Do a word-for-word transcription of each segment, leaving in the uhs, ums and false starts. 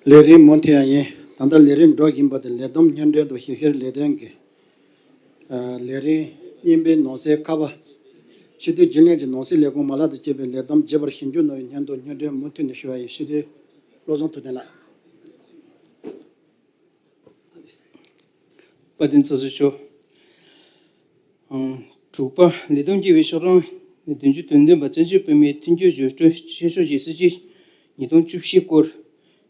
ལས་རིམ་མུ་མཐུད་ཡང་ཡིན། ད་ལྟ་ལས་རིམ་འགྲོ་བཞིན་པ་དེ་ལས་བསྡོམས་སྙན་སྒྲོན་དང་ཞིབ་བཤེར་ལས་དོན་གྱི་ལས་རིམ་གཉིས་པའི་ནང་གསེས་ཁ་པ། སྤྱི་འཐུས་རྒྱུན་ལས་ཀྱི་ནང་གསེས་ལས་ཁུངས་མ་ལག་དང་བཅས་པའི་ལས་བསྡོམས་བརྗེ་པར་ཞིབ་འཇུག་གནང་བའི་སྙན་ཐོ་སྙན་སྒྲོན་མུ་མཐུད་ནས་ཞུ་བ་ཡིན། སྤྱི་འཐུས་བློ་བཟང་ཐུབ་བསྟན་ལགས། དཔལ་ལྡན་ཚོགས་གཙོ་མཆོག་དྲུག་པ། ལས་བསྡོམས་བརྒྱུད་པའི་ཤོག་གྲངས་བདུན་ཅུ་དོན་བདུན་པ། བཙན་བྱོལ་བོད་མིའི་མཐུན་འགྱུར་བརྗོད་སྒྲོལ་ཆེད་ཕྱོགས་ཀྱི་སྲིད་བྱུས་ཉིས་སྟོང་བཅུ་བཞི་སྐོར་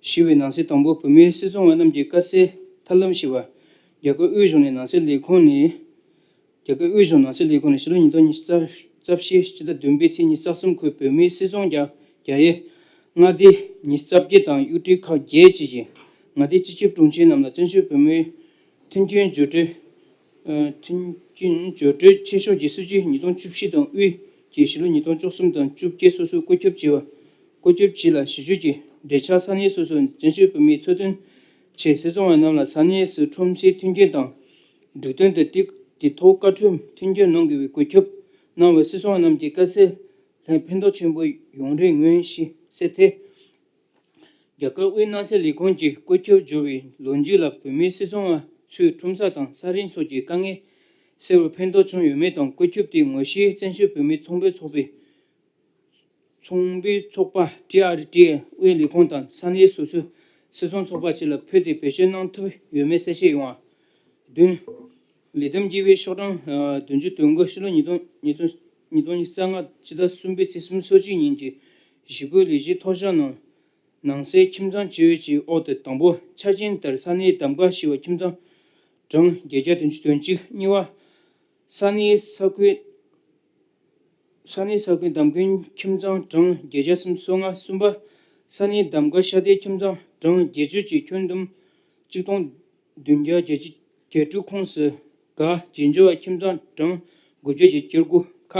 ཞུ་བའི་ནང་གསེས་དང་པོ། བོད་མིའི་སྲིད་ཚོང་བ་རྣམས་ཀྱི་དཀའ་སེལ་ཐབས་ལམ་ཞེས་པ། རྒྱ་གར་དབུས་གཞུང་ནས་ནང་སྲིད་ལས་ཁུངས་ནས། རྒྱ་གར་དབུས་གཞུང་ནང་སྲིད་ལས་ཁུངས་ནས་ཕྱི་ལོ་ཉིས་སྟོང་ཉི་ཤུ་རྩ་བཞི་ཕྱི་ཟླ་བདུན་པའི་ཚེས་ཉི་ཤུ་རྩ་གསུམ། བོད་མིའི་སྲིད་ཚོང་རྒྱག་རྒྱག་ཡས་མངའ་སྡེ་ཉི་ཤུ་རྩ་བརྒྱད་དང་གཡུལ་འགྲུལ་ཁག་བརྒྱད་བཅས་ཀྱི་མངའ་སྡེའི་སྤྱི་ཁྱབ་དྲུང་ཆེ་རྣམས་ལ་བཙན་བྱོལ་བོད་མིའི་མཐུན་རྐྱེན་བརྗོད་སྒྲོལ། ཨ། མཐུན་རྐྱེན་བརྗོད་སྒྲོལ་ཆེད་ཕྱོགས་ཀྱི་སྲིད་བྱུས་ཉིས་སྟོང་བཅུ་བཞི་དང་དབུས་ཀྱི་ཕྱི་ལོ་ཉིས་སྟོང་བཅུ་གསུམ་དང་བཅོ་བརྒྱད་སོ་སོར་བཀོད་ཁྱབ་བྱས་པ། བཀོད་ཁྱབ་བྱས་ལ་གཞི་བཅོལ་གྱིས་འབྲེལ་ཆགས་ས་གནས་སོ་སོའི་བཙན་བྱོལ་བོད་མིའི་འཚོ་དོན་ཆེད་སྲིད་ཚོང་བ་རྣམས་ལ་ས་གནས་སུ་ཁྲོམ་སའི་མཐུན་རྐྱེན་དང་། སྒྲིག་དོན་དང་དེ་དེ་ཐོག་བཀའ་འཁྲོལ་མཐུན་འགྱུར་གནང་དགོས་པའི་བཀོད་ཁྱབ་གནང་བས། སྲིད་ཚོང་བ་རྣམས་ཀྱི་དཀའ་སེལ་ལ་ཕན་ཐོགས་ཆེན་པོ་ཡོང་རེ་མངོན་ཞེས་གསལ་ཏེ། རྒྱ་གར་དབུས་ནང་སྲིད་ལས་ཁུངས་ཀྱིས་བཀོད་ཁྱབ་བསྒྱུར་བའི་ལོ་མཇུག་ལ་བོད་མིའི་སྲིད་ཚོང་བ་ཚོས་ཁྲོམ་ས་དང་ས་རིན་སོགས་ཀྱི་དཀའ་ངལ་སེལ་བར་ཕན་ཐོགས་བྱུང་ཡོད་མེད་དང་། བཀོད་ཁྱབ་དེའི་ངོ་ཤེས་བཙན་བྱོལ་བོད་མིའི་ཚོང་པའི་ཚོགས་པའི་ཚོང་པའི་ཚོགས་པ་ཊི་ཨར་ཊི་ཨེ་དབུས་ལས་ཁུངས་དང་ས་གནས་སོ་སོའི་སྲིད་ཚོང་ཚོགས་པ་བཅས་ལ་ཕུལ་ཏེ་བེད་སྤྱོད་གནང་ཐུབ་ཡོད་མེད་གསལ་བཤད་ཡོང་བ། བདུན། ལས་བསྡོམས་བརྒྱུད་པའི་ཤོག་གྲངས་བདུན་ཅུ་དོན་དགུ། ཕྱི་ལོ་ཉིས་སྟོང་ཉིས་སྟོང་ཉིས་སྟོང་ཉི་ཤུ་རྩ་ལྔ་ཕྱི་ཟླ་གསུམ་པའི་ཚེས་སོ་གཅིག་ཉིན་གྱི་ཞིབ་དཔྱོད་ལས་གཞིའི་ཐོ་འགོད་ནང་ནང་གསལ་ཁྱིམ་ཚང་བཅོས་ཀྱི་འོག་ཏུ། དང་པོ། ཆ་རྐྱེན་ལྟར་ས་གནས་གདམ་ག་ཞུ་བ་ཁྱིམ་ཚང་གྲངས་བརྒྱད་བརྒྱ་བདུན་ཅུ་དོན་གཅིག། གཉིས་པ། ས་གནས་ས་ཁུལ། ས་གནས་ས་ཁུལ་གདམ་མཁན་ཁྱིམ་ཚང་གྲངས་བརྒྱད་བརྒྱ་སུམ་ཅུ་སོ་ལྔ། གསུམ་པ། ས་གནས་གདམ་ག་ཤ་སྟག་ཁྱིམ་ཚང་གྲངས་བརྒྱད་ཅུ་གྱིས་ཁྱོན་བསྡོམས་གཅིག་སྟོང་བདུན་བརྒྱ་བརྒྱད་ཅུ་གྱ་དྲུག་ཁོངས་སུ་ག་རྒྱན་སྦྱོར་བ་ཁྱིམ་ཚང་གྲངས་དགུ་བརྒྱ་གྱིས་གྱ་དགུ། ཁ་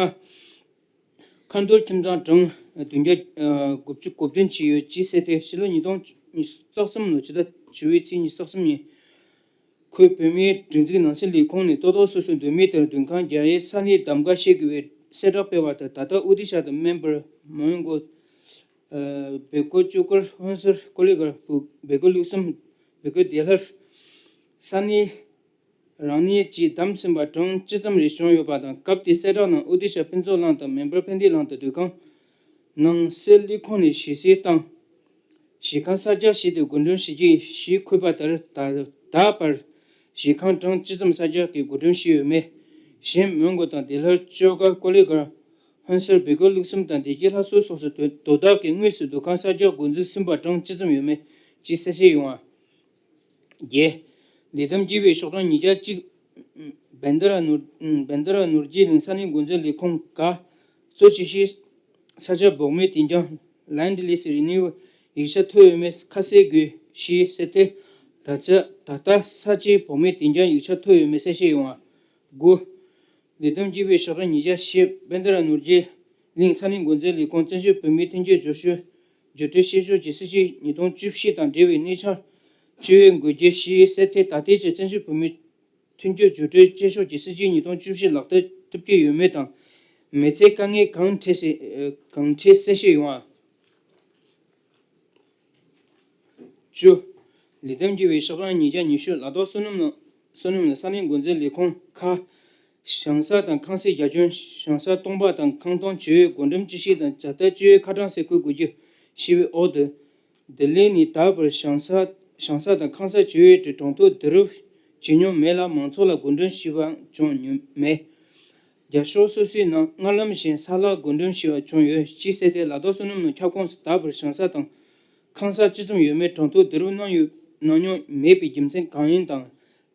ཁ་འཐོར་ཁྱིམ་ཚང་གྲངས་བདུན་བརྒྱ་དགུ་བཅུ་གོ་བདུན་བྱས་ཡོད་ཅེས་གསལ་ཏེ། ཕྱི་ལོ་ཉིས་སྟོང་ཉི་ཤུ་རྩ་གསུམ་ལོ་ཕྱི་ཟླ་བཅུ་པའི་ཚེས་ཉི་ཤུ་རྩ་གསུམ་ཉིན། ཁོས་བོད་མིའི་སྒྲིག་འཛུགས་ནང་སྲིད་ལས་ཁུངས་ནས་ལྟོ་ཐོག་སོ་སོའི་འདོད་མི་ལྟར་མདུན་ཁང་རྒྱག་ཡས་ས་གནས་གདམ་ག་བྱེད་དགོས་པའི་གསལ་བསྒྲགས་སྤེལ་བ་དང་། ད་ལྟ་ཨོ་ཏི་ཤ་དང་མེན་པར་མོན་གྷོ། བེ་ཀོ་ཅོ་ཀར་ཧོན་སར་ཀོ་ལི་གར་བེ་ཀོ་ལུགས་སམ་བེ་ཀོ་དེ་ལྷར་ས་གནས་རང་གནས་ཀྱིས་བདམས་ཟིན་པ་གྲངས་ཅི་ཙམ་རེ་བྱུང་ཡོད་པ་དང་། སྐབས་དེའི་གསལ་བསྒྲགས་ནང་ཨོ་ཏི་ཤ་ཕུན་ཚོགས་གླིང་དང་མེན་པར་ཕན་བདེ་གླིང་དུ་སྡོད་ཁང་ནང་སྲིད་ལས་ཁུངས་ནས་ཞུ་གསལ་དང་། གཞིས་ཁང་གསར་རྒྱག་བྱས་ཏེ་བགོ་འགྲེམས་ཞུ་རྒྱུ་ཞེས་འཁོད་པ་ལྟར། ད་ད་བར་གཞིས་ཁང་གྲངས་ཅི་ཙམ་གསར་རྒྱག་གི་བགོ་འགྲེམས་ཞུས་ཡོད་མེད། གཞན་མོན་གྷོ་དང་དེ་ལྷར་ཅོ་ཀར་ཀོ་ལི་གར་ཧོན་སར་བེ་ཀོ་ལུགས་སམ་དང་བདེ་སྐྱིད་ལྷ་གསོལ་སོགས་སུ་དོ་དོ་བདག་གིས་དངོས་སུ་འདུ་ཁང་གསར་རྒྱག་འགོ་འཛུགས་ཟིན་པ་གྲངས་ཅི་ཙམ་ཡོད་མེད་ཅིག་གསལ་བཤད་ཡོང་བ། བརྒྱད། ལས་བསྡོམས་བརྒྱུད་པའི་ཤོག་གྲངས་ཉིས་བརྒྱ་གཅིག། བན་དྷ་ར་ནོར་བན་དྷ་ར་ནོར་རྒྱས་གླིང་ས་གནས་འགོ་འཛིན་ལས་ཁུངས་ག་གཙོ་བྱས་ཤིང་། ས་ཆ་བོགས་མའི་དེང་རྐྱང་། Land Lease Renewal ཡིག་ཆ་ཐོབ་ཡོད་མེད་ཁ་གསལ་དགོས་ཞེས་གསལ་ཏེ། ད་ཆ་ད་ལྟ་ས་ཆའི་བོགས་མའི་དེང་རྐྱང་ཡིག་ཆ་ཐོབ་ཡོད་མེད་གསལ་བཤད་ཡོང་བ། དགུ། ལས་བསྡོམས་བརྒྱུད་པའི་ཤོག་གྲངས་ཉིས་བརྒྱ་བཞི། བན་དྷ་ར་ནོར་རྒྱས་གླིང་ས་གནས་འགོ་འཛིན་ལས་ཁུངས་བཙན་བྱོལ་བོད་མིའི་མཐུན་འགྱུར་བརྗོད་ཤོག་བརྗོད་སྒྲོལ་ཆེད་ཕྱོགས་ཀྱི་སྲིད་བྱུས་ཉིས་སྟོང་བཅུ་བཞི་དང་འབྲེལ་བའི་གནས་ཆར་བཅོས་དགོས་རྒྱུ་ཞེས་གསལ་ཏེ། ད་ལྟའི་ཆར་བཙན་བྱོལ་བོད་མིའི་མཐུན་འགྱུར་བརྗོད་སྒྲོལ་ཆེད་ཕྱོགས་ཀྱི་སྲིད་བྱུས་ཉིས་སྟོང་བཅུ་བཞི་ལག་བསྟར་ཐུབ་ཀྱི་ཡོད་མེད་དང་། མི་ཚེའི་དཀའ་ངལ་གང་འཕྲད་སྲིད་གང་འཕྲད་གསལ་བཤད་ཡོང་བ། བཅུ། ལས་བསྡོམས་བརྒྱུད་པའི་ཤོག་གྲངས་ཉིས་བརྒྱ་ཉི་ཤུ། ལ་དྭགས་བསོད་ནམས་ལ་བསོད་ནམས་ལ་ས་གནས་འགོ་འཛིན་ལས་ཁུངས་ཁ། ཞིང་ས་དང་ཁང་སའི་རྒྱ་ཁྱོན། ཞིང་ས་སྟོང་པ་དང་ཁང་སྟོང་བཅོས་བགོ་འགྲེམས་ཅི་ཞིག་དང་ཇ་རྟ་བཅོས་ཁ་གྲངས་གསལ་བཀོད་དགོས་རྒྱུ་ཞེས་པའི་འོག་ཏུ། ལྡི་ལི་ནས་ད་བར་ཞིང་ས་ཞིང་ས་དང་ཁང་ས་བཅོས་ཡས་ཀྱི་གྲངས་ཐོ་བསྡུ་རུབ་བྱེད་མྱོང་མེད་ལ། མང་ཚོགས་ལ་བགོ་འགྲེམས་ཞུས་པ་བྱུང་མྱོང་མེད། རྒྱ་ཤོག་སོ་སོའི་ནང་སྔར་ལམ་བཞིན་ས་ལ་བགོ་འགྲེམས་ཞུས་པ་བྱུང་ཡོད་ཅེས་གསལ་ཏེ། ལ་དྭགས་བསོད་ནམས་ནང་ཁྱབ་ཁོངས་སུ་ད་བར་ཞིང་ས་དང་ཁང་ས་ཅི་ཙམ་ཡོད་མེད་གྲངས་ཐོ་བསྡུ་རུབ་གནང་ཡོད་གནང་མྱོང་མེད་པའི་རྒྱུ་མཚན་གང་ཡིན་དང་།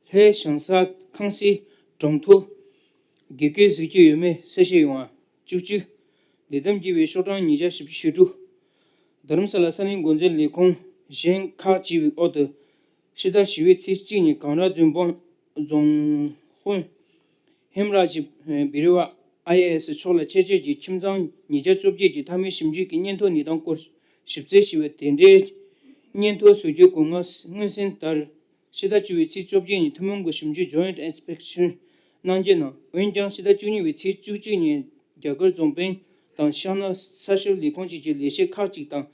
ལྷའི་ཞིང་ས་ཁང་སའི་གྲངས་ཐོ་དགེ་སྐོས་གཟིགས་རྒྱུ་ཡོད་མེད་གསལ་བཤད་ཡོང་བ། བཅུ་གཅིག། ལས་བསྡོམས་བརྒྱུད་པའི་ཤོག་གྲངས་ཉིས་བརྒྱ་བཞི་བཅུ་ཞེ་དྲུག། རྡ་རམ་ས་ལ་ས་གནས་འགོ་འཛིན་ལས་ཁུངས་གཞན་ཁག་ཅིག་གི་འོག་ཏུ། ཕྱི་ཟླ་བཞི་པའི་ཚེས་གཅིག་ཉིན་གངས་ར་རྫོང་དཔོན་རྫོང་དཔོན་ཧེམ་ར་ཇི་བི་རི་ཝ་ཨའི་ཨེ་ཨེས་མཆོག་ལ་ཆེད་བཅར་གྱིས་ཁྱིམ་ཚང་ཉིས་བརྒྱ་བཅོ་བརྒྱད་ཀྱི་མཐའ་མའི་ཞིབ་འཇུག་གི་སྙན་ཐོ་གནས་སྟངས་སྐོར་ཞིབ་འཚོལ་ཞུས་པ་དེ་འདྲའི་སྙན་ཐོ་བཟོ་རྒྱུའི་སྐུ་ངལ་མངོན་གསལ་ལྟར། ཕྱི་ཟླ་བཅུ་པའི་ཚེས་བཅོ་བརྒྱད་ཉིན་ཐུན་མོང་གི་ཞིབ་འཇུག་Joint Inspection གནང་རྒྱུ་ནང་། འོན་ཀྱང་ཕྱི་ཟླ་བཅུ་གཉིས་པའི་ཚེས་བཅུ་གཅིག་ཉིན་རྒྱ་གར་རྫོང་དཔོན་དང་ཤང་ནང་ས་ཞབས་ལས་ཁུངས་བཅས་ཀྱི་ལས་བྱེད་ཁག་ཅིག་དང་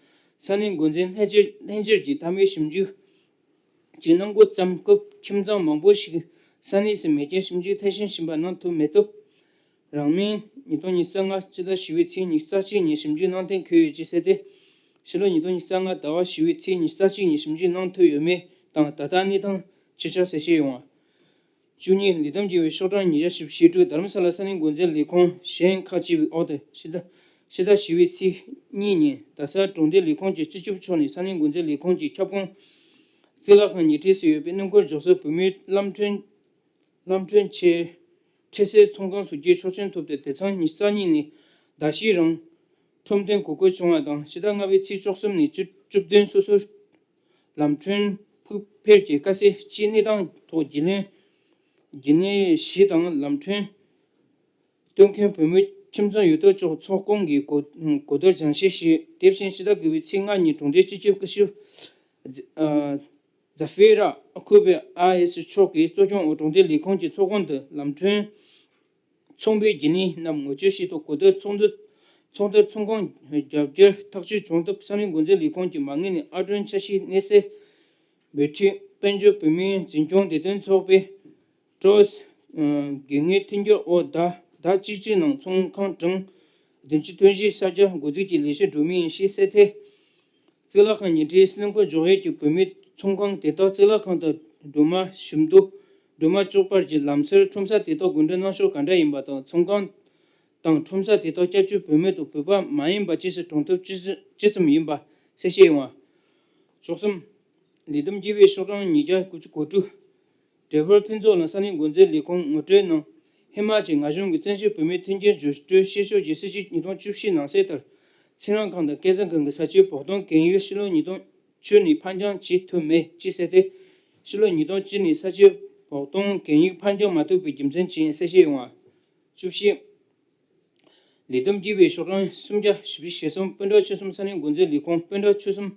ས་གནས་འགོ་འཛིན་ལྷན་སྦྱོར་ལྷན་སྦྱོར་གྱིས་མཐའ་མའི་ཞིབ་འཇུག་ཅིག་གནང་འགོ་བརྩམས་སྐབས། ཁྱིམ་ཚང་མང་པོ་ཞིག་ས་གནས་སུ་མེ་སྐྱོན་ཞིབ་འཇུག་མཐིལ་ཕྱིན་ཕྱིན་པ་གནང་ཐུབ་མེད་སྟབས། རིང་མིན་ཉིས་སྟོང་ཉི་ཤུ་རྩ་ལྔ་ཕྱི་ཟླ་བཞི་པའི་ཚེས་ཉི་ཤུ་རྩ་གཅིག་ཉིན་ཞིབ་འཇུག་གནང་གཏན་འཁེལ་ཡོད་ཅེས་གསལ་ཏེ། ཕྱི་ལོ་ཉིས་སྟོང་ཉི་ཤུ་རྩ་ལྔ་ཟླ་བ་བཞི་པའི་ཚེས་ཉི་ཤུ་རྩ་གཅིག་ཉིན་ཞིབ་འཇུག་གནང་ཐུབ་ཡོད་མེད་དང་། ད་ལྟ་གནས་སྟངས་ཅི་ཆགས་གསལ་བཤད་ཡོང་བ། བཅུ་གཉིས། ལི་དམ་རྒྱལ་བའི་ཤོག་གྲངས་ཉིས་བརྒྱ་བཞི་བཅུ་ཞེ་དྲུག་དྷ་རམ་ས་ལ་ས་གནས་འགོ་འཛིན་ལས་ཁུངས་གཞན་ཁག་ཅིག་གི་འོག་ཏུ་ཕྱི་ཟླ་ཕྱི་ཟླ་བཞི་པའི་ཚེས་གཉིས་ཉིན་རྡ་ས་གྲོང་སྡེ་ལས་ཁུངས་ཀྱི་སྤྱི་ཁྱབ་མཆོག་ནས་ས་གནས་འགོ་འཛིན་ལས་ཁུངས་ཀྱི་ཁྱབ་ཁོངས་གཙུག་ལག་ཁང་ཉེ་འཁྲིས་སུ་ཡོད་པའི་སྣུམ་འཁོར་འཇོག་སའི་བོད་མིའི་གླམ་གྲུའི་གླམ་གྲུའི་ཆེད་འཕྲལ་སེལ་ཚོང་ཁང་བཟོ་རྒྱུའི་ཆོག་མཆན་ཐོབ་སྟེ། དེ་མཚམས་ཉི་ཤུ་རྩ་གཉིས་ནས་ཟླ་བཞིའི་རིང་ཁྲོམ་སྟོན་གོ་སྐབས་བྱུང་བ་དང་། ཕྱི་ཟླ་ལྔ་པའི་ཚེས་བཅུ་གསུམ་ནས་བཅུ་བཅུ་བདུན་སོ་སོར་ལམ་གྲོན་ཕུགས་འཕེར་གྱི་དཀའ་སེལ་སྤྱིའི་གནས་སྟངས་ཐོག་རྒྱུས་ལོན་རྒྱུས་ལོན་ཞུས་དང་། ལམ་གྲོན་སྟོན་མཁན་བོད་མི་ཁྱིམ་ཚང་ཡོད་དོ་ཅོག་ཚོགས་ཁོངས་ཀྱི་གོ་གོ་བསྡུར་སྦྱང་བཤད་ཞུས། དེ་བཞིན་ཕྱི་ཟླ་དགུ་པའི་ཚེས་ལྔ་ཉིན་གྲོང་སྡེའི་སྤྱི་ཁྱབ་སྐུ་ཞབས་ཛ་ཧྥེ་ར་ཨ་ཁུ་པེ་ཨ་ཨེ་སི་མཆོག་གིས་གཙོ་སྐྱོང་འོག་གྲོང་སྡེ་ལས་ཁུངས་ཀྱི་ཚོགས་ཁང་དུ་ལམ་གྲོན་ཚོང་པའི་རྒྱུན་ལས་རྣམས་ངོ་སྤྲོད་ཞུས་ཐོག་གོ་བསྡུར་ཚོགས་འདུ་ཚོགས་འདུར་ཚོང་ཁང་རྒྱབ་སྐྱོར་ཐག་གཅོད་བྱུང་སྟབས། ས་གནས་འགོ་འཛིན་ལས་ཁུངས་ཀྱི་མ་དངུལ་ནས་ཨར་སྒྲོན་འཆར་གཞིའི་གནས་སའི་འབོལ་ཁྲིད། དཔལ་འབྱོར་བོད་མིའི་འཛིན་སྐྱོང་བདེ་དོན་ཚོགས་པའི་ཀྲོས་དགོས་ངེས་མཐུན་འགྱུར་འོག་ཟླ་ཟླ་གཅིག་གཅིག་ནང་ཚོང་ཁང་གྲངས་བདུན་ཅུ་དོན་བཞི་གསར་རྒྱག་འགོ་འཛུགས་ཀྱི་ལས་གཞི་སྒྲུབ་མུས་ཡིན་ཞེས་གསལ་ཏེ། གཙུག་ལག་ཁང་ཉེ་འཁྲིས་སྣུམ་འཁོར་འཇོག་ཡས་ཀྱི་བོད་མིའི་ཚོང་ཁང་དེ་དག་གཙུག་ལག་ཁང་དང་སྒྲོལ་མ་ཞིག་ཏུ་སྒྲོལ་མ་ལྕོག་བར་གྱི་ལམ་སར་ཁྲོམ་ས་དེ་དག་དགོས་འདོད་གནང་ཕྱོགས་ག་འདྲ་ཡིན་པ་དང་། ཚོང་ཁང་དང་ཁྲོམ་ས་དེ་དག་བསྐྱར་བཅོས་བོད་མི་དང་བོད་པ་མ་ཡིན་པ་ཅི་སུ་གྲོང་ཐུབ་ཅི་ཙམ་ཅི་ཙམ་ཡིན་པ་གསལ་བཤད་ཡོང་བ། བཅུ་གསུམ། ལི་དམ་རྒྱལ་བའི་ཤོག་གྲངས་ཉིས་བརྒྱ་དགུ་བཅུ་གོ་དྲུག་འབྲས་བུ་ཕུན་ཚོགས་ལ་ས་གནས་འགོ་འཛིན་ལས་ཁུངས་ངོ་སྤྲོད་ནང་། ཧི་མ་ཅལ་ང་གཞུང་གི་བཙན་བྱོལ་བོད་མིའི་མཐུན་རྐྱེན་བརྗོད་སྒྲོས་བཤད་ཕྱོགས་ཀྱི་སྲིད་བྱུས་ཉིས་སྟོང་བཅུ་བཞི་ནང་གསལ་ལྟར། ཚེ་རིང་ཁང་དང་སྐལ་བཟང་ཁང་གི་ས་ཆའི་བོགས་གཏོང་གན་ཡིག་ཕྱི་ལོ་ཉིས་སྟོང་བཅུ་ནས་ཕར་འགྱངས་བྱེད་ཐུབ་མེད་ཅེས་གསལ་ཏེ། ཕྱི་ལོ་ཉིས་སྟོང་བཅུ་ནས་ས་ཆའི་བོགས་གཏོང་གན་ཡིག་ཕར་འགྱངས་མ་ཐུབ་པའི་རྒྱུ་མཚན་ཅི་ཡིན་གསལ་བཤད་ཡོང་བ། བཅུ་བཞི། ལི་དམ་རྒྱལ་བའི་ཤོག་གྲངས་སུམ་བརྒྱ་བཞི་བཅུ་ཞེ་གསུམ། སྤུན་ཟླ་ཆོལ་གསུམ་ས་གནས་འགོ་འཛིན་ལས་ཁུངས། སྤུན་ཟླ་ཆོལ་གསུམ་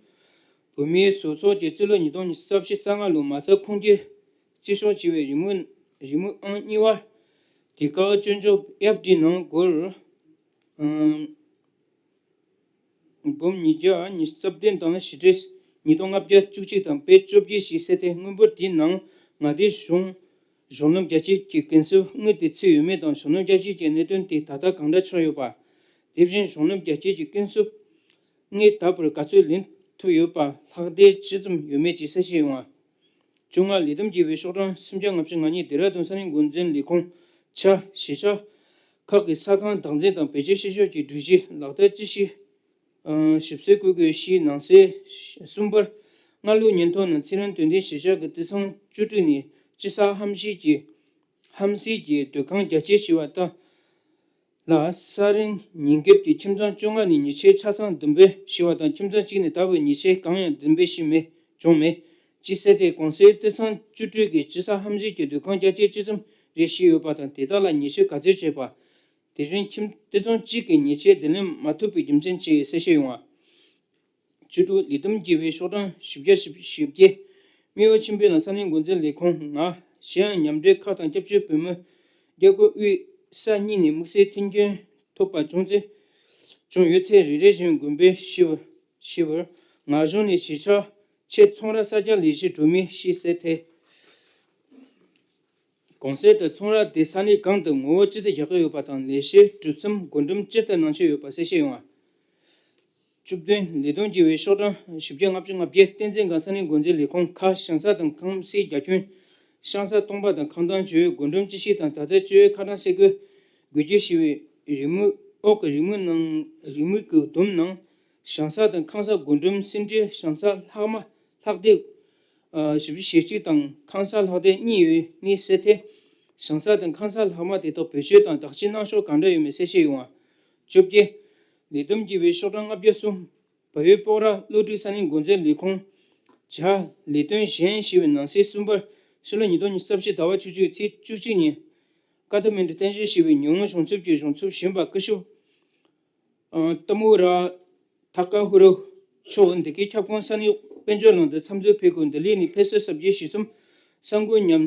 བོད་མིའི་བཟོ་ཚོགས་ཀྱིས་རྩིས་ལོ་ཉིས་སྟོང་ཉི་ཤུ་རྩ་བཞི་རྩ་ལྔ་ལོའི་མ་རྩ་ཁུངས་སྐྱེལ་རྩིས་ཤོག་བྱས་པའི་རེའུ་མིག་རེའུ་མིག་ཨང་གཉིས་པ། དེ་ག་སྤྱོད་འཇུག་ཨེཕ་ཌི་ནང་སྒོར་ཨང་འབུམ་ཉིས་བརྒྱ་ཉི་ཤུ་རྩ་བདུན་དང་། ཞི་ཁྲལ་ཉིས་སྟོང་ལྔ་བརྒྱ་བཅུ་གཅིག་དང་པད་བཅོ་བརྒྱད་ཞིག་གསལ་ཏེ། དངུལ་འབོར་དེའི་ནང་མངའ་སྡེའི་གཞུང་གཞུང་ལམ་རྒྱ་སྐྱེད་ཀྱི་ཀུན་གསབ་དངུལ་དེ་ཚུད་ཡོད་མེད་དང་། གཞུང་ལམ་རྒྱ་སྐྱེད་ཀྱི་གནད་དོན་དེ་ད་ལྟ་གང་འདྲ་ཆགས་ཡོད་པ། དེ་བཞིན་གཞུང་ལམ་རྒྱ་སྐྱེད་ཀྱི་ཀུན་གསབ་དངུལ་ད་བར་ག་ཚོད་ལེན་ཐུབ་ཡོད་པ། ལྷག་བསྡད་ཇི་ཙམ་ཡོད་མེད་ཀྱི་གསལ་བཤད་ཡོང་བ། བཅོ་ལྔ། ལི་དམ་རྒྱལ་བའི་ཤོག་གྲངས་སུམ་བརྒྱ་ལྔ་བཅུ་ང་གཉིས། ལྡེ་ར་ལྡུན་ས་གནས་འགོ་འཛིན་ལས་ཁུངས་ཆ་གཞིས་ཆགས་ཁག་གི་ས་ཁང་བདག་འཛིན་དང་བེད་སྤྱོད་བྱེད་ཕྱོགས་ཀྱི་སྒྲིག་གཞི་ལག་བསྟར་ཅི་ཞིག་ཞིབ་གསལ་བཀོད་དགོས་ཞེས་ནང་གསེས་གསུམ་པར། སྔ་ལོའི་ཉིན་ཐོ་ནང་ཚེ་རིང་དོན་ལྡན་གཞིས་ཆགས་ཀྱི་དུད་ཚང་བཅུ་དྲུག་ནས་དཔྱིད་གསར་ཧམ་སེལ་གྱི་ཧམ་སེལ་གྱི་སྡོད་ཁང་རྒྱ་སྐྱེད་བྱས་པ་ལྟར། ལ། ས་རིན་ཉིན་རྒྱབ་ཀྱི་ཁྱིམ་ཚང་བཅོ་ལྔ་ནས་ཉེས་ཆད་ཆ་ཚང་བསྡོམས་པས་ཞི་བ་དང་། ཁྱིམ་ཚང་གཅིག་ནས་ད་བར་ཉེས་ཆད་གང་ཡང་བསྡོམས་པས་ཞི་མེད་བྱུང་མེད་ཅེས་གསལ་ཏེ། གོང་གསལ་དུད་ཚང་བཅུ་དྲུག་གིས་དཔྱིད་གསར་ཧམ་སེལ་གྱི་སྡོད་ཁང་རྒྱ་སྐྱེད་ཅི་ཙམ་རེ་ཞིག་ཡོད་པ་དང་། དེ་དག་ལ་ཉེས་ཆད་ག་ཚོད་བཅད་པ། དེ་བཞིན་ཁྱིམ་དུད་ཚང་གཅིག་གིས་ཉེས་ཆད་འདི་ལེན་མ་ཐུབ་པའི་རྒྱུ་མཚན་ཅི་ཡིན་གསལ་བཤད་ཡོང་བ། བཅུ་དྲུག་ལི་དམ་རྒྱལ་བའི་ཤོག་གྲངས་བཞི་བརྒྱ་བཞི་བཅུ་ཞེ་བརྒྱད། རྨེའུ་ཆོས་འཕེལ་ལ་ས་གནས་འགོ་འཛིན་ལས་ཁུངས་ང་གཞན་ཡང་མཉམ་འབྲེལ་ཁག་དང་སྐྱབས་བཅོལ་བོད་མི་རྒྱ་སྐོར་དབུས་ས་གཉིས་ནས་དམིགས་བསལ་མཐུན་རྐྱེན་ཐོབ་པ་བྱུང་ཚེ། བྱུང་ཡོད་ཚེ་རེ་རེ་བཞིན་དགོན་པའི་ཞི་བར་ཞི་བར་ང་གཞུང་ནས་གཞིས་ཆགས་ཆེད་ཚོང་ར་གསར་རྒྱག་ལས་གཞི་སྒྲུབ་མུས་ཞེས་གསལ་ཏེ། གོང་གསལ་དུ་ཚོང་ར་དེ་ས་གནས་གང་དུ་ངོ་བོ་ཅི་ལྟར་རྒྱག་གི་ཡོད་པ་དང་། ལས་གཞི་སྒྲུབ་མཚམས་བགོ་འགྲེམས་ཅི་ལྟར་གནང་འཆར་ཡོད་པ་གསལ་བཤད་ཡོང་བ། བཅུ་བདུན། ལི་དམ་རྒྱལ་བའི་ཤོག་གྲངས་བཞི་བརྒྱ་ལྔ་བཅུ་ང་བརྒྱད། བསྟན་འཛིན་སྒང་ས་གནས་འགོ་འཛིན་ལས་ཁུངས་ཁ། ཞིང་ས་དང་ཁང་གསར་རྒྱ་ཁྱོན། ཞིང་ས་སྟོང་པ་དང་ཁང་ཐང་བཅོས་བགོ་འགྲེམས་ཅི་ཞིག་དང་། ད་ལྟ་བཅོས་ཁ་གྲངས་གསལ་བཀོད་དགོས་རྒྱུ་ཞེས་པའི་རེའུ་མིག་འོག་གི་རེའུ་མིག་ནང་རེའུ་མིག་གི་བསྡོམས་ནང་། ཞིང་ས་དང་ཁང་གསར་བགོ་འགྲེམས་ཟིན་བྲིས་ཞིང་ས་ལྷག་མ་ལྷག་སྡེ་བཞི་བཅུ་ཞེ་གཅིག་དང་། ཁང་གསར་ལྷག་སྡེ་གཉིས་ཡོད་ངེས་གསལ་ཏེ། ཞིང་ས་དང་ཁང་གསར་ལྷག་མ་དེ་དག་བེད་སྤྱོད་དང་བདག་གཅེས་གནང་ཕྱོགས་གང་འདྲ་ཡོད་མེད་གསལ་བཤད་ཡོང་བ། བཅོ་བརྒྱད། ལི་དམ་རྒྱལ་བའི་ཤོག་གྲངས་ལྔ་བརྒྱ་གསུམ། བལ་ཡུལ་སྤོག་ར་བློ་གྲོས་ས་གནས་འགོ་འཛིན་ལས་ཁུངས་བྱ་ལས་དོན་གཞན་ཞེས་པའི་ནང་གསེས་གསུམ་པར། ཕྱི་ལོ་ཉིས་སྟོང་ཉི་ཤུ་རྩ་བཞི་ཟླ་བ་བཅུ་གཅིག་ཚེས་བཅུ་གཅིག་ཉིན་ཀ་ཐ་མན་གྲུ་རྟེན་གཞི་ཞེས་པའི་ཉོ་དངུལ་གཞུང་ཚབ་ཀྱི་གཞུང་ཚབ་གཞོན་པ་སྐུ་ཞབས་ཏ་མུ་ར་ཐ་ཀ་ཧུ་རུ་མཆོག་འདི་གའི་ཁྱབ་ཁོངས་ས་གནས་དཔལ་འབྱོར་གླིང་དུ་མཚམས་འཛུལ་ཕེབས་སྐབས། འདི་ལས་ནི་ཕེབས་བསུ་གཟབ་རྒྱས་ཞུས་མཚམས་གསར་འགོད་མཉམ་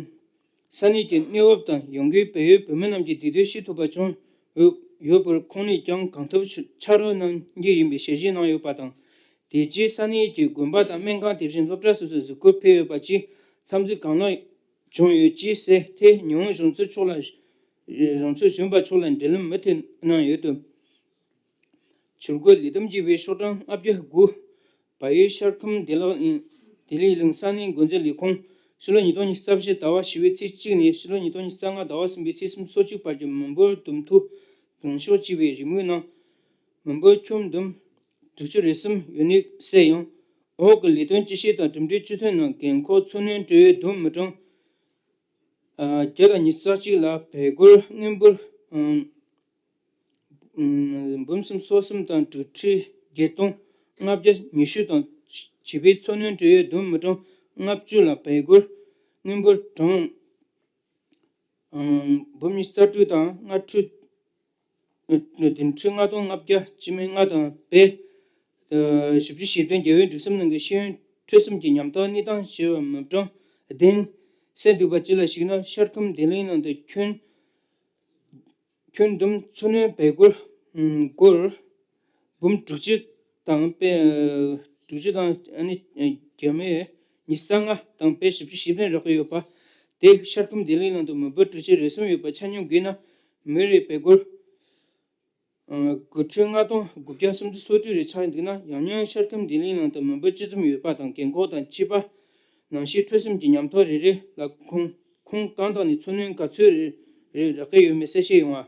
ས་གནས་ཀྱི་གནས་བབ་དང་ཡོང་སྒོའི་བལ་ཡུལ་བོད་མི་རྣམས་ཀྱི་བདེ་སྡུག་ཤེས་ཐུབ་པ་བྱུང་ཡོད་ཡོད་པར། ཁོང་ནས་ཀྱང་གང་ཐུབ་ཕྱག་རོགས་གནང་རྒྱུ་ཡིན་པའི་ཞལ་བཞེས་གནང་ཡོད་པ་དང་། དེ་རྗེས་ས་གནས་ཀྱི་དགོན་པ་དང་སྨན་ཁང་དེ་བཞིན་སློབ་གྲྭ་སོ་སོར་གཟིགས་སྐོར་ཕེབས་ཡོད་པ་བཅས་འཚམས་གཟིགས་གང་ལེགས་བྱུང་ཡོད་ཅེས་གསལ་ཏེ། ཉི་ཧོང་གཞུང་ཚབ་མཆོག་ལ། གཞུང་ཚབ་གཞོན་པ་མཆོག་ལ་འབྲེལ་ལམ་མུ་མཐུད་གནང་ཡོད་དོ། ཆུ་འགོ་ལས་བསྡོམས་ཀྱི་བའི་ཤོག་གྲངས་ལྔ་བརྒྱ་དགུ། བལ་ཡུལ་ཤར་ཁམས་བདེ་ལེགས་གླིང་ས་གནས་འགོ་འཛིན་ལས་ཁུངས། ཕྱི་ལོ་ཉིས་སྟོང་ཉི་ཤུ་རྩ་བཞི་ཟླ་བ་བཞི་པའི་ཚེས་གཅིག་ནས་ཕྱི་ལོ་ཉིས་སྟོང་ཉི་ཤུ་རྩ་ལྔ་ཟླ་བ་གསུམ་པའི་ཚེས་སུམ་ཅུ་སོ་གཅིག་བར་གྱི་མི་འབོར་བསྡོམས་ཐོ་གང་ཤོག་ཅེས་པའི་རེའུ་མིག་ནང་། མི་འབོར་ཁྱོན་བསྡོམས་དྲུག་ཅུ་རེ་གསུམ་ཡོད་ནས་གསལ་ཡང་། འོག་གི་ལས་དོན་སྤྱི་བྱེ་དང་གྲུབ་འབྲས་སྤྱི་ཐོན་ནང་འགན་འཁུར་འཚོ་སྣོན་སྤྲོད་ཡུལ་བསྡོམས་མི་གྲངས། བརྒྱ་དང་ཉི་ཤུ་རྩ་གཅིག་ལ་བལ་སྒོར་དངུལ་འབོར། འབུམ་སུམ་སོ་གསུམ་དང་དྲུག་ཁྲི་བརྒྱད་སྟོང་ལྔ་བརྒྱ་ཉི་ཤུ་དང་བྱིས་པའི་འཚོ་སྣོན་སྤྲོད་ཡུལ་བསྡོམས་མི་གྲངས་ལྔ་བཅུ་ལ་བལ་སྒོར་དངུལ་འབོར་གྲངས། འབུམ་ཉི་ཤུ་རྩ་དྲུག་དང་ལྔ་ཁྲི། བདུན་ཁྲི་ལྔ་སྟོང་ལྔ་བརྒྱ་སྤྱི་མི་ལྔ་དང་བལ། བཞི་བཅུ་ཞེ་བདུན་རྒྱལ་བའི་སྒྲིག་གསུམ་ནང་གི་ཤེས་ཡོན་འཕྲོད་གསུམ་གྱི་ཉམས་རྟོགས་གནས་སྟངས་ཞེས་པ་མི་གྲངས་བདུན། གསལ་འདུག་པ་ཅིག་ལ་གཞིགས་ན་ཤར་ཁམས་བདེ་ལེགས་གླིང་དུ་ཁྱོན། ཁྱོན་བསྡོམས་འཚོ་སྣོན་བལ་སྒོར། སྒོར། འབུམ་དྲུག་ཅུ་དང་བལ། དྲུག་ཅུ་དང་ཨ་ནི་རྒྱ་མི་ཉི་ཤུ་རྩ་ལྔ་དང་བལ་བཞི་བཅུ་ཞེ་བདུན་རག་གི་ཡོད་པ། དེ་ཤར་ཁམས་བདེ་ལེགས་གླིང་དུ་མི་འབོར་དྲུག་ཅུ་རེ་གསུམ་ཡོད་པ་ཆ་སྙོམས་བགོས་ན། མི་རེར་བལ་སྒོར། དགུ་ཁྲི་ལྔ་སྟོང་དགུ་བརྒྱ་སུམ་ཅུ་སོ་དྲུག་རེ་ཆགས་འདུག་ན། ཡང་སྙིང་ཤར་ཁམས་བདེ་ལེགས་གླིང་དུ་མི་འབོར་ཅི་ཙམ་ཡོད་པ་དང་རྒན་འཁོགས་དང་སྐྱེས་པ། ནང་ཤེས་འཕྲོད་གསུམ་གྱི་ཉམས་རྟོགས་རེ་རེ་ལ་ཁོངས་ཁོངས་གང་དག་ནས་འཚོ་སྣོན་ག་ཚོད་རེ་རེ་རག་གི་ཡོད་མེད་གསལ་བཤད་ཡོང་བ།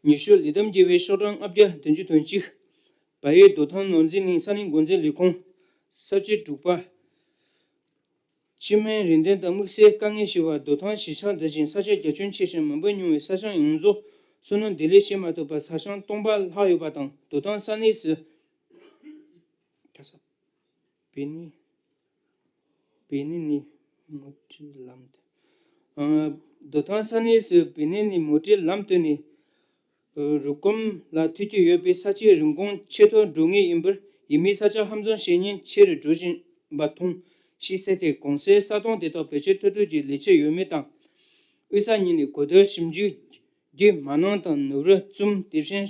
ཉི་ཤུ་ལས་བསྡོམས་ཀྱི་བའི་ཤོག་གྲངས་ལྔ་བརྒྱ་བདུན་ཅུ་དོན་གཅིག་བལ་ཡུལ་རྡོ་ཐང་ནོར་འཛིན་གླིང་ས་གནས་འགོ་འཛིན་ལས་ཁུངས། ས་བཅད་དྲུག་པ། སྤྱི་སྨན་རིན་ལྡན་དང་དམིགས་བསལ་དཀའ་ངལ་ཞི་བར་རྡོ་ཐང་གཞིས་ཆགས་འདི་བཞིན་ས་ཆ་རྒྱ་ཁྱོན་ཆེ་ཞིང་མི་འབོར་ཉུང་བའི་ས་ཞིང་ཡོངས་རྫོགས་སོ་ནམ་བདེ་ལེགས་བྱེད་མ་ཐུབ་པར་ས་ཞིང་སྟོང་པ་ལྷག་ཡོད་པ་དང་། རྡོ་ཐང་ས་གནས་སུ། བེ་ནི། བེ་ནི་ནི་མོ་ཊའི་ལམ་དུ། རྡོ་ཐང་ས་གནས་སུ་བེ་ནི་ནི་མོ་ཊའི་ལམ་དུ་ནི། རུ་སྐོམ་ལ་ཐུག་རྒྱུ་ཡོད་པའི་ས་ཆའི་རིན་གོང་ཆེ་མཐོར་འགྲོ་ངེས་ཡིན་པར། ཡུལ་མིའི་ས་ཆ་ཧམ་བཟུང་བྱེད་ཉེན་ཆེ་རུ་འགྲོ་བཞིན་པ་མཐོང་ཞེས་གསལ་ཏེ། གོང་གསལ་ས་སྟོང་དེ་དག་བེད་སྤྱོད་ཐུབ་ཐབས་ཀྱི་ལས་བྱེད་ཡོད་མེད་དང་། དབུས་ས་གཉིས་ནས་གོ་བསྡུར་ཞིབ་འཇུག་བརྒྱུད་མ་ནང་དང་ནུབ་རི་ཙུམ་དེ་བཞིན་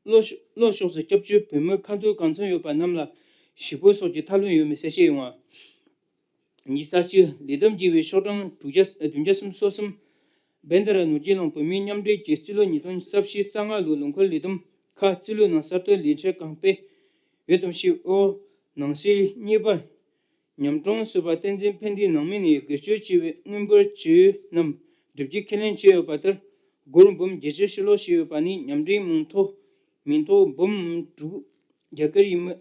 ལྷོ་ཕྱོགས་ལྷོ་ཕྱོགས་སུ་སྐྱབས་བཅོལ་བོད་མི་ཁ་འཐོར་གང་འཚམ་ཡོད་པ་རྣམས་ལ་ཞིག་པོ་སོགས་ཀྱི་ཐབས་ལམ་ཡོད་མེད་གསལ་བཤད་ཡོང་བ། ཉི་ཤུ་རྩ་གཅིག་ལས་བསྡོམས་ཀྱི་བའི་ཤོག་གྲངས་དྲུག་བརྒྱ་བདུན་བརྒྱ་སུམ་ཅུ་སོ་གསུམ། བན་དྷ་ར་ནོར་གྱི་གླིང་བོད་མིའི་མཉམ་འབྲེལ་གྱིས་རྩིས་ལོ་ཉིས་སྟོང་ཉི་ཤུ་རྩ་བཞི་རྩ་ལྔ་ལོའི་ལོ་འཁོར་ལས་བསྡོམས་ཁག་རྩིས་ལོའི་ནང་གསར་གཏོད་ལས་འཆར་གང་སྤེལ་ཡོད་དམ་ཞིབ་འོ། ནང་གསེས་གཉིས་པ། ཉམས་མྱོང་ཟུར་པ་བསྟན་འཛིན་ཕན་བདེའི་ནང་མི་ནས་སྒེར་གཅོད་བྱས་པའི་དངུལ་འབོར་ཇི་ཡོད་རྣམས་སྒྲུབ་རྒྱུ་ཁས་ལེན་བྱས་ཡོད་པ་ལྟར། སྒོར་འབུམ་བརྒྱད་ཅུ་ཕྱིར་སློག་བྱས་ཡོད་པ་ནི་མཉམ་འབྲེལ་མིང་ཐོ། མིང་ཐོ་འབུམ་དྲུག་རྒྱ་གར་ཡུལ་མི་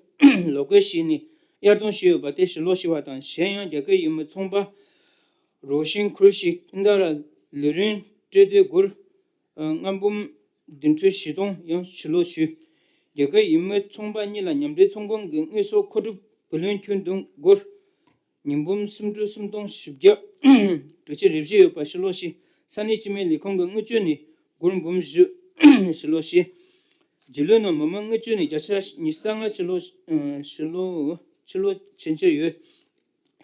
ལོགས་བཀོད་བྱས་ནས་གཡར་གཏོང་བྱས་ཡོད་པ་དེ་ཕྱིར་སློག་བྱས་པ་དང་། གཞན་ཡང་རྒྱ་གར་ཡུལ་མི་ཚོང་པ་རོ་ཤིན་ཁུར་ཤིག་ཨིན་ད་ར་ལི་རིན་སྤྲོད་དོད་སྒོར་ལྔ་འབུམ་བདུན་ཁྲི་བཞི་སྟོང་ཡང་ཕྱིར་སློག་ཞུས། རྒྱ་གར་ཡུལ་མི་ཚོང་པ་གཉིས་ལ་མཉམ་འབྲེལ་ཚོང་ཁང་གི་དངོས་ཟོག་མཁོ་སྒྲུབ་བུ་ལོན་ཁྱོན་བསྡོམས་སྒོར་ཉིས་འབུམ་སུམ་ཁྲི་སུམ་སྟོང་བཞི་བརྒྱ་དྲུག་ཅུ་རེ་བཞི་ཡོད་པ་ཕྱིར་སློག་ཞུས། ས་གནས་སྤྱི་མི་ལས་ཁང་གི་དངུལ་བཅོལ་ནས་སྒོར་འབུམ་བཞི་ཕྱིར་སློག་ཞུས། རྒྱུས་ལོན་ནང་མི་མང་དངུལ་བཅོལ་ནས་བརྒྱ་ཆ་ཉི་ཤུ་རྩ་ལྔ་ཕྱིར་སློག་ཕྱིར་སློག་ཕྱིར་སློག་ཕྱིན་ཆད་ཡོད།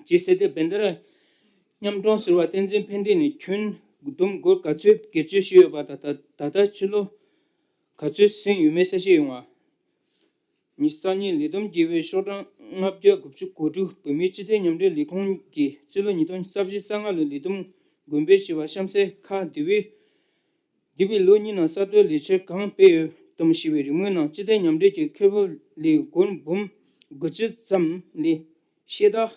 ཅེས་གསལ་ཏེ། བན་དྷ་ར་མཉམ་དྲུང་ཟུར་པ་བསྟན་འཛིན་ཕན་བདེ་ནས་ཁྱོན་བསྡོམས་སྒོར་ག་ཚོད་སྒེར་གཅོད་བྱས་ཡོད་པ་དང་། ད་ད་ལྟ་ཕྱིར་སློག་ག་ཚོད་ཟིན་ཡོད་མེད་གསལ་བཤད་ཡོང་བ། ཉི་ཤུ་རྩ་གཉིས་ལས་བསྡོམས་ཀྱི་བའི་ཤོག་གྲངས་ལྔ་བརྒྱ་དགུ་བཅུ་གོ་དྲུག་བོད་མིའི་སྤྱི་མཐུན་མཉམ་འབྲེལ་ལས་ཁུངས་ཀྱི་རྩིས་ལོ་ཉིས་སྟོང་རྩ་བཞི་རྩ་ལྔ་ལོའི་ལས་བསྡོམས་དགོངས་པའི་ཞི་བ་གཤམ་གསལ་ཁག་འདི་བས། འདས་པའི་ལོ་གཉིས་ནང་གསར་གཏོད་ལས་འཆར་གང་སྤེལ་ཡོད་དམ་ཞེས་པའི་རེ་སྨོན་ནང་། སྤྱི་མཐུན་མཉམ་འབྲེལ་གྱི་ཁེ་སྤོགས་ལས་སྒོར་འབུམ་དགུ་བཅུ་ཙམ་ལས་ཤེས་རྟགས་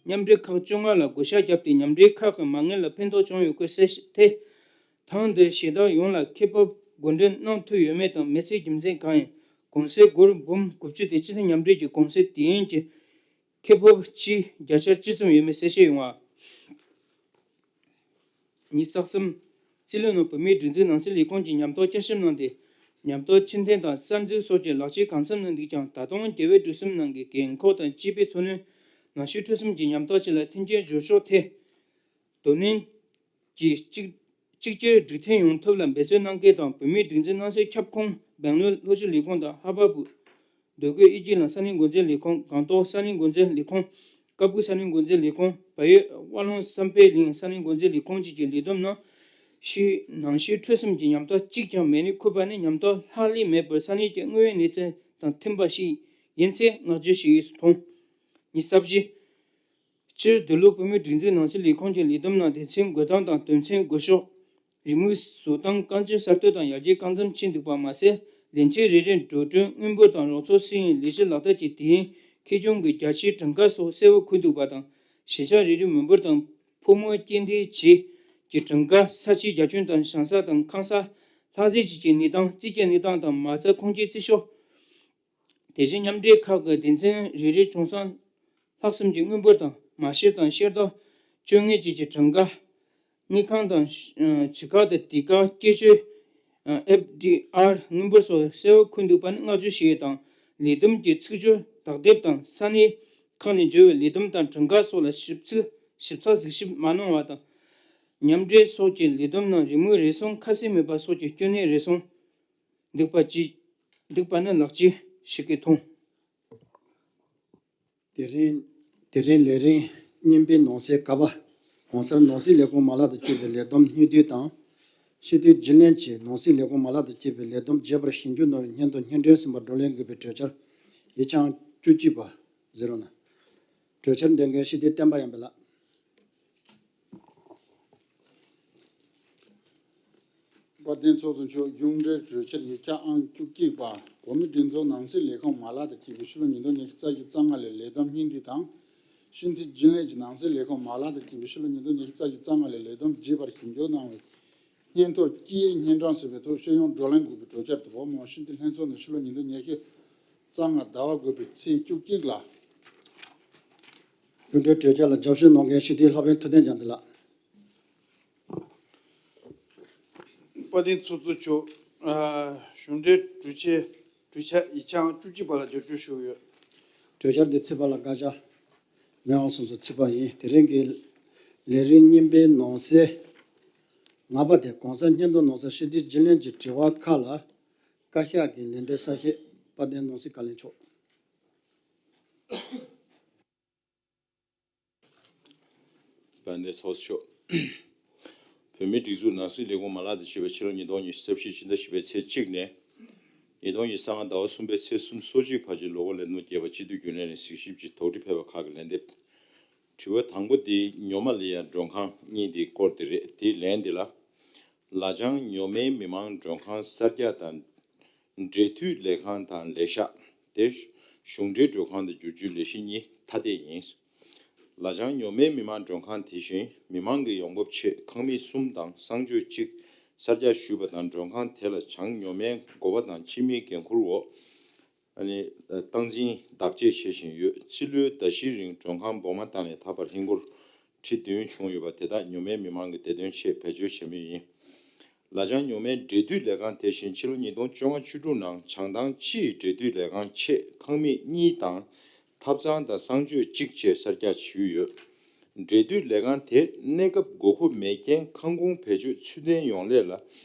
མཉམ་འབྲེལ་ཁག་བཅོ་ལྔ་ལ་བགོ་བཤའ་བརྒྱབ་སྟེ། མཉམ་འབྲེལ་ཁག་གི་མ་དངུལ་ལ་ཕན་ཐོགས་བྱུང་ཡོད་སྐོར་གསལ་ཏེ། ཐེངས་འདིར་ཞེ་དྲག་ཡོངས་ལ་ཁེ་སྤོགས་བགོ་འགྲེམས་གནང་ཐུབ་ཡོད་མེད་དང་། མི་ཚེ་རྒྱུ་མཚན་གང་ཡིན། གོང་གསལ་སྒོར་འབུམ་དགུ་བཅུ་དེ་སྤྱི་མཐུན་མཉམ་འབྲེལ་གྱི་གོང་གསལ་དེ་ཡིན་གྱི་ཁེ་སྤོགས་ཕྱིའི་བརྒྱ་ཆ་ཅི་ཙམ་ཡོད་མེད་གསལ་བཤད་ཡོང་བ། ཉི་ཤུ་རྩ་གསུམ། རྩིས་ལོའི་ནང་བོད་མིའི་སྒྲིག་འཛུགས་ནང་སྲིད་ལས་ཁུངས་ཀྱིས་ཉམས་རྟོགས་བསྐྱར་ཞིབ་གནང་སྟེ། ཉམས་རྟོགས་ཕྱིར་འཐེན་དང་གསར་འཛུགས་སོགས་ཀྱི་ལག་ཁྱེར་གང་འཚམ་ནང་འདུག་ཀྱང་། ད་དུང་རྒྱལ་བའི་སྒྲིག་གསུམ་ནང་གི་རྒན་འཁོགས་དང་སྐྱེས་པའི་འཚོ་སྣོན། ནང་ཤེས་འཕྲོད་གསུམ་གྱི་ཉམས་རྟོགས་བཅས་ལ་མཐུན་རྐྱེན་སྦྱོར་ཕྱོགས་ཐད། དོ་ནན་གྱིས་གཅིག་གཅིག་གྱུར་སྒྲིག་མཐུན་ཡོང་ཐབས་ལ་འབད་བརྩོན་གནང་གལ་དང་། བོད་མིའི་སྒྲིག་འཛུགས་སྣང་གསལ་ཁྱབ་ཁོངས་སྦེང་ལོར་ལྷོ་ཕྱོགས་ལས་ཁུངས་དང་། ཧ་བ་བུ་འདོད་རྒུ་ཨི་ཇི་ལན་ས་གནས་འགོ་འཛིན་ལས་ཁུངས། སྒང་ཏོག་ས་གནས་འགོ་འཛིན་ལས་ཁུངས། ཀ་སྦུག་ས་གནས་འགོ་འཛིན་ལས་ཁུངས། བལ་ཡུལ་དབའ་ལུང་བསམ་འཕེལ་གླིང་ས་གནས་འགོ་འཛིན་ལས་ཁུངས་བཅས་ཀྱི་ལས་བསྡོམས་ནང་ཤེས་ནང་ཤེས་འཕྲོད་གསུམ་གྱི་ཉམས་རྟོགས་གཅིག་ཀྱང་མེད་ནས། འཁོད་པ་ནི་ཉམས་རྟོགས་ལྷག་ལུས་མེད་པར་ས་གནས་ཀྱི་དངོས་ཡོད་གནས་ཚུལ་དང་མཐུན་པ་ཞིག་ ཡིན་ཚེ་བསྔགས་བརྗོད་ཞུ་ཡས་སུ་མཐོང་། ཉི་ཤུ་རྩ་བཞི། སྤྱིར་འདི་ལོ་བོད་མིའི་སྒྲིག་འཛུགས་ནང་སྲིད་ལས་ཁུངས་ཀྱི་ལས་བསྡོམས་ནང་སྡེ་ཚན་བགོ་སྟངས་དང་དོན་ཚན་བགོ་ཕྱོགས། རེའུ་མིག་བཟོ་སྟངས་རྐང་འཛིན་གསར་གཏོད་དང་ཡར་རྒྱས་རྐང་འཛིན་ཕྱིན་འདུག་པ་མ་ཟད། ལས་འཆར་རེ་རེར་འགྲོ་གྲོན་དངུལ་འབོར་དང་རོགས་ཚོགས་སྲིད་ཡིན་ལས་གཞི་ལག་བསྟར་གྱི་དེ་ཡིན་ཁེ་གྱོང་གི་རྒྱ་ཆེའི་གྲངས་ཀ་སོགས་གསལ་བོ་འཁོད་འདུག་པ་དང་། གཞིས་ཆགས་རེ་རེའི་མི་འབོར་དང་ཕོ་མོའི་སྐྱེས་འདས་བཅས་ཀྱི་གྲངས་ཀ་ས་ཆའི་རྒྱ་ཁྱོན་དང་བྱང་ས་དང་ཁང་ས་ལྷག་རྩིས་བཅས་ཀྱི་གནས་སྟངས་རྩིས་ཀྱི་གནས་སྟངས་དང་མ་རྩ་ཁུངས་སྐྱེལ་རྩིས་ཤོག་དེ་བཞིན་མཉམ་འབྲེལ་ཁག་གི་སྡེ་ཚན་རེ་རེའི་བྱུང་སོང་ལྷག་བསམ་གྱི་དངུལ་འབོར་དང་མ་བཤེར་དང་བཤེར་དོ་བཅོ་ལྔའི་རྗེས་ཀྱི་གྲངས་ཀ། དངུལ་ཁང་དང་ཞུ་ཁང་དང་དེ་ག་སྐྱེད་ཤོས་ཨེཕ་ཌི་ཨར་དངུལ་འབོར་སོགས་གསལ་བོ་འཁོད་འདུག་པ་ནི་བསྔགས་བརྗོད་ཞུ་ཡས་དང་ལས་བསྡོམས་ཀྱི་ཚིག་སྦྱོར་དག་དེབ་དང་ས་གནས་ཁག་ནས་འབྱོར་བའི་ལས་བསྡོམས་དང་གྲངས་ཀ་སོགས་ལ་ཞིབ་ཚིག་ཞིབ་ཚགས་གཟིགས་ཞིབ་མ་གནང་བ་དང་། མཉམ་འབྲེལ་སོགས་ཀྱི་ལས་བསྡོམས་ནང་རེའུ་མིག་རེ་ཟུང་ཁ་གསལ་མེད་པ་སོགས་ཀྱི་སྐྱོན་གནད་རེ་ཟུང་འདུག་པ་ཅི་འདུག་པ་ནི་ལག་བཅད་ཞིག་གིས་མཐོང་། དེ་རིང་དེ་རིང་ལས་རིམ་གཉིས་པའི་ནང་གསེས་ཀ་པ། གོང་གསལ་ནང་སྲིད་ལས་ཁུངས་མ་ལག་ཏུ་བསྐྱོད་པའི་ལས་བསྡོམས་སྙིང་བསྡུས་དང་། སྤྱི་འཐུས་རྒྱུན་ལས་ཀྱིས་ནང་སྲིད་ལས་ཁུངས་མ་ལག་ཏུ་བསྐྱོད་པའི་ལས་བསྡོམས་རྒྱས་པར་ཞིབ་འཇུག་གནང་བའི་སྙན་ཐོ་སྙན་སྒྲོན་ཟིན་པ་བགྲོ་གླེང་དགོས་པའི་གྲོས་འཆར་ཡིག་ཆ་ཨང་བཅུ་གཅིག་པ་གཟིགས་རོགས་གནང་། གྲོས་འཆར་འདོན་མཁན་སྤྱི་འཐུས་བསྟན་པ་ཡར་འཕེལ་ལགས། དཔལ་ལྡན་ཚོགས་གཙོ་མཆོག་གཞུང་འབྲེལ་གྲོས་འཆར་ཡིག་ཆ་ཨང་བཅུ་གཅིག་པ། བོད་མིའི་སྒྲིག་འཛུགས་ནང་སྲིད་ལས་ཁུངས་མ་ལག་ཏུ་བསྐྱོད་པའི་ཕྱི་ལོ་ཉིས་སྟོང་ཉི་ཤུ་རྩ་བཞི་རྩ་ལྔ་ལོའི་ལས་བསྡོམས་སྙིང་བསྡུས་དང་། སྤྱི་འཐུས་རྒྱུན་ལས་ཀྱིས་ནང་སྲིད་ལས་ཁུངས་མ་ལག་ཏུ་བསྐྱོད་པའི་ཕྱི་ལོ་ཉིས་སྟོང་ཉི་ཤུ་རྩ་བཞི་རྩ་ལྔ་ལོའི་ལས་བསྡོམས་རྒྱས་པར་ཞིབ་འཇུག་གནང་བའི་སྙན་ཐོ་དཀྱིལ་སྙན་གྲངས་ཟིན་པའི་ཐོག་ཤེས་ཡོན་བགྲོ་གླེང་དགོས་པའི་གྲོས་འཆར་དུ་བབ་མོ། སྤྱི་འཐུས་ལྷན་ཚོགས་ནས་ཕྱི་ལོ་ཉིས་སྟོང་ཉི་ཤུ་རྩ་ལྔ་ཟླ་བ་དགུ་པའི་ཚེས་བཅུ་གཅིག་ལ། གཞུང་འབྲེལ་གྲོས་འཆར་ལ་རྒྱབ་སྐྱོར་གནང་མཁན་སྤྱི་འཐུས་ལྷ་བན་ཐུབ་བསྟན་རྒྱ་མཚོ་ལགས། དཔལ་ལྡན་ཚོགས་གཙོ་མཆོག་ཨ། གཞུང་འབྲེལ་གྲོས་ཆོད་གྲོས་འཆར་ཡིག་ཆ་ཨང་བཅུ་གཅིག་པ་ལ་རྒྱབ་སྐྱོར་ཞུ་གི་ཡོད། གྲོས་འཆར་འདི་ཚིག་པ་ལ་བཀའ་ཤག་མི་དབང་གསུམ་སོགས་ཚིག་པ་ཡིན། དེ་རིང་གི་ལས་རིམ་གཉིས་པའི་ནང་གསེས་ལྔ་པ་དེ་གོང་གསལ་སྙན་ཐོ་ནང་གསལ་སྤྱི་འཐུས་རྒྱུན་ལས་ཀྱི་དྲི་བ་ཁག་ལ་བཀའ་ཤག་གིས་ལན་འདེབས་གསལ་བཤད། དཔལ་ལྡན་ནང་སྲིད་བཀའ་བློན་མཆོག་དཔལ་ལྡན་ཚོགས་གཙོ་མཆོག་བོད་མིའི་སྒྲིག་འཛུགས་ནང་སྲིད་ལས་ཁུངས་མ་ལག་ཏུ་བསྐྱོད་པའི་ཕྱི་ལོ་ཉིས་སྟོང་ཉི་ཤུ་རྩ་བཞི་ཕྱི་ཟླ་བཞི་པའི་ཚེས་གཅིག་ནས་ཉིས་སྟོང་ཉི་ཤུ་རྩ་ལྔ་ཟླ་བ་གསུམ་པའི་ཚེས་སོ་གཅིག་བར་གྱི་ལོ་འཁོར་ལས་དོན་རྒྱས་པ་སྤྱི་འཐུས་རྒྱུན་ལས་ནས་གཟིགས་ཞིབ་ཀྱི་དོགས་འདྲི་ཕེབས་པ་ཁག་གི་ལན་འདེབས། དྲི་བ་དང་པོ་འདི་ཉོ་མ་ལི་ཡ་མགྲོན་ཁང་གཉིས་འདིའི་སྐོར་དེ་རེད། དེའི་ལན་འདི་ལ། ལ་ལྗང་ཉོ་མའི་མི་མང་མགྲོན་ཁང་གསར་རྒྱག་དང་། འབྲེལ་མཐུད་ལས་ཁང་དང་ལས་ཤག་དེ་གཞུང་འབྲེལ་མགྲོན་ཁང་དུ་བསྒྱུར་རྒྱུའི་ལས་གཞི་གཉིས་ཐ་དད་ཡིན། ལ་ལྗང་ཉོ་མའི་མི་མང་མགྲོན་ཁང་དེ་བཞིན་མི་མང་གི་ཡོང་འབབ་ཆེད་ཁང་མིག་གསུམ་དང་གསང་སྤྱོད་གཅིག་གསར་རྒྱག་ཞུས་པ་དང་། མགྲོན་ཁང་དེ་ལ་ལྗང་ཉོ་མའི་འགོ་པ་དང་སྤྱི་མིའི་འགན་འཁུར་འོག་ཨ་ནི་སྟངས་འཛིན་བདག་གཅེས་བྱེད་བཞིན་ཡོད། ཕྱི་ལོའི་ཟླ་བཞིའི་རིང་མགྲོན་ཁང་སྦོང་མ་བཏང་ནས་ད་བར་ཧིན་སྒོར་ཁྲི་བདུན་བྱུང་ཡོད་པ་དེ་དག་ཉོ་མའི་མི་མང་གི་བདེ་དོན་ཆེད་བེད་སྤྱོད་བྱེད་མུས་ཡིན། ལ་ལྗང་ཉོ་མའི་འབྲེལ་མཐུད་ལས་ཁང་དེ་བཞིན་ཕྱི་ལོ་ཉིས་སྟོང་བཅོ་ལྔ་བཅུ་དྲུག་ནང་བྱང་ཐང་སྤྱིའི་འབྲེལ་མཐུད་ལས་ཁང་ཆེད་ཁང་མིག་གཉིས་དང་ཐབ་ཚང་དང་གསང་སྤྱོད་གཅིག་བཅས་གསར་རྒྱག་ཞུས་ཡོད། འབྲེལ་མཐུད་ལས་ཁང་དེ་གནས་སྐབས་དགོས་མཁོ་མེད་རྐྱེན་ཁང་ཁོངས་བེད་སྤྱོད་ཚུལ་ལྡན་ཡོང་སླད་ལ་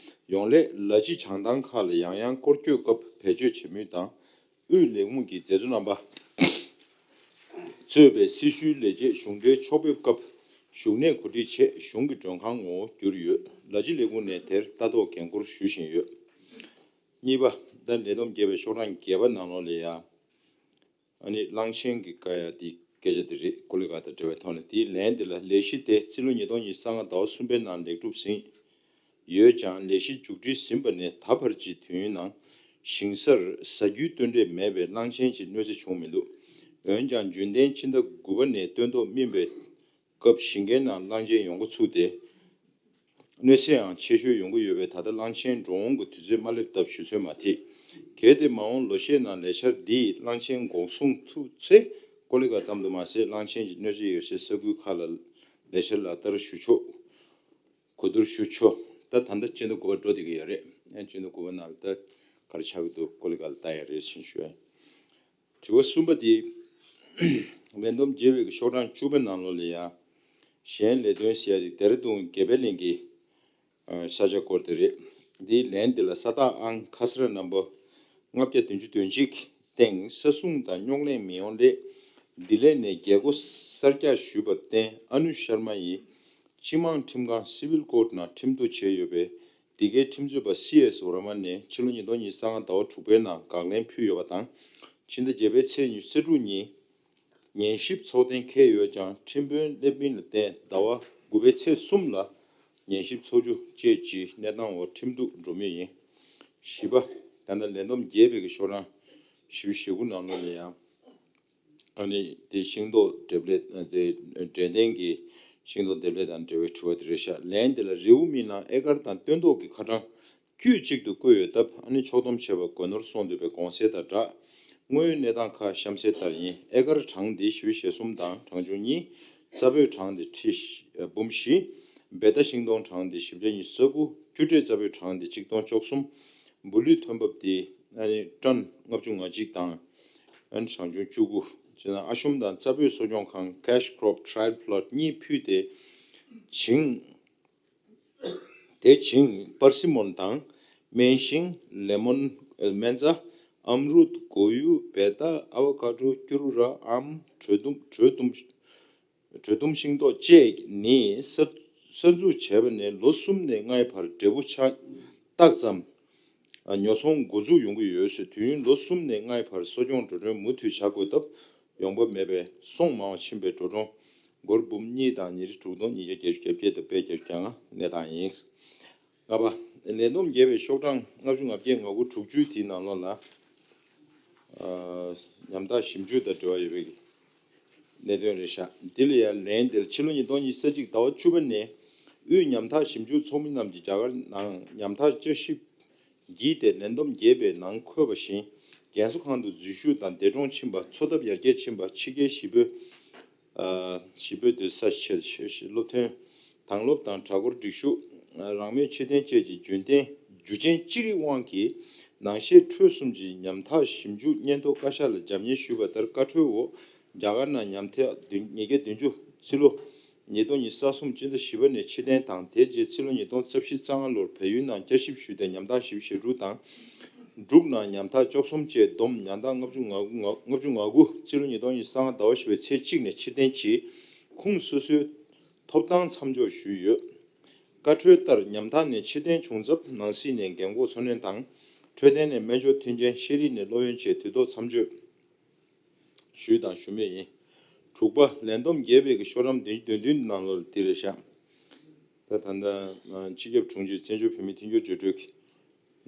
ཡོང་སླད་ལ་ཕྱི་བྱང་ཐང་ཁག་ལ་ཡང་ཡང་སྐོར་སྐྱོད་སྐབས་བེད་སྤྱོད་བྱེད་མུས་དང་། དབུས་ལས་ཁུངས་ཀྱི་མཛད་གཙོ་རྣམ་པ་གཙོས་པའི་སྲི་ཞུའི་ལས་བྱེད་གཞུང་འབྲེལ་ཕྱོགས་ཕེབས་སྐབས་བཞུགས་གནས་གོ་སྒྲིག་ཆེད་གཞུང་གི་མགྲོན་ཁང་ངོ་བོ་བསྒྱུར་ཡོད། ལ་ཕྱི་ལས་ཁུངས་ནས་དེར་ལྟ་རྟོག་འགན་འཁུར་ཞུ་བཞིན་ཡོད། གཉིས་པ། ད་ལས་བསྡོམས་རྒྱས་པའི་ཤོག་གྲངས་བརྒྱད་པ་ནང་ལོགས་ལ་ཡ། ཨ་ནི་གླང་ཆེན་གྱི་བཀའ་ཡ་དེ་སྐད་ཆ་དེ་རེད། ཀོ་ལི་ག་དང་འབྲེལ་བའི་ཐོག་ནས། དེའི་ལན་དེ་ལ་ལས་གཞི་དེ་རྩིས་ལོ་ཉིས་སྟོང་ཉི་ཤུ་རྩ་ལྔ་ཟླ་བ་གསུམ་པའི་ནང་ལེགས་གྲུབ་ཟིན་ཡོད་ཀྱང་། ལས་གཞི་མཇུག་སྒྲིལ་ཟིན་པ་ནས་ད་བར་གྱི་དུས་ཡུན་ནང་ཞིང་སར་ཟ་རྒྱུའི་སྟོན་འབྲས་མེད་པའི་གླང་ཆེན་གྱི་གནོད་འཚེ་བྱུང་མི་འདུག་འོན་ཀྱང་རྒྱུན་ལྡན་ཕྱི་ཟླ་དགུ་པ་ནས་སྟོན་ཐོག་སྨིན་པའི་སྐབས་ཞིང་ཁའི་ནང་གླང་ཆེན་ཡོང་འགོ་ཚུགས་ཏེ། གནོད་འཚེའང་ཆེ་ཤོས་ཡོང་གི་ཡོད་པས། ད་ལྟ་གླང་ཆེན་འགྲོ་འོང་གི་དུས་ཚོད་མ་སླེབས་སྟབས་ཞུ་ཚོད་མ་ཐིག་གལ་ཏེ་མ་འོངས་ལོ་ཤས་ནང་ལས་འཆར་འདིས་གླང་ཆེན་འགོག་སྲུང་ཐུབ་ཚེ། ཀོ་ལི་ག་ཙམ་དུ་མ་ཟད་གླང་ཆེན་གྱི་གནོད་འཚེ་ཡོད་སའི་ས་ཁུལ་ཁག་ལ་ལས་འཆར་ལག་བསྟར་ཞུ་ཆོག་གོ་བསྡུར་ཞུ་ཆོག་ད་ད་ལྟ་སྤྱི་ཟླ་དགུ་པ་འགྲོ་བསྡད་ཀྱི་ཡོད་རེད། ཨ་ནི་སྤྱི་ཟླ་དགུ་པ་ནང་ལ་ད་ག་རེ་ཆགས་ཀྱི་འདུག་ཀོ་ལི་ག་ལ་ལྟ་ཡ་རེད་ཟེར་ཞུ་ཡ། དྲི་བ་གསུམ་པ་དེ། ལས་བསྡོམས་རྒྱས་པའི་ཤོག་གྲངས་བཅུ་པའི་ནང་ལོགས་ལ་ཡ། གཞན་ལས་དོན་ཟེར་ཡ་དེ་ལྡེ་ར་ལྡུན་དགེ་འཕེལ་གླིང་གི་ས་ཆ་སྐོར་དེ་རེད། འདིའི་ལན་འདི་ལ་ས་རྟགས་ཨང་ཁ་སར་ནམ་བར་ལྔ་བརྒྱ་བདུན་ཅུ་དོན་གཅིག་སྟེང་ས་སྲུང་དང་རྙོག་གླེང་མི་ཡོང་སླད་ལྡི་ལི་ནས་རྒྱལ་སྒོ་གསར་རྒྱག་ཞུས་པར་བརྟེན་ཨ་ནུ་ཤར་མ་ཡིས་སྤྱི་དམངས་ཁྲིམས་ཁང་སི་ཝིལ་ཀོར་ནང་ཁྲིམས་གཏུག་བྱས་ཡོད་པའི་འདི་གའི་ཁྲིམས་རྩོད་པ་སི་ཨེས་ཝར་མ་ནས་ཕྱི་ལོ་ཉིས་སྟོང་ཉི་ཤུ་རྩ་ལྔ་ཟླ་བ་དྲུག་པའི་ནང་དགག་ལན་ཕུལ་ཡོད་པ་དང་། ཕྱི་ཟླ་བརྒྱད་པའི་ཚེས་ཉི་ཤུ་རྩ་དྲུག་ཉིན་ཉན་ཞིབ་ཚོགས་ཐེངས་འཁེལ་ཡོད་ཀྱང་ཁྲིམས་དཔོན་སླེབས་མིན་ལ་བརྟེན་ཟླ་བ་དགུ་པའི་ཚེས་གསུམ་ལ་ཉན་ཞིབ་ཚོགས་རྒྱུ་བཅས་ཀྱི་གནས་སྟངས་འོག་ཁྲིམས་གཏུག་འགྲོ་མུས་ཡིན། བཞི་པ། ད་ལྟ་ལས་བསྡོམས་རྒྱས་པའི་ཤོག་གྲངས་བཞི་བཅུ་ཞེ་དགུ་ནང་ལོགས་ལ་ཡང་། ཨ་ནི་དེ་ཤིང་ཏོག་འབྲེལ་ལས་དེ་འབྲེལ་ལྡན་གྱི་ཤིང་ཏོག་འབྲེལ་ལས་དང་འབྲེལ་བའི་དྲི་བ་དེ་རེད་ཤག་ལན་དེ་ལ་རེའུ་མིག་ནང་ཨེ་ཀར་དང་སྟོན་ཐོག་གི་ཁ་གྲངས་དཀྱུས་གཅིག་ཏུ་བཀོད་ཡོད་སྟབས། ཨ་ནི་ཕྱོགས་བསྡོམས་བྱས་པ་དགོས་ནོར་སོང་འདུག་པའི་དགོངས་སེལ་དང་སྦྲགས། དངོས་ཡོད་གནས་སྟངས་ཁག་གཤམ་གསལ་ལྟར་ཡིན། ཨེ་ཀར་གྲངས་དེ་བཞི་བཅུ་ཞེ་གསུམ་དང་གྲངས་ཆུང་གཉིས། རྩ་བོད་གྲངས་དེ་ཁྲི་བཞི་འབུམ་བཞི། བེ་ཏ་ཤིང་སྡོང་གྲངས་དེ་བཞི་བརྒྱ་ཉི་ཤུ་རྩ་དགུ། རྒྱུ་འབྲས་རྩ་བོད་གྲངས་དེ་ཆིག་སྟོང་བཅུ་གསུམ། འབུ་ལུད་ཐོན་འབབ་དེ་ཨ་ནི་ཊོན་ལྔ་བཅུ་ང་གཅིག་དང་། ཨ་ནི་གྲངས་ཆུང་བཅུ་དགུ། བྱས་ན་ཨ་ཤུམ་དང་རྩ་བོད་གསོ་སྐྱོང་ཁང་Cash Crop Trial Plot གཉིས་ཕུད་དེ་བྱིངས། དེ་བྱིངས་པར་སི་མོན་དང་། སྨན་ཤིང་། ལེ་མོན། སྨན་རྩྭ། ཨམ་རུད། མགོ་ཡུ། བེ་ཏ། ཨ་བོ་ཀ་ཌོ། སྐྱུ་རུ་ར། ཨམ། དྲོད་ཐུམ། དྲོད་ཐུམ། དྲོད་ཐུམ་ཤིང་ཏོག་བཅས་ནི་གསར་གསར་འཛུགས་བྱས་པ་ནས་ལོ་གསུམ་ནས་ལྔའི་བར་འབྲས་བུ་ཆགས་རྟགས་ཙམ་ཉོ་ཚོང་འགོ་འཛུགས་ཡོང་གི་ཡོད་ཟེར། དུས་ཡུན་ལོ་གསུམ་ནས་ལྔའི་བར་གསོ་སྐྱོང་འགྲོ་གྲོན་མུ་མཐུད་བྱ་དགོས་སྟབས། ཡོང་འབབ་མེད་པས་སོང་མང་བ་ཕྱིན་པའི་འགྲོ་གྲོན་སྒོར་འབུམ་གཉིས་དང་ཉི་ཁྲི་དྲུག་སྟོང་ཉིས་བརྒྱ་བརྒྱད་ཅུ་གྱ་བརྒྱད་དང་པད་བརྒྱད་ཅུ་གྱ་ལྔ་གནས་སྟངས་ཡིན། ལྔ་པ། ལས་བསྡོམས་རྒྱས་པའི་ཤོག་གྲངས་ལྔ་བཅུ་ང་བརྒྱད་ང་དགུ་དྲུག་ཅུ་དེའི་ནང་ལོགས་ལ། ཨ། ཉམ་ཐག་ཞིབ་འཇུག་དང་འབྲེལ་བ་ཡོད་པའི་གནད་དོན་རེད་ཤག་འདི་ལ་ཡང་ལན་འདིར་ཕྱི་ལོ་ཉིས་སྟོང་ཉི་ཤུ་རྩ་གཅིག་ཟླ་བ་བཅུ་པ་ནས་དབུས་ཉམ་ཐག་ཞིབ་འཇུག་ཚོགས་མི་རྣམས་ཀྱིས་རྒྱ་གར་ནང་ཉམ་ཐག་དཔྱད་ཞིབ་བགྱིས་ཏེ་ལན་བསྡོམས་རྒྱས་པའི་ནང་འཁོད་པ་བཞིན་རྒན་གསོ་ཁང་དུ་འཛུལ་ཞུགས་དང་འདས་གྲོངས་ཕྱིན་པ། འཚོ་ཐབས་ཡར་རྒྱས་ཕྱིན་པ། ཕྱི་རྒྱལ་གཞིས་སྤོས། ཨ། གཞིས་སྤོས་སྡོད་ས། ཆེད་སློབ་ཐོན། དྭང་སློབ་དང་གྲྭ་སྐོར་སྒྲིག་ཞུགས། རང་མོས་ཕྱིར་འཐེན་བཅས་ཀྱི་རྒྱུ་རྐྱེན་རྒྱུ་རྐྱེན་ཅི་རིགས་དབང་གིས་ནང་ཤེས་འཕྲོས་གསུམ་གྱི་ཉམ་ཐག་ཞིབ་འཇུག་སྙན་ཐོ་བཀའ་ཤག་ལ་རྒྱབ་གཉེར་ཞུས་པ་ལྟར་བཀའ་འཁྲོལ་འོག་རྒྱ་གར་ནང་ཉམ་ཐག་བདུན་ཉིས་བརྒྱ་བདུན་ཅུ་ཕྱི་ལོ་ཉིས་སྟོང་ཉི་ཤུ་རྩ་གསུམ་སྤྱི་ཟླ་བཞི་པ་ནས་ཕྱིར་འཐེན་དང་། དེ་རྗེས་ཕྱི་ལོ་ཉིས་སྟོང་རྩ་བཞི་རྩ་ལྔ་ལོར་བལ་ཡུལ་ནང་བསྐྱར་ཞིབ་ཞུས་ཏེ་ཉམ་ཐག་ཞིབ་ཞེ་དྲུག་དང་། འབྲུག་ནང་ཉམ་ཐག་བཅུ་གསུམ་བཅས་བསྡོམས་ཉམ་ཐག་ལྔ་བཅུ་ང་དགུ། ལྔ་བཅུ་ང་དགུ་ཕྱི་ལོ་ཉིས་སྟོང་ཉི་ཤུ་རྩ་ལྔ་ཟླ་བ་བཞི་པའི་ཚེས་གཅིག་ནས་ཕྱིར་འཐེན་གྱིས་ཁུངས་སོ་སོའི་ཐོབ་ཐང་མཚམས་འཇོག་ཞུས་ཡོད། བཀའ་འཁྲོལ་ལྟར་ཉམ་ཐག་ནས་ཕྱིར་འཐེན་བྱུང་ཚབ་ནང་སྲིད་ནས་རྒན་འཁོགས་འཚོ་སྣོན་དང་། འཕྲོད་བསྟེན་ནས་སྨན་སྦྱོར་མཐུན་རྐྱེན། ཤེས་རིག་ནས་སློབ་ཡོན་བཅས་དུས་ཐོག་མཚམས་འཇོག་ཞུས་དང་ཞུ་མུས་ཡིན། དྲུག་པ། ལན་བསྡོམས་རྒྱས་པའི་ཤོག་གྲངས་བདུན་བདུན་བདུན་ནང་ལོགས་ལ་འདི་རེད་ཤག་ད་ད་ལྟ་སྤྱི་ཁྱབ་དྲུང་ཆེ་བཙན་བྱོལ་བོད་མིའི་མཐུན་འགྱུར་བརྗོད་གྲོལ་གྱི་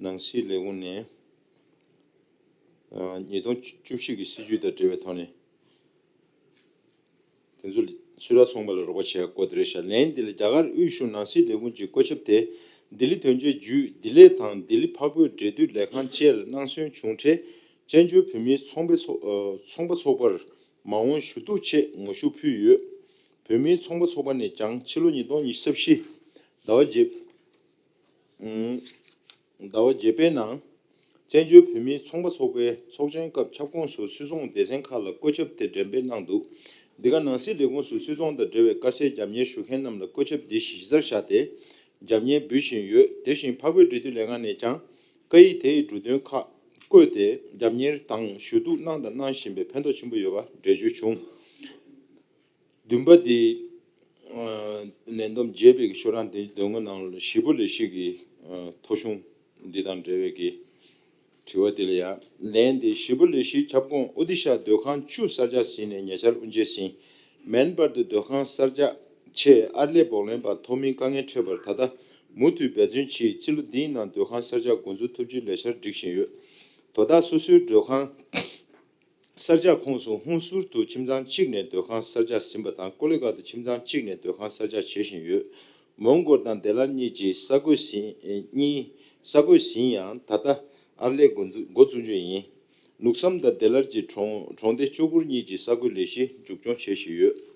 ནང་སྲིད་ལས་ཁུངས་ནས་ཉིས་སྟོང་བཅུ་བཞི་གི་སྲིད་ཇུས་དང་འབྲེལ་བའི་ཐོག་ནས། དེ་ཚོ་ཚུར་ར་ཚོང་པ་ལ་རོགས་པ་བྱེད་སྐོར་དེ་རེད་ཤག་ལན་འདི་ལ་རྒྱ་གར་དབུས་གཞུང་ནང་སྲིད་ལས་ཁུངས་ཀྱི་བཀོད་ཁྱབ་དེ་ལྡི་ལི་དོན་གཅོད་བརྒྱུད་ལྡི་ལི་དང་ལྡི་ལི་འཕགས་བོད་འབྲེལ་མཐུད་ལས་ཁང་བཅས་ལ་གནང་སོན་བྱུང་འཕྲལ། བཙན་བྱོལ་བོད་མིའི་ཚོང་པའི་ཚོགས་ཚོང་པ་ཚོགས་པར་མ་འོངས་ཞུ་གཏུག་ཆེད་ངོ་ཤུགས་ཕུལ་ཡོད། བོད་མིའི་ཚོང་པ་ཚོགས་པ་ནས་ཀྱང་ཕྱི་ལོ་ཉིས་སྟོང་ཉི་ཤུ་རྩ་བཞི་ཟླ་བ་བརྒྱད། ཟླ་བ་བརྒྱད་པའི་ནང་། བཙན་བྱོལ་བོད་མིའི་ཚོང་པ་ཚོགས་པའི་ཚོགས་ཆེན་སྐབས་ཁྱབ་ཁོངས་སུ་སུད་ཚོང་སྡེ་ཚན་ཁག་ལ་བཀོད་ཁྱབ་དེ་འགྲེམས་སྤེལ་གནང་འདུག་འདི་ག་ནང་སྲིད་ལས་ཁུངས་སུ་སུད་ཚོང་དང་འབྲེལ་བའི་དཀའ་སེལ་རྒྱབ་གཉེར་ཞུ་མཁན་རྣམས་ལ་བཀོད་ཁྱབ་འདི་གཞི་རྩར་བཞག་སྟེ་རྒྱབ་གཉེར་འབུལ་བཞིན་ཡོད། དེ་བཞིན་འཕགས་བོད་འབྲེལ་མཐུད་ལས་ཁང་ནས་ཀྱང་བཀའ་ཡིག་དེ་ཡི་འབྲུ་དོན་ཁག་བཀོད་དེ་རྒྱབ་གཉེར་དང་ཞུ་གཏུག་གནང་དང་གནང་བཞིན་པས་ཕན་ཐོགས་ཆེན་པོ་ཡོད་པ་འགྲེལ་བརྗོད་བྱུང་། བདུན་པ་འདི། ལན་བསྡོམས་རྒྱས་པའི་ཤོག་གྲངས་དེ་འདོན་དགོས་ནང་ལ་ཞིབ་པོ་ལས་གཞི་གི་ཐོ་གཞུང་འདི་དང་འབྲེལ་བའི་གི་དྲི་བ་དེ་ལ་ཡང་ལན་འདི། ཞིབ་པོ་ལས་གཞིའི་ཁྱབ་ཁོངས་ཨོ་ཏི་ཤ་སྡོད་ཁང་བཅུ་གསར་རྒྱག་ཟིན་ནས་ཉེ་ཆར་དབུ་འབྱེད་ཟིན། མན་བར་དུ་སྡོད་ཁང་གསར་རྒྱག་ཆེད་ཨར་ལས་བོགས་ལེན་པ་ཐོབ་མིན་དཀའ་ངལ་འཕྲད་པར་ད་ལྟ་མུ་མཐུད་འབད་བརྩོན་གྱིས་རྩིས་ལོ་འདིའི་ནང་སྡོད་ཁང་གསར་རྒྱག་འགོ་འཛུགས་ཐུབ་ཆེད་ལས་འཆར་སྒྲིག་བཞིན་ཡོད། དོ་བདག་སོ་སོའི་སྡོད་ཁང་གསར་རྒྱག་ཁོངས་སུ་ཧུན་སུར་དུ་ཁྱིམ་ཚང་གཅིག་ནས་སྡོད་ཁང་གསར་རྒྱག་ཟིན་པ་དང་། ཀོ་ལི་གྷལ་དུ་ཁྱིམ་ཚང་གཅིག་ནས་སྡོད་ཁང་གསར་རྒྱག་བྱེད་བཞིན་ཡོད། མོན་གྷོ་དང་བདེ་སླར་གཉིས་ཀྱིས་ས་བགོས་ཟིན་གཉིས་ས་བགོས་ཟིན་ཡང་ད་ལྟ་ཨར་ལས་འགོ་འཛུགས་འགོ་བཙུགས་རྒྱུ་ཡིན། ལུགས་བསམ་དང་བདེ་སླར་གྱི་གྲོང་གྲོང་སྡེ་ལྕོག་གུར་གཉིས་ཀྱི་ས་བགོས་ལས་གཞི་མཇུག་སྐྱོང་བྱེད་བཞིན་ཡོད།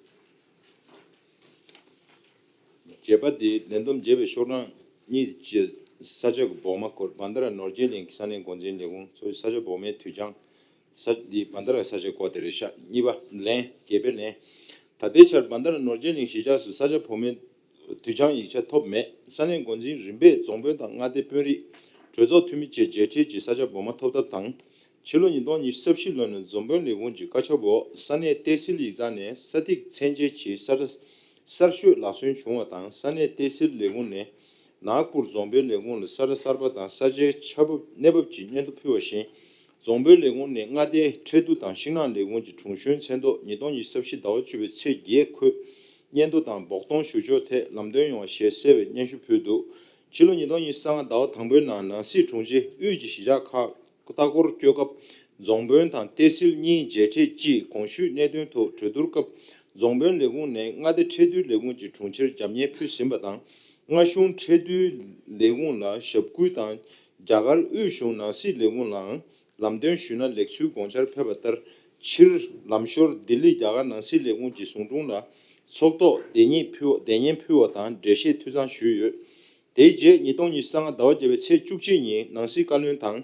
བརྒྱད་པ་འདི་ལན་བསྡོམས་རྒྱས་པའི་ཤོག་གྲངས་གཉིས་ཀྱི་ས་ཆ་གི་བོགས་མ་སྐོར། བན་དྷ་ར་ནོར་རྒྱས་གླིང་གི་ས་གནས་འགོ་འཛིན་ལས་ཁུངས་ཚོ་ས་ཆ་བོགས་མའི་དུད་ཅང་ས་འདི་བན་དྷ་ར་ས་ཆ་སྐོར་དེ་རེད་ཤག་གཉིས་པ་ལན། བརྒྱད་པའི་ལན། ད་ལྟའི་ཆར་བན་དྷ་ར་ནོར་རྒྱས་གླིང་གཞིས་ཆགས་སུ་ས་ཆ་བོགས་མའི་དུད་ཅང་ཡིག་ཆ་ཐོབ་མེད། ས་གནས་འགོ་འཛིན་རིམ་པས་རྫོང་དཔོན་དང་མངའ་སྡེ་དཔོན་རིགས། གྲོས་ཚོགས་འཐུས་མི་བཅས་མཇལ་འཕྲད་ཀྱིས་ས་ཆ་བོགས་མ་ཐོབ་ཐབས་དང་། ཕྱི་ལོ་ཉིས་སྟོང་ཉི་ཤུ་རྩ་བཞི་ལོ་ནས་འཛམ་བུའི་ལས་ཁུངས་ཀྱི་བཀའ་ཁྱབ་འོག་ས་གནས་གཏེར་སྲིད་ཡིག་ཚང་ནས་ས་ཐིག་མཚན་ཅན་གྱི་ས་ཁྲ་གསར་ཤོས་ལག་སོན་བྱུང་བ་དང་། ས་གནས་གཏེར་སྲིད་ལས་ཁུངས་ནས་ནཱག་པུར་རྫོང་དཔོན་ལས་ཁུངས་ལ་ས་ཁྲ་གསར་པ་དང་ས་ཆའི་ཆ་བབ་གནས་བབ་ཀྱི་སྙན་ཐོ་ཕུལ་བ་བཞིན། རྫོང་དཔོན་ལས་ཁུངས་ནས་མངའ་སྡེའི་ཁྲལ་བསྡུ་དང་ཤིང་ནགས་ལས་ཁུངས་ཀྱི་དྲུང་གཞོན་མཚན་ཐོ་ཉིས་སྟོང་ཉི་ཤུ་རྩ་བཞི་ཟླ་བ་བཅུ་པའི་ཚེས་བརྒྱད་འཁོད་སྙན་ཐོ་དང་འབོགས་གཏོང་ཞུ་ཕྱོགས་ཐད་ལམ་སྟོན་ཡོང་བ་ཞེས་གསལ་བའི་སྙན་ཞུ་ཕུལ་འདུག་ཕྱི་ལོ་ཉིས་སྟོང་ཉི་ཤུ་རྩ་ལྔ་ཟླ་བ་དང་པོའི་ནང་ནང་སྲིད་དྲུང་ཆེ་དབུས་ཀྱི་གཞིས་ཆགས་ཁག་ལྟ་སྐོར་སྐྱོད་སྐབས་རྫོང་དཔོན་དང་ཏེ་སིལ་གཉིས་མཇལ་འཕྲད་ཀྱིས་གོང་ཞུས་གནད་དོན་ཐོག་གྲོས་བསྡུར་སྐབས་རྫོང་དཔོན་ལས་ཁུངས་ནས་མངའ་སྡེ་ཁྲལ་བསྡུའི་ལས་ཁུངས་ཀྱི་དྲུང་ཆེར་རྒྱབ་གཉེར་ཕུལ་ཟིན་པ་དང་། མངའ་གཞུང་ཁྲལ་བསྡུའི་ལས་ཁུངས་ལ་ཞབས་སྐུལ་དང་རྒྱ་གར་དབུས་གཞུང་ནང་སྲིད་ལས་ཁུངས་ལའང་ལམ་སྟོན་ཞུས་ན་ལེགས་ཚུལ་དགོངས་འཆར་ཕེབས་པ་ལྟར། ཕྱིར་ལམ་ཞོར་ལྡི་ལི་རྒྱ་གར་ནང་སྲིད་ལས་ཁུངས་ཀྱི་ཟུང་དྲུང་ལ་ཚོགས་ཐོག་འདེད་ཉེས་ཕུལ་འདེད་ཉེས་ཕུལ་བ་དང་འགྲེལ་བཤད་འཐུས་ཚང་ཞུས་ཡོད། དེའི་རྗེས་ཉིས་སྟོང་ཉི་ཤུ་རྩ་ལྔ་ཟླ་བ་བརྒྱད་པའི་ཚེས་བཅུ་གཅིག་ཉིན་ནང་སྲིད་བཀའ་བློན་དང་།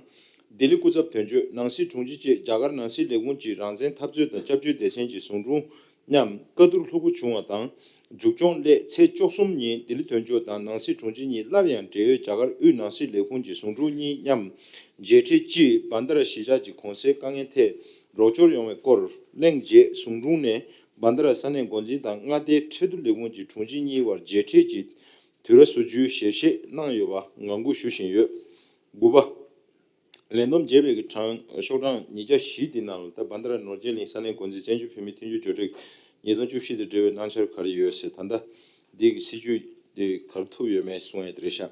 ལྡི་ལི་སྐུ་ཚབ་དོན་གཅོད་ནང་སྲིད་དྲུང་ཆེ་བཅས་རྒྱ་གར་ནང་སྲིད་ལས་ཁུངས་ཀྱི་རང་བཙན་འཐབ་རྩོད་དང་སྐྱབས་བཅོལ་སྡེ་ཚན་གྱི་ཟུང་དྲུང་མཉམ་བཀའ་བསྡུར་ལྷུག་པོ་བྱུང་བ་དང་། མཇུག་སྐྱོང་སླད་ཚེས་བཅུ་གསུམ་ཉིན་ལྡི་ལི་དོན་གཅོད་དང་ནང་སྲིད་དྲུང་ཆེ་གཉིས་སླར་ཡང་འབྲེལ་ཡོད་རྒྱ་གར་དབུས་ནང་སྲིད་ལས་ཁུངས་ཀྱི་ཟུང་དྲུང་གཉིས་མཉམ་མཇལ་འཕྲད་ཀྱིས་བན་དྷ་ར་གཞིས་ཆགས་ཀྱི་གོང་གསལ་དཀའ་ངལ་ཐད་རོགས་སྐྱོར་ཡོང་བའི་སྐོར་གླེང་རྗེས་ཟུང་དྲུང་ནས་བན་དྷ་ར་ས་གནས་འགོ་འཛིན་དང་མངའ་སྡེའི་ཁྲལ་བསྡུ་ལས་ཁུངས་ཀྱི་དྲུང་ཆེ་གཉིས་བར་མཇལ་འཕྲད་ཀྱི་དུས་ར་བཟོ་རྒྱུའི་ཞལ་བཞེས་གནང་ཡོད་པ་ངང་སྒུག་ཞུ་བཞིན་ཡོད། དགུ་པ། ལས་བསྡོམས་རྒྱས་པའི་གི་གྲངས་ཤོག་གྲངས་ཉིས་བརྒྱ་བཞི་འདི་ནང་ལ་ད་བན་དྷ་ར་ནོར་རྒྱས་གླིང་ས་གནས་འགོ་འཛིན་བཙན་བྱོལ་བོད་མིའི་མཐུན་སྒྲིལ་གྱོད་གྲལ་ཉིས་སྟོང་བཅུ་བཞི་དང་འབྲེལ་བའི་གནང་འཆར་ག་རེ་ཡོད་ཟེར། ད་ལྟ་འདི་གི་སྲིད་ཇུས་འདི་ག་རེ་ཐུབ་ཡོད་མེད་གསུང་ཡས་དེ་རེད་ཤག་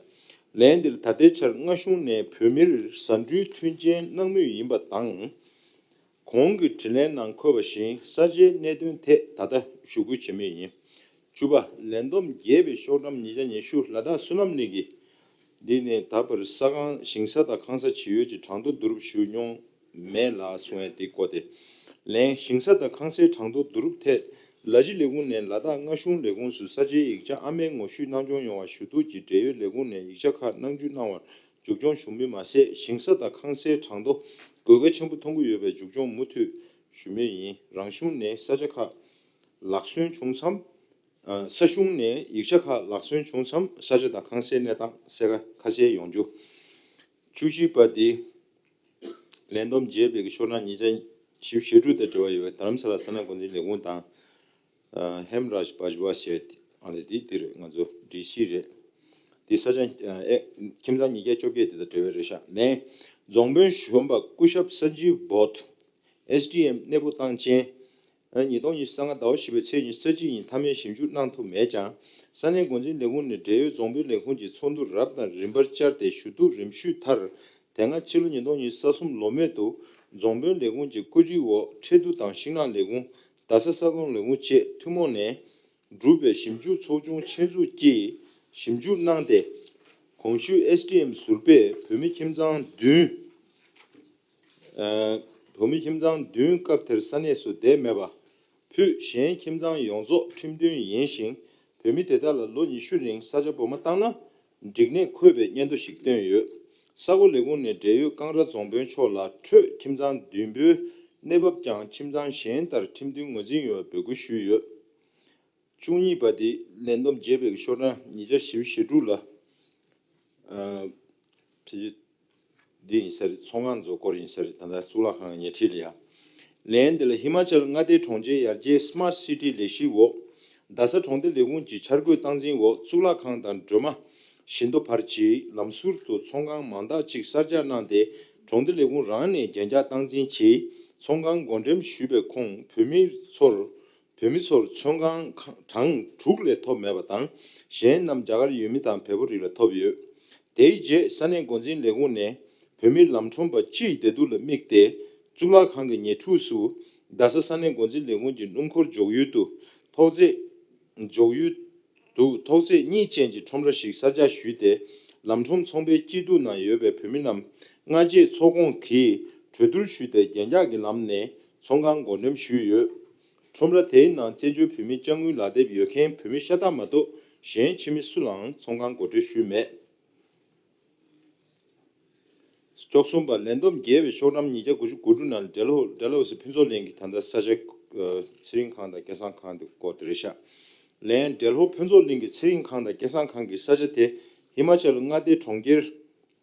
ལན་འདིར་ད་ལྟའི་ཆར་སྔ་གཞུང་ནས་བོད་མིར་ཟ་འབྲུའི་མཐུན་རྐྱེན་གནང་མུས་ཡིན་པ་དང་། གོང་གི་དྲིས་ལན་ནང་འཁོད་པ་བཞིན་ས་ཆའི་གནད་དོན་ཐད་ད་ལྟ་ཞུ་སྐུལ་བྱེད་མུས་ཡིན། བཅུ་པ། ལས་བསྡོམས་རྒྱས་པའི་ཤོག་གྲངས་ཉིས་བརྒྱ་ཉི་ཤུ་ལ་དྭགས་བསོད་ནམས་གླིང་གིས། འདི་ནས་ད་བར་ས་ཁང་ཞིང་ས་དང་ཁང་ས་ཇི་ཡོད་ཀྱི་གྲངས་ཐོ་བསྡུ་རུབ་ཞུས་མྱོང་མེད་ལ་གསུང་ཡས་དེ་བཀོད་དེ། ལན། ཞིང་ས་དང་ཁང་སའི་གྲངས་ཐོ་བསྡུ་རུབ་ཐད་ལ་སྤྱི་ལས་ཁུངས་ནས་ལ་དྭགས་མངའ་གཞུང་ལས་ཁུངས་སུ་ས་ཆའི་ཡིག་ཆ་ཨ་མའི་ངོ་བཤུས་གནང་སྐྱོང་ཡོང་བར་ཞུ་གཏུག་གིས་འབྲེལ་ཡོད་ལས་ཁུངས་ནས་ཡིག་ཆ་ཁག་གནང་འཇུ་གནང་བར་མཇུག་སྐྱོང་བྱུང་མུས་མ་ཟད། ཞིང་ས་དང་ཁང་སའི་གྲངས་ཐོ་དགོས་གལ་ཆེན་པོ་མཐོང་གི་ཡོད་པས་མཇུག་སྐྱོང་མུ་མཐུད་ཞུ་མུས་ཡིན། རང་གཞུང་ནས་ས་ཆ་ཁག་ལག་སོན་བྱུང་མཚམས། ས་གཞུང་ནས་ཡིག་ཆ་ཁག་ལག་སོན་བྱུང་མཚམས་ས་ཆ་དང་ཁང་སའི་གནས་སྟངས་གསལ་ཁ་གསལ་ཡོང་རྒྱུ། བཅུ་གཅིག་པ་འདི། ལས་བསྡོམས་རྒྱས་པའི་ཤོག་གྲངས་ཉིས་བརྒྱ་བཞི་བཅུ་ཞེ་དྲུག་དང་འབྲེལ་བ་ཡོད་པའི་རྡ་རམ་ས་ལ་ས་གནས་འགོ་འཛིན་ལས་ཁུངས་དང་། ཧེམ་རཱཇ་བྷ་ཇ་ཝ་ཞེས་ཨ་ལས་འདི་འདིར་ང་ཚོ་ཌི་སི་རེད། འདི་ས་ཆ་ཨེ་ཁྱིམ་ཚང་ཉིས་བརྒྱ་བཅོ་བརྒྱད་དེ་དང་འབྲེལ་བའི་རེད་ཤག་ལན། རྫོང་དཔོན་གཞོན་པ་སྐུ་ཞབས་ས་ཇིབ་བྷོད། ཨེས་ཌི་ཨེམ་གནས་སྤོ་བཏང་རྐྱེན། ཨ་ཉིས་སྟོང་ཉི་ཤུ་རྩ་ལྔ་ཟླ་བ་བཞི་པའི་ཚེས་ཉི་ཤུ་རྩ་གཅིག་ཉིན་མཐའ་མའི་ཞིབ་འཇུག་གནང་ཐུབ་མེད་ཀྱང་། ས་གནས་འགོ་འཛིན་ལས་ཁུངས་ནས་འབྲེལ་ཡོད་རྫོང་དཔོན་ལས་ཁུངས་ཀྱི་ཚོགས་འདུ་རབ་དང་རིམ་པར་བཅར་ཏེ་ཞུ་གཏུག་རིམ་ཞུས་མཐར། དེ་སྔ་ཕྱི་ལོ་ཉིས་སྟོང་ཉི་ཤུ་རྩ་གསུམ་ལོ་སྨད་དུ་རྫོང་དཔོན་ལས་ཁུངས་ཀྱི་བཀོད་སྒྲིག་འོག་ཁྲལ་བསྡུ་དང་ཤིང་ནགས་ལས་ཁུངས། རྡ་ས་ས་ཁོངས་ལས་ཁུངས་བཅས་ཐུན་མོང་ནས་གྲུབ་པའི་ཞིབ་འཇུག་ཚོགས་ཆུང་ཆེད་འཛུགས་ཀྱིས་ཞིབ་འཇུག་གནང་སྟེ། གོང་ཞུས་ཨེས་ཌི་ཨེམ་ཟུར་པས་བོད་མི་ཁྱིམ་ཚང་བདུན། ཨ་བོད་མི་ཁྱིམ་ཚང་བདུན་སྐབས་དེར་ས་གནས་སུ་བསྡད་མེད་པ་ཕུད་གཞན་ཁྱིམ་ཚང་ཡོངས་རྫོགས་ཁྲིམས་མཐུན་ཡིན་ཞིང་། བོད་མི་དེ་དག་ལ་ལོ་ཉི་ཤུ་རིང་ས་ཆ་སྦོམ་བཏང་ན་འགྲིག་གནད་འཁོད་པའི་སྙན་ཐོ་ཞིག་བཏོན་ཡོད། ས་གོ་ལས་ཁུངས་ནས་འབྲེལ་ཡོད་ཀང་ར་རྫོང་དཔོན་མཆོག་ལ་འཕྲོས་ཁྱིམ་ཚང་བདུན་པོའི་གནས་བབ་ཀྱང་ཁྱིམ་ཚང་གཞན་ལྟར་ཁྲིམས་མཐུན་ངོས་འཛིན་ཡོང་བའི་འབོད་སྐུལ་ཞུས་ཡོད། བཅུ་གཉིས་པ་དེ་ལས་བསྡོམས་རྒྱས་པའི་ཤོག་གྲངས་ཉིས་བརྒྱ་བཞི་བཅུ་ཞེ་དྲུག་ལ། ཨ་ཕྱི་འདི་ཡིན་ས་རེད། ཚོང་ཁང་བཟོ་སྐོར་ཡིན་ས་རེད། ད་ལྟ་གཙུག་ལག་ཁང་གི་ཉེ་འཁྲིས་ལ་ཡ། ལན་འདི་ལ་ཧི་མ་ཅལ་མངའ་སྡེའི་གྲོང་ཁྱེར་ཡར་རྒྱས་སི་མཱར་ཊི་སི་ཊི་ལས་གཞིའི་འོག་རྡ་ས་གྲོང་སྡེ་ལས་ཁུངས་ཀྱི་འཆར་འགོད་སྟངས་འཛིན་འོག་གཙུག་ལག་ཁང་དང་སྒྲོལ་མ། བཞི་མདོ་བར་གྱི་ལམ་ཟུར་དུ་ཚོང་ཁང་མང་དག་ཅིག་གསར་རྒྱག་གནང་སྟེ། གྲོང་སྡེ་ལས་ཁུངས་རང་ནས་རྒྱན་རྒྱག་སྟངས་འཛིན་གྱིས་ཚོང་ཁང་བགོ་འགྲེམས་ཞུས་པའི་ཁོངས་བོད་མི་ཚོར། བོད་མི་ཚོར་ཚོང་ཁང་གྲངས་དྲུག་ལས་ཐོབ་མེད་པ་དང་། གཞན་རྣམས་རྒྱ་གར་ཡུལ་མི་དང་བལ་པོ་རིགས་ལ་ཐོབ་ཡོད། དེའི་རྗེས་ས་གནས་འགོ་འཛིན་ལས་ཁུངས་ནས་བོད་མི་ལམ་ཁྲོམ་པ་སྤྱིའི་བདེ་སྡུག་ལ་དམིགས་ཏེ། གཙུག་ལག་ཁང་གི་ཉེ་འཁྲིས་སུ་རྡ་ས་ས་གནས་འགོ་འཛིན་ལས་ཁུངས་ཀྱི་སྣུམ་འཁོར་འཇོག་ཡུལ་དུ་ཐོག་བརྩེགས་འཇོག་ཡུལ་དུ་ཐོག་བརྩེགས་གཉིས་ཅན་གྱི་ཁྲོམ་ར་ཞིག་གསར་རྒྱག་ཞུས་ཏེ། ལམ་ཁྲོམ་ཚོང་པའི་སྐྱིད་སྡུག་ནང་ཡོད་པའི་བོད་མི་རྣམས་སྔ་རྗེས་ཚོགས་ཁོངས་ཀྱིས་གྲོས་བསྡུར་ཞུས་ཏེ་རྒྱན་རྒྱག་གི་ལམ་ནས་ཚོང་ཁང་བགོ་འགྲེམས་ཞུས་ཡོད། ཁྲོམ་ར་དེའི་ནང་བཙན་བྱོལ་བོད་མིའི་ཅ་དངུལ་ལག་དེབ་ཡོད་མཁན་བོད་མི་ཤ་སྟག་མ་གཏོགས་གཞན་ཕྱི་མི་སུ་ལའང་ཚོང་ཁང་སྒོ་ཁྲལ་ཞུས་མེད། བཅུ་གསུམ་པ། ལས་བསྡོམས་རྒྱས་པའི་ཤོག་གྲངས་ཉིས་བརྒྱ་དགུ་བཅུ་གོ་དྲུག་ནང་ཌལ་ཧོ་ཌལ་ཧོ་སི་ཕུན་ཚོགས་གླིང་གི་ད་ལྟ་ས་ཆ་ཚེ་རིང་ཁང་དང་སྐལ་བཟང་ཁང་དེ་སྐོར་དེ་རེད་ཤག་ལན། ཌལ་ཧོ་ཕུན་ཚོགས་གླིང་གི་ཚེ་རིང་ཁང་དང་སྐལ་བཟང་ཁང་གི་ས་ཆ་དེ་ཧི་མ་ཅལ་མངའ་སྡེའི་གྲོང་ཁྱེར་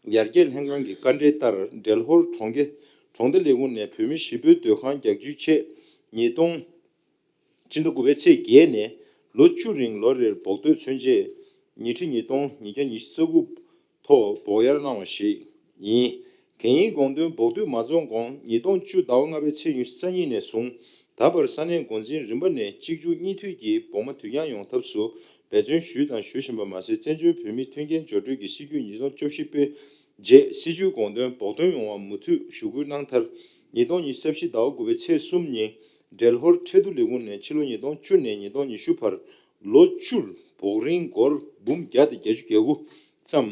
ཡར་རྒྱས་ལྷན་ཁང་གི་བཀའ་འབྲེལ་ལྟར་ཌལ་ཧོར་གྲོང་ཁྱེར་གྲོང་སྡེ་ལས་ཁུངས་ནས་བོད་མི་གཞིས་སྤོའི་སྡོད་ཁང་རྒྱག་རྒྱུའི་ཆེད་ཉིས་སྟོང་ཕྱི་ཟླ་དགུ་པའི་ཚེས་བརྒྱད་ནས་ལོ་བཅུ་རིང་ལོ་རེར་འབོག་འདོད་མཚོན་ཆེད་ཉིས་ཁྲི་ཉིས་སྟོང་ཉིས་བརྒྱ་ཉི་ཤུ་རྩ་དགུ་ཐོག་འབོག་གཡར་གནང་བ་ཞིག་ཡིན། གན་ཡིག་དགོངས་དོན་འབོགས་སྡུད་མ་རྫོགས་གོང་ཉིས་སྟོང་བཅུ་ཟླ་བ་ལྔ་པའི་ཚེས་ཉི་ཤུ་རྩ་གཉིས་ནས་བཟུང་ད་བར་ས་གནས་འགོ་འཛིན་རིམ་པ་ནས་གཅིག་མཇུག་གཉིས་མཐུད་ཀྱིས་འབོགས་མ་དུས་འགྱངས་ཡོང་ཐབས་སུ་འབད་བརྩོན་ཞུས་དང་ཞུ་བཞིན་པ་མ་ཟད། བཙན་བྱོལ་བོད་མིའི་མཐུན་རྐྱེན་སྦྱོར་སྤྲོད་ཀྱི་སྲིད་ཇུས་ཉིས་སྟོང་བཅུ་བཞི་སྤེལ་རྗེས་སྲིད་ཇུས་དགོངས་དོན་འབོགས་ཐོན་ཡོང་བར་མུ་མཐུད་ཞུ་སྐུལ་གནང་མཐར། ཉིས་སྟོང་ཉི་ཤུ་རྩ་བཞི་ཟླ་བ་དགུ་པའི་ཚེས་གསུམ་ཉིན་འབྲེལ་ཧོར་ཁྲལ་བསྡུ་ལས་ཁུངས་ནས་ཕྱི་ལོ་ཉིས་སྟོང་བཅུ་ནས་ཉིས་སྟོང་ཉི་ཤུ་བར་ལོ་བཅུར་བོགས་རིན་སྒོར་འབུམ་བརྒྱ་དང་བརྒྱད་ཅུ་གྱ་དགུ་ཙམ་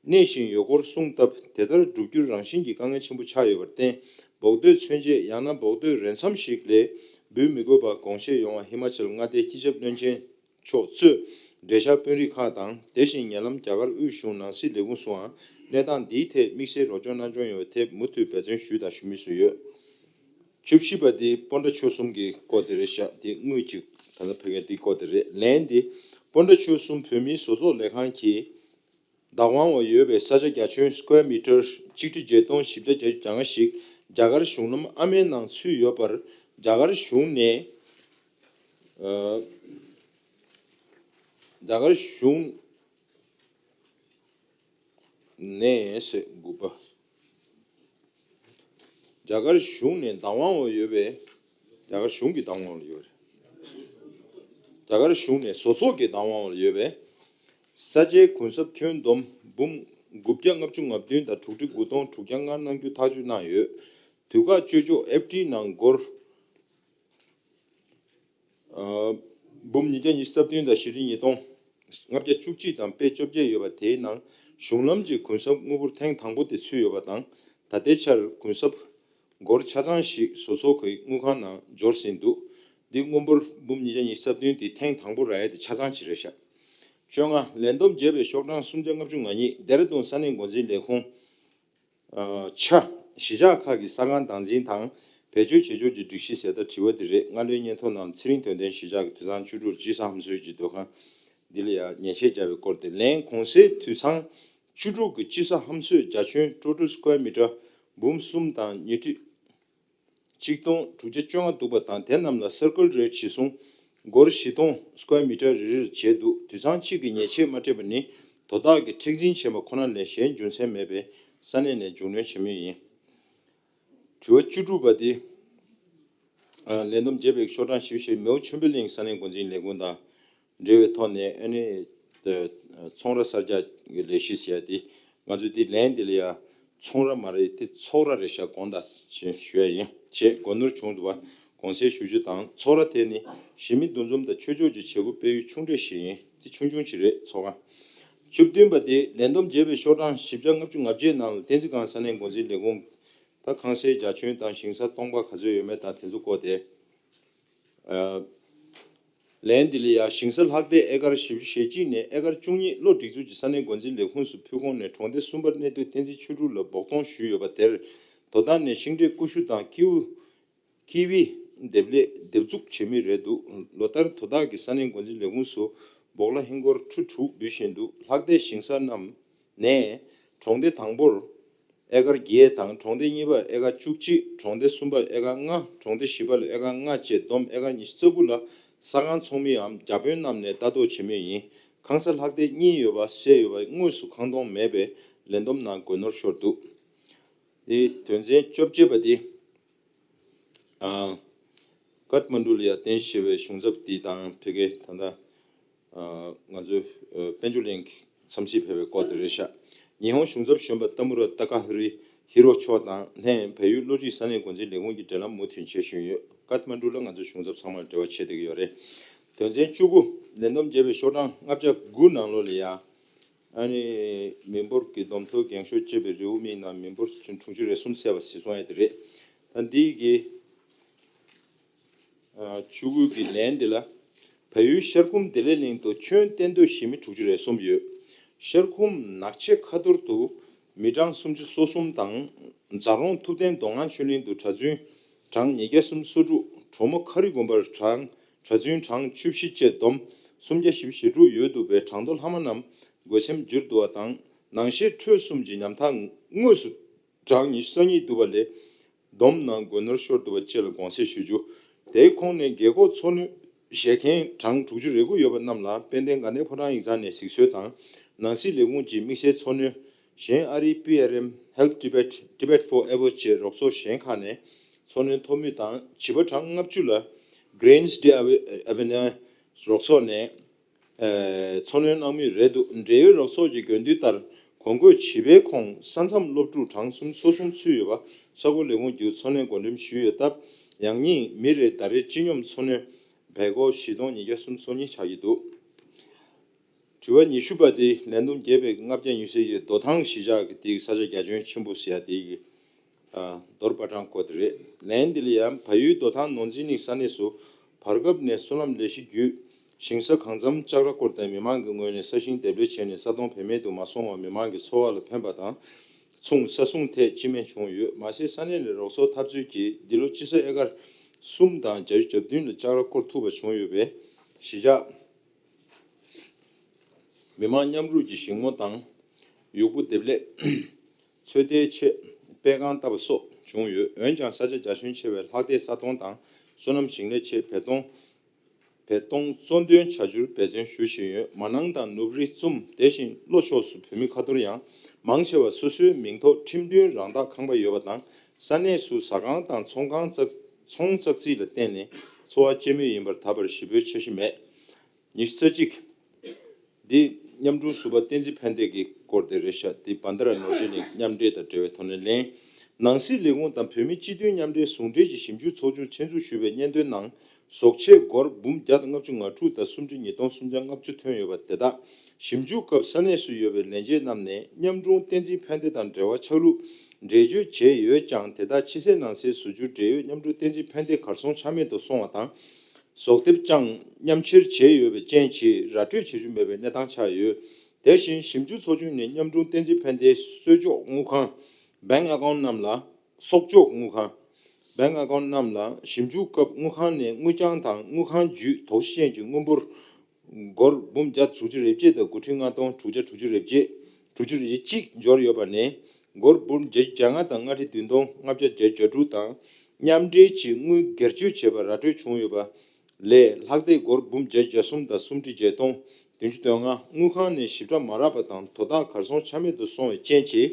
གནས་བཞིན་ཡོད་སྐོར་གསུངས་སྟབས། དེ་ལྟར་བསྒྲུབ་རྒྱུ་རང་བཞིན་གྱི་དཀའ་ངལ་ཆེན་པོ་ཆགས་ཡོད་པར་བརྟེན། འབོགས་འདོད་མཚོན་བྱེད་ཡང་ན་འབོགས་འདོད་རན་འཚམ་ཞིག་ལས་འབུལ་མི་དགོས་པར་དགོངས་བཞེས་ཡོང་བར་ཧི་མ་ཅལ་མངའ་སྡེའི་སྤྱི་ཁྱབ་བློན་ཆེན་མཆོག་གཙོས་འབྲེལ་བཞག་དཔོན་རིགས་ཁག་དང་། དེ་བཞིན་ཉེ་ལམ་རྒྱ་གར་དབུས་གཞུང་ནང་སྲིད་ལས་ཁུངས་སུའང་གནས་སྟངས་འདིའི་ཐད་དམིགས་བསལ་རོགས་སྐྱོར་གནང་སྐྱོང་ཡོང་བའི་ཐད་མུ་མཐུད་འབད་བརྩོན་ཞུས་དང་ཞུ་མུས་སུ་ཡོད། བཅུ་བཞི་པ་འདི་སྤོན་ཊ་ཆོལ་གསུམ་གྱི་སྐོར་དེ་རེད་ཤག་དེ་དངུལ་གཅིག་ད་ལྟ་ཕ་གིར་འདི་སྐོར་དེ་རེད། ལན་འདི་སྤོན་ཊ་ཆོལ་གསུམ་བོད་མིའི་བཟོ་ཚོགས་ལས་ཁང་གིས་བདག་དབང་འོག་ཡོད་པའི་ས་ཆ་རྒྱ་ཁྱོན་སི་ཀོ་ཡར་མི་ཊར་གཅིག་ཁྲི་བརྒྱད་སྟོང་བཞི་བརྒྱ་བརྒྱད་ཅུ་གྱ་ལྔ་ཞིག་རྒྱ་གར་གཞུང་ལམ་ཨ་མའི་ནང་ཚུད་ཡོད་པར་རྒྱ་གར་གཞུང་ནས། ཨ། རྒྱ་གར་གཞུང་ནས་ཟེར་དགོས་པ། རྒྱ་གར་གཞུང་ནས་བདག་དབང་འོག་ཡོད་པའི། རྒྱ་གར་གཞུང་གི་བདག་དབང་འོག་ཡོད་རེད། རྒྱ་གར་གཞུང་ནས་བཟོ་ཚོགས་ཀྱི་བདག་དབང་འོག་ཡོད་པའི་ས་ཆའི་གུན་གསབ་ཁྱོན་བསྡོམས་འབུམ་དགུ་བརྒྱ་ལྔ་བཅུ་ང་བདུན་དང་དྲུག་ཁྲི་དགུ་སྟོང་དྲུག་བརྒྱ་ལྔ་གནང་རྒྱུ་ཐག་གཅོད་གནང་ཡོད། དུས་བཀག་སྤྱོད་ཕྱོགས་ཨེཕ་ཌི་ནང་སྒོར། ཨ། འབུམ་ཉིས་བརྒྱ་ཉི་ཤུ་རྩ་བདུན་དང་བཞི་ཁྲི་ཉིས་སྟོང་ལྔ་བརྒྱ་བཅུ་གཅིག་དང་པད་བཅོ་བརྒྱད་ཡོད་པ། དེའི་ནང་གཞུང་ལམ་གྱི་གུན་གསབ་དངུལ་འབོར་ཐེངས་དང་པོ་དེ་ཚུད་ཡོད་པ་དང་། ད་ལྟའི་ཆར་གུན་གསབ་སྒོར་ཆ་ཚང་ཞིག་བཟོ་ཚོགས་ཀྱི་དངུལ་ཁང་ནང་འབྱོར་ཟིན་འདུག་འདི་དངུལ་འབོར་འབུམ་ཉིས་བརྒྱ་ཉི་ཤུ་རྩ་བདུན་དེ་ཐེངས་དང་པོ་རག་ཡས་དེ་ཆ་ཚང་ཞིག་རེད་ཤག་བཅོ་ལྔ། ལས་བསྡོམས་བརྒྱབ་པའི་ཤོག་གྲངས་སུམ་བརྒྱ་ལྔ་བཅུ་ང་གཉིས། ལྡེ་ར་ལྡུན་ས་གནས་འགོ་འཛིན་ལས་ཁུངས། ཨ། ཆ། གཞིས་ཆགས་ཁག་གི་ས་ཁང་བདག་འཛིན་དང་བེད་སྤྱོད་བྱེད་ཕྱོགས་ཀྱི་སྒྲིག་གཞི་ཟེར་ད་དྲི་བ་འདི་རེད། སྔ་ལོའི་སྙན་ཐོ་ནང་ཚེ་རིང་དོན་ལྡན་གཞིས་ཆགས་ཀྱི་དུད་ཚང་བཅུ་དྲུག་དཔྱིད་གསར་ཧམ་གསོའི་གྱི་སྡོད་ཁང་འདི་ལ་ཡང་ཉེས་ཆད་བརྒྱབ་པའི་སྐོར་དེ། ལན། གོང་གསལ་དུད་ཚང་བཅུ་དྲུག་གི་དཔྱིད་གསར་ཧམ་གསོའི་རྒྱ་ཁྱོན་ཊོ་ཊལ་སི་ཀོ་ཡར་མི་ཊར་འབུམ་གསུམ་དང་ཉི་ཁྲི་གཅིག་སྟོང་དྲུག་བརྒྱ་བཅོ་ལྔ་འདུག་པ་དང་། དེ་རྣམས་ལ་སར་ཀལ་རེཊ་གཞི་བཟུང་སྒོར་བཞི་སྟོང་སི་ཀོ་ཡར་མི་ཊར་རེ་རེར་བྱས་འདུག་དུད་ཚང་གཅིག་གིས་ཉེས་ཆད་མ་སྤྲད་པ་ནི་དོ་བདག་གིས་མཁྲེགས་འཛིན་བྱས་པ་ཁོ་ན་ལས་གཞན་རྒྱུ་མཚན་མེད་པས་ས་གནས་ནས་མཇུག་སྣོན་བྱེད་མུས་ཡིན། དྲི་བ་བཅུ་དྲུག་པ་འདི། ཨ། ལས་བསྡོམས་བརྒྱབ་པའི་ཤོག་གྲངས་བཞི་བཅུ་ཞེ་མེའོ་ཆོས་འཕེལ་གླིང་ས་གནས་འགོ་འཛིན་ལས་ཁུངས་དང་འབྲེལ་བའི་ཐོག་ནས། ཨ་ནི། ཚོང་ར་གསར་རྒྱག་གི་ལས་གཞི་ཟེར་ཡ་དེ། ང་ཚོས་དེ་ལན་དེ་ལ་ཡ་ཚོང་ར་མ་རེད་དེ་ཚོགས་ར་རེད་ཤག་དགོངས་དག་ཞུ་ཡ་ཡིན། ཞེས་སྒོ་ནོར་བྱུང་འདུག་པ་དགོངས་སེལ་ཞུ་རྒྱུ་དང་། ཚོགས་ར་དེ་ནི་གཞིས་མི་འདུ་འཛོམས་དང་ཆོས་ཕྱོགས་ཀྱི་བྱེད་སྒོ་སྤེལ་ཡུལ་ཆུང་གྲས་ཤིག་ཡིན། དེ་ཆུང་ཆུང་ཞིག་རེད། ཚོགས་ཁང་། བཅུ་བདུན་པ་དེ་ལས་བསྡོམས་བརྒྱབ་པའི་ཤོག་གྲངས་བཞི་བརྒྱ་ལྔ་བཅུ་ང་བརྒྱད་ནང་ལ་བསྟན་འཛིན་སྒང་ས་གནས་འགོ་འཛིན་ལས་ཁུངས་ད་ཁང་སའི་རྒྱ་ཁྱོན་དང་ཞིང་ས་སྟོང་པ་ག་ཚོད་ཡོད་མེད་དང་དེ་ཚོ་སྐོར་དེ། ཨ། ལན་འདི་ལ་ཡ། ཞིང་ས་ལྷག་བསྡད་ཨེ་ཀར་བཞི་བཅུ་ཞེ་གཅིག་ནས་ཨེ་ཀར་བཅུ་གཉིས་བློ་སྒྲིག་འཛུགས་ཀྱིས་ས་གནས་འགོ་འཛིན་ལས་ཁུངས་སུ་ཕུལ་ཁོངས་ནས་གྲོང་སྡེ་གསུམ་པར་གནས་སྡོད་བསྟན་འཛིན་ཆོས་དྲུག་ལ་འབོགས་གཏོང་ཞུས་ཡོད་པ་དེར། དོ་བདག་ནས་ཤིང་འབྲས་ཀུ་ཤུ་དང་ཀིའུ། ཀི་ཝི་འདེབས་ལས་འདེབས་འཛུགས་བྱེད་མུས་རེད་འདུག་ལོ་ལྟར་དོ་བདག་གིས་ས་གནས་འགོ་འཛིན་ལས་ཁུངས་སུ་སྦོག་ལ་ཧིན་སྒོར་ཁྲི་དྲུག་འབུལ་བཞིན་འདུག་ལྷག་བསྡད་ཞིང་ས་རྣམས་ནས་གྲོང་སྡེ་དང་པོར་ཨེ་ཀར་བརྒྱད་དང་། གྲོང་སྡེ་གཉིས་པར་ཨེ་ཀར་བཅུ་གཅིག་གྲོང་སྡེ་གསུམ་པར་ཨེ་ཀར་ལྔ། གྲོང་སྡེ་བཞི་པར་ཨེ་ཀར་ལྔ་བཅས་བསྡོམས་ཨེ་ཀར་ཉི་ཤུ་རྩ་དགུ་ལ་ས་ཁང་ཚོགས་མིའམ་བརྒྱ་དཔོན་རྣམས་ནས་ལྟ་རྟོག་བྱེད་མུས་ཡིན། ཁང་ས་ལྷག་བསྡད་གཉིས་ཡོད་པ་གསལ་ཡོད་པ་དངོས་སུ་ཁང་སྟོང་མེད་པས་ལས་བསྡོམས་ནང་དགོས་ནོར་ཤོར་འདུག་དེའི་དོན་ཚན་བཅོ་བརྒྱད་པ་དེ། ཨ། ཀཏ་མན་ཌུ་ལ་ཡ་རྟེན་གཞི་བྱས་པའི་གཞུང་ཚབ་འདི་དང་ཕ་གིའི་ད་ལྟ། ཨ། ང་ཚོའི་དཔལ་འབྱོར་གླིང་འཚམས་གཟིགས་ཕེབས་པའི་སྐོར་དེ་རེད་ཤག་ཉི་ཧོང་གཞུང་ཚབ་གཞོན་པ་ཏ་མུ་ར་ཏ་ཀ་ཧ་རི་ཧི་རོ་མཆོག་དང་ལྷན་བལ་ཡུལ་བློ་སྒྲིག་ས་གནས་འགོ་འཛིན་ལས་ཁུངས་ཀྱི་འབྲེལ་ལམ་མུ་མཐུད་བྱེད་བཞིན་ཡོད། ཀཏ་མན་ཌུ་ལ་ང་ཚོའི་གཞུང་ཚབ་ཚང་མར་འབྲེལ་བ་བྱེད་བསྡད་ཀྱི་ཡོད་རེད། དོན་ཚན་བཅུ་དགུ། ལས་བསྡོམས་བརྒྱབ་པའི་ཤོག་གྲངས་ལྔ་བརྒྱ་དགུ་ནང་ལོགས་ལ་ཡ། ཨ་ནི་མི་འབོར་གྱི་བསྡོམས་ཐོ་འགེངས་ཤོག་ཅེས་པའི་རེའུ་མིག་ནང་མི་འབོར་དྲུག་ཅུ་རེ་གསུམ་བསལ་བ་གཟིགས་སོང་ཡ་དེ་རེད། ད་འདི་གི་ཨ། བཅུ་དགུ་གི་ལན་འདི་ལ། བལ་ཡུལ་ཤར་ཁུམ་བདེ་ལེགས་གླིང་དུ་ཁྱོན་གཏན་སྡོད་གཞིས་མི་དྲུག་ཅུ་རེ་གསུམ་ཡོད། ཤར་ཁུམ་ནག་ཆེ་ཁ་ཐོར་དུ་མི་གྲངས་སུམ་ཅུ་སོ་གསུམ་དང་། རྫ་རོང་ཐུབ་བསྟན་མདོ་སྔགས་ཆོས་གླིང་དུ་གྲྭ་བཙུན་གྲངས་ཉིས་བརྒྱ་སུམ་ཅུ་སོ་དྲུག་གྲོ་མོ་ཁ་རི་དགོན་པར་གྲངས། གྲྭ་བཙུན་གྲངས་བཅུ་བཞི་བཅས་བསྡོམས་སུམ་བརྒྱ་བཞི་བཅུ་ཞེ་དྲུག་ཡོད་འདུག་པས། གྲངས་ཐོ་ལྷག་མ་རྣམས་འགོད་སེམས་བསྒྱུར་འདུག་པ་དང་། ནང་གཞས་འཕྲོས་གསུམ་གྱི་ཉམ་ཐག་དངོས་སུ་གྲངས་ཉི་ཤུ་རྩ་གཉིས་འདུག་པ་ལས་བསྡོམས་ནང་དགོས་ནོར་ཤོར་འདུག་པ་བཅས་ལ་དགོངས་སེལ་ཞུ་རྒྱུ། དེའི་ཁོངས་ནས་རྒས་འཁོགས་འཚོ་སྣོན་བཞེས་མཁན་གྲངས་དྲུག་ཅུ་རེ་དགུ་ཡོད་པ་རྣམས་ལ་དཔལ་ལྡན་དགའ་ལྡན་ཕོ་བྲང་ཡིག་ཚང་ནས་གཟིགས་གསོལ་དང་། ནང་སྲིད་ལས་ཁུངས་ཀྱི་དམིགས་བསལ་འཚོ་སྣོན་ གཞན་ཨ་རིའི་པི་ཨར་ཨེམ། Help Tibet, Tibet Forever བཅས་རོགས་ཚོགས་གཞན་ཁག་ནས་འཚོ་སྣོན་ཐོབ་མུས་དང་། བྱིས་པ་གྲངས་ལྔ་བཅུ་ལ་Grains de Avenir རོགས་ཚོགས་ནས་འཚོ་སྣོན་གནང་མུས་རེད་འདུག་འབྲེལ་ཡོད་རོགས་ཚོགས་ཀྱི་འགན་འདུན་ལྟར་གོང་འཁོད་བྱིས་པའི་ཁོངས་ས་མཚམས་སློབ་ཕྲུག་གྲངས་སུམ་ཅུ་སོ་གསུམ་ཚུད་ཡོད་པ་ས་ཁུལ་ལས་ཁུངས་བརྒྱུད་འཚོ་སྣོན་བགོ་འགྲེམས་ཞུས་ཡོད་སྟབས། ཡང་སྙིང་མི་རེར་ཟླ་རེར་སྤྱི་སྙོམས་འཚོ་སྣོན་བལ་སྒོར་བཞི་སྟོང་ཉིས་བརྒྱ་སུམ་ཅུ་སོ་གཉིས་ཆགས་ཀྱི་འདུག་དྲི་བ་ཉི་ཤུ་པ་དེ་ལས་བསྡོམས་བརྒྱབ་པའི་ལྔ་བརྒྱ་ཉི་ཤུ་ཡི་རྡོ་ཐང་གཞིས་ཆགས་ཀྱི་དེའི་ས་ཆ་རྒྱ་ཁྱོན་ཆེན་པོ་ཟེར་ཡ་དེ་ཡི་རྡོར་པ་ཀྲང་སྐོར་དེ་རེད། ལན་འདི་ལ་ཡང་བལ་ཡུལ་རྡོ་ཐང་ནོར་འཛིན་གླིང་ས་གནས་སུ་བར་སྐབས་ནས་སོ་ནམ་ལས་གཞི་བརྒྱུད་ཞིང་ས་གང་འཚམ་ལྕགས་ར་སྐོར་དང་མི་མང་གི་ངོས་ནས་ས་ཞིང་འདེབས་ལས་བྱས་ནས་ས་སྟོང་བེད་མེད་དུ་མ་སོང་བར་མི་མང་གི་འཚོ་བ་ལ་ཕན་པ་དང་མཚུངས་ས་སྲུང་ཐད་སྤྱི་སྨན་བྱུང་ཡོད། མ་ཟད་ས་གནས་ནས་རོགས་ཚོགས་འཐབ་རྩོད་ཀྱིས་འདི་ལོ་དཔྱིད་གསར་ཨེ་ཀར་གསུམ་དང་བརྒྱད་ཅུ་གྱ་བདུན་ལ་ལྕགས་ར་སྐོར་ཐུབ་པ་བྱུང་ཡོད་པས་གཞིས་ཆགས། མི་མང་མཉམ་རུབ་ཀྱིས་ཞིང་རྨོ་དང་། ཡུག་པོ་འདེབས་ལས། ཚོད་ལྟའི་ཆེད་པད་ཁང་བཏབ་པ་སོགས་བྱུང་ཡོད། འོན་ཀྱང་ས་ཆ་རྒྱ་ཁྱོན་ཆེ་བས་ལྷག་བསྡད་ས་སྟོང་དང་སོ་ནམ་ཞིང་ལས་ཆེད་བེད་སྟོང་། བེད་སྟོང་གཙོ་འདོན་བྱ་རྒྱུར་འབད་བརྩོན་ཞུ་བཞིན་ཡོད། མ་ནང་དང་ནུབ་རི་གཙུམ་དེ་བཞིན་ལྷོ་ཕྱོགས་སུ་བོད་མི་ཁ་ཐོར་ཡང་མང་ཆེ་བ་སོ་སོའི་མིང་ཐོག་ཁྲིམས་མཐུན་རང་བདག་ཁང་པ་ཡོད་པ་དང་ས་གནས་སུ་ཟ་ཁང་དང་ཚོང་ཁང་ཙག་ཚོང་ཙག་ཙིག་ལ་བརྟེན་ནས་འཚོ་བ་སྐྱེལ་མུས་ཡིན་པར་ད་བར་ཞེ་པོའི་འཆར་གཞི་མེད། ཉི་ཤུ་རྩ་གཅིག་འདི་མཉམ་དྲུང་ཟུར་པ་བསྟན་འཛིན་ཕན་བདེ་གི་སྐོར་དེ་རེད་ཤག་འདི་བན་དྷ་ར་ནོར་རྗེ་གླིང་མཉམ་འབྲེལ་དང་འབྲེལ་བའི་ཐོག་ནས་ལན། ནང་སྲིད་ལས་ཁུངས་དང་བོད་མིའི་སྤྱི་མཐུན་མཉམ་འབྲེལ་ཟུང་འབྲེལ་གྱི་ཞིབ་འཇུག་ཚོགས་ཆུང་ཆེད་འཛུགས་ཞུས་པའི་སྙན་ཐོའི་ནང་ཟོག་ཆས་སྒོར་འབུམ་བརྒྱ་དང་ལྔ་བཅུ་ང་དྲུག་དང་སུམ་ཁྲི་ཉིས་སྟོང་སུམ་བརྒྱ་ལྔ་བཅུ་ཐོན་ཡོད་པ་དེ་དག་ཞིབ་འཇུག་སྐབས་ས་གནས་སུ་ཡོད་པའི་ལས་བྱེད་རྣམས་ནས་མཉམ་དྲུང་བསྟན་འཛིན་ཕན་བདེ་དང་འབྲེལ་བ་ཆགས་ལུགས་འགྲེལ་བརྗོད་བྱས་ཡོད་ཀྱང་དེ་དག་ཕྱི་གསལ་ནང་གསལ་བཟོ་རྒྱུར་འབྲེལ་ཡོད་མཉམ་དྲུང་བསྟན་འཛིན་ཕན་བདེ་གར་སོང་ཆ་མེད་དུ་སོང་བ་དང་། ཟོག་དེབ་ཀྱང་མཉམ་ཁྱེར་བྱས་ཡོད་པའི་རྐྱེན་གྱིས་ར་སྤྲོད་བྱེད་རྒྱུ་མེད་པའི་གནས་སྟངས་ཆགས་ཡོད། དེ་བཞིན་ཞིབ་འཇུག་ཚོགས་ཆུང་ནས་མཉམ་དྲུང་བསྟན་འཛིན་ཕན་བདེའི་གསོག་འཇོག་དངུལ་ཁང་། Bank Account རྣམས་ལ་གསོག་འཇོག་དངུལ་ཁང་། Bank Account རྣམས་ལ་ཞིབ་འཇུག་སྐབས་དངུལ་ཁང་ནས་དངུལ་རྐྱང་དང་དངུལ་ཁང་བརྒྱུད་དོགས་གཞི་ཅན་གྱི་དངུལ་འབོར་སྒོར་འབུམ་བརྒྱ་དྲུག་ཅུ་རེ་བརྒྱད་དང་དགུ་ཁྲི་ལྔ་སྟོང་དྲུག་བརྒྱ་དྲུག་ཅུ་རེ་བརྒྱད་དྲུག་ཅུ་རེ་གཅིག་འབྱོར་ཡོད་པ་ནས་སྒོར་འབུམ་བརྒྱད་ཅུ་གྱ་ལྔ་དང་ལྔ་ཁྲི་བདུན་སྟོང་ལྔ་བརྒྱ་བརྒྱད་ཅུ་གྱ་དྲུག་དང་མཉམ་འབྲེལ་གྱིས་དངུལ་སྒེར་གཅོད་བྱས་པ་ར་སྤྲོད་བྱུང་ཡོད་པ་ལས་ལྷག་བསྡད་སྒོར་འབུམ་བརྒྱད་ཅུ་གྱ་གསུམ་དང་སུམ་ཁྲི་བརྒྱད་སྟོང་བདུན་ཅུ་དོན་ལྔ་དངུལ་ཁང་ནས་ཞིབ་ཕྲ་མ་རག་པ་དང་དོ་བདག་གར་སོང་ཆ་མེད་དུ་སོང་བའི་རྐྱེན་གྱིས།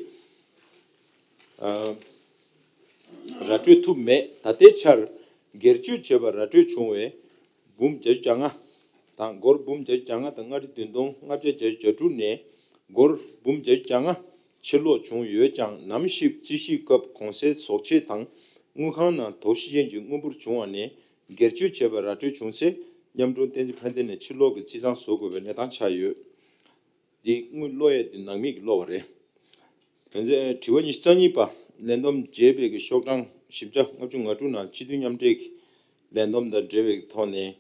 ར་སྤྲོད་ཐུབ་མེད། ད་ལྟའི་ཆར་སྒེར་གཅོད་བྱས་པ་ར་སྤྲོད་བྱུང་བའི་འབུམ་བརྒྱད་ཅུ་གྱ་ལྔ་དང་སྒོར་འབུམ་བརྒྱད་ཅུ་གྱ་ལྔ་དང་ལྔ་ཁྲི་བདུན་སྟོང་ལྔ་བརྒྱ་བརྒྱད་ཅུ་གྱ་དྲུག་ནས་སྒོར་འབུམ་བརྒྱད་ཅུ་གྱ་ལྔ་ཕྱིར་སློག་བྱུང་ཡོད་ཀྱང་ནམ་ཞིག་རྩིས་ཞིབ་སྐབས་གོང་གསལ་ཟོག་ཆས་དང་དངུལ་ཁང་ནང་དོགས་གཞི་ཅན་གྱི་དངུལ་འབོར་བྱུང་བ་ནས་སྒེར་གཅོད་བྱས་པ་ར་སྤྲོད་བྱུང་ཚེ་མཉམ་དྲུང་བསྟན་འཛིན་ཕན་བདེ་ནས་ཕྱིར་སློག་གི་རྩིས་ཚང་བཟོ་དགོས་པའི་གནས་སྟངས་ཆགས་ཡོད། འདི་དངུལ་སློག་ཡས་འདི་ནང་མི་གིས་སློག་པ་རེད། དོན་ཚན་དྲི་བ་ཉི་ཤུ་རྩ་གཉིས་པ། ལས་བསྡོམས་བརྒྱབ་པའི་གི་ཤོག་གྲངས་བཞི་བརྒྱ་ལྔ་བཅུ་ང་དྲུག་ནང་སྤྱི་འཐུས་མཉམ་འབྲེལ་གྱི་ལས་བསྡོམས་དང་འབྲེལ་བའི་ཐོག་ནས་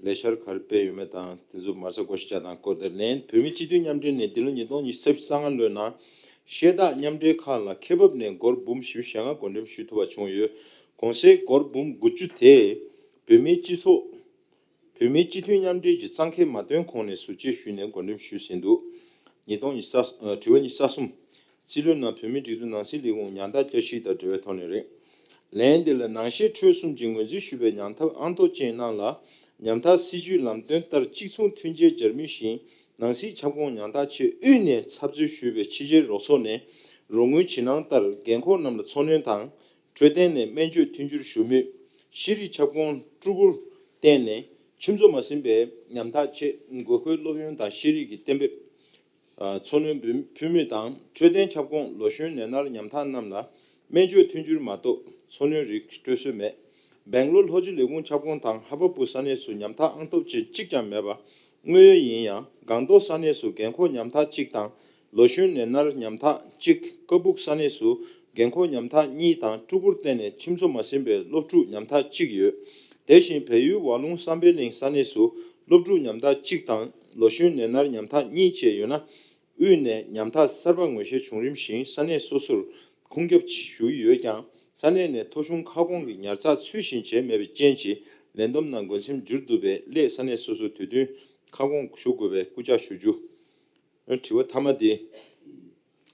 ལས་འཆར་ག་རེ་སྤེལ་ཡོད་མེད་དང་དེ་ཚོ་མ་རྩ་བགོ་བཤའ་བྱ་སྟངས་སྐོར་དང་ལན། བོད་མིའི་སྤྱི་འཐུས་མཉམ་འབྲེལ་ནས་འདི་ལོ་ཉིས་སྟོང་ཉི་ཤུ་རྩ་ལྔ་ལོའི་ནང་ཤེལ་རྟགས་མཉམ་འབྲེལ་ཁག་ལ་ཁེ་བབ་ནས་སྒོར་འབུམ་བཞི་བཅུ་ཞེ་ལྔ་བགོ་འགྲེམས་ཞུ་ཐུབ་པ་བྱུང་ཡོད། གོང་གསལ་སྒོར་འབུམ་དགུ་བཅུ་དེ་བོད་མིའི་སྤྱི་ཚོགས། བོད་མིའི་སྤྱི་འཐུས་མཉམ་འབྲེལ་གྱི་གཙང་ཁེ་མ་བཏོན་གོང་ནས་ཟུར་བཅད་ཞུས་ནས་བགོ་འགྲེམས་ཞུས་ཟིན་འདུག་ཉིས་སྟོང་ཉི་ཤུ་རྩ་ཨ། དྲི་བ་ཉི་ཤུ་རྩ་གསུམ། རྩིས་ལོའི་ནང་བོད་མིའི་སྒྲིག་འཛུགས་ནང་སྲིད་ལས་ཁུངས་ཉམ་ཐག་བསྐྱར་ཞིབ་དང་འབྲེལ་བའི་ཐོག་ནས་རེད། ལན་འདི་ལ་ནང་བཤད་འཕྲོས་གསུམ་གྱིས་ངོས་འཛིན་ཞུས་པའི་ཉམ་ཐག་ཨང་ཐོ་ཅན་རྣམས་ལ་ཉམ་ཐག་སྲིད་ཇུས་ལམ་སྟོན་ལྟར་གཅིག་མཚུངས་མཐུན་རྐྱེན་སྦྱར་མུས་ཤིང་ནང་སྲིད་ཁྱབ་ཁོངས་ཉམ་ཐག་ཆེད་དབུས་ནས་ཚབ་མཚོན་ཞུས་པའི་ཕྱི་རྒྱལ་རོགས་ཚོགས་ནས་རོགས་དངུལ་ཇི་གནང་ལྟར་རྒན་འཁོགས་རྣམས་ལ་འཚོ་སྣོན་དང་། འཕྲོད་བསྟེན་ནས་སྨན་བཅོས་མཐུན་འགྱུར་ཞུ་མུས། ཤེས་རིག་ཁྱབ་ཁོངས་ཀྲུ་གུར་བརྟེན་ནས་ཁྱིམ་ཚང་མ་ཟིན་པའི་ཉམ་ཐག་ཆེད་དགོས་མཁོའི་སློབ་ཡོན་དང་ཤེས་རིག་གི་གཏན་འབེབས། འཚོ་སྣོན་ཕུལ་མུས་དང་འཕྲོད་བསྟེན་ཁྱབ་ཁོངས་ལོ་གཞོན་ནད་མནར་ཉམ་ཐག་རྣམས་ལ་སྨན་བཅོས་མཐུན་འགྱུར་མ་གཏོགས་འཚོ་སྣོན་རིགས་སྤྲོད་སྲོལ་མེད། སྦེང་ལོར་ལྷོ་སྤྱི་ལས་ཁུངས་ཁྱབ་ཁོངས་དང་ཧ་བ་པུ་ས་གནས་སུ་ཉམ་ཐག་ཨང་ཐོབ་ཅན་གཅིག་ཀྱང་མེད་པ་དངོས་ཡོད་ཡིན་ཡང་སྒང་ཏོག་ས་གནས་སུ་རྒན་འཁོགས་ཉམ་ཐག་གཅིག་དང་། ལོ་གཞོན་ནད་མནར་ཉམ་ཐག་གཅིག་ཀ་སྦུག་ས་གནས་སུ་རྒན་འཁོགས་ཉམ་ཐག་གཉིས་དང་ཕྲུ་གུར་བརྟེན་ནས་ཁྱིམ་ཚང་མ་ཟིན་པའི་སློབ་ཕྲུག་ཉམ་ཐག་གཅིག་ཡོད། དེ་བཞིན་བལ་ཡུལ་ཝ་ལུང་བསམ་འཕེལ་གླིང་ས་གནས་སུ་སློབ་ཕྲུག་ཉམ་ཐག་གཅིག་དང་ལོ་གཞོན་ནད་མནར་ཉམ་ཐག་གཉིས་བཅས་ཡོད་ན། དབུས་ནས་ཉམ་ཐག་གསར་པ་ངོས་བཞེས་བྱུང་རིམ་བཞིན་ས་གནས་སོ་སོར་ཁུངས་ཁྱབ་ཞུ་གི་ཡོད་ཀྱང་ས་གནས་ནས་ཐོ་གཞུང་ཁ་སྐོང་གི་ཉར་ཚགས་ཚུལ་བཞིན་བྱས་མེད་པའི་རྐྱེན་གྱིས་ལས་བསྡོམས་ནང་འགོད་མཚམས་འགྱུར་འདུག་པས་སླད་ས་གནས་སོ་སོར་དུས་བསྟུན་ཁ་སྐོང་ཞུ་དགོས་པའི་སྐུལ་ལྕག་ཞུ་རྒྱུ། དྲི་བ་མཐའ་མ་དེ།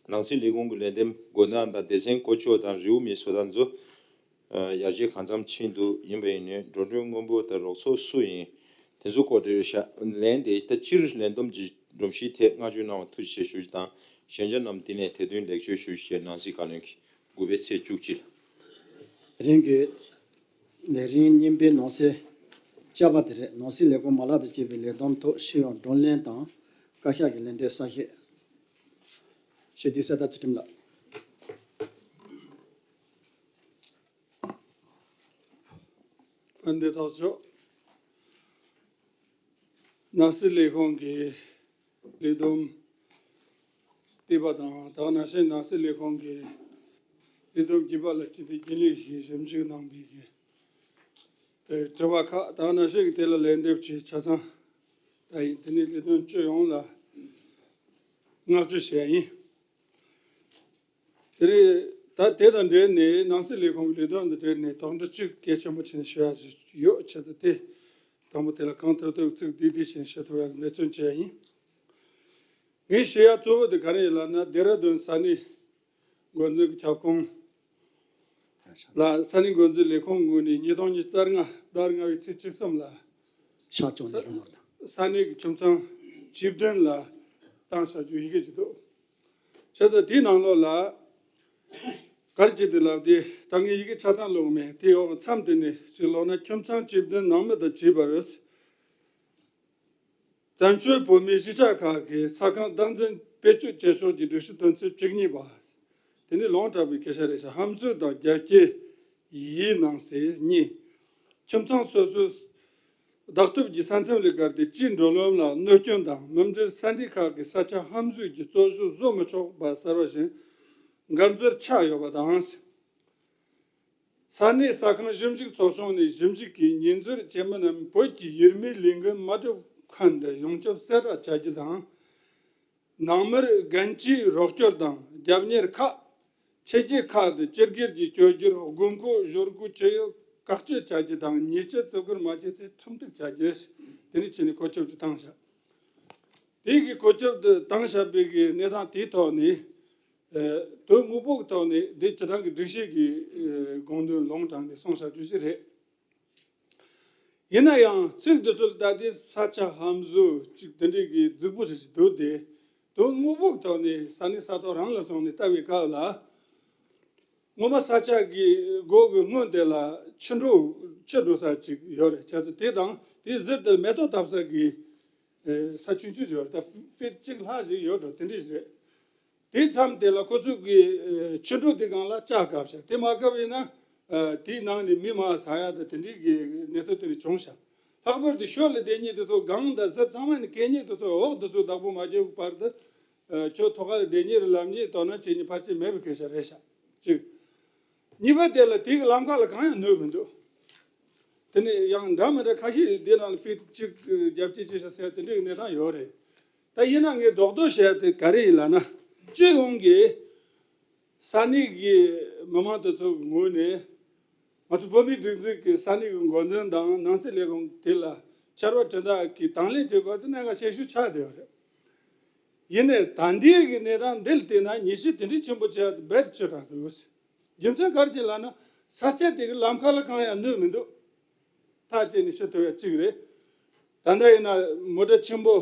ནང་སྲིད་ལས་ཁུངས་ཀྱི་ལས་འདེམས་དགོས་སྟངས་དང་སྡེ་ཚན་བསྐོ་ཕྱོགས་དང་རེའུ་མིག་བཟོ་སྟངས་ཚོ། ཡར་རྒྱས་གང་འཚམ་ཕྱིན་འདུག་ཡིན་པ་ཡིན་ནའི་འགྲོ་གྲོན་སྔོན་འབོར་དང་རོགས་ཚོགས་སུ་ཡིན། དེ་ཚོ་སྐོར་དེ་རེད་ཤག་ལན་དེ་ད་སྤྱིར་ལས་བསྡོམས་ཀྱི་སྒྲོམ་གཞིའི་ཐད་བསྔགས་བརྗོད་གནང་བ་ཐུགས་རྗེ་ཆེ་ཞུ་རྒྱུ་དང་ ཞལ་མཇལ་རྣམས་དེ་ནས་དེ་དོན་ལེགས་བཅོས་ཞུ་ཞེས་ནང་གསེས་བཀའ་བློན་གྱིས་དགུ་པའི་ཚེས་བཅུ་གཅིག་ལ། རིང་གི་ལས་རིམ་གཉིས་པའི་ནང་གསེས་བཅར་བ་དེ་རེད། ནང་གསེས་ལས་ཁུངས་མ་ལག་དང་བཅས་པའི་ལས་བསྡོམས་ཐོག་ཤེས་ཡོན་བགྲོ་གླེང་དང་བཀའ་ཤག་གི་ལན་འདེབས་གསལ་བཤད། ཞུ་དུས་གསལ་ཐག་ཚུལ་ཁྲིམས་ལགས། ཕན་བདེ་ཐག་ཆོད། ནང་སྲིད་ལས་ཁུངས་ཀྱི་ལས་བསྡོམས་བལྟས་པ་དང་། དེ་ནང་བཞིན་ནང་སྲིད་ལས་ཁུངས་ཀྱི་ལས་བསྡོམས་བརྒྱུད་པ་ལ་བརྟེན་ཏེ་རྒྱུན་ལས་ཀྱིས་ཞིབ་འཇུག་གནང་བའི་གི་དེ་དྲི་བ་ཁག་དེ་ནང་བཞིན་གྱི་དེ་ལ་ལན་འདེབས་ཀྱི་ཆ་ཚང་ད་ཡིན། དེ་ནས་ལས་དོན་སྤྱི་ཡོངས་ལ་བསྔགས་བརྗོད་བྱས་ཡིན། དེ་རེད། ད་དེ་དང་འབྲེལ་ནས་ནང་སྲིད་ལས་ཁུངས་ཀྱི་ལས་དོན་དང་འབྲེལ་ནས་དོགས་འདྲི་གཅིག་གལ་ཆེན་པོ་བྱས་ནས་ཞུ་ཡ་ཞིག་ཡོད། བྱས་ཙང་དེ་དང་པོ་དེ་ལ་གང་ཐུབ་ཐུབ་ཚིག་བསྡུས་བསྡུས་བྱས་ནས་ཞུ་ཐུབ་ཡ་གི་འབད་བརྩོན་བྱས་ཡིན། ངས་ཞུ་ཡ་གཙོ་བོ་དེ་ག་རེ་ཡིན་ལབ་ན། ལྡེ་ར་ལྡུན་ས་གནས་འགོ་འཛིན་གྱི་ཁྱབ་ཁོངས་ལ། ས་གནས་འགོ་འཛིན་ལས་ཁུངས་ངོས་ནས་ཉིས་སྟོང་ཉི་ཤུ་རྩ་ལྔ་ཟླ་ལྔ་པའི་ཚེས་བཅུ་གསུམ་ལ་ཤར་ཕྱོགས་ནས་ལྷོ་ནུབ་དང་། ས་གནས་ཀྱི་ཁྱིམ་ཚང་བཅུ་བདུན་ལ་བཏང་བཞག་རྒྱུ་ཡི་གེ་ཅིག་འདུག་བྱས་ཙང་དེའི་ནང་ལོགས་ལ་ག་རེ་བྱས་ཏེ་ལབ་དུས། ད་ངས་ཡི་གེ་ཆ་ཚང་ཀློག་མེད། དེའི་འོག་མཚམས་དེ་ནས་ཅིག་ཀློག་ན། ཁྱིམ་ཚང་བཅུ་བདུན་ནང་མི་དང་བཅས་པར། བཙན་བྱོལ་བོད་མིའི་གཞིས་ཆགས་ཁག་གི་ས་ཁང་བདག་འཛིན་བེད་སྤྱོད་བྱེད་ཕྱོགས་ཀྱི་སྒྲིག་གཞི་དོན་ཚན་བཅུ་གཉིས་པ། དེ་ནི་ལུང་དྲངས་པའི་སྐད་ཆ་རེད་ཤག་ཧམ་ཟོས་དང་རྒྱ་སྐྱེད་ཡིན་གནང་ཟེར། གཉིས། ཁྱིམ་ཚང་སོ་སོའི་བདག་སྟོབས་ཀྱི་ས་མཚམས་ལས་བརྒལ་ཏེ་སྤྱིའི་འགྲོ་ལམ་ལ་གནོད་སྐྱོན་དང་། མུ་འབྲེལ་ས་འདྲེན་ཁག་གི་ས་ཆ་ཧམ་ཟོས་ཀྱི་རྩོད་གཞི་བཟོ་མི་ཆོག་པ་གསལ་བ་བཞིན་འགན་འཛིན་ཆགས་ཡོད་པ་དང་། ས་གནས་ས་ཁང་ཞིབ་འཇུག་ཚོགས་ཆུང་ནས་ཞིབ་འཇུག་གིས་ཉེས་འཛུགས་བྱེད་མི་རྣམས་བོད་ཀྱི་ཡུལ་མིའི་ལས་འགུལ་མ་གྲུབ་མཁན་དུ་ཡོངས་ཁྱབ་གསལ་བསྒྲགས་བྱ་རྒྱུ་དང་། ནང་མིར་རྒན་གྱིས་རོགས་སྐྱོར་དང་རྒྱབ་གཉེར་ཁག་ཕྱི་རྒྱལ་ཁག་ཏུ་སྤྱི་སྒེར་གྱི་བསྐྱོད་རྒྱུར་དགོས་མཁོ་ཞོར་འཁོར་ཇི་ཡོད་བཀག་སྤྱོད་བྱ་རྒྱུ་དང་། ཉེས་ཆད་བཙུགས་སྐུལ་མ་བྱས་ཚེ་ཁྲིམས་གཏུག་བྱ་རྒྱུ། དེ་འདྲ་བྱས་ནས་བཀོད་ཁྱབ་ཅིག་བཏང་བཞག་དེ་གི་བཀོད་ཁྱབ་དེ་བཏང་བཞག་པའི་གི་གནས་སྟངས་དེའི་ཐོག་ནས། ཨ། དོན་དངོས་པོ་གི་ཐོག་ནས་འདི་སྤྱི་བཏང་གི་སྒྲིག་གཞི་གི་ཨ་དགོངས་དོན་ལུང་དྲངས་ནས་གསུངས་བཞག་རྒྱུ་ཞིག་རེད། ཡིན་ན་ཡང་ཚིག་འདི་ཚོ་ལ་ལྟ་དུས་ས་ཆ་ཧམ་ཟོས་ཅིག་དེ་འདྲའི་གི་རྫིག་པོ་རེ་ཞིག་འདུག་སྟེ། དོན་དངོས་པོ་གི་ཐོག་ནས་ས་གནས་ས་ཐོག་རང་ལ་སོང་ནས་ལྟ་བའི་སྐབས་ལ། ངོ་མ་ས་ཆ་གི་སྒོ་གི་སྔོན་དེ་ལ་ཆུ་འགྲོ་ཆུ་འགྲོ་ས་ཅིག་ཡོད་རེད། བྱས་ཙང་དེ་དང་དེའི་ཟུར་དེར་མེ་ཏོག་བཏབ་ས་གི་ཨེ་ས་ཆུང་ཆུང་ཅིག་ཡོད་རེད། ད་ཧྥིཊ་གཅིག་ལྷག་ཅིག་ཡོད་འགྲོ། དེ་འདྲ་ཞིག་རེད། དེའི་མཚམས་དེ་ལ་ཁོ་ཚོ་གི་ཨེ་ཆུ་འགྲོ་དེ་སྒང་ལ་ལྕགས་བཀབ་བཞག་དེ་མ་བཀབ་ཡིན་ན། ཨ། དེའི་ནང་ནས་མི་མང་ཟ་ཡ་དང་དེ་འདྲའི་གི་གནས་ཚུལ་དེ་འདྲ་བྱུང་ཤག་ལྷག་པར་དུ་ཤོར་ལ་བསྡད་མཁན་དེ་ཚོ་སྒང་དང་ཟུར་ཚང་མ་ནས་གད་སྙིགས་དེ་ཚོ་འོག་དེ་ཚོ་བདག་པོ་མ་བྱས་བར་དུ། ཨ། ཁྱོད་ཐོག་ཁ་ལ་བསྡད་མཁན་རེད་ལབ་མཁན་དོ་སྣང་བྱེད་མཁན་ཕལ་ཆེར་མེད་པའི་སྐད་ཆ་རེད་ཤག་གཅིག་གཉིས་པ་དེ་ལ་དེ་གི་ལམ་ཁ་ལ་གང་ཡང་གནོད་མི་འདུག་དེ་ནས་ཡང་འདྲ་མི་འདྲ་ཁ་ཤས་དེ་ནང་ལ་ཧྥིཊ་གཅིག་རྒྱབ་སྐྱེལ་བྱས་ཤག་ཟེར་དེ་འདྲའི་གནས་སྟངས་ཡོད་རེད། ད་ཡིན་ན་ངས་རྡོག་རྡོག་བཤད་དེ་ག་རེ་ཡིན་ལབ་ན། སྤྱི་ཡོངས་ཀྱི་ས་གནས་ཀྱི་མི་མང་དེ་ཚོ་གི་ངོས་ནས་ང་ཚོ་བོད་མིའི་སྒྲིག་འཛུགས་ཀྱི་ས་གནས་ཀྱི་འགོ་འཛིན་དང་ནང་སྲིད་ལས་ཁུངས་དེ་ལ་ཕྱར་བ་གྲུ་འདེགས་ཀྱི་དང་ལེན་བྱེད་དགོས་དེ་གནད་འགག་ཆེ་ཤོས་ཆགས་བསྡད་ཡོད་རེད། ཡིན་ནའི་ད་ལྟའི་གི་གནས་སྟངས་འདི་ལ་བལྟས་ན་ཉེས་ཆད་དེ་འདྲའི་ཆེན་པོ་བཅད་རྦད་དེ་ཆེ་དྲགས་འདུག་རྒྱུ་མཚན་ག་རེ་བྱས་ལབ་ན། ས་ཆ་དེ་གི་ལམ་ཁ་ལ་གང་ཡང་གནོད་མི་འདུག་ཐག་བཅད་ནས་ཤི་ཐུབ་ཡ་གཅིག་རེད། ད་ལྟ་ཡིན་ན་མོ་ཊ་ཆེན་པོ་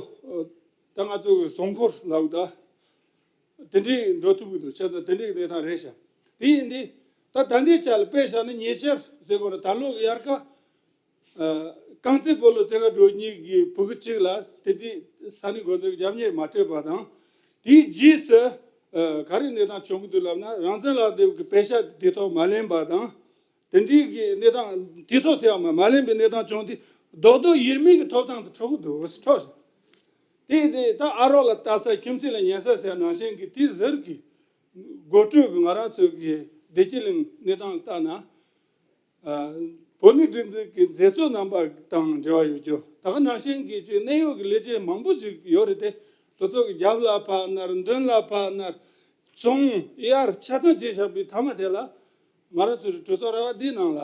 ད་ང་ཚོ་གི་ཟོག་འཁོར་ལབ་ད་དེ་འདྲའི་འགྲོ་ཐུབ་ཀྱི་འདུག་བྱས་ཙང་དེ་འདྲའི་གནས་སྟངས་རེད་ཤག་དེ་ཡིན་དུས་ད་ད་ལྟའི་ཆ་ལ་དཔེ་བཞག་ན་ཉེ་ཆར་ཟེར་དགོས་ན་ད་ལོ་དབྱར་ཁ། ཨ། རྐང་རྩེད་སྤོ་ལོ་རྩེད་གར་འགྲོ་མཁན་གྱི་ཕྲུ་གུ་གཅིག་ལ་དེ་དུས་ས་གནས་འགོ་འཛིན་གྱིས་རྒྱབ་གཉེར་མ་སྤྲད་པ་དང་། དེའི་རྗེས་སུ་ཨ་ག་རེ་གནས་སྟངས་བྱུང་གི་འདུག་ལབ་ན། རང་བཙན་ལག་དེབ་ཀྱི་པེ་ཤག་དེ་ཐོག་མ་ལེན་པ་དང་། དེ་འདྲའི་གི་གནས་སྟངས་དེ་ཐོག་ཟེར་བ་མ་མ་ལེན་པའི་གནས་སྟངས་བྱུང་སྟེ་རྡོག་རྡོག་ཡུལ་མི་གི་ཐོབ་ཐང་དེ་འཕྲོག་གི་འདུག་ཟེར་འཕྲོག་ཟེར། དེ་དེ་ད་ཨ་རོགས་ལ་ལྟ་ས་ཁྱིམ་མཚེས་ལ་ཉན་ས་ཟེར་ནང་བཞིན་གྱི་དེའི་ཟུར་གྱི་འགོ་ཁྲིད་ཀྱི་ང་རང་ཚོ་གི་བདེ་སྐྱིད་གླིང་གནས་སྟངས་ལ་ལྟ་ན། ཨ། བོད་མིའི་སྒྲིག་འཛུགས་ཀྱི་མཛད་གཙོ་རྣམ་པ་དང་འབྲེལ་བ་ཡོད་རྒྱུ། ད་ག་ནང་བཞིན་གྱི་ཅིག་གནད་ཡོད་ཀྱི་ལས་བྱེད་མང་པོ་ཞིག་ཡོད་རེད་དེ། དེ་ཚོ་གི་རྒྱབ་ལ་ཕར་ནར་མདུན་ལ་ཕར་ནར་ཚོང་གཡར་ཆ་ཚང་བྱས་བཞག་པའི་མཐའ་མ་དེ་ལ་ང་རང་ཚོའི་གྲོས་ཚོགས་ར་བ་འདིའི་ནང་ལ་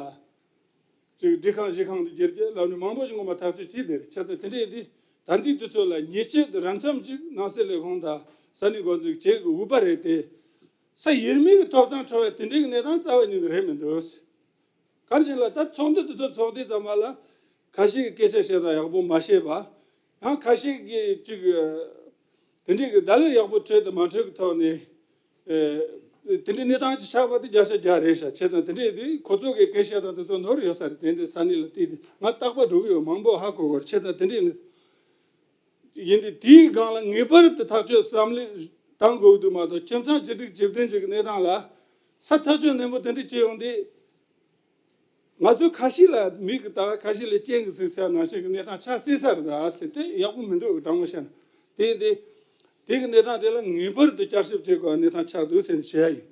ཅིག་སྒྲིག་ཁང་གཞིས་ཁང་དུ་བསྒྱུར་རྒྱུ་ལབ་ནས་མང་པོ་ཞིག་ངོ་མ་ཐག་གཅོད་བྱས་བསྡད་རེད། བྱས་ཙང་དེ་འདྲ་ཡིན་དུས་ད་འདི་དུས་ཚོད་ལ་ཉེས་ཆད་རན་འཚམ་ཅིག་ནང་སྲིད་ལས་ཁུངས་དང་ས་གནས་འགོ་འཛིན་བྱེད་དགོས་པ་རེད་དེ། ས་ཡུལ་མི་གི་ཐོབ་ཐང་འཕྲོག་པའི་དེ་འདྲའི་གནས་སྟངས་རྩ་བ་ཉིད་ནས་རེད་མི་འདུག་གང་ཅི་ལ་ད་ཚོགས་འདུ་དེ་ཚོ་ཚོགས་དུས་ཙམ་པ་ལ་ཁ་ཤས་ཀྱིས་སྐད་ཆ་བཤད་སྟངས་ཡག་པོ་མ་བཤད་པ། ཡང་ཁ་ཤས་ཀྱིས་ཅིག་ དེ་འདྲའི་གི་བརྡ་ལན་ཡག་པོ་འཕྲོད་དང་མ་འཕྲོད་ཀྱི་ཐོག་ནས། ཨེ། དེ་འདྲའི་གནས་སྟངས་ཅིག་ཆགས་པ་དེ་བརྒྱ་ཆ་བརྒྱ་རེད་ཤག་བྱས་ཙང་དེ་འདྲའི་དེ་ཁོ་ཚོ་གི་སྐད་ཆ་དང་དེ་ཚོ་ནོར་ཡོད་ས་རེད། དེ་འདྲའི་ས་གནས་ལ་བལྟས་ཏེ་ང་རྟག་པར་འགྲོ་གི་ཡོད། མང་པོ་ཧ་གོ་གི་རེད། བྱས་ཙང་དེ་འདྲའི་ཡིན་དུས་དེའི་སྒང་ལ་ངེས་པར་དུ་ཐག་གཅོད་བསམ་བློ་བཏང་དགོས་ཀྱི་འདུག་མ་གཏོགས། ཁྱིམ་ཚང་གཅིག་སྒྲིལ་གཅིག་མཐུན་གཅིག་གི་གནས་སྟངས་ལ་ས་ཐག་གཅོད་ནན་པོ་དེ་འདྲ་བྱེད་ཡོང་དུས། ང་ཚོ་ཁ་ཤས་ལ་མིག་གིས་ལྟ། ཁ་ཤས་ལ་སྤྱན་གྱིས་གཟིགས་ཟེར་ནང་བཞིན་གྱི་གནས་སྟངས་ཆགས་སྲིད་ས་རེད་ད་ཟེར་དེ་ཡག་པོ་མི་འདུག་དྲང་མོ་བཤད་ན། དེ་ཡིན་དུས་དེ་གི་གནས་སྟངས་དེ་ལ་ངེས་པར་དུ་བསྐྱར་ཞིབ་བྱེད་དགོས་གནས་སྟངས་ཆགས་འདུག་ཟེར་ནས་བཤད་ཡ་ཡིན།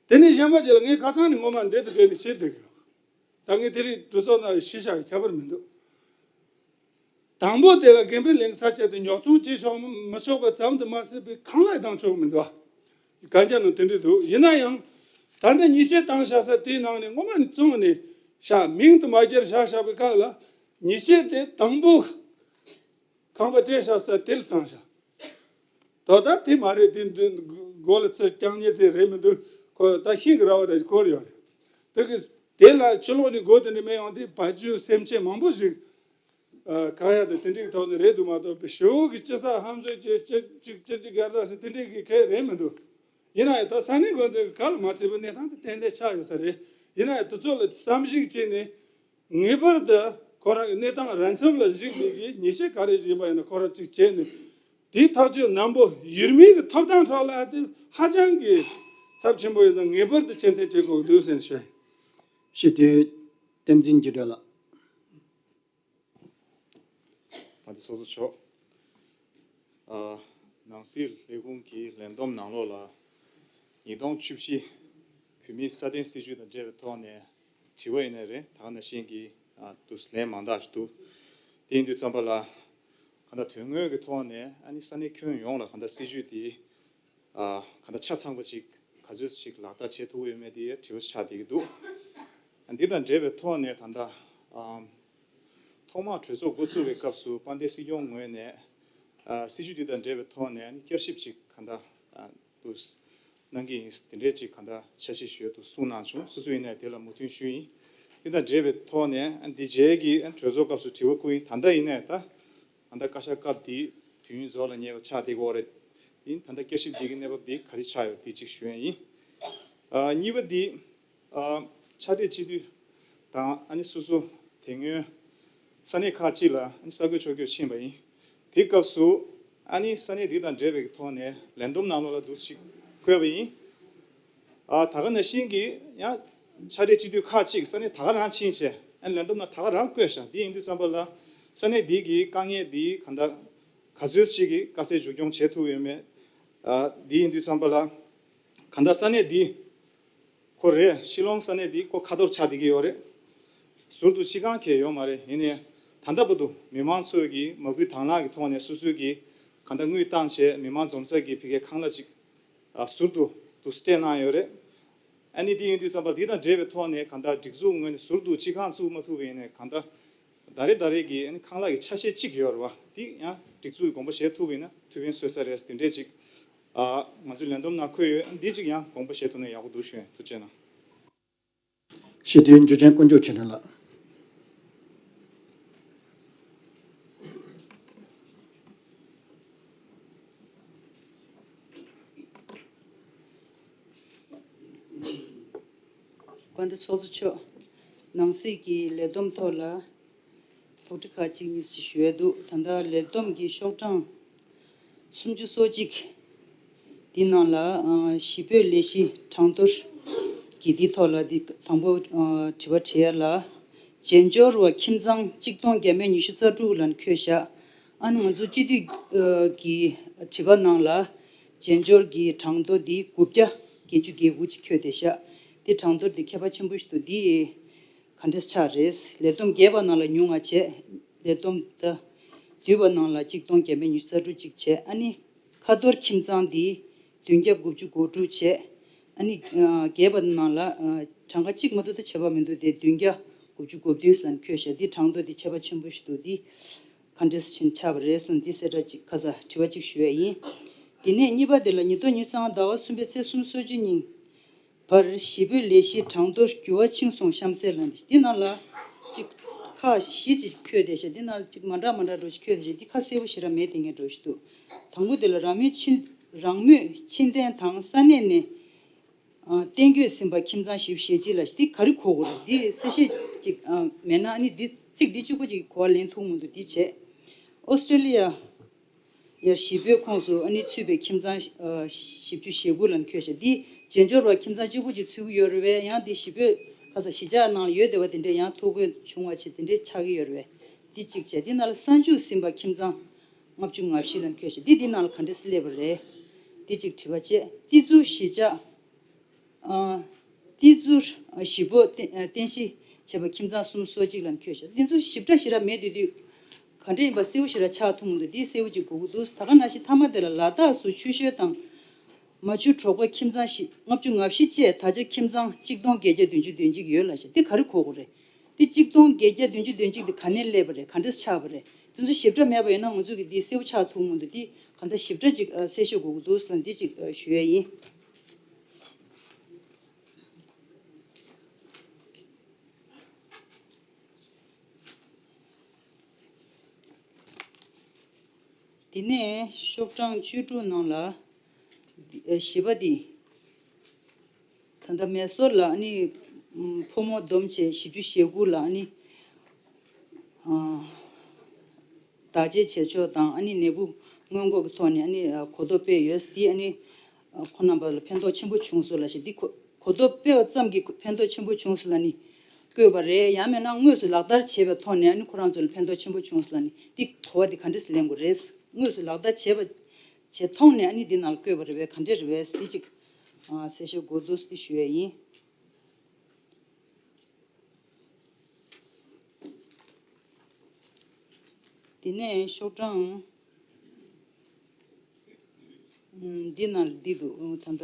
དེ་ནས་གཞན་པ་ཅིག་ལ་ངས་ཁ་སང་ནས་སྔོན་མ་འབྲེལ་དུ་བསྡད་ནས་བཤད་བསྡད་ཀྱི་ཡོད། ད་ངས་དེ་རིང་གྲོས་ཚོགས་ནང་ཞུས་བཞག་ཡ་ཁྱད་པར་མི་འདུག་དང་པོ་དེ་ལ་དགེ་འཕེལ་གླིང་ས་ཆ་དེ་ཉོ་ཚོང་བྱེད་ཆོག་མི་ཆོག་པ་ཙམ་དུ་མ་ཟད་པའི་ཁང་གླ་བཏང་ཆོག་མི་འདུག་གན་རྒྱ་ནང་དེ་འདྲ་འདུག་ཡིན་ན་ཡང་ད་ལྟ་ཉེས་ཆད་བཏང་བཞག་ས་དེའི་ནང་ནས་སྔོན་མ་ནས་བཙོངས་ནས་བཞག་མིང་དུ་མ་བསྒྱུར་བཞག་བཞག་པའི་སྐབས་ལ་ཉེས་ཆད་དེ་དང་པོ་ཁང་པ་སྤྲད་བཞག་ས་དེ་ལ་བཏང་བཞག་ད་ལྟ་དེ་མ་རེད། དེ་འདི་མགོ་ལ་ཚིག་རྐྱང་ཉིད་དེ་རེད་མི་འདུག་ཁོ་ད་ཤིང་གི་ར་བ་རེ་བསྐོར་ཡོད་རེད། དེ་གི་དེ་ལ་ཕྱི་ལོགས་ནས་སྒོ་དེ་འདྲ་མེད་ཡོང་དུས་བ་ཕྱུགས་སེམས་ཅན་མང་པོ་ཞིག་ཨ། གང་ཡང་དེ་དེ་འདྲའི་ཐོག་ནས་རེད་འདུག་མ་གཏོགས་པའི་ཞེ་པོ་གི་སྤྱི་ཚོགས་ཧམ་བཟོས་བྱས་སྤྱིར་གཅིག་སྤྱིར་གཅིག་གར་ཟ་ཟེར་དེ་འདྲའི་གི་གལ་རེད་མི་འདུག་ཡིན་ན་ཡང་ད་ས་གནས་འགོ་འཛིན་གི་ག་ལ་མ་བརྩི་བའི་གནས་སྟངས་དེ་ཏན་ཏན་ཆགས་ཡོད་ས་རེད། ཡིན་ན་ཡང་དེ་ཚོ་ལ་བསམ་གཞིག་བྱས་ནས་ངེས་པར་དུ་ཁོ་རང་གི་གནས་སྟངས་རན་ཚབ་ལ་གཞིགས་ནས་གི་ཉེས་ཆད་ག་རེ་བཞག་པ་ཡིན་ན་ཁོ་རང་གཅིག་བྱས་ནས་དེའི་ཐག་གཅོད་ནན་པོ་ཡུལ་མིའི་གི་ཐོབ་ཐང་ཐོག་ལ་དེ་ཧ་ཅང་གི་ཚབས་ཆེན་པོ་ཡོད་ཙང་ངེས་པར་དུ་ཕྱིར་འཐེན་བྱེད་དགོས་འདུག་ཟེར་ཞུ། ཞུ་དུས་བསྟན་འཛིན་འཇིགས་བྲལ་ལགས། དཔལ་ལྡན་ཚོགས་གཙོ་མཆོག་ཨ། ནང་སྲིད་ལས་ཁུངས་ཀྱི་ལས་བསྡོམས་ནང་ལོགས་ལ་ཉིས་སྟོང་བཅུ་བཞི་བོད་མིའི་སྲ་བརྟན་སྲིད་བྱུས་དང་འབྲེལ་བའི་ཐོག་ནས་དྲི་བ་ཡིན་ནའི་རེད། ད་ག་ནང་བཞིན་གྱི་ཨ། དུ་ལན་མང་དག་ཞིག་འདུག་དེ་ཡིན་དུས་ཙམ་པ་ལ་གང་ལྟར་དོན་དངོས་ཀྱི་ཐོག་ནས་ཨ་ནི་ས་གནས་ཁྱོན་ཡོངས་ལ་གང་ལྟར་སྲིད་བྱུས་དེ་ཨ། གང་ལྟར་ཆ་ཚང་པ་ཅིག་ག་ཚོད་ཅིག་ལག་བསྟར་བྱེད་ཐུབ་ཀྱི་ཡོད་མེད་དེ་དྲི་བ་ཆགས་བསྡད་ཀྱི་འདུག་འདི་དང་འབྲེལ་བའི་ཐོག་ནས་ད་ལྟ་ཨ། ཐོག་མར་གྲོས་ཚོགས་འགོ་བཙུགས་པའི་སྐབས་སུ་དཔལ་ལྡན་སྲིད་སྐྱོང་ངོས་ནས་ཨ། སྲིད་བྱུས་འདི་དང་འབྲེལ་བའི་ཐོག་ནས་ཨ་ནི་བསྐྱར་ཞིབ་ཅིག་གང་ལྟར་ཨ། དུ་གནང་གི་ཡིན། དེ་འདྲའི་ཅིག་གང་ལྟར་འཆར་གཞི་ཞུ་འདུག་གསུངས་གནང་བྱུང་། སོ་སོ་ཡིན་ནའི་དེ་ལ་མོས་མཐུན་ཞུས་ཡིན། འདི་དང་འབྲེལ་བའི་ཐོག་ནས་ཨ། འདི་རྗེས་ཀྱི་ཨ། གྲོས་ཚོགས་སྐབས་སུ་དྲི་བ་བསྐུར་ཡིན། ད་ལྟ་ཡིན་ནའི་ད། ད་ལྟ་བཀའ་ཤག་སྐབས་འདིའི་དུས་ཡུན་རྫོགས་ལ་ཉེ་བ་ཆགས་བསྡད་ཀྱི་ཡོད་རེད། ཡིན་ད་ལྟ་བསྐྱར་ཞིབ་འདི་གི་གནས་བབ་འདི་ག་རེ་ཆགས་ཡོད་འདི་གཅིག་ཞུ་ཡ་ཡིན། ཨ། གཉིས་པ་འདི། ཨ། ཕྱག་སྦྲེལ་སྤྱི་འཐུས་དང་ཨ་ནི་སོ་སོ་དེ་སྔོན་ས་གནས་ཁག་ཅིག་ལ་ཨ་ནི་གསར་འགོད་ཕྱོགས་བསྐྱོད་ཕྱིན་པ་ཡིན། དེའི་སྐབས་སུ་ཨ་ནི་ས་གནས་འདི་དང་འབྲེལ་བའི་ཐོག་ནས་ལས་བསྡོམས་ནང་ལོགས་ལ་འདུག་ཅིག་བཀོད་པ་ཡིན། ཨ། ད་ག་ནང་བཞིན་གྱི་ཡང་ཕྱག་སྦྲེལ་སྤྱི་འཐུས་ཁག་ཅིག་ས་གནས་ད་ག་རང་ཕྱིན་བྱས་ཨ་ནི་ལས་བསྡོམས་ནང་ད་ག་རང་བཀོད་བཞག་འདི་ཡིན་དུས་ཙམ་པ་ལ་ས་གནས་འདི་གི་དཀའ་ངལ་འདི་གང་ལྟར་ག་ཚོད་ཅིག་གི་དཀའ་སེལ་མཇུག་སྐྱོང་བྱེད་ཐུབ་ཡོད་མེད། ཨ། འདི་ཡིན་དུས་ཙམ་པ་ལ་གང་ལྟར་ས་གནས་འདི་ཁོ་རེད། ཤི་ལོང་ས་གནས་འདི་ཁོ་ཁ་ཐོར་ཆགས་བསྡད་ཀྱི་ཡོད་རེད། ཟུར་དུ་སྤྱི་ཁང་གང་ཡང་ཡོད་མ་རེད། ཡིན་ནའི་ད་ལྟ་བར་དུ་མི་མང་ཚོས་ཀྱི་མ་སྐུལ་དང་བླངས་ཀྱི་ཐོག་ནས་སོ་སོའི་གི་གང་ལྟར་དངུལ་བཏང་བྱས་མི་མང་འཛོམས་ས་གི་ཕ་གིའི་ཁང་གླ་ཅིག་ཨ། ཟུར་དུ་དུ་སྤྲད་གནང་ཡོད་རེད། ཨ་ནི་འདི་ཡིན་དུས་ཙམ་པ་འདི་དང་འབྲེལ་བའི་ཐོག་ནས་གང་ལྟར་སྒྲིག་འཛུགས་ངོས་ནས་ཟུར་དུ་སྤྱི་ཁང་བཙུགས་མ་ཐུབ་པ་ཡིན་ནའི་གང་ལྟར་ཟླ་རེ་ཟླ་རེ་གི་ཨ་ནི་ཁང་གླ་གི་ཆ་ཤས་གཅིག་ཡོད་རེད་བ། འདི་ཡང་སྒྲིག་འཛུགས་གི་དགོངས་པ་བཞེས་ཐུབ་པ་ཡིན་ན་ཐུགས་ཕན་གསོས་ས་རེད། དེ་འདྲས་ཅིག་ཨ། ང་ཚོའི་ལས་བསྡོམས་ནང་འཁོད་ཡོད། འདི་ཅིག་ཡང་དགོངས་པ་བཞེས་ཐུབ་ན་ཡག་པོ་འདུག་ཞུ་ཡིན། ཐུགས་རྗེ་གནང་། སྤྱི་འཐུས་འཇུ་ཆེན་དཀོན་མཆོག་ཆོས་སྒྲོན་ལགས། དཔལ་ལྡན་ཚོགས་གཙོ་མཆོག་ནང་སྲིད་ཀྱི་ལས་བསྡོམས་ཐོག་ལ་དོགས་འདྲི་ཁག་གཅིག་གཉིས་ཤིག་ཞུ་ཡས་འདུག་ད་ལྟ་ལས་བསྡོམས་ཀྱི་ཤོག་གྲངས་སུམ་ཅུ་སོ་གཅིག་འདི་ནང་ལ་ཨ། གཞིས་སྤོས་ལས་གཞི་གྲངས་ཐོར་གྱི་འདི་ཐོག་ལ་འདི་དང་པོ་ཨ། དྲི་བ་དྲི་ཡ་ལ་བྱེས་འབྱོར་བ་ཁྱིམ་ཚང་གཅིག་སྟོང་བརྒྱ་མེད་ཉི་ཤུ་རྩ་དྲུག་ལ་འཁོད་བཞག་ཨ་ནི་ང་ཚོ་སྤྱི་འཐུས་ཀྱི་དྲི་བ་ནང་ལ་བྱེས་འབྱོར་གྱི་གྲངས་ཐོ་འདི་དགུ་བརྒྱ་བརྒྱད་ཅུ་གྱ་དགུ་ཅིག་འཁོད་བསྡད་ཤག་འདི་གྲངས་ཐོ་འདི་ཁྱད་པར་ཆེན་པོ་ཞིག་འདུག་འདི་ག་འདྲས་ཆགས་རེད། ལས་བསྡོམས་རྒྱས་པ་ནང་ལ་ཉུང་ང་བྱས། ལས་བསྡོམས་ད་བསྡུས་པ་ནང་ལ་གཅིག་སྟོང་བརྒྱ་མེད་ཉི་ཤུ་རྩ་དྲུག་ཅིག་བྱས། ཨ་ནི་ཁ་ཐོར་ཁྱིམ་ཚང་འདི་བདུན་བརྒྱ་དགུ་བཅུ་གོ་དྲུག་བྱས། ཨ་ནི་རྒྱས་པ་ནང་ལ་གྲངས་ཀ་གཅིག་མ་གཏོགས་ད་ཁྱད་པར་མི་འདུག་དེ་བདུན་བརྒྱ་དགུ་བཅུ་གོ་བདུན་ལ་འཁོད་ཤག་འདི་གྲངས་ཐོ་འདི་ཁྱད་པར་ཆེན་པོ་ཞིག་འདུག་འདི་ག་འདྲས་ཕྱིན་ཆགས་པ་རེད་བསམ་འདི་གསལ་བསྒྲགས་ཅིག་ཁ་ས་དྲི་བ་ཅིག་ཞུ་ཡ་ཡིན། དེ་ནས་གཉིས་པ་དེ་ལ་ཉིས་སྟོང་ཉི་ཤུ་རྩ་ལྔ་ཟླ་བ་གསུམ་པའི་ཚེས་སུམ་ཅུ་སོ་བརྒྱད་ཉིན་བར་གཞིས་སྤོས་ལས་གཞི་གྲངས་ཐོ་འགྱུར་བ་ཕྱིན་སོང་གཤམ་གསལ་ལ་འདི་ནང་ལ་གཅིག་ཁག་བཞི་ཅིག་འཁོད་བསྡད་ཤག་འདི་ནང་ཅིག་མ་འདྲ་མ་འདྲ་འགྲོ་ཞིག་འཁོད་བསྡད་ཤག་འདི་ཁ་གསལ་པོ་ཞེ་དྲག་མེད་དེ་ངས་འགྲོ་ཞིག་འདུག་དང་པོ་དེ་ལ་རང་མོས་ཕྱིར་རང་མོས་ཕྱིར་འཐེན་དང་ས་གནས་ནས་ཨ་གཏན་འཁེལ་ཟིན་པ་ཁྱིམ་ཚང་བཞི་བཅུ་ཞེ་གཅིག་ལ་འདི་ག་རེ་གོ་དགོས་རེད། འདི་གསལ་བཤད་ཅིག་ཨ་མེད་ན་ཨ་ནི་འདི་ཚིག་འདི་གཅིག་པོ་ཅིག་གོ་བ་ལེན་ཐུབ་མི་འདུག་འདི་བྱས། ཨོ་སི་ཀྲེ་ལི་ཡ་ཡ་གཞིས་སྤོའི་ཁོངས་སུ་ཨ་ནི་ཚུད་པའི་ཁྱིམ་ཚང་ཨ་བཞི་བཅུ་ཞེ་དགུ་ལ་འཁོད་བྱས། འདི་རྗེས་འབྱོར་བ་ཁྱིམ་ཚང་གཅིག་པོ་ཅིག་ཚུད་ཀྱི་ཡོད་རེད་པས། ཡང་འདི་གཞིས་སྤོས་ཁ་ས་གཞིས་ཆགས་ནང་ཡོད་བསྡད་པ་དེ་འདྲས་ཡང་ཐོ་འགོད་བྱུང་བ་ཅིག་དེ་འདྲས་ཆགས་ཀྱི་ཡོད་རེད་པས། འདི་གཅིག་བྱས། འདི་ནང་ལ་གསར་འཇུག་ཟིན་པ་ཁྱིམ་ཚང་ལྔ་བཅུ་ང་བཞི་ལ་འཁོད་བྱས། འདི་འདི་ནང་ལ་ག་འདྲས་སླེབས་པ་རེད། འདི་གཅིག་དྲི་བ་བྱས། ཏི་ཛུ་གཞིས་ཆགས་ཨ་ཏི་ཛུ་གཞིས་སྤོ་རྟེན་གཞི་བྱས་པ་ཁྱིམ་ཚང་སུམ་ཅུ་སོ་གཅིག་ལ་འཁོད་བྱས། འདི་ཚོ་ཞིབ་ཕྲ་ཞེ་དྲག་མེད་དུས་དུས་ག་འདྲ་ཡིན་པ་གསལ་པོ་ཞེ་དྲག་ཆགས་ཐུབ་མི་འདུག་འདི་གསལ་པོ་ཅིག་དགོས་ཀྱི་འདུག་ད་ག་ནང་བཞིན་མཐའ་མ་དེ་ལ་ལ་དྭགས་སུ་ཆུ་ཤུལ་དང་མ་ཆུ་གྲོག་པ་ཁྱིམ་ཚང་བཞི་ལྔ་བཅུ་ང་བཞི་བཅས་ད་ཆ་ཁྱིམ་ཚང་གཅིག་སྟོང་བརྒྱད་བརྒྱ་བདུན་ཅུ་དོན་གཅིག་ཡོད་ལ་བཤད། འདི་ག་རེ་གོ་དགོས་རེད། འདི་གཅིག་སྟོང་བརྒྱད་བརྒྱ་བདུན་ཅུ་དོན་གཅིག་འདི་ག་ནས་སླེབས་པ་རེད། ག་འདྲས་ཆགས་པ་རེད། དེ་ཚོ་ཞིབ་ཕྲ་མེད་པ་ཡིན་ན་ང་ཚོ་གིས་འདི་གསལ་པོ་ཆགས་ཐུབ་མི་འདུག་འདི་གང་ལྟར་ཞིབ་ཕྲ་ཅིག་ཨ་གསལ་བཤད་དགོས་ཀྱི་འདུག་ཟེར་ན་འདི་ཅིག་ཨ་ཞུ་ཡ་ཡིན། དེ་ནས་ཤོག་གྲངས་བཅུ་དྲུག་ནང་ལ་ཨ་བཞི་པ་འདི། ད་ལྟ་མེ་སོར་ལ་ཨ་ནི་ཕོ་མོ་བསྡོམས་བྱས་བཞི་བཅུ་ཞེ་དགུ་ལ་ཨ་ནི་ཨ་བདག་གཅེས་བྱེད་ཕྱོགས་དང་ཨ་ནི་ནད་འབུ་སྔོན་འགོག་གི་ཐོག་ནས་ཨ་ནི་ཨ་གོ་རྟོགས་སྤེལ་ཡོད། འདི་ཨ་ནི་ཨ་ཁོང་རྣམ་པ་ལ་ཕན་ཐོགས་ཆེན་པོ་བྱུང་སོང་ལ་ཞེས། འདི་གོ་གོ་རྟོགས་སྤེལ་བ་ཙམ་གྱིས་ཕན་ཐོགས་ཆེན་པོ་བྱུང་སོང་ལ་ནི་བཀོད་པ་རེད། ཡང་མིན་ན་དངོས་སུ་ལག་བསྟར་བྱས་པའི་ཐོག་ནས་ཨ་ནི་ཁོ་རང་ཚོ་ལ་ཕན་ཐོགས་ཆེན་པོ་བྱུང་སོང་ལ་ནི་འདི་གོ་བ་འདི་ག་འདྲས་སེ་ལེན་དགོས་རེད། དངོས་སུ་ལག་བསྟར་བྱས་པ་བྱས་ཐོག་ནས་ཨ་ནི་འདི་ནང་ལ་བཀོད་པ་རེད་པས། ག་འདྲས་རེད་པས། འདི་ཅིག་ཨ་གསལ་བཤད་དགོས་འདུག་འདི་ཞུ་ཡས་ཡིན། དེ་ནས་ཤོག་གྲངས་ཨུམ་འདི་ནང་ལ་འདི་འདུག་ཨུམ་ད་ལྟ་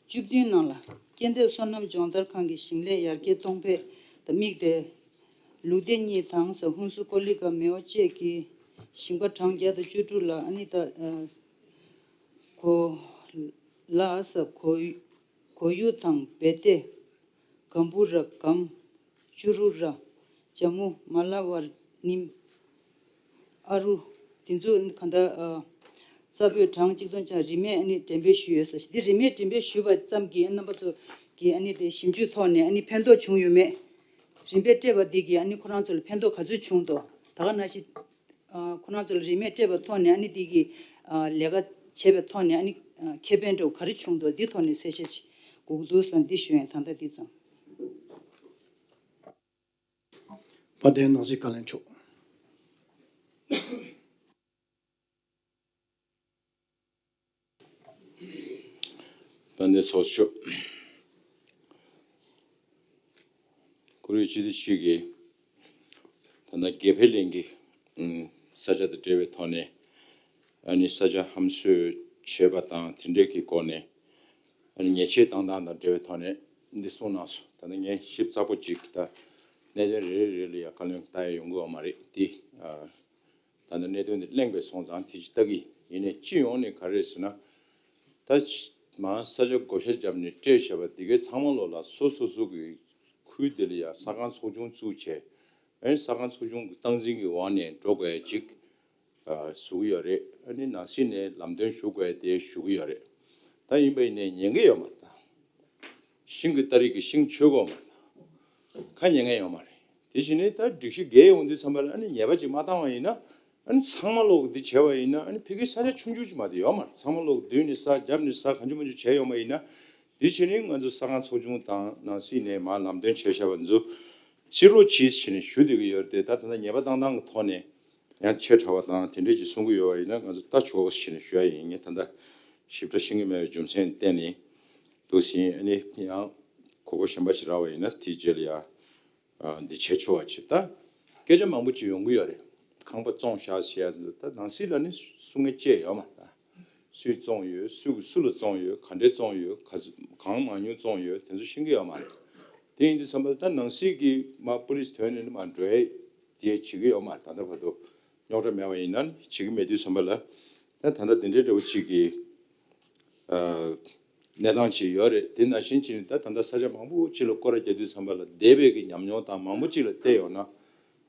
བཅུ་བདུན་ནང་ལ་སྐྱེ་འདས་སོ་ནམ་སྦྱོང་བརྡར་ཁང་གི་ཞིང་ལས་ཡར་རྒྱས་གཏོང་ཕན་དང་དམིགས་ཏེ། ལུགས་བདེ་གཉིས་དང་ས་ཧུན་སུར་ཀོ་ལི་ག་མེའོ་བཅས་ཀྱི་ཞིང་པ་གྲངས་བརྒྱ་དང་བཅུ་དྲུག་ལ་ཨ་ནི་ད་ཨ་གོ་ལ་ས་གོ་གོ་ཡུ་དང་བེ་ཏེ། གམ་བུ་ར་གམ། ཅུ་རུ་ར། ཇ་མུ། མ་ལ་ཝར་ནིམ། ཨ་རུ། དེ་ཚོ་གང་ལྟར་ཨ་རྩ་སྤོས་གྲངས་གཅིག་སྟོང་ཅན་རིན་མེད་ཨ་ནི་འགྲེམས་སྤེལ་ཞུས་ཡོད་ཟེར། འདི་རིན་མེད་འགྲེམས་སྤེལ་ཞུས་པ་ཙམ་གྱིས་རྣམ་པ་ཚོ་གིས་ཨ་ནི་དེ་ཞིབ་འཇུག་ཐོག་ནས་ཨ་ནི་ཕན་ཐོགས་བྱུང་ཡོད་མེད། རིན་མེད་སྤྲད་པ་འདི་གིས་ཨ་ནི་ཁོ་རང་ཚོ་ལ་ཕན་ཐོགས་ག་ཚོད་བྱུང་འདུག་ད་ག་ནང་བཞིན་ཨ་ཁོ་རང་ཚོ་ལ་རིན་མེད་སྤྲད་པ་ཐོག་ནས་ཨ་ནི་འདི་གི་ཨ་ལས་ཀ་བྱས་པའི་ཐོག་ནས་ཨ་ནི་ཨ་ཁེ་ཕན་འདྲ་བོ་ག་རེ་བྱུང་འདུག་འདི་ཐོག་ནས་གསལ་བཤད་ཅིག་དགོས་ཀྱི་འདུག་ཟེར་ན་འདི་ཞུ་ཡིན། ད་ལྟ་འདི་ཙམ། དཔལ་ལྡན་ནང་སྲིད་བཀའ་བློན་མཆོག་དཔལ་ལྡན་ཚོགས་གཙོ། བཀུར་འོས་སྤྱི་འཐུས་གཅིག་གིས་ད་ལྟ་དགེ་འཕེལ་གླིང་གི་ཨུམ་ས་ཆ་དང་འབྲེལ་བའི་ཐོག་ནས་ཨ་ནི་ས་ཆ་ཧམ་བཟོས་བྱས་པ་དང་དེ་འབྲེལ་གྱི་སྐོར་ནས། ཨ་ནི་ཉེས་ཆད་བཏང་སྟངས་དང་འབྲེལ་བའི་ཐོག་ནས་འདི་གསུངས་གནང་སོང་། ད་ནི་ངས་ཞིབ་ཚགས་པོ་ཅིག་ད་གནད་དོན་རེ་རེ་རེ་ལ་ཡ་བཀའ་ལན་ལྟ་ཡ་ཡོང་གི་ཡོད་མ་རེད་དེ། ཨ་ད་ནི་གནད་དོན་འདི་གླེང་བའི་སོང་ཙང་དེ་ཅིག་ལྟ་གི་ཡིན་ནའི་སྤྱི་ཡོངས་ནས་ག་རེ་རེད་ཟེར་ན། ད་མ་ས་ཆ་བགོ་བཤའ་བརྒྱབ་ནས་སྤྲད་བཞག་པ་འདི་གའི་ཚང་མ་ལོག་ལ་སོ་སོ་སོ་གི་ཁུལ་འདི་ལ་ཡ་ས་ཁང་ཚོགས་ཆུང་བཙུགས་བྱས། ཨ་ནི་ས་ཁང་ཚོགས་ཆུང་གི་སྟངས་འཛིན་གྱི་འོག་ནས་འགྲོ་དགོས་ཡ་ཅིག་ཨ་བཟོ་གི་ཡོད་རེད། ཨ་ནི་ནང་སྲིད་ནས་ལམ་སྟོན་ཞུ་དགོས་ཡ་དེ་ཞུ་གི་ཡོད་རེད། ད་ཡིན་པ་ཡིན་ནའི་ཉན་གི་ཡོད་མ་རེད། ད་ཤིང་གི་སྟ་རེ་གིས་ཤིང་ཆོད་གོ་མ་རེད། ད་ཁ་ཉན་མཁན་ཡོད་མ་རེད། དེ་བྱས་ནས་ད་སྒྲིག་གཞི་འགལ་ཡོང་དུས་ཙམ་པ་ལ་ཨ་ནི་ཉེས་པ་ཅིག་མ་བཏང་བ་ཡིན་ན། ཨ་ནི་ཚང་མ་ལོག་འདི་བྱས་པ་ཡིན་ན། ཨ་ནི་ཕ་གིའི་ས་ཆ་ཆུང་ཆུང་ཅིག་མ་གཏོགས་ཡོད་མ་རེད། ཚང་མ་ལོག་མདུན་ནས་ས་རྒྱབ་ནས་ས་གང་བྱུང་མང་བྱུང་བྱས་ཡོང་བ་ཡིན་ན། དེ་བྱས་ནས་ང་ཚོ་ས་ཁང་ཚོགས་ཆུང་དང་ནང་སྲིད་ནས་མར་ལམ་སྟོན་བྱས་བཞག་པ་ཚོ་ཕྱིར་སློག་བྱེད་ཟེར་ནས་ཞུ་བསྡད་ཀྱི་ཡོད་རེད་དེ། ད་ད་ལྟ་ཉེས་པ་བཏང་སྟངས་ཀྱི་ཐོག་ནས་ཡང་ཆེ་དྲགས་པ་དང་དེ་འདྲས་ཅིག་གསུང་གི་ཡོད་པ་ཡིན་ན། ང་ཚོ་ལྟ་ཆོག་ཟེར་ནས་ཞུ་ཡ་ཡིན། ངས་ད་ལྟ་ཞིབ་ཕྲ་ཤེས་ཀྱི་མེད་པའི་རྒྱུ་མཚན་བརྟེན་ནས་འདུག་ཟིན། ཨ་ནི་ཡང་གོ་སྐབས་གཞན་པ་ཞིག་རག་པ་ཡིན་ན་དེའི་རྗེས་ལ་ཡ་ཨ་འདི་བྱེད་ཆོག་པ་ཅིག་ད་སྐད་ཆ་མང་པོ་ཅིག་ཡོང་གི་ཡོད་རེད། ཁང་པ་བཙོང་བཞག་ཟེར་ཡ་ད་ནང་སྲིད་ལ་ནི་གསུང་མཁན་བཅས་ཡོད་མ་རེད། ད་སུས་བཙོང་ཡོད། སུ་སུ་ལ་བཙོང་ཡོད། ག་འདྲས་བཙོང་ཡོད། ག་ཚོད་གང་མང་ཉུང་བཙོང་ཡོད། དེ་ཚོ་ཤེས་ཀྱི་ཡོད་མ་རེད། དེ་ཡིན་དུས་ཙམ་པ་ད་ནང་སྲིད་ཀྱི་མ་པུ་ལིས་ཐོན་ནས་མ་འགྲོ་ཡ་དེ་བྱེད་ཀྱི་ཡོད་མ་རེད། ད་ལྟ་བར་དུ་རྙོག་དྲ་མེད་པ་ཡིན་ན་བྱེད་ཀྱི་མེད་དུས་ཙམ་པ་ལ་ད་ད་ལྟ་དེ་འདྲའི་འདྲ་བོ་ཅིག་གི་ཨ་གནས་སྟངས་ཅིག་ཡོད་རེད། དེ་ནང་བཞིན་བྱས་ནས་ད་ད་ལྟ་ས་ཆ་མང་པོ་ཅིག་ལ་སྐོར་ར་རྒྱག་དུས་ཙམ་པ་ལ་འདས་པའི་གི་ཉམས་མྱོང་དང་མང་པོ་ཅིག་ལ་བལྟས་ཡོང་ན།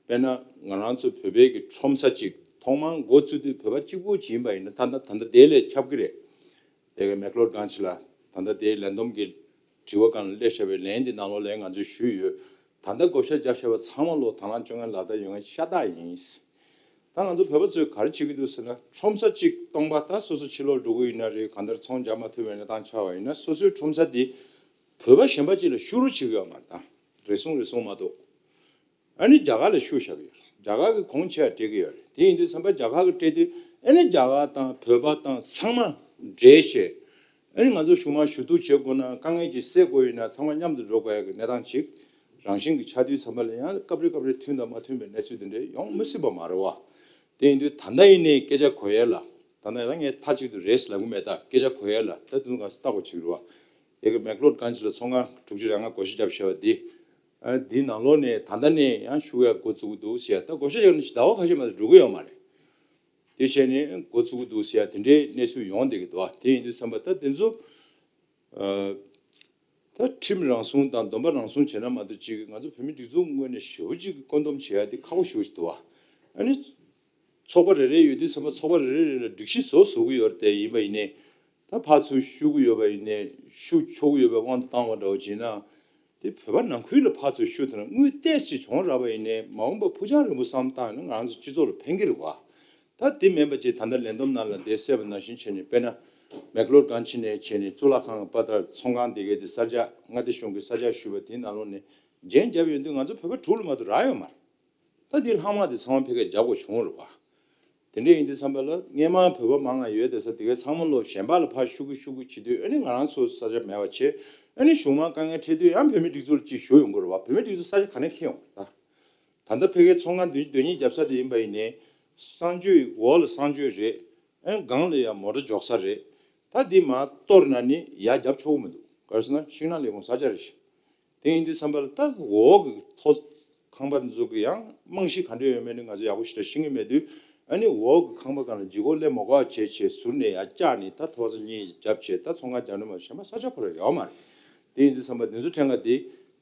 དཔེར་ན་ང་རང་ཚོ་བོད་པའི་གི་ཁྲོམ་ས་གཅིག་ཐོག་མར་འགོ་བཙུགས་དུས་བོད་པ་གཅིག་པུ་ཅིག་ཡིན་པ་ཡིན་ན། ད་ད་ད་ལྟ་དེ་ལས་ཁྱབ་ཀྱི་རེད། དེ་གི་མེག་ལོར་གྷན་ཇི་ལ་ད་ལྟ་དེའི་ལས་བསྡོམས་ཀྱི་དྲི་བ་སྒང་ལ་སླེབས་བཞག་པའི་ལན་འདི་ནང་ལོགས་ལ་ང་ཚོས་ཞུས་ཡོད། ད་ལྟ་བགོ་བཤའ་རྒྱག་བཞག་པ་ཚང་མ་ལོ་དང་བླངས་བཅོ་ལྔའི་ལག་བསྟར་ཡོང་མཁན་ཤ་སྟག་ཡིན། ད་ང་ཚོ་བོད་པ་ཚོས་ག་རེ་བྱེད་ཀྱི་འདུག་ཟེར་ན། ཁྲོམ་ས་གཅིག་སྟོང་པ་ད་སོ་སོ་ཕྱི་ལོགས་འགྲོ་གི་ཡིན་ན་རེད། གང་ལྟར་ཚོང་རྒྱག་མ་ཐུབ་པའི་གནས་སྟངས་ཆགས་པ་ཡིན་ན། སོ་སོའི་ཁྲོམ་ས་འདི་བོད་པ་གཞན་པ་ཅིག་ལ་བཤུ་རུབ་བྱེད་ཀྱི་ཡོད་མ་རེད། ད་རེ་ཟུང་རེ་ཟུང་མ་གཏོགས། ཨ་ནི་རྒྱ་གར་ལ་བཤུ་བཞག་གི་ཡོད་རེད། རྒྱ་གར་གྱི་གོང་ཆེ་བ་སྤྲད་ཀྱི་ཡོད་རེད། དེ་ཡིན་དུས་ཙམ་པ་རྒྱ་གར་གྱི་སྤྲད་དུས་ཨ་ནི་རྒྱ་གར་དང་བོད་པ་དང་ཚང་མ་འབྲེལ་བྱས། ཨ་ནི་ང་ཚོ་གཞུག་མ་ཞུ་གཏུག་བྱེད་དགོས་ན། དཀའ་ངལ་ཅིག་སེལ་དགོས་ཡིན་ན་ཚང་མ་མཉམ་དུ་འགྲོ་དགོས་ཡ་གི་གནས་སྟངས་ཅིག་རང་བཞིན་གྱི་ཆགས་དུས་ཙམ་པ་ལ་ཡང་སྐབས་རེ་སྐབས་རེ་མཐུན་དང་མ་མཐུན་པའི་གནས་ཚུལ་དེ་འདྲ་ཡོང་མི་སྲིད་པ་མ་རེད་བ། དེ་ཡིན་དུས་ད་ལྟ་ཡིན་ནའི་སྐད་ཆ་གོ་ཡ་ལ། ད་ལྟ་ཡང་ངས་མཐའ་གཅིག་ཏུ་རེད་ལབ་གི་མེད། ད་སྐད་ཆ་གོ་ཡ་ལ་ད་དུང་ག་ས་ལྟ་དགོས་ཅིག་རེད་བ། ཡ་གི་མེག་ལོར་གྷན་ཇི་ལ་ཚོང་ཁང་དྲུག་ཅུ་རེ་ལྔ་བགོ་བཤའ་བརྒྱབ་བཞག་པ་འདི། ཨ། འདིའི་ནང་ལོགས་ནས་ད་ལྟ་ནས་ཡང་ཤུགས་ཡག་འགོ་བཙུགས་ཀྱི་འདུག་ཟེར་ཡ། ད་བགོ་བཤའ་བརྒྱབ་ནས་ཟླ་བ་ཁ་ཤས་མ་གཏོགས་འགྲོ་གི་ཡོད་མ་རེད། དེ་བྱས་ནས་འགོ་བཙུགས་ཀྱི་འདུག་ཟེར་ཡ་དེ་འདྲའི་གནས་ཚུལ་ཡོང་བསྡད་ཀྱི་འདུག་བ། དེ་ཡིན་དུས་ཙམ་པ་ད་དེ་ཚོ། ཨ། ད་ཁྲིམས་རང་སྲུང་དང་སྡོམ་པ་རང་སྲུང་བྱས་ན་མ་གཏོགས་ཅིག་ང་ཚོ་བོད་མི་སྒྲིག་འཛུགས་ངོས་ནས་ཞེ་པོ་ཅིག་གི་བཀོད་འདོམས་བྱེད་ཡ་དེ་ཁག་པོ་ཞེ་པོ་ཅིག་འདུག་བ། ཨ་ནི། ཚོགས་པ་རེ་རེ་ཡོད་དུས་ཙམ་པ་ཚོགས་པ་རེ་རེ་རེ་ལ་སྒྲིག་གཞི་བཟོ་བཟོ་གི་ཡོད་རེད་དེ། ཡིན་པ་ཡིན་ནའི། ད་ཕར་ཚུར་བཤུ་གི་ཡོད་པ་ཡིན་ནའི། བཤུ་ཆོག་གི་ཡོད་པའི་དབང་དུ་བཏང་བ་འདྲ་བོ་བྱས་ན། དེ་བོད་པ་ནང་ཁུལ་ལ་ཕར་ཚུར་བཤུ་དེ་ན་དངུལ་ཏོག་ཙམ་བྱུང་རག་པ་ཡིན་ནའི་མ་འོངས་པ་ཕུགས་རྒྱང་རིང་པོ་བསམ་བཏང་ན་ང་རང་ཚོ་སྤྱི་ཚོགས་ལ་ཕན་གི་རེད་བ། ད་དེ་མིན་པ་ཅིག་ད་ལྟ་ལས་བསྡོམས་ནང་ལ་འདི་གསལ་བ་ནང་བཞིན་བྱས་ནས། དཔེར་ན་མེག་ལོར་གྷན་ཇི་ནས་བྱས་ནས་གཙུག་ལག་ཁང་གི་དཔའ་དར་ཚོང་ཁང་དེ་གའི་དེ་ས་ཆ། མངའ་སྡེ་གཞུང་གི་ས་ཆ་ཞུས་པ་དེའི་ནང་ལོགས་ནས་རྒྱན་བརྒྱབ་ཡོང་དུས་ང་ཚོ་བོད་པ་དྲུག་ལ་མ་གཏོགས་རག་ཡོད་མ་རེད། ད་འདི་ལྷག་མ་དེ་ཚང་མ་ཕ་གིར་རྒྱབ་དགོས་བྱུང་རེད་བ། དེ་འདྲ་ཡིན་དུས་ཙམ་པ་ལ་སྔས་མ་བོད་པ་མང་ང་ཡོད་བསྡད་ས་དེ་གའི་ཚང་མ་ལོ་གཞན་པ་ལ་ཕར་བཤུ་གི་བཤུ་གི་བྱེད་དུས། ཨ་ནི་ང་རང་ཚོ་ས་ཆ་མེད་པ་བྱས། ཨ་ནི་གཞུག་མ་དཀའ་ངལ་འཕྲད་དུས་ཡང་བོད་མི་སྒྲིག་འཛུགས་ལ་ཅིག་ཞུ་ཡོང་གི་རེད་བ། བོད་མི་སྒྲིག་འཛུགས་ས་ཆ་ག་ནས་འཁྱེར་ཡོང་རེད་ད། ད་ལྟ་ཕ་གིའི་ཚོང་ཁང་དོན་དོན་གཉེར་རྒྱབ་ས་དེ་ཡིན་པ་ཡིན་ནའི། གསང་སྤྱོད་འོག་ལ་གསང་སྤྱོད་རེད། ཨ་ནི་སྒང་ལ་ཡང་མོ་ཊ་འཇོག་ས་རེད། ད་འདི་མར་གཏོར་ན་ནི་ཡར་རྒྱབ་ཆོག་གི་མི་འདུག་ག་རེ་ཟེར་ན་ཤིང་ནགས་ལས་ཁུངས་ས་ཆ་རེད། དེ་ཡིན་དུས་ཙམ་པ་ལ་ད་འོག་གི་ཐོག་ཁང་པ་འདི་ཚོ་གི་ཡང་རྨང་གཞི་ག་འདྲ་ཡོད་མེད་ནི་ང་ཚོ་ཡག་པོ་ཞེ་དྲག་ཤེས་ཀྱི་མེད་དུས། ཨ་ནི་འོག་གི་ཁང་པ་སྒང་ལ་ལྗིད་ཁོག་སླེབས་མ་དགོས་པ་བྱས་བྱས་ཟུར་ནས་ཡར་བཀྱགས་ནས། ད་ཐོག་ས་གཉིས་རྒྱབ་བྱས་ད་ཚོང་ཁང་རྒྱག་ནི་མ་གཞན་པ་ས་ཆ་ཁོ་རང་ཡོད་མ་རེད། དེ་ཡིན་དུས་ཙམ་པ་འདི་ཚོ་ཕྲན་ཁ་དེ་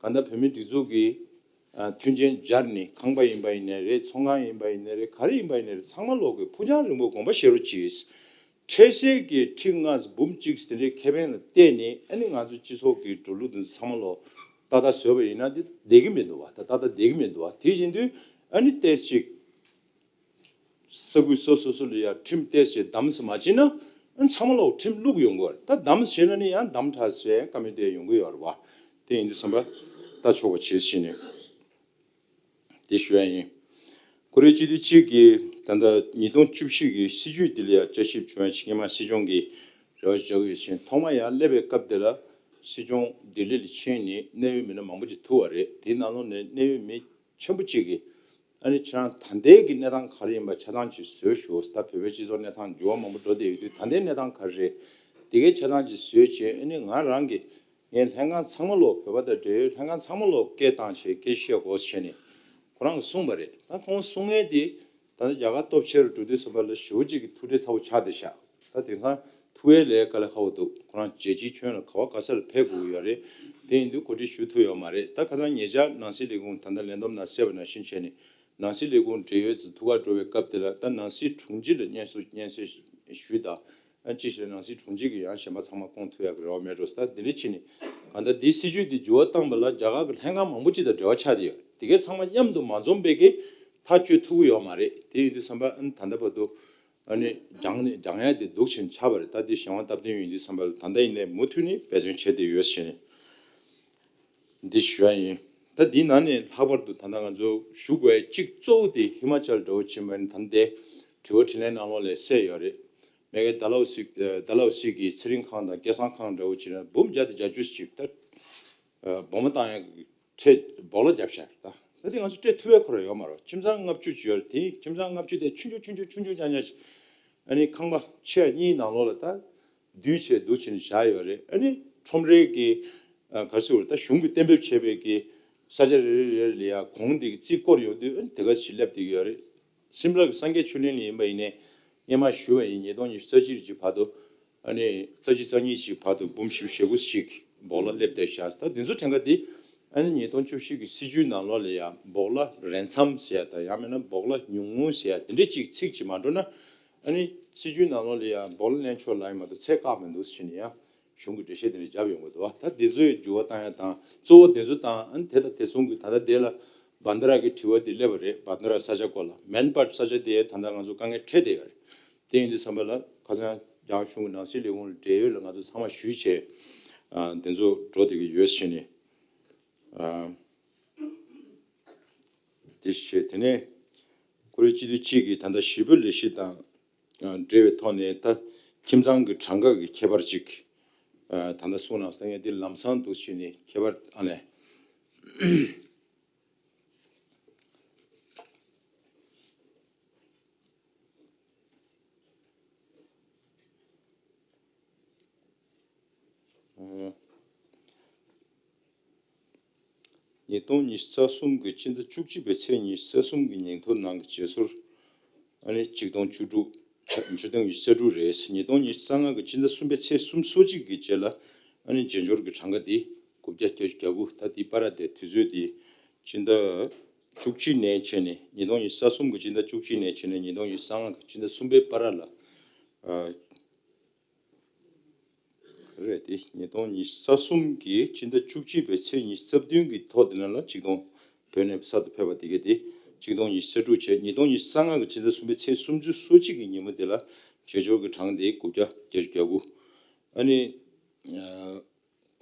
གང་ལྟར་བོད་མི་སྒྲིག་འཛུགས་ཀྱི། ཨ། མཐུན་རྐྱེན་སྦྱར་ནས་ཁང་པ་ཡིན་པ་ཡིན་ནའི་རེད། ཚོང་ཁང་ཡིན་པ་ཡིན་ནའི་རེད། ག་རེ་ཡིན་པ་ཡིན་ནའི་རེད། ཚང་མ་ལོག་གི་ཕུགས་རྒྱང་རིང་པོ་དགོངས་པ་བཞེས་རོགས་གྱིས། འཕྲལ་སེལ་གྱི་ཁྲི་ལྔ་འབུམ་གཅིག་དེ་འདྲའི་ཁེ་ཕན་ལ་བལྟས་ནས། ཨ་ནི་ང་ཚོ་སྤྱི་ཚོགས་ཀྱི་འགྲོ་ལུགས་འདི་ཚོ་ཚང་མ་ལོ་ཏག་ཏག་བཟོས་པ་ཡིན་ན་འདི་བསྡད་ཀྱི་མི་འདུག་བ། ད་ཏག་ཏག་བསྡད་ཀྱི་མི་འདུག་བ། དེ་བཞིན་དུ་ཨ་ནི་ཏོག་ཙམ་ཅིག་ས་ཁུལ་སོ་སོ་སོ་ལ་ཡ་ཁྲིམས་ཏོག་ཙམ་བསྡམས་ཟིན་མ་བྱས་ན། ཨ་ནི་ཚང་མ་ལོ་ཁྲིམས་བླུག་ཡོང་གི་ཡོད་རེད། ད་བསྡམས་བྱས་ན་ནི་ཡང་བསྡམས་དྲགས་ཟེར་བཀའ་མོལ་དེ་ཡོང་གི་ཡོད་རེད་བ། དེ་ཡིན་དུས་ཙམ་པ་ལྟ་ཆོག་པ་བྱེད་ཟིན་ནས། དེ་ཞུ་ཡ་ཡིན། ཁོ་རེ་སྤྱི་འཐུས་གཅིག་གིས་ད་ལྟ་ཉིས་སྟོང་བཅུ་བཞི་གི་སྲིད་བྱུས་ལྡི་ལི་ཡ་བསྐྱར་ཞིབ་བྱུང་བའི་ཕྱི་ཉིན་མ་སྲིད་སྐྱོང་གི་རེ་བ་བཞག་ཡོད་ཕྱིན། ཐོག་མ་ཡར་སླེབས་པའི་སྐབས་དེ་ལ་སྲིད་སྐྱོང་ལྡི་ལི་ལ་ཕྱིན་ནས་གནད་ཡོད་མི་སྣ་མང་པོ་ཅིག་ཐུག་པ་རེད། དེའི་ནང་ལོགས་ནས་གནད་ཡོད་མི་ཆེན་པོ་གཅིག་གིས། ཨ་ནི་ཁྱེད་རང་ད་ལྟའི་གི་གནས་སྟངས་ག་རེ་ཡིན་པ་ཆ་ཚང་ཅིག་བཟོས་ཤོག་ད་བོད་པའི་སྤྱི་ཚོགས་གནས་སྟངས་འགྱུར་བ་མང་པོ་འགྲོ་བསྡད་ཡོད་དུས། ད་ལྟའི་གནས་སྟངས་ག་རེ་རེད། དེ་གའི་ཆ་ཚང་ཅིག་བཟོས་བྱས། ཨ་ནི་ང་རང་གི། ངའི་ལྷན་ཁང་ཚང་མ་ལོ། བོད་པ་དང་འབྲེལ་ཡོད་ལྷན་ཁང་ཚང་མ་ལོ་སྐད་བཏང་བྱས་སྐད་ཆ་བཤད་དགོས་ཟེར་ནས་ཁོ་རང་གིས་གསུངས་པ་རེད། ད་ཁོང་གསུང་མཁན་དེ་ད་ལྟ་རྒྱ་གར་སྟོབས་ཆེ་རུ་འགྲོ་དུས་ཙམ་པ་ལ་ཞེ་པོ་ཅིག་གི་ཐུགས་ཁྲལ་ཚ་པོ་ཆགས་བསྡད་ཤག་ད་དེང་སང་ཐུག་ཡས་ལས་དཀའ་ལས་ཁག་པོ་འདུག་ཁོ་རང་རྒྱལ་སྤྱིའི་ཁྱོན་ལ་ག་བ་ག་ས་ལ་ཕེབས་དགོས་ཀྱི་ཡོད་རེད། དེ་ཡིན་དུས་གོ་སྒྲིག་ཞུ་ཐུབ་ཡོད་མ་རེད། ད་ཁ་སང་ཉེ་ཆར་ནང་སྲིད་ལས་ཁུངས་ད་ལྟ་ལས་བསྡོམས་ནང་གསལ་བ་ནང་བཞིན་བྱས་ནས། ནང་སྲིད་ལས་ཁུངས་འབྲེལ་ཡོད་ཚོ་ཐུག་གར་འགྲོ་བའི་སྐབས་དེ་ལ། ད་ནང་སྲིད་དྲུང་ཆེ་ལ་སྙན་སེང་སྙན་སེང་ཞུས་དང་། ཨ། ཅི་ཞིག་ནང་སྲིད་དྲུང་ཆེ་གིས་ཡང་གཞན་པ་ཚང་མ་བསྐོང་ཐུབ་ཡག་གི་རེ་བ་མེད་འགྲོ་ཟེར། ད་འདི་འདྲ་བྱས་ནས་གང་ལྟར་འདིའི་སྲིད་བྱུས་འདི་འགྱུར་བ་བཏང་བ་ལ་རྒྱ་གར་གྱི་ལྷན་ཁང་མང་པོ་ཅིག་དང་འབྲེལ་བ་ཆགས་བསྡད་ཡོད་རེད། དེ་གའི་ཚང་མ་མཉམ་དུ་མ་འཛོམས་པའི་གི་ཐག་གཅོད་ཐུབ་ཀྱི་ཡོད་མ་རེད། དེ་ཡིན་དུས་ཙམ་པ་ཨ་ནི་ད་ལྟ་བར་དུ་ཨ་ནི་སྦྱང་ནས་སྦྱང་ཡ་དེ་སྡུག་ཆེན་ཆགས་པ་རེད། ད་འདི་གཞན་དབང་སྟབས་བསྟུན་ཡིན་དུས་ཙམ་པ་ལ་ད་ལྟ་ཡིན་ནའི་མུ་མཐུད་ནས་འབད་བརྩོན་བྱས་བསྡད་ཡོད་ཟེར་ནས། འདི་ཞུ་ཡ་ཡིན། ད་འདིའི་ནང་ནས་ལྷག་པར་དུ་ད་ལྟ་ང་ཚོ་ཞུ་དགོས་ཡ་གཅིག་གཙོ་བོ་དེ་ཧི་མ་ཅལ་འདྲ་བོ་ཕྱིན་པ་ནི། ད་ལྟའི་དྲི་བ་དྲིས་ལན་ནང་ལོགས་ལ་གསལ་ཡོད་རེད། མ་གིའི་ཌལ་ཧོ་སི། ཨ། ཌལ་ཧོ་སི་གི་ཚེ་རིང་ཁང་དང་སྐལ་བཟང་ཁང་འདྲ་བོ་བྱས་ན་འབུམ་བརྒྱ་དང་བརྒྱད་ཅུ་ཞིག་ད། ཨ། སྦོམ་བཏང་ཡ་གི་ཁྲལ་སྦོ་ལོགས་བརྒྱབ་ཤག་ད་ད་དེ་ང་ཚོ་སྤྲད་ཐུབ་ཡ་ཁོ་རང་ཡོད་མ་རེད། ཁྱིམ་ཚང་ལྔ་བཅུ་ཅིག་ཡོད་རེད། དེ་ཁྱིམ་ཚང་ལྔ་བཅུ་དེ་ཆུང་ཆུང་ཆུང་ཆུང་ཆུང་ཆུང་ཆུང་ཆུང་ཅིག་ཨ་ནི་ཁང་པ་ཆེ་གཉིས་ནང་ལོགས་ལ་ད་བསྡུས་བྱས་བསྡུ་བྱས་ནས་བཞག་ཡོད་རེད། ཨ་ནི་ཁྲོམ་རའི་གི། ཨ། ག་རེ་ཟེར་དགོས་རེད། ད་གཞུང་གིས་གཏན་འབེབས་བྱས་པའི་གི་ས་ཆ་རེ་རེ་རེ་ལ་ཡ་གོང་དེ་གི་རྩིས་བསྐོར་ཡོང་དུས། ཨ་ནི་དེ་ག་ཞིག་སླེབས་བསྡད་ཀྱི་ཡོད་རེད། སིམ་ལ་གི་སངས་རྒྱས་ཆོས་གླིང་ལ་ཡིན་པ་ཡིན་ནའི་སྔོན་མ་ཞུས་པ་ཡིན། ཉིས་སྟོང་ཉི་ཤུ་རྩ་གཅིག་ཅིག་བར་དུ། ཨ་ནི་རྩ་གཅིག་རྩ་གཉིས་ཅིག་བར་དུ་འབུམ་བཞི་བཅུ་ཞེ་དགུ་ཞིག་སྦོ་ལོགས་སླེབས་བསྡད་ཤག་ད་དེ་ཚོ་ཕྲན་ཁ་དེ་ ཨ་ནི་ཉིས་སྟོང་བཅུ་བཞི་གི་སྲིད་ཇུས་ནང་ལོགས་ལ་ཡང་སྦོག་ལ་རན་སམ་ཟེར་ཡ་དང་ཡང་མིན་ན་སྦོག་ལ་ཉུང་ངུ་ཟེར་ཡ་དེ་འདྲ་ཅིག་ཚིག་ཅིག་མ་འགྲོ་ན། ཨ་ནི་སྲིད་ཇུས་ནང་ལོགས་ལ་ཡང་སྦོག་ལ་ལེན་ཆོག་ལབ་ཡ་མ་གཏོགས་ཚད་བཀག་མི་འདུག་ཟེར་ནས་ཡང་གཞུང་གི་འགྲེལ་བཤད་དེ་འདྲ་བརྒྱབ་ཡོང་གི་འདུག་བ། ད་དེ་ཚོའི་འགྱུར་བ་བཏང་ཡ་དང་གཙོ་བོ་དེ་ཚོ་དང་ཨ་ནི་དེ་དང་དེ་མཚུངས་ཀྱི་ད་ལྟ་དེ་ལ་བན་དྷ་ར་གི་དྲི་བ་དེ་སླེབས་པ་རེད། བན་དྷ་ར་ས་ཆ་སྐོར་ལ་མན་པར་ས་ཆ་དེ་ད་ལྟ་ང་ཚོ་དཀའ་ངལ་འཕྲད་བསྡད་ཡོད་རེད། དེ་ཡིན་དུས་ཙམ་པ་ལ་ཁ་སང་རྒྱ་གར་གཞུང་གི་ནང་སྲིད་ལས་ཁུངས་ལ་འབྲེལ་ཡོད་ལ་ང་ཚོ་ཚང་མ་ཞུས་བྱས་ཨ་དེ་ཚོ་འགྲོ་བསྡད་ཀྱི་ཡོད་ཟེར་ནས་ཨ་དེ་བྱས། དེ་ནས་ཀོ་རི་སྤྱི་འཐུས་གཅིག་གིས་ད་ལྟ་ཞི་བའི་ལས་གཞི་དང་ཨ་འབྲེལ་བའི་ཐོག་ནས་ད་ཁྱིམ་ཚང་གི་གྲངས་ཀ་གི་ཁྱད་པར་ཅིག་ཨ་ད་ལྟ་གསུངས་གནང་སྟངས་དེ་ལམ་སང་འདུག་བྱས་ནས་ཁྱད་པར་ཨ་ནས། ཉིས་སྟོང་ཉི་ཤུ་རྩ་གསུམ་གྱི་སྤྱི་ཟླ་བཅུ་གཅིག་པའི་ཚེས་ཉི་ཤུ་རྩ་གསུམ་གྱི་ཉིན་ཐོ་ནང་གི་བརྗེ་སོར་ཨ་ནི་ཆིག་སྟོང་བཅུ་དྲུག་ཆིག་སྟོང་ཉི་ཤུ་རྩ་དྲུག་རེད། ཉིས་སྟོང་ཉི་ཤུ་རྩ་ལྔ་གི་སྤྱི་ཟླ་གསུམ་པའི་ཚེས་སོ་གཅིག་གི་རྗེས་ལ་ཨ་ནི་བརྗེ་སྦྱོར་གྱི་གྲངས་ཀ་དེ་དགུ་བརྒྱ་བརྒྱད་ཅུ་གྱ་དགུ། ད་དེ་པར་དེ་དུས་ཚོད་དེ་སྤྱི་ཟླ་བཅུ་གཅིག་ནས་བྱས་ནས་ཉིས་སྟོང་ཉི་ཤུ་རྩ་གསུམ་གྱི་སྤྱི་ཟླ་བཅུ་གཅིག་ནས་བྱས་ནས་ཉིས་སྟོང་ཉི་ཤུ་རྩ་ལྔ་གི་སྤྱི་ཟླ་གསུམ་པའི་བར་ལ་ཨ་རེད་དེ། ཉིས་སྟོང་ཉི་ཤུ་རྩ་གསུམ་གྱི་སྤྱི་ཟླ་བཅུ་གཅིག་པའི་ཚེས་ཉི་ཤུ་རྩ་བདུན་གྱི་ཐོག་དེ་ནང་ལ་ཆིག་སྟོང་བོད་ནས་གསར་དུ་ཕེབས་པ་དེ་གས་དེ་ཆིག་སྟོང་ཉི་ཤུ་རྩ་དྲུག་བྱས། ཉིས་སྟོང་ཉི་ཤུ་རྩ་ལྔ་གི་སྤྱི་ཟླ་གསུམ་པའི་ཚེས་སུམ་ཅུ་སོ་གཅིག་གི་ཉིན་མོ་དེ་ལ་བརྗེ་སྦྱོར་གྱི་གྲངས་དེ་དགུ་བརྒྱ་བརྒྱད་ཅུ་གྱ་དགུ། ཨ་ནི་ཨ་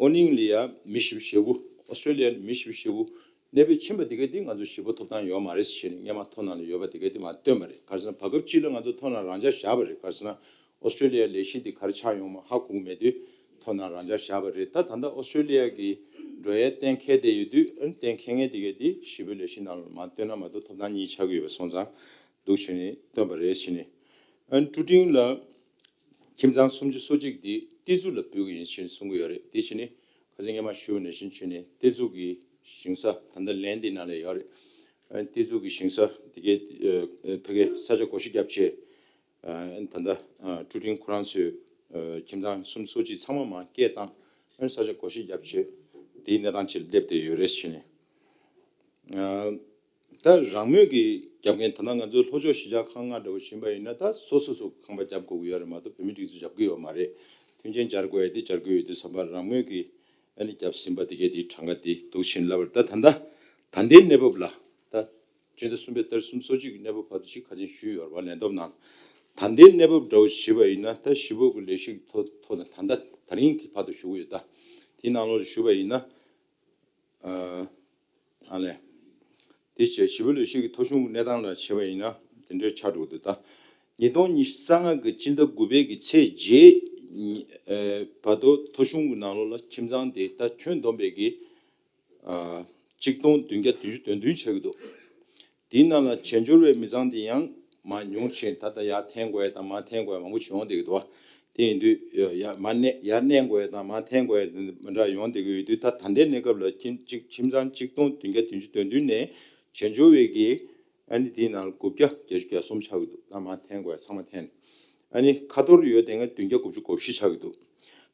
ཨོ་གླིང་ལ་ཡ་མི་བཞི་བཅུ་ཞེ་དགུ། ཨོ་སི་ཀྲོ་ལི་ཡ་ལ་མི་བཞི་བཅུ་ཞེ་དགུ་གནས་སྤོས་ཕྱིན་པ་དེ་གས་དེ་ང་ཚོ་ཞི་བོ་ཐོབ་ཐང་ཡོད་མ་རེད་ཟེར་ནས་སྔོན་མ་ཐོ་ནང་ལ་ཡོད་པ་དེ་གས་དེ་མར་བཏོན་པ་རེད། ག་རེ་ཟེར་ན་བར་སྐབས་གཅིག་ལ་ང་ཚོ་ཐོ་ནང་རང་འཇགས་བཞག་པ་རེད། ག་རེ་ཟེར་ན་ཨོ་སི་ཀྲོ་ལི་ཡ་ལས་གཞི་དེ་ག་རེ་ཆགས་ཡོང་མ་ཧ་གོ་གི་མེད་དུས་ཐོ་ནང་རང་འཇགས་བཞག་པ་རེད། ད་ད་ལྟ་ཨོ་སི་ཀྲོ་ལི་ཡ་གི་འགྲོ་ཡའི་གཏན་འཁེལ་བསྡད་ཡོད་དུས་ཨ་ནི་གཏན་འཁེལ་མཁན་དེ་གས་དེ་ཞི་བོའི་ལས་གཞི་ནང་ལ་མར་བཏོན་ན་མ་གཏོགས་ཐོབ་ཐང་གཉིས་ཆགས་ཀྱི་ཡོད་པ་སོང་ཙང་འདུག་བྱས་ནས་བཏོན་པ་རེད་ཟེར་ནས། ཨ་ནི་ཀྲུ་ཀྲིང་ལ་ཁྱིམ་ཚང་སུམ་ཅུ་སོ་གཅིག་དེ་ཏི་ཛུ་ལ་འབུལ་གྱི་ཡིན་ཞེས་གསུང་གི་ཡོད་རེད། དེ་བྱས་ནས་ཁ་སང་སྔོན་མ་ཞུས་པ་ནང་བཞིན་བྱས་ནས་ཏི་ཛུ་གི་ཞིང་ས་ད་ལྟ་ལན་འདི་ནང་ལ་ཡོད་རེད། ཨ་ནི་ཏི་ཛུ་གི་ཞིང་ས་དེ་གའི་ཨ་ཕ་གིའི་ས་ཆ་བགོ་བཤའ་བརྒྱབ་བྱས། ཨ་ནི་ད་ལྟ་ཨ་ཀྲུ་ཀྲིང་ཁོ་རང་ཚོའི་ཨ་ཁྱིམ་ཚང་སུམ་ཅུ་སོ་གཅིག་ཚང་མ་མར་སྐད་བཏང་། ཨ་ནི་ས་ཆ་བགོ་བཤའ་བརྒྱབ་བྱས་དེའི་གནས་སྟངས་ཅིག་སླེབས་བསྡད་ཡོད་རེད་བྱས་ནས། ཨ་ད་རང་མོས་ཀྱིས་རྒྱབ་མཁན་ད་ལྟ་ང་ཚོའི་ལྷོ་ཕྱོགས་གཞིས་ཆགས་ཁག་ལྔ་འདྲ་བོ་ཕྱིན་པ་ཡིན་ན་ད་སོ་སོ་སོ་ཁང་པ་རྒྱབ་དགོས་ཀྱི་ཡོད་རེད་མ་གཏོགས་བོད་མི་སྒྲིག་འཛུགས་རྒྱབ་ཀྱི་ཡོད་མ་རེད། མཐུན་རྐྱེན་སྦྱར་དགོས་ཡ་དེ་སྦྱར་དགོས་ཡོད་དུས་ཙམ་པ་རང་མོས་ཀྱིས་ཨ་ནི་རྒྱབ་ཟིན་པ་དེ་གས་དེའི་གྲངས་ཀ་དེ་འདུག་བྱས་ནས་ལབ་པ་རེད། ད་ད་ལྟ་ད་ལྟའི་གནས་བབ་ལ་ད་སྤྱི་ཟླ་གསུམ་པའི་ཏ་རིག་སུམ་ཅུ་སོ་གཅིག་གི་གནས་བབ་བར་དུ་ཞིག་ཁ་ཆེམས་ཞུས་ཡོད་རེད་བ། ལན་ཐོབ་ནང་ད་ལྟའི་གནས་བབ་འདྲ་བོ་ཞུས་པ་ཡིན་ན་ད་ཞི་བོ་གི་ལས་གཞི་གི་ཐོག་ཐོག་ནས་ད་ལྟ་ད་རིང་གི་བར་དུ་ཞུ་གི་ཡོད། ད་དེའི་ནང་ལོགས་ལ་ཞུས་པ་ཡིན་ན། ཨ་ཨ་ལས། དེ་བྱས་ཞི་བའི་ལས་གཞི་གི་ཐོ་གཞུང་གི་གནས་སྟངས་ལ་བྱས་པ་ཡིན་ན་དེ་འདྲའི་ཆགས་འགྲོ་གི་འདུག་ད་ཉིས་སྟོང་ཉི་ཤུ་རྩ་ལྔ་གི་སྤྱི་ཟླ་དགུ་པའི་གི་ཚེས་བརྒྱད་ཨ་བར་དུ་ཐོ་གཞུང་གི་ནང་ལོགས་ལ་ཁྱིམ་ཚང་དེ་ད་ཁྱོན་བསྡོམས་པའི་གི་ཨ་གཅིག་སྟོང་བདུན་བརྒྱ་བདུན་ཅུ་དོན་བདུན་ཆགས་ཀྱི་འདུག་དེའི་ནང་ལ་བྱེས་འབྱོར་བའི་མི་ཚང་དེ་ཡང་མར་ཉུང་ཕྱིན། ད་ལྟ་ཡར་འཐེན་དགོས་ཡ་དང་མར་འཐེན་དགོས་ཡ་མང་པོ་ཞིག་ཡོང་བསྡད་ཀྱི་འདུག་བ། དེ་ཡིན་དུས་ཡར་མར་གནས་ཡར་གནས་དགོས་ཡ་དང་མར་འཐེན་དགོས་ཡ་དེ་མི་འདྲ་ཡོང་བསྡད་ཀྱི་ཡོད་དུས་ད་ད་ལྟའི་གནས་སྐབས་ལ་ཁྱིམ་གཅིག་ཁྱིམ་ཚང་གཅིག་སྟོང་བདུན་བརྒྱ་བདུན་ཅུ་དོན་བདུན་ནས་བྱེས་འབྱོར་བའི་གི་ཨ་ནི་དེའི་ནང་ལ་དགུ་བརྒྱ་བརྒྱད་ཅུ་གྱ་གསུམ་ཆགས་ཀྱི་འདུག་ད་མར་འཐེན་དགོས་ཡ་ཚང་མ་འཐེན། ཨ་ནི་ཁ་ཐོར་ཡོད་དེ་ང་བདུན་བརྒྱ་དགུ་བཅུ་གོ་བཞི་ཆགས་ཀྱི་འདུག་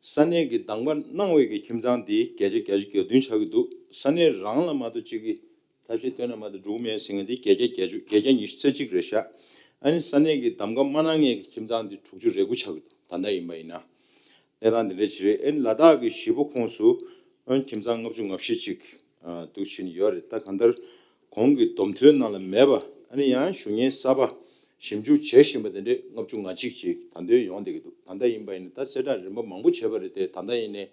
ས་གནས་ཀྱི་གདམ་ག་གནང་བའི་གི་ཁྱིམ་ཚང་དེ་བརྒྱད་བརྒྱ་བརྒྱད་ཅུ་གྱ་བདུན་ཆགས་ཀྱི་འདུག་ས་གནས་རང་ལ་མ་གཏོགས་གཅིག་གི་ཐབས་ཤེས་བཏོན་ན་མ་གཏོགས་འགྲོ་གི་མེད་ཟེར་མཁན་དེ་བརྒྱད་བརྒྱ་བརྒྱད་ཅུ་བརྒྱད་བརྒྱ་ཉི་ཤུ་རྩ་གཅིག་རེད་ཤག་ཨ་ནི་ས་གནས་ཀྱི་གདམ་ག་མ་གནང་མཁན་གྱི་ཁྱིམ་ཚང་དེ་དྲུག་ཅུ་རེ་དགུ་ཆགས་ཀྱི་འདུག་ད་ལྟ་ཡིན་པ་ཡིན་ན། གནས་སྟངས་དེ་འདྲ་ཅིག་རེད། ཨ་ནི་ལ་དྭགས་ཀྱི་བཞི་པོ་ཁོངས་སུ་ཨ་ནི་ཁྱིམ་ཚང་ལྔ་བཅུ་ང་བཞི་ཅིག་ཨ་འདུག་བྱས་ནས་ཡོད་རེད། ད་གང་ལྟར་གོང་གི་བསྡོམས་ཐོའི་ནང་ལ་མེད་པ་ཨ་ནི་ཡང་ཞུ་མཁན་གསར་པ་ཞིབ་འཇུག་བྱེད་བཞིན་པ་དེ་འདྲས་ལྔ་བཅུ་ང་གཅིག་ཅིག་ད་ལྟའི་ཡོང་བསྡད་ཀྱི་འདུག་ད་ལྟ་ཡིན་པ་ཡིན་ན་ད་གསལ་བསྒྲགས་རིམ་པ་མང་པོ་བྱས་པ་རེད་དེ། ད་ལྟ་ཡིན་ནའི་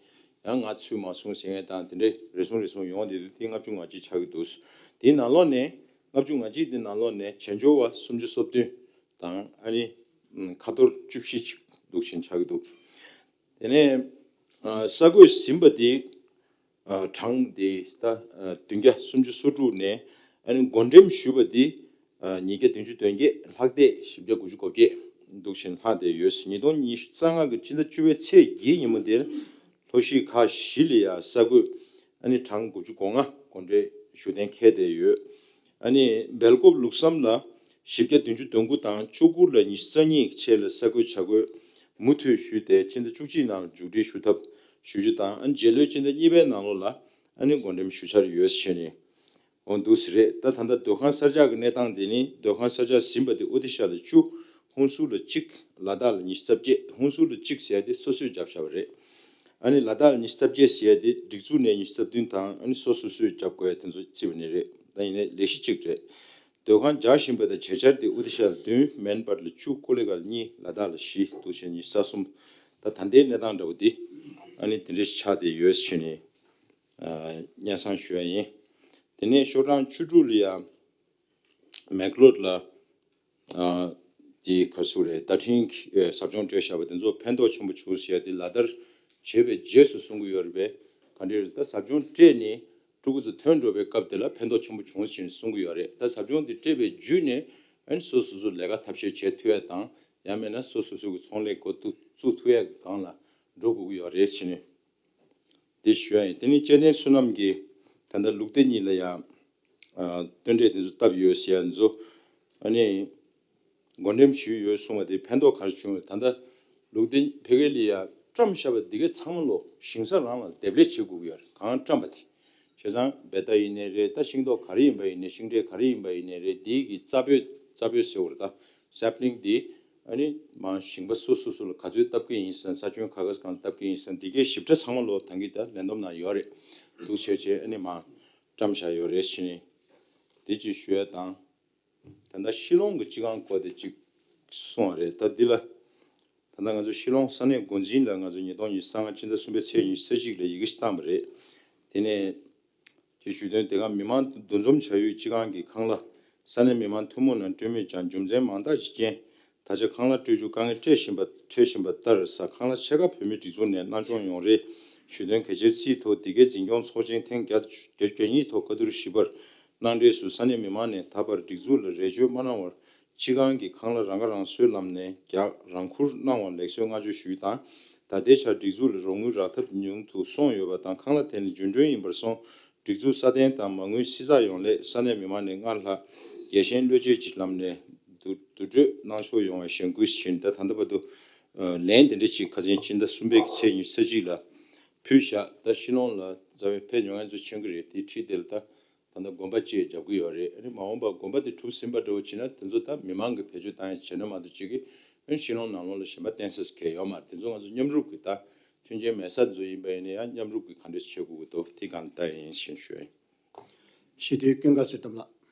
ཡང་ང་ཚུད་མ་སོང་ཟེར་མཁན་དང་དེ་འདྲའི་རེ་ཟུང་རེ་ཟུང་ཡོང་བསྡད་དུས་དེ་ལྔ་བཅུ་ང་གཅིག་ཆགས་ཀྱི་འདུག་དེའི་ནང་ལོགས་ནས་ལྔ་བཅུ་ང་གཅིག་དེ་ནང་ལོགས་ནས་བྱེས་འབྱོར་བ་སུམ་ཅུ་སོ་བདུན་དང་ཨ་ནི་ཁ་ཐོར་བཅུ་བཞི་ཅིག་འདུག་བཞིན་ཆགས་ཀྱི་འདུག་དེ་ནས་ཨ་ས་བགོས་ཟིན་པ་དེ་ཨ་གྲངས་དེ་ད་ཨ་བདུན་བརྒྱ་སུམ་ཅུ་སོ་དྲུག་ནས་ཨ་ནི་བགོ་འགྲེམས་ཞུས་པ་དེ་ཨ་ཉིས་བརྒྱ་བདུན་ཅུ་དོན་བརྒྱད། ལྷག་བསྡད་བཞི་བརྒྱ་དགུ་བཅུ་གོ་བརྒྱད་འདུག་བཞིན་ལྷག་བསྡད་ཡོད། ཉིས་སྟོང་ཉི་ཤུ་རྩ་ལྔ་གི་སྤྱི་ཟླ་བཅུ་པའི་ཚེས་བརྒྱད་ཉིན་མོ་དེར་ལྷོ་གཞིས་ཁག་བཞི་ལ་ཡ་ས་བགོས་ཨ་ནི་གྲངས་དགུ་བཅུ་གོ་ལྔ་བགོ་འགྲེམས་ཞུ་གཏན་འཁེལ་བསྡད་ཡོད། ཨ་ནི་སྦེལ་ཀོབ་ལུགས་བསམ་ལ་བཞི་བརྒྱ་བདུན་ཅུ་དོན་དགུ་དང་ལྕོག་གུར་ལ་ཉི་ཤུ་རྩ་གཉིས་ཆེད་ལ་ས་བགོས་བྱ་དགོས་མུ་མཐུད་ཞུས་ཏེ་སྤྱི་ཟླ་བཅུ་གཅིག་ནང་མཇུག་སྒྲིལ་ཞུ་ཐབས་ཞུ་རྒྱུ་དང་། ཨ་ནི་རྗེས་ལོའི་སྤྱི་ཟླ་གཉིས་པའི་ནང་ལོགས་ལ་ ཨ་ནི་བགོ་འགྲེམས་ཞུ་འཆར་ཡོད་ཟེར་ནས། འོ་འདུག་སེ་རེད། ད་ད་ལྟ་སྡོད་ཁང་གསར་རྒྱག་གི་གནས་སྟངས་དེ་ནི་སྡོད་ཁང་གསར་རྒྱག་ཟིན་པ་དེ་ཨོ་ཏི་ཤ་ལ་བཅུ། ཧུན་སུར་ལ་གཅིག་ལ་དྭགས་ལ་ཉི་ཤུ་རྩ་བརྒྱད། ཧུན་སུར་ལ་གཅིག་ཟེར་ཡ་དེ་སོ་སོས་བརྒྱབ་བཞག་པ་རེད། ཨ་ནི་ལ་དྭགས་ལ་ཉི་ཤུ་རྩ་བརྒྱད་ཟེར་ཡ་དེ་སྒྲིག་འཛུགས་ནས་ཉི་ཤུ་རྩ་བདུན་དང་ཨ་ནི་སོ་སོ་སོས་བརྒྱབ་དགོས་ཡ་དེ་ཚོ་བརྩིས་པ་ནི་རེད། ད་ཡིན་ནའི་ལས་གཞི་གཅིག་རེད། སྡོད་ཁང་རྒྱག་བཞིན་པ་དང་བྱེད་འཆར་དེ་ཨོ་ཏི་ཤ་ལ་བདུན། མན་སྦར་ལ་བཅུ། ཀོ་ལི་གྷལ་ལ་གཉིས། ལ་དྭགས་ལ་བཞི། འདུག་བྱས་ཉི་ཤུ་རྩ་གསུམ། ད་ད་ལྟའི་གནས་སྟངས་འདྲ་བོ་དེ་ཨ་ནི་དེ་འདྲ་ཞིག་ཆགས་བསྡད་ཡོད་ཟེར་ནས། སྙན་སེང་ཞུ་ཡ་ཡིན། དེ་ནས་ཤོག་གྲངས་བཅུ་དྲུག་ལ་ཡ་མེག་ལོར་ལ་དེ་ག་རེ་ཟེར་དགོས་རེད། བརྡ་འཕྲིན་གྱི་ཟབ་སྦྱོང་སྤྲད་བཞག་པ་དེ་ཚོ་ཕན་ཐོགས་ཆེན་པོ་བྱུང་ཟེར་ཡ་དེ་ལག་བསྟར་བྱས་པའི་རྗེས་སུ་གསུང་གི་ཡོད་རེད་པས། ག་འདྲ་རེད། ད་ཟབ་སྦྱོང་སྤྲད་ནས་ཕྲུ་གུ་ཚོ་ཐོན་འགྲོ་བའི་སྐབས་དེ་ལ་ཕན་ཐོགས་ཆེན་པོ་བྱུང་ཟེར་ནས་གསུང་གི་ཡོད་རེད། ད་ཟབ་སྦྱོང་དེ་སྤྲད་པའི་བརྒྱུད་ནས་ཨ་ནི་སོ་སོ་སོ་ལས་ཀ་ཐབས་ཤེས་བྱེད་ཐུབ་ཡ་དང་། ཡང་མིན་ན་སོ་སོ་སོ་གི་ཚོང་ལས་འགོ་བཙུགས་ཐུབ་ཡ་གི་སྒང་ལ་འགྲོ་དགོས་ཀྱི་ཡོད་རེད་ཟེར་ནས། དེ་ཞུ་ཡ་ཡིན། དེ་ནི་སྐྱེ་ལྡན་བསོད་ནམས་ཀྱིས་ད་ལྟ་ལུག་སྡེ་གཉིས་ལ་ཡང་སྟོན་འབྲས་དེ་ཚོ་བཏབ་ཡོད་ཟེར་ཡ་ཚོ་ཨ་ནི་བགོ་འགྲེམས་ཞུས་ཡོད་གསུངས་པ་དེ་ཕན་ཐོགས་ག་རེ་བྱུང་བས། ད་ལྟ་ལུག་སྡེ་ཕ་གི་ལ་ཡ་བཀྲམ་བཞག་པ་འདི་གའི་ཚང་མ་ལོ་ཞིང་ས་རང་ལ་འདེབས་ལས་བྱེད་དགོས་ཀྱི་ཡོད་རེད། གང་བཀྲམ་པ་དེ། བྱས་ཙང་བེ་ཏ་ཡིན་ནའི་རེད། ད་ཤིང་ཏོག་ག་རེ་ཡིན་པ་ཡིན་ནའི། ཤིང་འབྲས་ག་རེ་ཡིན་པ་ཡིན་ནའི་རེད། འདི་གི་རྩ་སྤོས། རྩ་སྤོས་ཟེར་བ་རེད། ད་སེབ་ལིང་འདི་ཨ་ནི་མ་ཞིང་པ་སོ་སོ་སོ་ལ་ག་ཚོད་བཏབ་ཀྱི་ཡིན་ཟེར། ས་ཁྱོན་ག་ག་སྒང་བཏབ་ཀྱི་ཡིན་ཟེར། འདི་གའི་ཞིབ་ཕྲ་ཚང་མ་ལོ་ད་གིན་ད་ལས་བསྡོམས་ནང་ཡོད་རེད། འདུག་བྱས་བྱས་ཨ་ནི་མ་བཀྲམ་བཞག་ཡོད་རེད་ཟེར་ནས་འདི་གཅིག་ཞུ་ཡ་དང་། ད་ལྟ་ཤི་ལོང་གི་སྤྱི་ཁང་སྐོར་དེ་གཅིག་གསུངས་པ་རེད། ད་འདི་ལ་ད་ལྟ་ང་ཚོ་ཤི་ལོང་ས་གནས་འགོ་འཛིན་ལ་ང་ཚོ་ཉིས་སྟོང་ཉི་ཤུ་རྩ་ལྔ་ཕྱི་ཟླ་གསུམ་པའི་ཚེས་ཉི་ཤུ་རྩ་གཅིག་ལ་ཡི་གེ་ཞིག་བཏང་བ་རེད། དེ་ནས་ཅེས་ཞུས་དོན། དེ་སྒང་མི་མང་འདུ་འཛོམས་བྱ་ཡུལ་སྤྱི་ཁང་གི་ཁང་གླ། ས་གནས་མི་མང་ཐུན་མོང་ནང་སྤྲོད་མུས་ཀྱང་རྒྱུ་མཚན་མང་དག་ཅིག་རྐྱེན། ད་ཆ་ཁང་གླ་སྤྲོད་རྒྱུ་དཀའ་ངལ་འཕྲད་བཞིན་པ། འཕྲད་བཞིན་པ་ལྟར། ས་ཁང་གླ་ཕྱེད་ཀ་བོད་མིའི་སྒྲིག་འཛུགས་ནས་གནང་སྐྱོང་ཡོང་རེ་ཞུས་དོན། གལ་ཆེའི་ཚིག་ཐོག་འདི་གའི་འཛིན་སྐྱོང་ཚོགས་ཆེན་ཐེངས་བརྒྱད་ཅུ་གྱ་གཉིས་ཐོག་བཀའ་བསྡུར་ཞིབ་པར་གནང་འབྲས་སུ། ས་གནས་མི་མང་ནས་ད་བར་སྒྲིག་འཛུགས་ལ་རེ་བཅོལ་མ་གནང་བར་སྤྱི་ཁང་གི་ཁང་གླ་རང་ཁ་རང་གསོའི་ལམ་ནས་རྒྱག་རང་འཁུར་གནང་བར་ལེགས་གསོལ་བསྔགས་བརྗོད་ཞུས་དང་། ད་ལྟའི་ཆར་སྒྲིག་འཛུགས་ལ་རོགས་དངུལ་རག་ཐབས་ཉུང་དུ་སོང་ཡོད་པ་དང་། ཁང་གླ་དེ་ནི་རྒྱུན་གྲོན་ཡིན་པར་སོང་། སྒྲིག་འཛུགས་སྲ་བརྟན་དང་མ་དངུལ་བསྲི་ཚགས་ཡོང་སླད་ས་གནས་མི་མང་ནས་སྔར་ལྷག་རྒྱལ་ཞེན་བློ་སྐྱེད་ཀྱི་ལམ་ནས་བསྡུ་བསྡུ་སྤྲོད་གནང་ཕྱོགས་ཡོང་བའི་གཞེན་སྐུལ་ཞུས། ད་ད་ལྟ་བར་དུ་ལན་དེ་འདྲ་ཞིག་ཁ་སང་ཕྱི་ཟླ་གསུམ་པའི་ཚེས་ཉི་ཤུ་རྩ་གཅིག་ལ་ཕུལ་བཞག་ད་ཤི་ལོང་ལ་རྩ་བའི་ཕེབས་མྱོང་མཁན་ཚོ་མཁྱེན་གྱི་རེད། དེའི་འཁྲིས་དེ་ལ་ད་ད་ལྟ་དགོན་པ་གཅིག་རྒྱབ་ཀྱི་ཡོད་རེད། ཨ་ནི་མ་འོངས་པར་དགོན་པ་དེ་གྲུབ་ཟིན་པ་འདྲ་བོ་བྱས་ན་དེ་ཚོ་ད་མི་མང་གིས་བེད་སྤྱོད་བཏང་ཡ་བྱས་ན་མ་གཏོགས་ཅིག་གིས་ཨ་ནི་ཤི་ལོང་ནང་ལོགས་ལ་གཞན་པ་བརྟེན་ས་གང་ཡོད་མ་རེད། དེ་ཚོ་ང་ཚོ་མཉམ་རུབ་ཀྱིས་ད་མཐུན་རྐྱེན་མེད་ས་དེ་ཚོ་ཡིན་པ་ཡིན་ན་ཡང་མཉམ་རུབ་ཀྱིས་ག་འདྲས་བྱེད་དགོས་ཀྱི་འདུག་དེ་གང་ལྟར་ཡིན་ཞེས་ཞུ་ཡ་ཡིན། ཞུ་དོན་ཀུན་དགའ་གསེར་གཏམ་ལགས།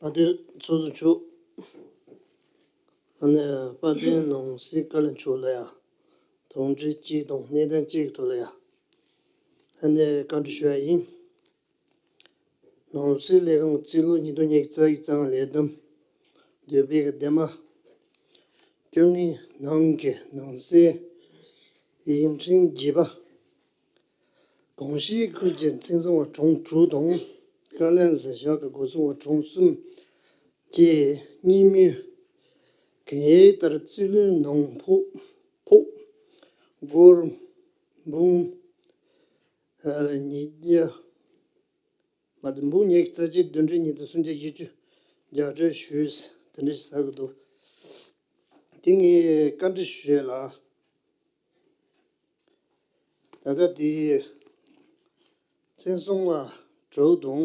དཔལ་ལྡན་ཚོགས་གཙོ་མཆོག་ཨ་ནི་དཔལ་ལྡན་ནང་སྲིད་བཀའ་བློན་མཆོག་ལ་ཡང་གྲོས་འགྲིག་གཅིག་དང་གནད་དོན་གཅིག་གི་ཐོག་ལ་ཡང་ཨ་ནི་བཀའ་འདྲི་ཞུ་ཡ་ཡིན། ནང་སྲིད་ལས་ཁུངས་རྩིས་ལོ་ཉིས་སྟོང་ཉི་ཤུ་རྩ་ཡི་རྩ་ལས་བསྡོམས་འདོན་སྤེལ་གྱི་ལྡེབ་མ་བཅོ་ལྔའི་ནང་གི་ནང་གསེས་ཡིག་ཕྲེང་བརྒྱད་པ། གོང་ཞུས་ཁུལ་གྱི་མཚན་སྲུང་བ་གྲངས་དྲུག་དང་བཀའ་བློན་གཟིམ་ཤག་གི་སྒོ་སྲུང་བ་གྲངས་གསུམ་གྱིས་གཉིས་མོས་གན་ཡིག་ལྟར་རྩིས་ལོའི་ནང་ཕོགས་ཕོགས་སྒོར་འབུམ་ཉིས་བརྒྱ་མ་གཏོགས་འབུམ་ཉི་ཤུ་རྩ་གཅིག་བདུན་ཁྲི་ཉིས་བརྒྱ་སུམ་བརྒྱ་བཞི་བཅུ་རྒྱབ་སྤྲོད་ཞུས་དེ་འདྲ་ཞིག་ཟེར་གི་འདུག་དེ་ངས་བཀའ་འདྲི་ཞུ་ཡས་ལ། ད་ལྟ་དེའི་མཚན་སྲུང་བ་དྲུག་དང་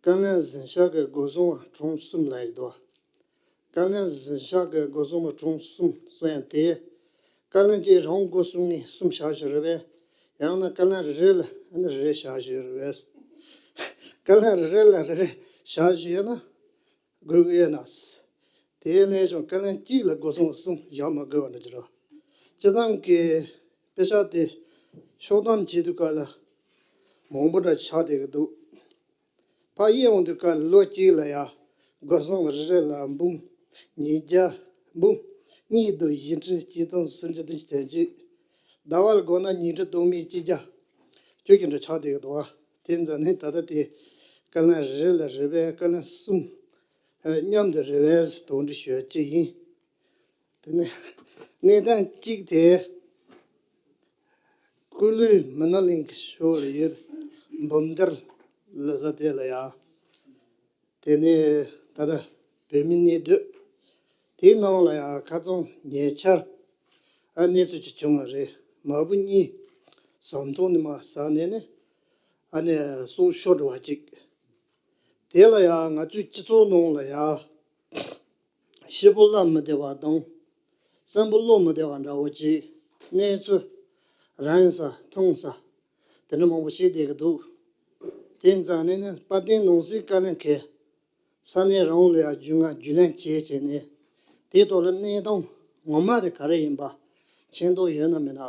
བཀའ་བློན་གཟིམ་ཤག་གི་སྒོ་སྲུང་བ་གྲངས་གསུམ་ལ་ཡོད་དོ། བཀའ་བློན་གཟིམ་ཤག་གི་སྒོ་སྲུང་བ་གྲངས་གསུམ་གསུང་ཡང་དེ། བཀའ་བློན་གྱིས་རང་སྒོ་སྲུང་མཁན་གསུམ་བཞག་བཞག་རེད་པས། ཡང་ན་བཀའ་བློན་རེ་རེ་ལ་ཨ་ནི་རེ་རེ་བཞག་བཞག་རེད་པས། བཀའ་བློན་རེ་རེ་ལ་རེ་རེ་བཞག་བཞག་ཡོད་ན། དགོས་ཀྱི་ཡོད་ན། དེ་ལས་ཀྱང་བཀའ་བློན་གཅིག་ལ་སྒོ་སྲུང་བ་གསུམ་བཞག་མ་དགོས་པ་འདྲ་ཅིག་རེད། སྤྱིར་བཏང་གི་དཔེ་ཆ་དེ་ཤོག་གཏམ་བྱེད་དུས་སྐབས་ལ་མང་པོ་འདྲ་ཆགས་བསྡད་ཀྱི་འདུག་ཕར་དབྱེ་ཡོང་དུས་སྐབས་ལོ་གཅིག་ལ་ཡ་སྒོ་སྲུང་བ་རེ་རེ་ལ་འབུམ་ཉིས་བརྒྱ་འབུམ་གཉིས་དང་བཞི་ཁྲི་གཅིག་སྟོང་སུམ་བརྒྱ་བདུན་ཅུ་དོན་གཅིག་ཟླ་བ་ལ་དགོས་ན་ཉིས་ཁྲི་སྟོང་མེད་གཅིག་བརྒྱ་བཅུ་གྱ་འདྲ་ཆགས་བསྡད་ཀྱི་འདུག་བ། དེ་ཚོ་ནི་ད་ལྟ་དེ་བཀའ་བློན་རེ་རེ་ལ་རེད་པས། བཀའ་བློན་གསུམ་མཉམ་དུ་རེད་པས་དོགས་འདྲི་ཞུ་ཡ་གཅིག་ཡིན། དེ་ནས་གནས་སྟངས་གཅིག་དེ་ཀུ་ལུ་མི་ནག་གླིང་གི་ཕྱོགས་ལ་ཡོད་འབུམ་དར་ལ་ས་དེ་ལ་ཡ། དེ་ནས་ད་ལྟ་བོད་མི་གནས་སྡོད་ དེའི་ནང་ལ་ཡང་ཁ་རྩང་ཉེ་ཆར་ཨ་གནས་ཚུལ་ཅིག་བྱུང་བ་རེད། མ་བུ་གཉིས་ཟམ་གདོང་ནས་མར་ཟགས་ནས་ནི་ཨ་ནི་སྲོག་ཤོར་འགྲོ་བ་ཅིག་དེ་ལ་ཡང་ང་ཚོའི་སྤྱི་ཚོགས་ནང་ལ་ཡང་། ཤི་བོ་ལ་མི་བདེ་བ་དང་། སེམས་པོ་བློ་མི་བདེ་བ་འདྲ་བོ་ཅིག་གནས་ཚུལ་རིང་ས་ཐུང་ས་དེ་འདྲ་མང་པོ་ཞིག་བསྡད་ཀྱི་འདུག་དེ་ཙང་ནས་ནི་དཔལ་ལྡན་ནང་སྲིད་བཀའ་བློན་ཁས་ས་གནས་རང་ལ་ཡང་རྒྱུས་མངའ་རྒྱུས་ལོན་བྱས་བྱས་ནས། དེའི་ཐོག་ལ་གནས་སྟངས་ངོ་མ་དེ་ག་རེ་ཡིན་པ་མཁྱེན་རྟོགས་ཡོད་ན་མེད་ན།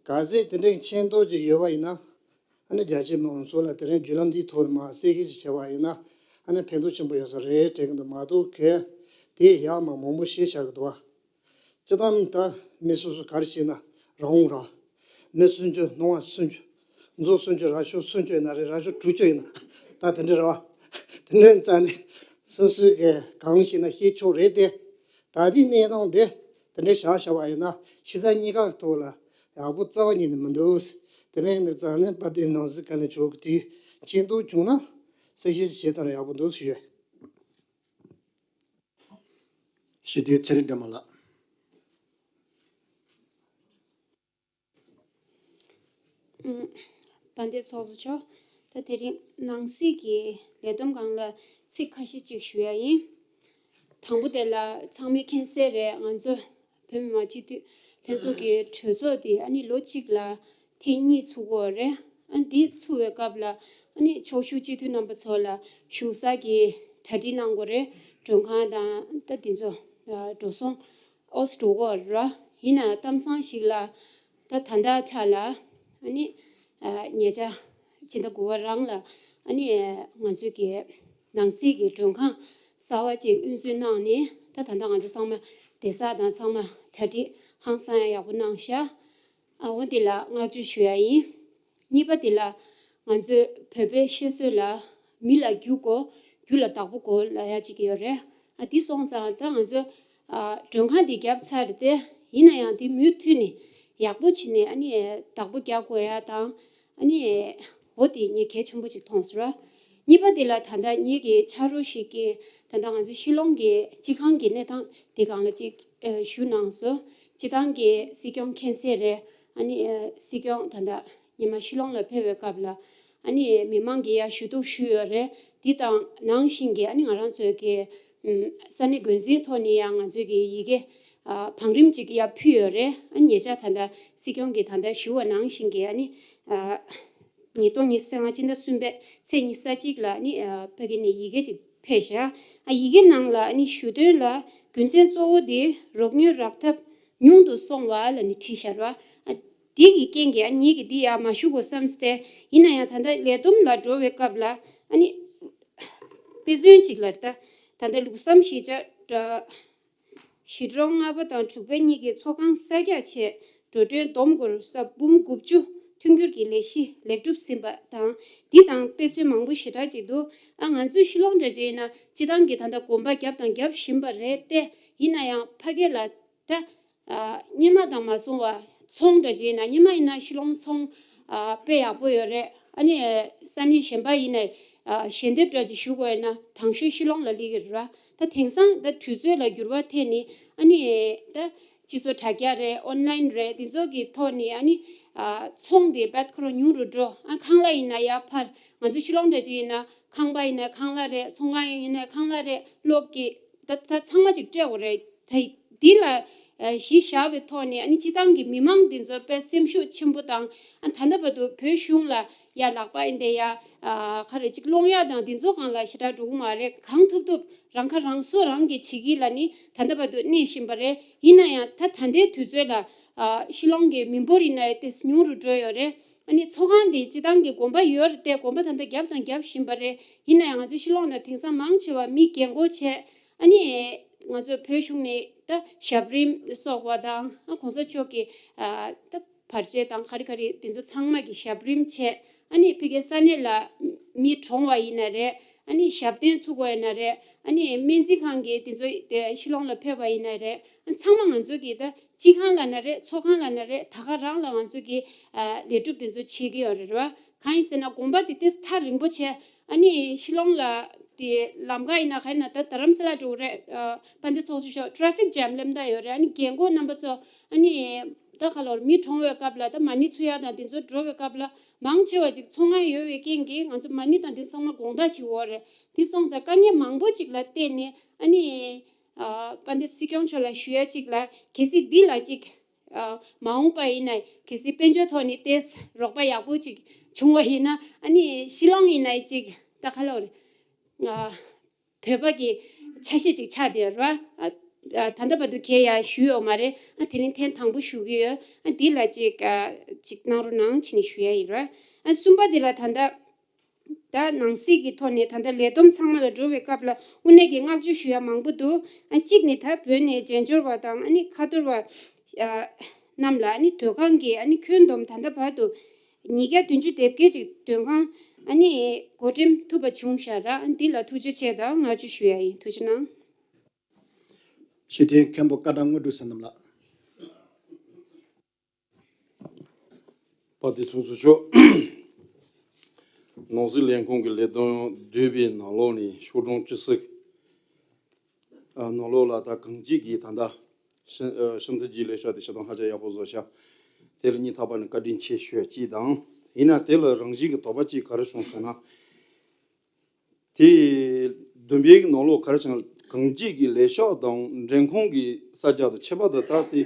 གལ་སྲིད་དེ་འདྲའི་མཁྱེན་རྟོགས་ཅིག་ཡོད་པ་ཡིན་ན། ཨ་ནི་རྒྱ་ཆེ་མི་མང་ཚོ་ལ་དེ་རིང་བརྒྱུད་ལམ་འདིའི་ཐོག་ནས་མར་གསལ་བཤད་ཅིག་བྱས་པ་ཡིན་ན། ཨ་ནི་ཕན་ཐོགས་ཆེན་པོ་ཡོད་ས་རེད་དྲན་གྱི་འདུག་མ་གཏོགས་གལ་དེ་ཡག་མ་མང་པོ་བཤད་བཞག་གི་འདུག་བ། སྤྱི་བཏང་ད་མི་སོ་སོ་ག་རེ་བྱས་ན་རང་དབང་ར། མི་སུན་ཅོ་སྣང་བ་སུན་ཅོ། མཛོ་སུན་ཅོ་ར་ཤོ་སུན་ཅོ་ཡིན་ན་རེད། ར་ཤོ་དྲུག་ཅོ་ཡིན་ན་ད་དེ་འདྲ་རེད་བ། དེ་འདྲ་རྩ་ནས་སོ་སོའི་གི་གང་ཤེས་ན་ཤེས་ཆོག་རེད་དེ། ད་ལྟའི་གནས་སྟངས་དེ་དེ་འདྲ་བཞག་བཞག་པ་ཡིན་ན་ཤི་ས་གཉིས་ཀ་གི་ཐོག་ལ་ཡག་པོ་རྩ་བ་ཉིད་ནས་མི་འདུག་དེ་འདྲ་ཡིན་ན་རྩ་ནས་དཔལ་ལྡན་ནང་སྲིད་བཀའ་བློན་མཆོག་གི་དེའི་མཁྱེན་རྟོགས་བྱུང་ན་གསལ་བཤད་བྱེད་ཐུབ་ན་ཡག་པོ་འདུག་ཞུ་ཡོད། སྤྱི་འཐུས་ཚེ་རིང་སྒྲོལ་མ་ལགས། ཨུམ། དཔལ་ལྡན་ཚོགས་གཙོ་མཆོག་ད་དེ་རིང་ནང་སྲིད་ཀྱི་ལས་བསྡོམས་སྒང་ལ་ཚིག་ཁ་ཤས་ཅིག་ཞུ་ཡ་ཡིན། དང་པོ་དེ་ལ་ཚང་མས་མཁྱེན་གསལ་རེད། ང་ཚོ་བོད་མི་མང་སྤྱི་འཐུས་ལྷན་ཚོགས་ཀྱི་གྲོས་ཚོགས་དེ་ཨ་ནི་ལོ་གཅིག་ལ་ཐེངས་གཉིས་ཚུགས་ཀྱི་ཡོད་རེད། ཨ་འདི་ཚུགས་པའི་སྐབས་ལ་ཨ་ནི་ཕྱོགས་བཞུགས་སྤྱི་འཐུས་རྣམ་པ་ཚོ་ལ་བཞུགས་ས་གི་གྲ་སྒྲིག་གནང་དགོས་རེད། མགྲོན་ཁང་དང་ད་འདི་ཚོ་འགྲོ་སོང་ཨོ་སི་འགྲོ་གི་ཡོད་རེད། ཡིན་ནའང་གཏམ་བཟང་ཞིག་ལ་ད་ད་ལྟ་ཆ་ལ་ཨ་ནི་ཉེ་ཆར་སྤྱི་ཟླ་དགུ་པ་རང་ལ་ཨ་ནི་ང་ཚོའི་གི་ནང་སྲིད་ཀྱི་མགྲོན་ཁང་གསར་པ་ཅིག་དབུ་འཛུགས་གནང་ནས་ད་ད་ལྟ་ང་ཚོ་ཚང་མ་བསྡད་ས་དང་ཚང་མ་གྲ་སྒྲིག་ཧང་སང་ཡག་པོ་གནང་ཤག་ཨ་འོ་འདི་ལ་བསྔགས་བརྗོད་ཞུ་ཡ་ཡིན། གཉིས་པ་འདི་ལ་ང་ཚོས་བོད་པའི་བཤད་སྲོལ་ལ་མི་ལ་རྒྱུ་དགོས། རྒྱུ་ལ་བདག་པོ་དགོས་ལབ་ཡ་ཅིག་ཡོད་རེད། ཨ་འདི་སོང་ཙང་ད་ང་ཚོ་ཨ་མགྲོན་ཁང་འདི་བརྒྱབ་ཚར་ཏེ་ཡིན་ན་ཡང་འདི་མུ་མཐུད་ནས་ཡག་པོ་བྱས་ནས་ཨ་ནི་བདག་པོ་རྒྱག་དགོས་ཡ་དང་། ཨ་ནི་འོ་དེ་ངས་གལ་ཆེན་པོ་ཅིག་མཐོང་སོང་ར། གཉིས་པ་དེ་ལ་ད་ལྟ་ངེད་ཀྱི་ཕྱག་རོགས་ཤིག་གིས་ད་ལྟ་ང་ཚོའི་ཤི་ལོང་གི་སྤྱི་ཁང་གི་གནས་སྟངས་དེ་སྒང་ལ་ཅིག་ཨ་ཞུ་གནང་སོང་། སྤྱི་བཏང་གི་སྲིད་སྐྱོང་མཁྱེན་གསལ་རེད། ཨ་ནི་ཨ་སྲིད་སྐྱོང་ད་ལྟ་ཉི་མ་ཤི་ལོང་ལ་ཕེབས་པའི་སྐབས་ལ་ཨ་ནི་མི་མང་གིས་ཡར་ཞུ་གཏུག་ཞུས་ཡོད་རེད། འདི་དང་ནང་བཞིན་གྱི་ཨ་ནི་ང་རང་ཚོའི་གི་ཨམ་ས་གནས་འགོ་འཛིན་ཐོག་ནས་ཡང་ང་ཚོའི་གི་ཡི་གེ་ཨ་བང་རིམ་ཅིག་ཡར་ཕུལ་ཡོད་རེད། ཨ་ཉེ་ཆར་ད་ལྟ་སྲིད་སྐྱོང་གིས་ད་ལྟ་ཞུ་བ་ནང་བཞིན་གྱི་ཨ་ནི་ཨ་ཉིས་སྟོང་ཉི་ཤུ་རྩ་ལྔ་སྤྱི་ཟླ་གསུམ་པའི་ཚེས་ཉི་ཤུ་རྩ་གཅིག་ལ་ཨ་ནི་ཨ་ཕ་གི་ནས་ཡི་གེ་ཅིག་ཕེབས་ཤག་ཨ་ཡི་གེ་ནང་ལ་ཨ་ནི་ཞུ་དོན་ལ་རྒྱུ་མཚན་གཙོ་བོ་དེ་རོགས་དངུལ་རག་ཐབས་ཉུང་དུ་སོང་བ་ལ་ནི་བྲིས་ཤར་བ། ཨ་དེ་གི་རྐྱེན་གྱིས་ཨ་ངེད་ཀྱིས་འདི་ཡར་མ་ཞུ་དགོས་བསམ་སྟེ། ཡིན་ན་ཡང་ད་ལྟ་ལས་བསྡོམས་ལ་འགྲོ་བའི་སྐབས་ལ་ཨ་ནི་དཔེ་མཚོན་གཅིག་ལ་ད་ད་ལྟ་ལུགས་བསམ་ཞེས་བྱ་འདྲ། ཞི་ཀྲོང་ལྔ་པ་དང་དྲུག་པའི་གཉིས་ཀྱི་ཚོགས་ཁང་གསར་རྒྱག་ཆེད་འགྲོ་གྲོན་བསྡོམས་སྒོར་ས་འབུམ་དགུ་བཅུ་མཐུན་འགྱུར་གྱི་ལས་གཞི་ལེགས་གྲུབ་ཟིན་པ་དང་། འདི་དང་དཔེ་མཚོན་མང་པོ་ཞེ་དྲག་ཅིག་འདུག་ཨ་ང་ཚོའི་ཤི་ལོང་འདྲ་ཅིག་ཡིན་ན་སྤྱི་བཏང་གི་ད་ལྟ་གོམ་པ་བརྒྱབ་དང་རྒྱབ་བཞིན་པ་རེད་དེ། ཡིན་ན་ཡང་ཕ་གི་ལ་ད་ཨ་སྔོན་མ་དང་མ་སོང་བ་ཚོང་འདྲ་ཅིག་ཡིན་ན། སྔོན་མ་ཡིན་ན་ཤི་ལོང་ཚོང་ཨ་དཔེ་ཡག་པོ་ཡོད་རེད། ཨ་ནི་ས་གནས་གཞན་པ་ཡིན་ནའི་ཨ་ཞལ་འདེབས་འདྲ་ཅིག་ཞུ་དགོས་ཡོད་ན་དང་ཤོས་ཤི་ལོང་ལ་སླེབས་ཀྱི་རེད་བ། ད་དེང་སང་ད་དུས་ཚོད་ལ་འགྱུར་བ་ཐེབས་ནས་ཨ་ནི་ད་སྤྱི་ཚོགས་དྲ་རྒྱ་རེད། ཨོན་ལན་རེད། འདི་ཚོ་གི་ཐོག་ནས་ཨ་ནི་ཨ་ཚོང་དེ་རྦད་ཁོ་རང་ཉུང་རུ་འགྲོ། ཨ་ཁང་གླ་ཡིན་ན་ཡར་འཕར། ང་ཚོ་ཤི་ལོང་འདྲ་ཅིག་ཡིན་ན་ཁང་པ་ཡིན་ན་ཁང་གླ་རེད། ཚོང་ཁང་ཡིན་ན་ཁང་གླ་རེད། གློག་གི་ད་ད་ཚང་མ་ཅིག་སྤྲད་དགོས་རེད། ད་འདི་ལ་ཨ་གཞི་བཞག་པའི་ཐོག་ནས་ཨ་ནི་སྤྱི་བཏང་གི་མི་མང་འདི་ཚོ་དཔེ་སེམས་ཤུགས་ཆེན་པོ་དང་། ཨ་ད་ལྟ་བར་དུ་བོད་གཞུང་ལ་ཡ་ལག་པ་ཡིན་དེ་ཡ་ཨ་ག་རེ་ཅིག་སློང་ཡ་དང་འདི་ཚོ་སྒང་ལ་ཞེ་དྲག་འགྲོ་གི་མ་རེད། གང་ཐུབ་ཐུབ་རང་ཁ་རང་གསོ་རང་གིས་བྱེད་ཀྱི་ལ་ནི་ད་ལྟ་བར་དུ་གནས་བཞིན་པ་རེད། ཡིན་ན་ཡང་ད་ད་ལྟའི་དུས་ཚོད་ལ་ཨ་ཤི་ལོང་གི་མི་འབོར་ཡིན་ན་ཡང་ཏོག་ཙམ་ཉུང་རུ་འགྲོ་ཡོད་རེད། ཨ་ནི་ཚོགས་ཁང་འདི་སྤྱི་བཏང་གི་དགོན་པ་ཡོད་རེད་དེ། དགོན་པ་ད་ལྟ་བརྒྱབ་དང་བརྒྱབ་བཞིན་པ་རེད། ཡིན་ན་ཡང་ང་ཚོའི་ཤི་ལོང་ནང་དེང་སང་མང་ཆེ་བ་མི་རྒན་གོག་བྱས། ཨ་ནི་ང་ཚོ་བོད་གཞུང་ནས་ད་ཞབས་རིམ་གསོག་པ་དང་། ཨ་གོང་ས་མཆོག་གི་ཨ་ད་བར་ཆད་དང་ག་རེ་ག་རེ་དེ་ཚོ་ཚང་མ་གི་ཞབས་རིམ་བྱས། ཨ་ནི་ཕ་གིའི་ས་གནས་ལ་མི་གྲོངས་པ་ཡིན་ན་རེད། ཨ་ནི་ཞབས་བརྟན་ཚུགས་པ་ཡིན་ན་རེད། ཨ་ནི་སྨན་རྩིས་ཁང་གི་དེ་ཚོ་དེ་ཤི་ལོང་ལ་ཕེབས་པ་ཡིན་ན་རེད། ཨ་ཚང་མ་ང་ཚོ་གི་ད་སྤྱི་ཁང་ལ་ན་རེད། ཚོགས་ཁང་ལ་ན་རེད། ད་ག་རང་ལ་ང་ཚོ་གི་ཨ་ལས་སྒྲུབ་དེ་ཚོ་བྱེད་ཀྱི་ཡོད་རེད་བ། གང་ཡིན་ཟེར་ན་དགོན་པ་དེ་ཏོག་ཙམ་ཐག་རིང་པོ་བྱས། ཨ་ནི་ཤི་ལོང་ལ་ དེ་ལམ་ཁ་ཡིན་ན་ག་ཡིན་ན་ད་རྡ་རམ་ས་ལ་འགྲོ་གི་རེད། ཨ་དཔལ་ལྡན་ཚོགས་གཙོ་མཆོག་ཊེ་ཕིག་ཇམ་སླེབས་ད་ཡོད་རེད། ཨ་ནི་རྒན་གོག་རྣམ་པ་ཚོ་ཨ་ནི་ད་ག་ལོར་མི་གྲོངས་པའི་སྐབས་ལ་ད་མ་ཎི་ཚུགས་ཡག་དང་དེ་ཚོ་འགྲོ་བའི་སྐབས་ལ་མང་ཆེ་བ་ཅིག་ཚོར་སྣང་ཡོད་པའི་རྐྱེན་གྱིས་ང་ཚོ་མ་ཎི་དང་དེ་ཚང་མ་དགོང་དག་བྱེད་ཀྱི་ཡོད་རེད། དེ་སོང་ཙང་དཀའ་ངལ་མང་པོ་ཅིག་ལ་བརྟེན་ནས་ཨ་ནི་ཨ་དཔལ་ལྡན་སྲིད་སྐྱོང་མཆོག་ལ་ཞུ་ཡ་ཅིག་ལ་གལ་སྲིད་འདི་ལ་ཅིག་ཨ་མ་འོངས་པ་ཡིན་ན་གལ་སྲིད་དཔལ་འབྱོར་ཐོག་ནས་ཏོག་ཙམ་རོགས་པ་ཡག་པོ་ཅིག་བྱུང་བ་ཡིན་ན་ཨ་ནི་ཕྱི་ལོགས་ཡིན་ན་ཅིག་ད་ག་ལོར་ཨ་བོད་པ་གི་ཆ་ཤས་ཅིག་ཆགས་བསྡད་ཡོད་རེད་བ། ཨ་ཨ་ད་ལྟ་བར་དུ་གས་ཡ་ཞུས་ཡོད་མ་རེད། ཨ་དེ་རིང་ཐེངས་དང་པོ་ཞུ་གི་ཡོད། ཨ་འདི་ལ་ཅིག་ཨ་ཅིག་གནང་རོགས་གནང་བྱས་ནས་ཞུ་ཡ་ཡིན་རེད། ཨ་གསུམ་པ་འདི་ལ་ད་ལྟ་ད་ནང་སྲིད་ཀྱི་ཐོག་ནས་ད་ལྟ་ལས་བསྡོམས་ཚང་མ་ལ་འགྲོ་བའི་སྐབས་ལ་དངོས་གནས་ཀྱི་བསྔགས་བརྗོད་ཞུ་ཡ་མང་པོ་འདུག་ཨ་གཅིག་ནི་ད་བོད་ནས་རྒྱལ་འབྱོར་བ་དང་ཨ་ནི་ཁ་ཐོར་བ་ཨ་རྣམས་ལ་ཨ་ནི་སྡོད་ཁང་གི་ཨ་ནི་ཁྱོན་བསྡོམས་ད་ལྟ་བར་དུ་ཉིས་བརྒྱ་བདུན་ཅུ་དེ་བརྒྱད་ཅིག་སྡོད་ཁང་ཨ་ནི་བགོ་འགྲེམས་ཐུབ་པ་བྱུང་ཤག་ར། ཨ་འདི་ལ་ཐུགས་རྗེ་ཆེ་དང་བསྔགས་བརྗོད་ཞུ་ཡ་ཡིན། ཐུགས་རྗེ་གནང་། ཞུ་དོན་མཁན་པོ་བཀའ་དྲིན་དངོས་གྲུབ་བསོད་ནམས་ལགས། དཔལ་ལྡན་ཚོགས་གཙོ་མཆོག་ནང་སྲིད་ལས་ཁུངས་ཀྱི་ལས་དོན་བསྡུས་པའི་ནང་ལོགས་ནས་ཤོག་གྲངས་བཅུ་གསུམ་ནང་ལོགས་ལ་ད་གངས་སྐྱིད་ཀྱི་ད་ལྟ་ཤིན་ཨ་ཤིན་ཏུ་ཇིའི་ལས་ཤག་དེ་ཤ་སྟོང་ཧ་ཅང་ཡག་པོ་བཟོ་ཤག་དེ་ལ་སྙིང་ཐག་པ་ནས་བཀའ་དྲིན་ཆེ་ཞུ་ཡ་གཅིག་དང་། ཡིན་ན་དེ་ལ་རང་བཞིན་གྱི་དོགས་པ་གཅིག་ག་རེ་བྱུང་ཟེར་ན། དེ་བདུན་པའི་ནང་ལོགས་ག་རེ་བྱུང་། གངས་སྐྱིད་ཀྱི་ལས་ཤག་དང་མགྲོན་ཁང་གི་ས་རྒྱག་ཏུ་ཁྱད་པར་དུ་ད་དེ་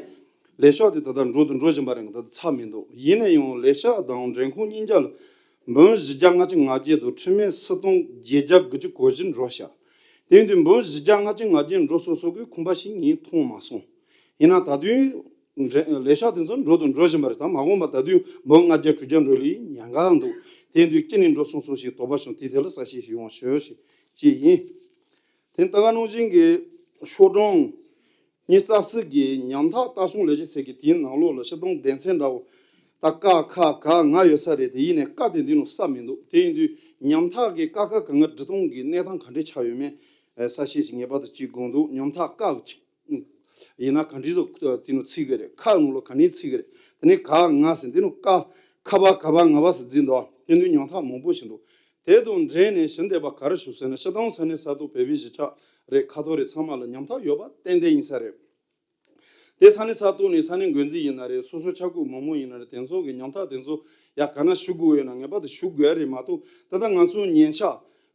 ལས་ཤག་དེ་ད་ལྟ་འགྲོ་དུ་འགྲོ་བཞིན་པ་རེད། ད་ལྟ་ཚར་མི་འདུག་ཡིན་ན་ཡང་ལས་ཤག་དང་མགྲོན་ཁང་གཉིས་ཆ་ལ་འབུམ་བཞི་བརྒྱ་ལྔ་བཅུ་ང་བརྒྱད་དང་ཁྲི་མེད་སུམ་སྟོང་བརྒྱད་བརྒྱ་དགུ་བཅུ་གོ་བཞི་འགྲོ་ཤག་དེ་ཡིན་དུས་འབུམ་བཞི་བརྒྱ་ལྔ་བཅུ་ང་བརྒྱད་འགྲོ་སོ་སོ་གི་ཁང་པ་ཞིག་ངས་མཐོང་མ་སོང་། ཡིན་ན་ད་དུང་འདྲེ་ལས་ཤག་དེ་ཚོ་འགྲོ་དང་འགྲོ་བཞིན་པ་རེད། ད་མ་འོངས་པ་ད་དུང་འབུམ་ལྔ་བརྒྱ་དྲུག་བརྒྱ་འགྲོ་ལས་ཉེན་ཁ་འདུག་དེ་དུས་ཅི་ནས་འགྲོ་སོང་སོང་ཞིག་དོགས་པ་བྱུང་། དེ་ཐད་ལ་གསལ་བཤད་ཞིག་ཡོང་ཞུ་ཞིག་ཅིག་ཡིན། དེ་ལྟ་ག་ནང་བཞིན་གྱི་ཤོག་གྲངས་ཉི་ཤུ་རྩ་གསུམ་གྱི་ཉམ་ཐག་ལྟ་སྲུང་ལས་བྱེད་ཟེར་གྱི་དེའི་ནང་ལོགས་ལ་ཤ་སྟོང་སྡེ་ཚན་འདྲ་བོ་ད་ཀ་ཁ་ག་ང་ཡོད་ས་རེད། དེ་ཡིན་ནའི་ཀ་དེ་འདི་ནང་ས་མི་འདུག་དེ་ཡིན་དུས་ཉམ་ཐག་གི་ཀ་ཁ་ག་ང་འབྲི་སྟངས་ཀྱི་གནས་སྟངས་ག་འདྲས་ཆགས་ཡོད་མེད་གསལ་བཤད་ཞིག་ངེས་པར་དུ་ཅིག་དགོས་འདུག་ཉམ་ཐག་ཀ་གཅིག་ཡིན་ན་ག་འདྲས་སུ་དེ་ནུ་ཚིག་གི་རེད། ཁ་ནུ་ལོ་ག་ནས་ཚིག་གི་རེད། དེ་ནས་ག་ང་ཟེར་འདི་ནུ་ཀ་ཁ་བ་ག་བ་ང་བ་ཟེར་འཛིན་འདུག་དེ་འདུག་ཉམ་ཐག་མང་པོ་ཞིག་འདུག་དེ་དང་འབྲེལ་ནས་ཞུ་འདོད་པ་ག་རེ་ཞུ་ཟེར་ན། ཤ་སྟོང་ས་གནས་ས་ཐོག་བོད་པའི་གཞིས་ཆགས་རེད། ཁ་ཐོར་རེད། ཚང་མ་ལ་ཉམ་ཐག་ཡོད་པ་ཏན་ཏན་ཡིན་ས་རེད། དེ་ས་གནས་ས་ཐོག་ནས་ས་གནས་འགོ་འཛིན་ཡིན་ན་རེད། སོ་སོ་ཆ་བགོས་མང་མོ་ཡིན་ན་རེད། དེ་ཚོ་གི་ཉམ་ཐག་དེ་ཚོ་ཡ་ག་ན་ཞུ་དགོས་ཡོད་ན་ངེས་པར་དུ་ཞུ་དགོས་རེད་མ་གཏོགས། ད་ལྟ་ང་ཚོ་ཉན་ཆ་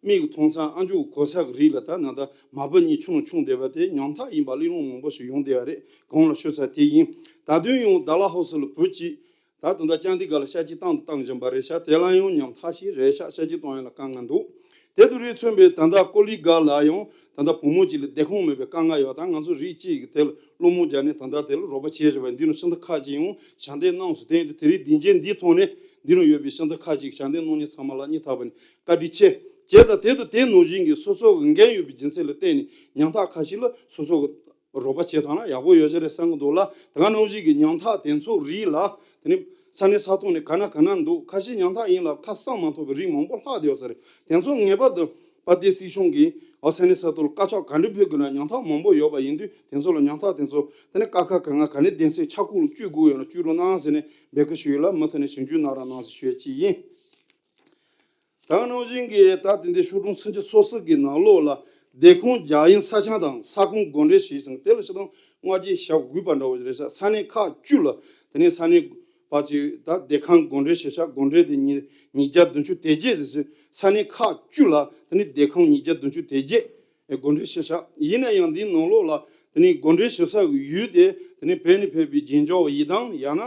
མིག་གིས་མཐོང་ས་ཨ་མཆོག་གོ་ས་གི་རིགས་ལ་ད་ན་ད་མ་བུ་གཉིས་ཆུང་ཆུང་བསྡད་པ་དེ་ཉམ་ཐག་ཡིན་པ་གླེང་སློང་མང་པོ་ཞིག་ཡོང་བསྡད་པ་རེད། གོང་ལ་ཞུས་ཚར་དེ་ཡིན། ད་དུང་ཡང་ཌ་ལ་ཧོ་སི་ལ་བུ་གཅིག་ད་ད་ལྟ་ཅང་ཏི་ག་ལ་ཤ་གཅིག་བཏང་དུ་བཏང་བཞིན་པ་རེད་ཤག་དེ་ལ་ཡང་ཉམ་ཐག་ཞིག་རེད་ཤག་ཤ་གཅིག་གཏོང་ཡ་ལ་དཀའ་ངལ་འདུག་དེ་དུ་རིགས་མཚོན་པའི་ད་ལྟ་ཀོ་ལི་ག་ལ་ཡང་ད་ལྟ་བུ་མོ་གཅིག་ལ་སྡོད་ཁང་མེད་པའི་དཀའ་ངལ་ཡོད། ད་ང་ཚོ་རིགས་གཅིག་གི་དེ་ལ་སློང་མོ་རྒྱག་ནས་ད་ལྟ་དེ་ལ་རོགས་པ་བྱེད་བཞིན་པ་འདི་ནུ་ཤིན་ཏུ་ཁག་ཅིག་ཡང་ཞལ་འདེབས་གནང་སོང་། དེ་ཡིན་དུས་དེ་རིང་སྡིངས་ཆའི་འདིའི་ཐོག་ནས་འདི་ནུ་ཡོད་པའི་ཤིན་ཏུ་ཁག་ཅིག་ཞལ་འདེབས་གནང་མཁན་ཚང་མ་ལ་སྙིང་ཐག་པ་ནས་བཀའ་དྲིན་ཆེ། བྱས་ཙང་དེ་དུ་དེ་ནང་བཞིན་གྱི་སོ་སོ་གི་འགན་ཡོད་པའི་རྒྱུ་མཚན་ལ་བརྟེན་ནས་ཉམ་ཐག་ཁ་ཤས་ལ་སོ་སོ་གི་རོགས་པ་བྱེད་ཐུབ་ན་ཡག་པོ་ཡོད་ས་རེད་བསམ་གྱི་འདུག་ལ། དེ་ག་ནང་བཞིན་གྱི་ཉམ་ཐག་དེ་ཚོ་རིགས་ལ་དེ་ནི་ས་གནས་ས་ཐོག་ནས་ག་ན་ག་ན་འདུག་ཁ་ཤས་ཉམ་ཐག་ཡིན་ལ་ཁ་གསང་མ་ཐུབ་པའི་རིགས་མང་པོ་ལྷག་བསྡད་ཡོད་ས་རེད། དེ་ཚོ་ངེས་པར་དུ་དཔལ་ལྡན་སྲིད་གཞུང་གིས་ཨ་ས་གནས་ས་ཐོག་ལ་བཀའ་ཤག་ག་འདྲ་ཕེབས་དགོས་ན་ཉམ་ཐག་མང་པོ་ཡོད་པ་ཡིན་དུས་དེ་ཚོ་ལ་ཉམ་ཐག་དེ་ཚོ་དེ་ནི་ཀ་ཁ་ག་ང་ག་ནས་གདན་སའི་ཆ་ཁུག་ལ་བསྐྱོད་དགོས་ཡོད་ན་བསྐྱོད་རོགས་གནང་ཟེར་ནས་འབོད་སྐུལ་ཞུ་ཡོད་ལ། མུ་མཐུད་ནས་ཞིབ་འཇུག་གནང་རོགས་གནང་ཟེར་ཞུ་ཡ་གཅིག་ཡིན། ད་ག་ནང་བཞིན་གྱི་ད་དེ་འདྲའི་ཤོག་གྲངས་སུམ་ཅུ་སོ་གསུམ་གྱི་ནང་ལོགས་ལ་སྡོད་ཁང་རྒྱག་ཡུན་ས་ཆ་དང་ས་ཁོངས་བགོ་འགྲེམས་བྱས་ཟིན། དེ་ལ་ཤོག་གྲངས་ལྔ་བརྒྱ་ཞེ་དགུ་པ་འདྲ་བོ་རེད་ཤག་ས་གནས་ཁག་བཅུ་ལ་དེ་ནས་ས་གནས་པ་ཅིག་ད་སྡོད་ཁང་བགོ་འགྲེམས་བྱས་ཤག་བགོ་འགྲེམས་དེ་ཉིས་ཉིས་བརྒྱ་བདུན་ཅུ་དོན་བརྒྱད་ཟིན་ཟིན། ས་གནས་ཁག་བཅུ་ལ་དེ་ནས་སྡོད་ཁང་ཉིས་བརྒྱ་བདུན་ཅུ་དོན་བརྒྱད་བགོ་འགྲེམས་བྱས་ཤག་ཡིན་ན་ཡང་འདིའི་ནང་ལོགས་ལ་དེ་ནས་བགོ་འགྲེམས་བྱེད་ས་གི་ཡུལ་དེ་དེ་ནས་བོད་ནས་ཕེབས་པའི་རྒྱན་འཇོག་ཡི་དམ་ཡང་ན་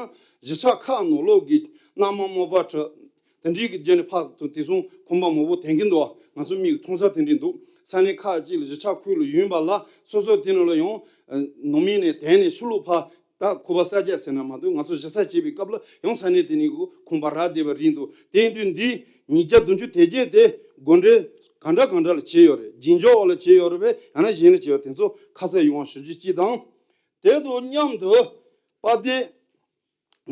གཞིས་ཆགས་ཁག་ནང་ལོགས་ཀྱི་གནམ་དམག་མོ་པ་ཁྲི་དེ་འདྲའི་གི་རྗེས་ནས་ཕར་དུ་དེ་སོང་ཁང་པ་མང་པོ་དེང་གི་འདུག་ང་ཚོ་མིག་མཐོང་ས་དེ་འདྲའི་འདུག་ས་གནས་ཁག་ཅིག་ལ་གཞིས་ཆགས་ཁུལ་ལ་ཡོད་པ་ལ་སོ་སོ་དེ་ནང་ལ་ཡང་ནང་མི་ནས་དེང་ནས་ཕྱི་ལོགས་ཕར་ད་ཁུ་པ་ས་རྒྱག་ཟེར་ན་མ་གཏོགས་ང་ཚོ་གཞིས་ས་བྱེད་པའི་སྐབས་ལ་ཡང་ས་གནས་དེ་ནས་གི་ཁང་པ་རག་བསྡད་པ་རེད་འདུག་དེ་ཡིན་དུས་འདི་ཉིས་བརྒྱ་བདུན་ཅུ་དོན་བརྒྱད་དེ་བགོ་འགྲེམས་ག་འདྲ་ག་འདྲ་ལ་བྱས་ཡོད་རེད། རྒྱན་འཇོག་ལ་བྱས་ཡོད་རེད་པས་ཡང་ན་གཞན་ལ་བྱས་ཡོད། དེ་ཚོ་ཁ་གསལ་ཡོང་བ་ཞུ་རྒྱུ་གཅིག་དང་། དེ་དང་མཉམ་དུ་དཔལ་ལྡན་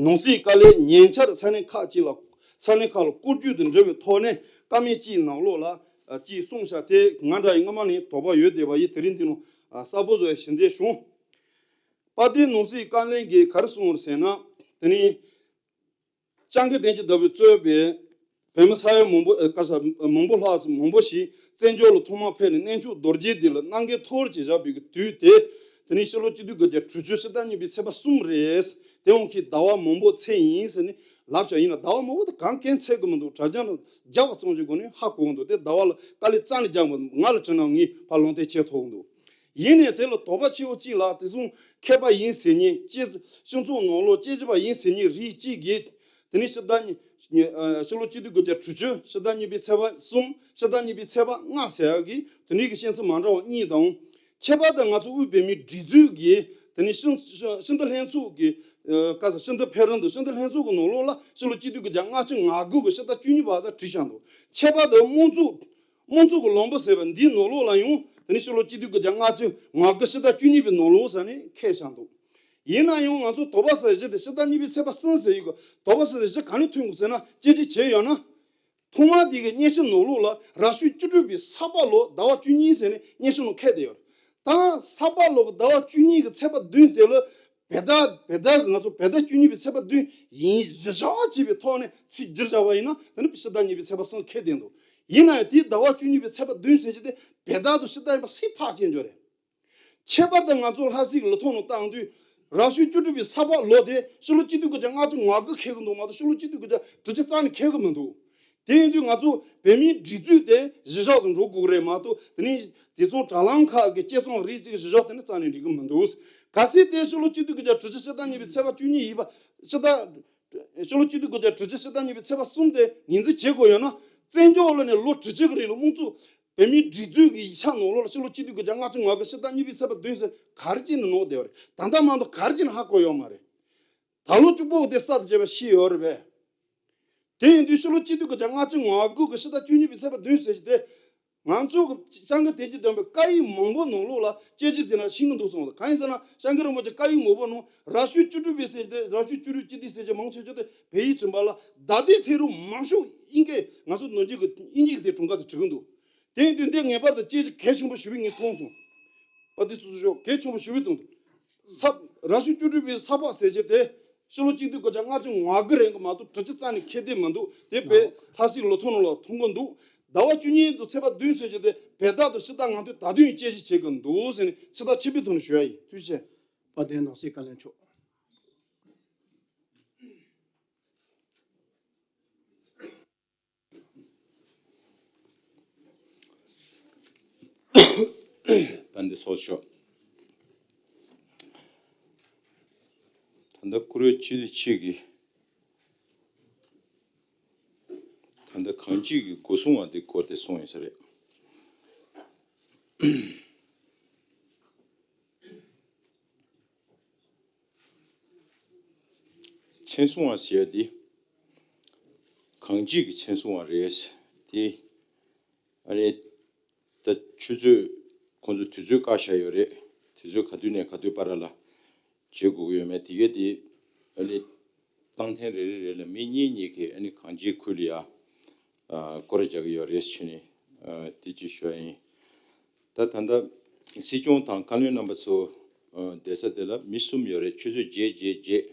ནང་སྲིད་བཀའ་བློན་ཉེ་ཆར་ས་གནས་ཁག་ཅིག་ལ་ས་གནས་ཁག་ལ་སྐོར་སྐྱོད་དང་འབྲེལ་བའི་ཐོག་ནས་བཀའ་མོལ་གཅིག་ནང་ལོགས་ལ་ཨ་གཅིག་གསུངས་ཤག་དེ་ང་འདྲ་ཡི་སྔ་མ་ནས་དོགས་པ་ཡོད་བསྡད་པ་ཡིན། དེ་རིང་འདི་ནང་ཨ་གསལ་པོ་བཟོ་ཡ་ཞལ་འདེབས་བྱུང་། དཔལ་ལྡན་ནང་སྲིད་བཀའ་བློན་གྱིས་ག་རེ་གསུངས་རེད་ཟེར་ན། དེ་ནི་སྤྱང་ཀི་བསྟན་འཛིན་ཟླ་བས་གཙོས་པའི་ བོད་མི་ས་ཡ་མང་པོ་ཨ་བཀའ་ཤག་མང་པོ་ལྷག་མང་པོ་ཞིག་བཙན་བྱོལ་ལ་ཐོག་མར་ཕེབས་ནས་གནས་མཆོག་རྡོ་རྗེ་གདན་ལ་གནང་གལ་ཐོར་གྱིས་བཞག་པའི་གི་དུས་དེ། དེ་ནས་ཕྱི་ལོ་ཆིག་སྟོང་དགུ་བརྒྱ་དྲུག་ཅུ་ཕྱི་ཟླ་གཉིས་པའི་ཚེས་པ་གསུམ་རེད། དེ་འོང་གི་ཟླ་བ་མང་པོ་ཚེས་ཡིན་ཟེར་ནས་ལབ་བྱ་ཡིན་ན། ཟླ་བ་མང་པོ་དེ་གང་གན་ཚེས་གི་མི་འདུག་དྲ་རྒྱ་ནང་རྒྱབ་པ་ཙམ་གྱི་སྒོ་ནས་ཧ་གོ་གི་འདུག་དེ་ཟླ་བ་ལ་དཀའ་ལས་རྩ་ནས་རྒྱག་མི་འདུག་ང་ལ་དྲན་ན་ངས་ཕར་ལུང་བསྟན་བྱེད་ཐུབ་གི་འདུག་ཡིན་ནའི་དེ་ལ་དོགས་པ་ཆེ་བོ་གཅིག་ལ། དེ་སོང་མཁས་པ་ཡིན་ཟེར་མཁན་སྤྱི་སྤྱི་ཚོགས་ནང་ལོགས་དཔྱད་ཞིབ་པ་ཡིན་ཟེར་མཁན་རིགས་གཅིག་གིས། དེ་ནས་ཕྱི་ཟླ་གཉིས་ཨ་ཕྱི་ལོ་ཆིག་སྟོང་དགུ་བརྒྱ་དྲུག་ཅུ་ཕྱི་ཟླ་གཉིས་པའི་ཚེས་པ་གསུམ། ཕྱི་ཟླ་གཉིས་པའི་ཚེས་པ་ལྔ་ཟེར་ཡག་གི་དེ་འདྲའི་གི་བཤད་ཚུལ་མ་འདྲ་བ་གཉིས་དང་། ཁྱད་པར་དུ་ང་ཚོ་དབུས་བོད་མིའི་སྒྲིག་འཛུགས་ཀྱི་དེ་ནས་ཕྱི་ཕྱི་ཕྱི་ཟླ་ལྷན་ཚོགས་ཀྱི་ཨ་བཀའ་ཟེར་ཕྱི་ཟླ་ཕེབས་རིང་དུ་ཕྱི་ཟླ་ལྷན་ཚོགས་ཀྱི་ནང་ལོགས་ལ་ཕྱི་ལོ་ཆིག་སྟོང་དགུ་བརྒྱ་ལྔ་བཅུ་ང་དགུ་གི་ཕྱི་ཟླ་བཅུ་གཉིས་པ་ཚོ་བྲིས་བཞག་འདུག་ཁྱད་པར་དུ་དམངས་གཙོ་དམངས་གཙོ་གི་ལམ་བུ་ཟེར་བ་འདིའི་ནང་ལོགས་ལ་ཡང་དེ་ནས་ཕྱི་ལོ་ཆིག་སྟོང་དགུ་བརྒྱ་ལྔ་བཅུ་ང་དགུ་ཕྱི་ཟླ་བཅུ་གཉིས་པའི་ནང་ལོགས་ཟེར་ནས་འཁོད་བཞག་འདུག་ཡིན་ན་ཡང་ང་ཚོ་དོགས་པ་ཟེར་གཞི་དེ་ཕྱི་ཟླ་གཉིས་པའི་ཚེས་པ་གསུམ་ཟེར་ཡོད་གི། དོགས་པ་ཟེར་གཞི་ག་ནས་ཐོན་དགོས་ཟེར་ན། དཔྱད་ཞིབ་བྱས་ཡོད་ན། ཐོག་མར་དེ་གི་སྙན་ཞུ་ནང་ལོགས་ལ་ར་ཤུལ་བཅུ་དྲུག་པའི་ས་ཕག་ལོ་ཟླ་བ་བཅུ་གཉིས་ཟེར་ནས་སྙན་ཞུ་ནང་འཁོད་བསྡད་ཡོད་རེད། ད་ས་ཕག་ལོ་གི་ཟླ་བ་བཅུ་གཉིས་ཀྱི་ཚེས་པ་བདུན་དེ་ལ་བེ་ད་བེ་ད་གི་ང་ཚོ་བེ་ད་བཅུ་གཉིས་པའི་ཚེས་པ་བདུན་ཡིན་གཞི་བཞག་བྱས་པའི་ཐོག་ནས་ཚིག་བསྒྱུར་བྱས་པ་ཡིན་ན། དེ་ནི་ཕྱི་ཟླ་གཉིས་པའི་ཚེས་པ་གསུམ་འཁོད་བསྡད་འདུག་ཡིན་ན་ཡང་དེའི་ཟླ་བ་བཅུ་གཉིས་པའི་ཚེས་པ་བདུན་ཟེར་གྱི་དེ་བེ་ད་དང་ཕྱི་ཟླ་ཡིན་པ་སྲིད་ཐག་བཅད་འགྱོ་རེད། ཁྱད་པར་དུ་ང་ཚོ་ལྷ་སའི་ལོ་ཐོ་ནང་བཏང་དུས་ར་ཤུལ་བཅུ་དྲུག་པའི་ས་ཕག་ལོ་དེ་ཕྱི་ལོ་ཆིག་སྟོང་དགུ་བརྒྱ་ལྔ་བཅུ་ང་དགུ་འཁེལ་གི་འདུག་མ་གཏོགས་ཕྱི་ལོ་ཆིག་སྟོང་དགུ་བརྒྱ་དྲུག་ཅུ་རྩ་ནས་འཁེལ་གི་མི་འདུག་དེ་ཡིན་དུས་ང་ཚོ་བོད་མིའི་སྒྲིག་འཛུགས་དེ་གཞི་བཞག་ཏུ་འགྲོ་དགོས་ཀྱི་རེད་མ་གཏོགས། དེ་ནས་དེ་ཚོ་དྲ་ལམ་ཁག་གི་དཔྱད་རྩོམ་རིགས་གཅིག་གི་གཞི་བཞག་དེ་ནི་རྩ་ནས་འགྲིག་གི་མི་འདུག་གལ་སྲིད་དེ་ཕྱི་ལོ་ཆིག་སྟོང་དགུ་བརྒྱ་དྲུག་ཅུ་ཕྱི་ཟླ་གཉིས་པའི་ཚེས་པ་བཅུ་གཉིས་ཡིན་པ། ཕྱི་ཟླ་ཕྱི་ལོ་ཆིག་སྟོང་དགུ་བརྒྱ་དྲུག་ཅུ་ཕྱི་ཟླ་གཉིས་པའི་ཚེས་པ་གསུམ་དེ་ངོས་འཛིན་བྱེད་དགོས་ཡོད་ན། བཙན་བྱོལ་ལ་ནས་ལོ་དྲུག་ཅུ་གི་རིང་ལ་དམངས་གཙོ་བོད་མིའི་སྒྲིག་འཛུགས་ཀྱི་ཡིག་ཆ་ནང་ལོགས་ལ་ཕྱི་ལོ་ཆིག་སྟོང་དགུ་བརྒྱ་ལྔ་བཅུ་ང་དགུ་ཕྱི་ཟླ་གཉིས་པའི་ཚེས་པ་བདུན་ཟེར་ག་རེ་བྱས་ནས་ནོར་བསྡད་པ་རེད། ད་ལྟ་མ་གཏོགས་ག་རེ་བྱས་ནས་ཧ་གོ་ཡོད་མ་རེད། ད་ལོ་བཅུ་པོ་དེ་གསར་དུ་བརྗེ་བ་ཤེས་ཡོད་རེད་པས། དེ་ཡིན་དུས་ཕྱི་ལོ་ཆིག་སྟོང་དགུ་བརྒྱ་ལྔ་བཅུ་ང་དགུ་གི་ཕྱི་ཟླ་བཅུ་གཉིས་པའི་ཚེས་པ་བདུན་ཟེར་གྱི་དེ། ང་ཚོ་གི་སྤྱང་ཀི་དེ་གྱིས་བཏོན་པའི་བཀའ་ཡིག་མང་པོ་ནང་ལོགས་ལ་དཔྱད་ཞིབ་བྱས་ན་ཤེས་ཀྱི་འདུག་གསུངས་འདུག་གང་ཡིན་ཟེར་ན། སྤྱང་ཀི་རིན་པོ་ཆེ་བཀའ་ཡིག་མང་པོ་ནང་ར་ཤུལ་བཅུ་དྲུག་པའི་ཟེར་གྱི་དེ། ར་ཤུལ་བཅུ་དྲུག་སྤྱི་འཐུས་ཟེར་གྱི་མང་ཆེ་ཆེ་དེ་བོད་ཡིག་བྲིས་པ་ལ་ད་ལྟའི་ཚེ་རུ་མང་ཤོས་དབྱིན་སྐད། ང་ཚོ་ནང་ཆོས་ཀྱི་དབྱིན་ཇི་གི་དེ་གྲུབ་འགའ་དེ་བྲིས་ཀྱི་འདུག་དེ་ཡིན་དུས་འདི་ངེས་པར་དུ་དཔྱད་ཞིབ་གལ་ཆེན་པོ་ཞེ་པོ་ངས་མཐོང་སོང་། པ་དེ་ཚོ་ཚོ་གལ་ཆེན་པོ་ཞེ་པོ་མཐོང་འདུག་ས་ར་ཤུལ་བཅུ་དྲུག་པའི་ས་ཕག་ཟེར་གྱི་དེ་ཕྱི་ལོ་ཆིག་སྟོང་དགུ་བརྒྱ་ལྔ་བཅུ་ང་དགུ་རིང་གི་མ་གཏོགས་དྲུག་ཅུ་རྩ་ནས་འཁེལ་བསྡད་མི་འདུག་དེ་བོད་ལྷ་སའི་ལོ་ཐོ་ནང་ལ་མཐོང་གི་འདུག་ཟླ་བ་བཅུ་གཉིས་དང་ཚེས་པ་བདུན་ཟེར་གྱི་དེ་བེ་ད་དང་ཕྱི་ཟླ་ང་ཚོས་ད་དུང་དཔྱད་ཞིབ་བྱེད་ཀྱི་འདུག་ཟེར་ནས་ཚིག་ཐག་ཆོད་པོའི་ཐོག་ནས་ཞུ་ཡ་ཡིན། ཐུགས་རྗེ་ཆེ། དཔལ་ལྡན་ནག་སྲིད་བཀའ་བློན་མཆོག་ད་འདི་སོགས་ཤོག་ད་ལྟ་བཀུར་འོས་སྤྱི་འཐུས་གཅིག་གིས་ད་ལྟ་གང་ཅིའི་སྒོ་སྲུང་བ་འདི་སྐོར་དེ་གསུངས་ཡོད་ས་རེད། མཚན་སྲུང་བ་ཟེར་ཡ་འདི་གང་ཅིའི་མཚན་སྲུང་བ་རེད། དེ་ཨ་ནི་ད་ཆུ་ཚོད་ཁོང་ཚོ་དུས་ཚོད་བཀག་བཞག་ཡོད་རེད། དུས་ཚོད་ག་དུས་ནས་ག་དུས་བར་ལ་བྱེད་དགོས་ཀྱི་ཡོད་མེད་དེ་གས་དེ་ཨ་ནི་སྟངས་ཐེངས་རེ་རེ་རེ་ལ་མི་གཉིས་གཉིས་ཀྱིས་ཨ་ནི་གང་ཅིའི་ཁུལ་ལ་ཡ་སྐོར་ར་རྒྱག་གི་ཡོད་རེད་ཟེར་ནས་དེ་ཅིག་ཞུ་ཡ་ཡིན། ད་ད་ལྟ་སྲིད་སྐྱོང་དང་བཀའ་བློན་རྣམ་པ་ཚོ་བསྡད་ས་དེ་ལ་མི་གསུམ་ཡོད་རེད། ཆུ་ཚོད་བརྒྱད་བརྒྱད་བརྒྱད་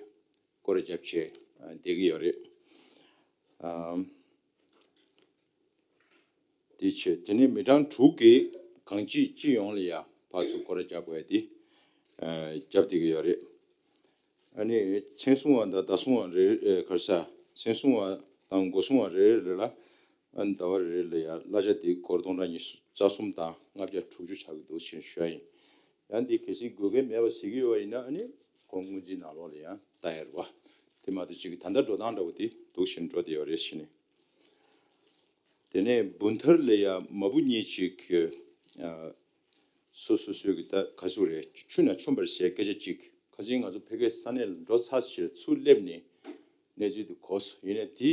སྐོར་ར་རྒྱབ་བྱས་བསྡད་ཀྱི་ཡོད་རེད། དེ་བྱས་དེ་ནས་མི་གྲངས་དྲུག་གིས་གང་ཅིའི་སྤྱི་ཡོངས་ལ་ཡ་ཕར་ཚུར་སྐོར་ར་རྒྱབ་དགོས་ཡ་དེ་རྒྱབ་བསྡད་ཀྱི་ཡོད་རེད། ཨ་ནི་མཚན་སྲུང་བ་དང་བརྡ་སྲུང་བ་རེ་རེ་ག་རེ་ཟ། མཚན་སྲུང་བ་དང་སྒོ་སྲུང་བ་རེ་རེ་རེ་ལ་ཨ་ནི་ཟླ་བ་རེ་རེ་ལ་ཡ་གླ་ཆ་དེ་སྒོར་སྟོང་ཕྲག་ཉི་ཤུ་རྩ་གསུམ་དང་ལྔ་བརྒྱ་དྲུག་ཅུ་ཆགས་ཀྱི་འདུག་ཅེས་ཞུ་ཡ་ཡིན། ཡང་འདི་གལ་སྲིད་དགོས་གལ་མེད་པ་ཟེར་གྱི་ཡོད་པ་ཡིན་ན་ཨ་ནི་ཁོང་སྔོན་རྩིས་ནང་ལོགས་ལ་ཡང་ལྟ་ཡ་རེད་བ། དེ་མ་གཏོགས་ཅིག་གི་ད་ལྟ་འགྲོ་སྟངས་འདྲ་བོ་དེ་འདུག་བཞིན་འགྲོ་བསྡད་ཡོད་རེད་ཟེར་ནས། དེ་ནས་འབུན་ཐར་ལ་ཡ་མ་བུ་གཉིས་ཅིག་གིས་ཨ་སོ་སོ་སོའི་གི་ད་ག་ཟེར་རེད། ཆུ་ནང་མཆོངས་པ་རེད་ཟེར་སྐད་ཆ་གཅིག་ཁ་སང་ང་ཚོ་ཕ་གིའི་ས་གནས་ལ་འགྲོ་ཚར་ཕྱིར་ཚུར་སླེབས་ནས་གནས་ཚུལ་དེ་གོ་སོང་། ཡིན་ནའི་དེ་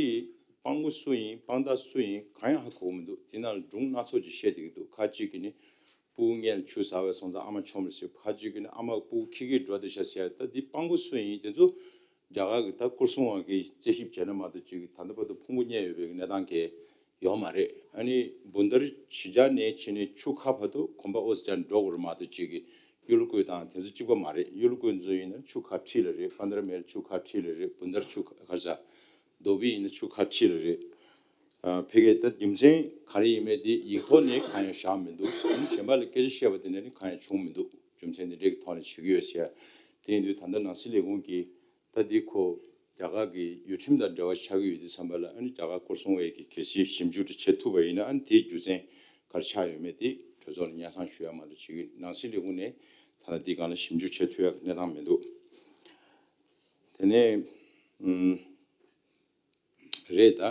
དཔང་པོ་སུ་ཡིན། དཔང་རྟགས་སུ་ཡིན། གང་ཡང་ཧ་གོ་གི་མི་འདུག་དེ་ནང་ལ་སྒྲུང་སྣ་ཚོགས་ཅིག་བཤད་བསྡད་ཀྱི་འདུག་ཁ་ཅིག་གིས་ནི་སྤུ་གུ་སྔོན་ལ་ཆུ་ཟགས་པ་སོང་ཙང་ཨ་མ་མཆོངས་པ་རེད་ཟེར། ཁ་ཅིག་གིས་ནི་ཨ་མ་སྤུ་གུ་ཁྱེར་གྱི་འགྲོ་བསྡད་ཤག་ཟེར། ད་འདི་དཔང་པོ་སུ་ཡིན། དེ་ཚོ་རྒྱ་གར་གྱི་ད་སྐོར་སྲུང་བ་གིས་རྩད་ཞིབ་བྱས་ན་མ་གཏོགས་ཅིག་ད་ལྟ་བར་དུ་ཕུང་པོ་རྙེད་ཡོད་པའི་གནས་སྟངས་གང་ཡང་ཡོད་མ་རེད། ཨ་ནི་འབུན་ཐར་གཞིས་ཆགས་ནས་ཕྱིན་ནས་ཆུ་ཁ་བར་དུ་གོམ་པ་ཨོ་ཙི་ཅན་འགྲོ་དགོས་རེད་མ་གཏོགས་ཅིག་གི་གཡུ་ལོ་ཀུའུ་དང་དེ་ཚོ་གཅིག་པ་མ་རེད། གཡུ་ལོ་ཀུའུ་ཚོ་ཡིན་ན་ཆུ་ཁ་འཁྲིས་ལ་རེད། པན་དར་མེལ་ཆུ་ཁ་འཁྲིས་ལ་རེད། འབུན་ཐར་ཆུ་ཁ་ཁ་ས་རྡོ་སྦིས་ཡིན་ན་ཆུ་ཁ་འཁྲིས་ལ་རེད། ཕ་གིའི་ད་རྒྱུ་མཚན་ག་རེ་ཡིན་མིན་དེ་ཡིག་ཐོག་ནས་གང་ཡང་བཞག་མི་འདུག་གཞན་པ་ལ་སྐད་ཆ་བཤད་པ་དེ་འདྲ་ནི་གང་ཡང་བྱུང་མི་འདུག་རྒྱུ་མཚན་དེ་འདྲའི་ཐོག་ནས་བྱེད་ཀྱི་ཡོད་ཟེར། དེ་ཡིན་དུས་ད་ལྟ་ནང་སྲིད་ལས་ཁུངས་ཀྱིས་ད་འདི་ཁོ་རྒྱ་གར་གྱི་ཡུལ་ཁྲིམས་དང་འབྲེལ་བ་ཆགས་ཀྱི་ཡོད་དུས་ཙམ་པ་ལ། ཨ་ནི་རྒྱ་གར་སྐོར་སྲུང་བས་ཀྱི་གལ་སྲིད་ཞིབ་འཇུག་དེ་བྱེད་ཐུབ་པ་ཡིན་ན། ཨ་ནི་དེའི་རྒྱུ་མཚན་ག་རེ་ཆགས་ཡོད་མེད་དེ་གྲོས་ཚོགས་ལ་སྙན་སེང་ཞུ་ཡ་མ་གཏོགས་བྱེད་ཀྱི། ནང་སྲིད་ལས་ཁུངས་ནས་ད་ལྟ་འདི་སྒང་ལ་ཞིབ་འཇུག་བྱེད་ཐུབ་ཡ་གི་གནས་སྟངས་མི་འདུག་དེ་ནས་ཨུམ། རེད། ད་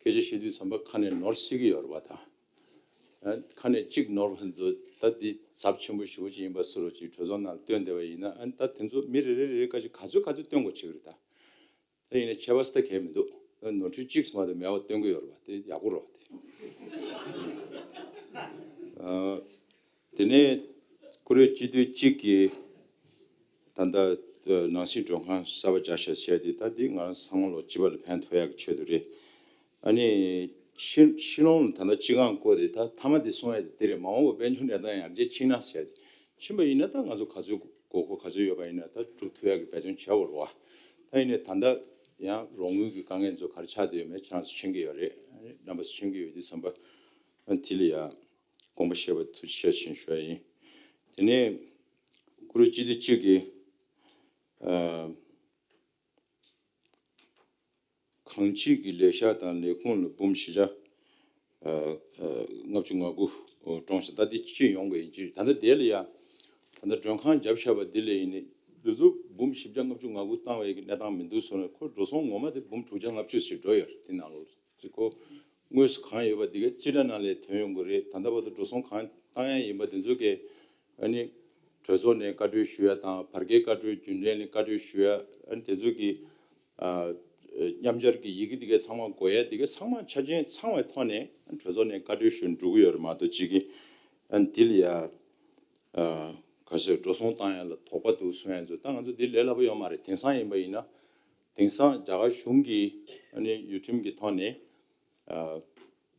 སྐད་ཆ་བཤད་དུས་ཙམ་པ་ཁ་ནས་ནོར་སྲིད་ཀྱི་ཡོད་རེད་པ། ད་ཨ་ཁ་ནས་གཅིག་ནོར་བ་ཚོ་ད་འདི་ཚབས་ཆེན་པོ་ཞེ་པོ་ཅིག་ཡིན་པ་བཟོ་འདྲ་ཅིག་གྲོས་ཚོགས་ནང་བཏོན་བསྡད་པ་ཡིན་ན། ཨ་ད་དེ་ཚོ་མི་རེ་རེ་རེ་རེ་བཀའ་ཅིག་ག་ཚོད་ག་ཚོད་བཏོན་དགོས་བྱེད་ཀྱི་རེད་ད། ད་ཡིན་ན་ཁྱད་པར་ས་གལ་མི་འདུག་ནོར་འཁྲུལ་གཅིག་མ་གཏོགས་མེད་པ་བཏོན་གྱི་ཡོད་རེད་པ། དེ་ཡག་པོ་རེད་པ། དེ་ཨ། དེ་ནས་བཀུར་འོས་སྤྱི་འཐུས་གཅིག་གིས་ད་ལྟ་ནང་སྲིད་མགྲོན་ཁང་གསར་པ་རྒྱག་བཞག་བྱས་ཏེ། ད་འདི་ང་རང་ཚང་མ་ལོ་སྤྱི་པ་ལ་ཕན་ཐོགས་ཡག་གི་ཆེད་དུ་རེད། ཨ་ནི་ཕྱི་ཕྱི་ལོགས་ལ་ད་ལྟ་སྤྱི་ཁང་བསྐོར་ཏེ། ད་མཐའ་མ་དེ་གསུང་ཡ་དེ་དེ་རེད། མ་འོངས་པ་དཔལ་འབྱོར་གནས་སྟངས་ཡར་རྒྱས་ཕྱིན་ན་ཟེར་ཏེ། ཕྱིན་པ་ཡིན་ན་ད་ང་ཚོ་ག་ཚོད་དགོས་མཁོ་ག་ཚོད་ཡོད་པ་ཡིན་ན་ད་སྒྲུབ་ཐུབ་ཡག་གི་འབད་བརྩོན་བྱ་དགོས་རེད་པ། ད་ཡིན་ནའི་ད་ལྟ་ཡང་རོགས་དངུལ་གྱི་དཀའ་ངལ་ཚོ་ག་རེ་ཆགས་བསྡད་ཡོད་མེད་ཁྱེད་རང་ཚོ་མཁྱེན་གྱི་ཡོད་རེད། རྣམ་པ་ཚོ་མཁྱེན་གྱི་ཡོད་དུས་ཙམ་པ། ཨ་དེ་ལ་ཡ་དགོངས་པ་བཞེས་པ་ཐུགས་རྗེ་ཆེ་ཞུ་ཡ་ཡིན། དེ་ནས་བཀུར་འོས་སྤྱི་འཐུས་གཅིག་གིས་ཨ་གང་ཅིའི་ལས་ཤག་དང་ལས་ཁུངས་ལ་འབུམ་བཞི་བརྒྱ་ཨ་ཨ་ལྔ་བཅུ་ང་དགུ་བཀྲོངས་ཤག་ད་འདི་སྤྱི་ཡོངས་ཀྱི་ཡིན་གྱི་རེད། ད་ལྟ་དེ་ལ་ཡ་ད་ལྟ་མགྲོན་ཁང་བརྒྱབ་བཞག་པ་འདི་ལ་ཡིན་ནའི་འདི་ཚོ་འབུམ་བཞི་བརྒྱ་ལྔ་བཅུ་ང་དགུ་བཏང་བའི་གི་གནས་སྟངས་མི་འདུག་ཟེར་ན། ཁོ་འགྲོ་སོང་ངོ་མ་དེ་འབུམ་དྲུག་བརྒྱ་ལྔ་བཅུ་ཞིག་འགྲོ་ཡོད་རེད། དེ་ནང་ལོགས་ལ་ཁོ་དངོས་སུ་གང་ཡོད་པ་དེ་གའི་རྩིས་ཁྲ་ནང་ལ་ཐོན་ཡོང་གི་རེད། ད་ལྟ་བར་དུ་འགྲོ་སོང་གང་བཏང་ཡ་ཡིན་པ་དེ་ཚོ་གའི་ཨ་ནི་གྲོས་ཚོགས་ནས་བཀའ་འཁྲོལ་ཞུ་ཡ་དང་། བར་བརྒལ་བཀའ་འཁྲོལ་རྒྱུན་ལས་ནས་བཀའ་འཁྲོལ་ཞུ་ཡ། ཨ་ནི་དེ་ཚོ་གི་ཨ་མཉམ་སྦྱར་གྱི་ཡི་གེ་དེ་གའི་ཚང་མ་དགོས་ཡ་དེ་གའི་ཚང་མ་ཆ་རྐྱེན་ཚང་བའི་ཐོག་ནས་གྲོས་ཚོགས་ནས་བཀའ་འཁྲོལ་ཞུ་འགྲོ་གི་ཡོད་རེད་མ་གཏོགས། གཅིག་གིས་ཨ་ནི་དེ་ལ་ཡ་ཨ་ག་ཚོད་འགྲོ་སོང་བཏང་ཡ་ལ་དོགས་པ་འདུག་གསུང་ཡ་ཚོ་ད་ང་ཚོ་འདི་ལས་སླ་པོ་ཡོད་མ་རེད། དེང་སང་ཡིན་པ་ཡིན་ན། དེང་སང་རྒྱ་གར་གཞུང་གིས་ཨ་ནི་ཡུལ་ཁྲིམས་ཀྱི་ཐོག་ནས་ཨ་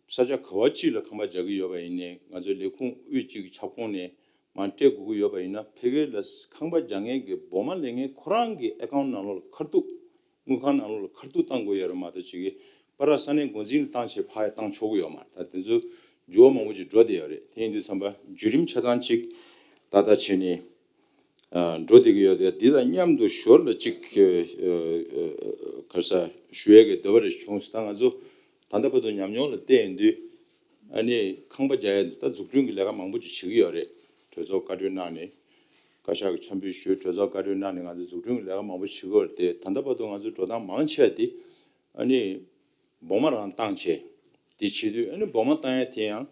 ས་ཆ་ག་བ་ཅིག་ལ་ཁང་པ་རྒྱག་གི་ཡོད་པ་ཡིན་ནའི། ང་ཚོའི་ལས་ཁུངས་དབུས་གཅིག་གི་ཁྱབ་ཁོངས་ནས་མར་སྤྲད་དགོས་ཀྱི་ཡོད་པ་ཡིན་ན། ཕ་གི་ལ་ཁང་པ་རྒྱག་མཁན་གྱི་སྦོ་མ་ལེན་མཁན་ཁོ་རང་གི་ཨེ་ཀའུན་ནང་ལོགས་ལ་ཁ་ཐུག་དངུལ་ཁང་ནང་ལོགས་ལ་ཁ་ཐུག་བཏང་དགོས་ཡོད་རེད་མ་གཏོགས། གཅིག་གིས་པར་ས་གནས་འགོ་འཛིན་ལ་བཏང་བྱས་ཕར་ཡ་བཏང་ཆོག་གི་ཡོད་མ་རེད། ད་དེ་ཚོ་འགྱུར་བ་མང་པོ་ཅིག་འགྲོ་བསྡད་ཡོད་རེད། དེ་ཡིན་དུས་ཙམ་པ་བརྒྱུད་རིམ་ཆ་ཚང་ཅིག་ཏག་ཏག་བྱས་ནས་ཨ་འགྲོ་བསྡད་ཀྱི་ཡོད་རེད། འདི་དང་མཉམ་དུ་ཞོར་ལ་ཅིག་ཨ་ཨ་ཨ་ག་རེ་ཟ་ཞུ་ཡས་ཀྱི་འདོད་པ་རེ་བྱུང་སོང་། ད་ང་ཚོ་ད་ལྟ་བར་དུ་ཉམས་མྱོང་ལ་བལྟས་ཡོང་དུས། ཨ་ནི་ཁང་པ་རྒྱག་ཡ་འདི་ད་འཛུགས་སྐྲུན་གྱི་ལས་ཀ་མང་པོ་ཅིག་བྱེད་ཀྱི་ཡོད་རེད། གྲོས་ཚོགས་བཀའ་འཁྲོལ་གནང་ནས་བཀའ་ཤག་གི་འཆར་འབུལ་ཞུས། གྲོས་ཚོགས་བཀའ་འཁྲོལ་གནང་ནས་ང་ཚོ་འཛུགས་སྐྲུན་གྱི་ལས་ཀ་མང་པོ་བྱེད་ཀྱི་ཡོད་རེད་དེ། ད་ལྟ་བར་དུ་ང་ཚོ་འགྲོ་སྟངས་མང་ཆེ་བ་འདི་ཨ་ནི་སྦོ་མ་རང་བཏང་བྱས། དེ་བྱེད་དུས་ཨ་ནི་སྦོ་མ་བཏང་ཡ་དེ་ཡང་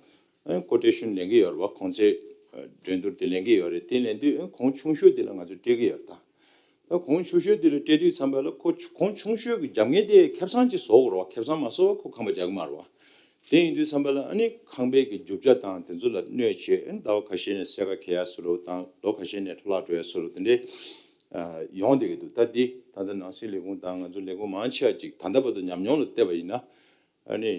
ཨ་ནི་ཀོ་ཊེ་ཤན་ལེན་གྱི་ཡོད་རེད་པ། གོང་ཚད་ཨ་འགྲན་བསྡུར་དེ་ལེན་གྱི་ཡོད་རེད། དེ་ལེན་དུས་ཨ་ནི་གོང་ཆུང་ཤོས་དེ་ལ་ང་ཚོས་སྤྲད་ཀྱི་ཡོད་རེད་ད། ད་གོང་ཆུང་ཤོས་དེ་ལ་སྤྲད་དུས་ཙམ་པ་ལ་ཁོ་ཆུ་གོང་ཆུང་ཤོས་ཀྱི་རྒྱབ་མཁན་དེ་ཁེ་བཟང་ཅིག་བཟོ་དགོས་རེད་པ། ཁེ་བཟང་མ་བཟོ་བ་ཁོ་ཁང་པ་རྒྱག་གི་མ་རེད་པ། དེ་ཡིན་དུས་ཙམ་པ་ལ་ཨ་ནི་ཁང་པའི་གི་རྒྱུ་ཆ་དང་དེ་ཚོ་ལ་གནོད་བྱས། ཨ་ནི་ཟླ་བ་ཁ་ཤས་ནས་སེར་ཁ་གས་ཡ་བཟོ་འདྲ་དང་། ལོ་ཁ་ཤས་ནས་འཕྲོ་བརླག་འགྲོ་ཡ་བཟོ་འདྲ་དེ་འདྲའི་ཨ་ཡོང་བསྡད་ཀྱི་འདུག་ད་འདི་ད་ལྟ་ནང་སྲིད་ལས་ཁུངས་དང་ང་ཚོ་ལས་ཁུངས་མང་ཆེ་བ་ཅིག་ད་ལྟ་བར་དུ་ཉམས་མྱོང་ལ་བལྟས་པ་ཡིན་ན། ཨ་ནི་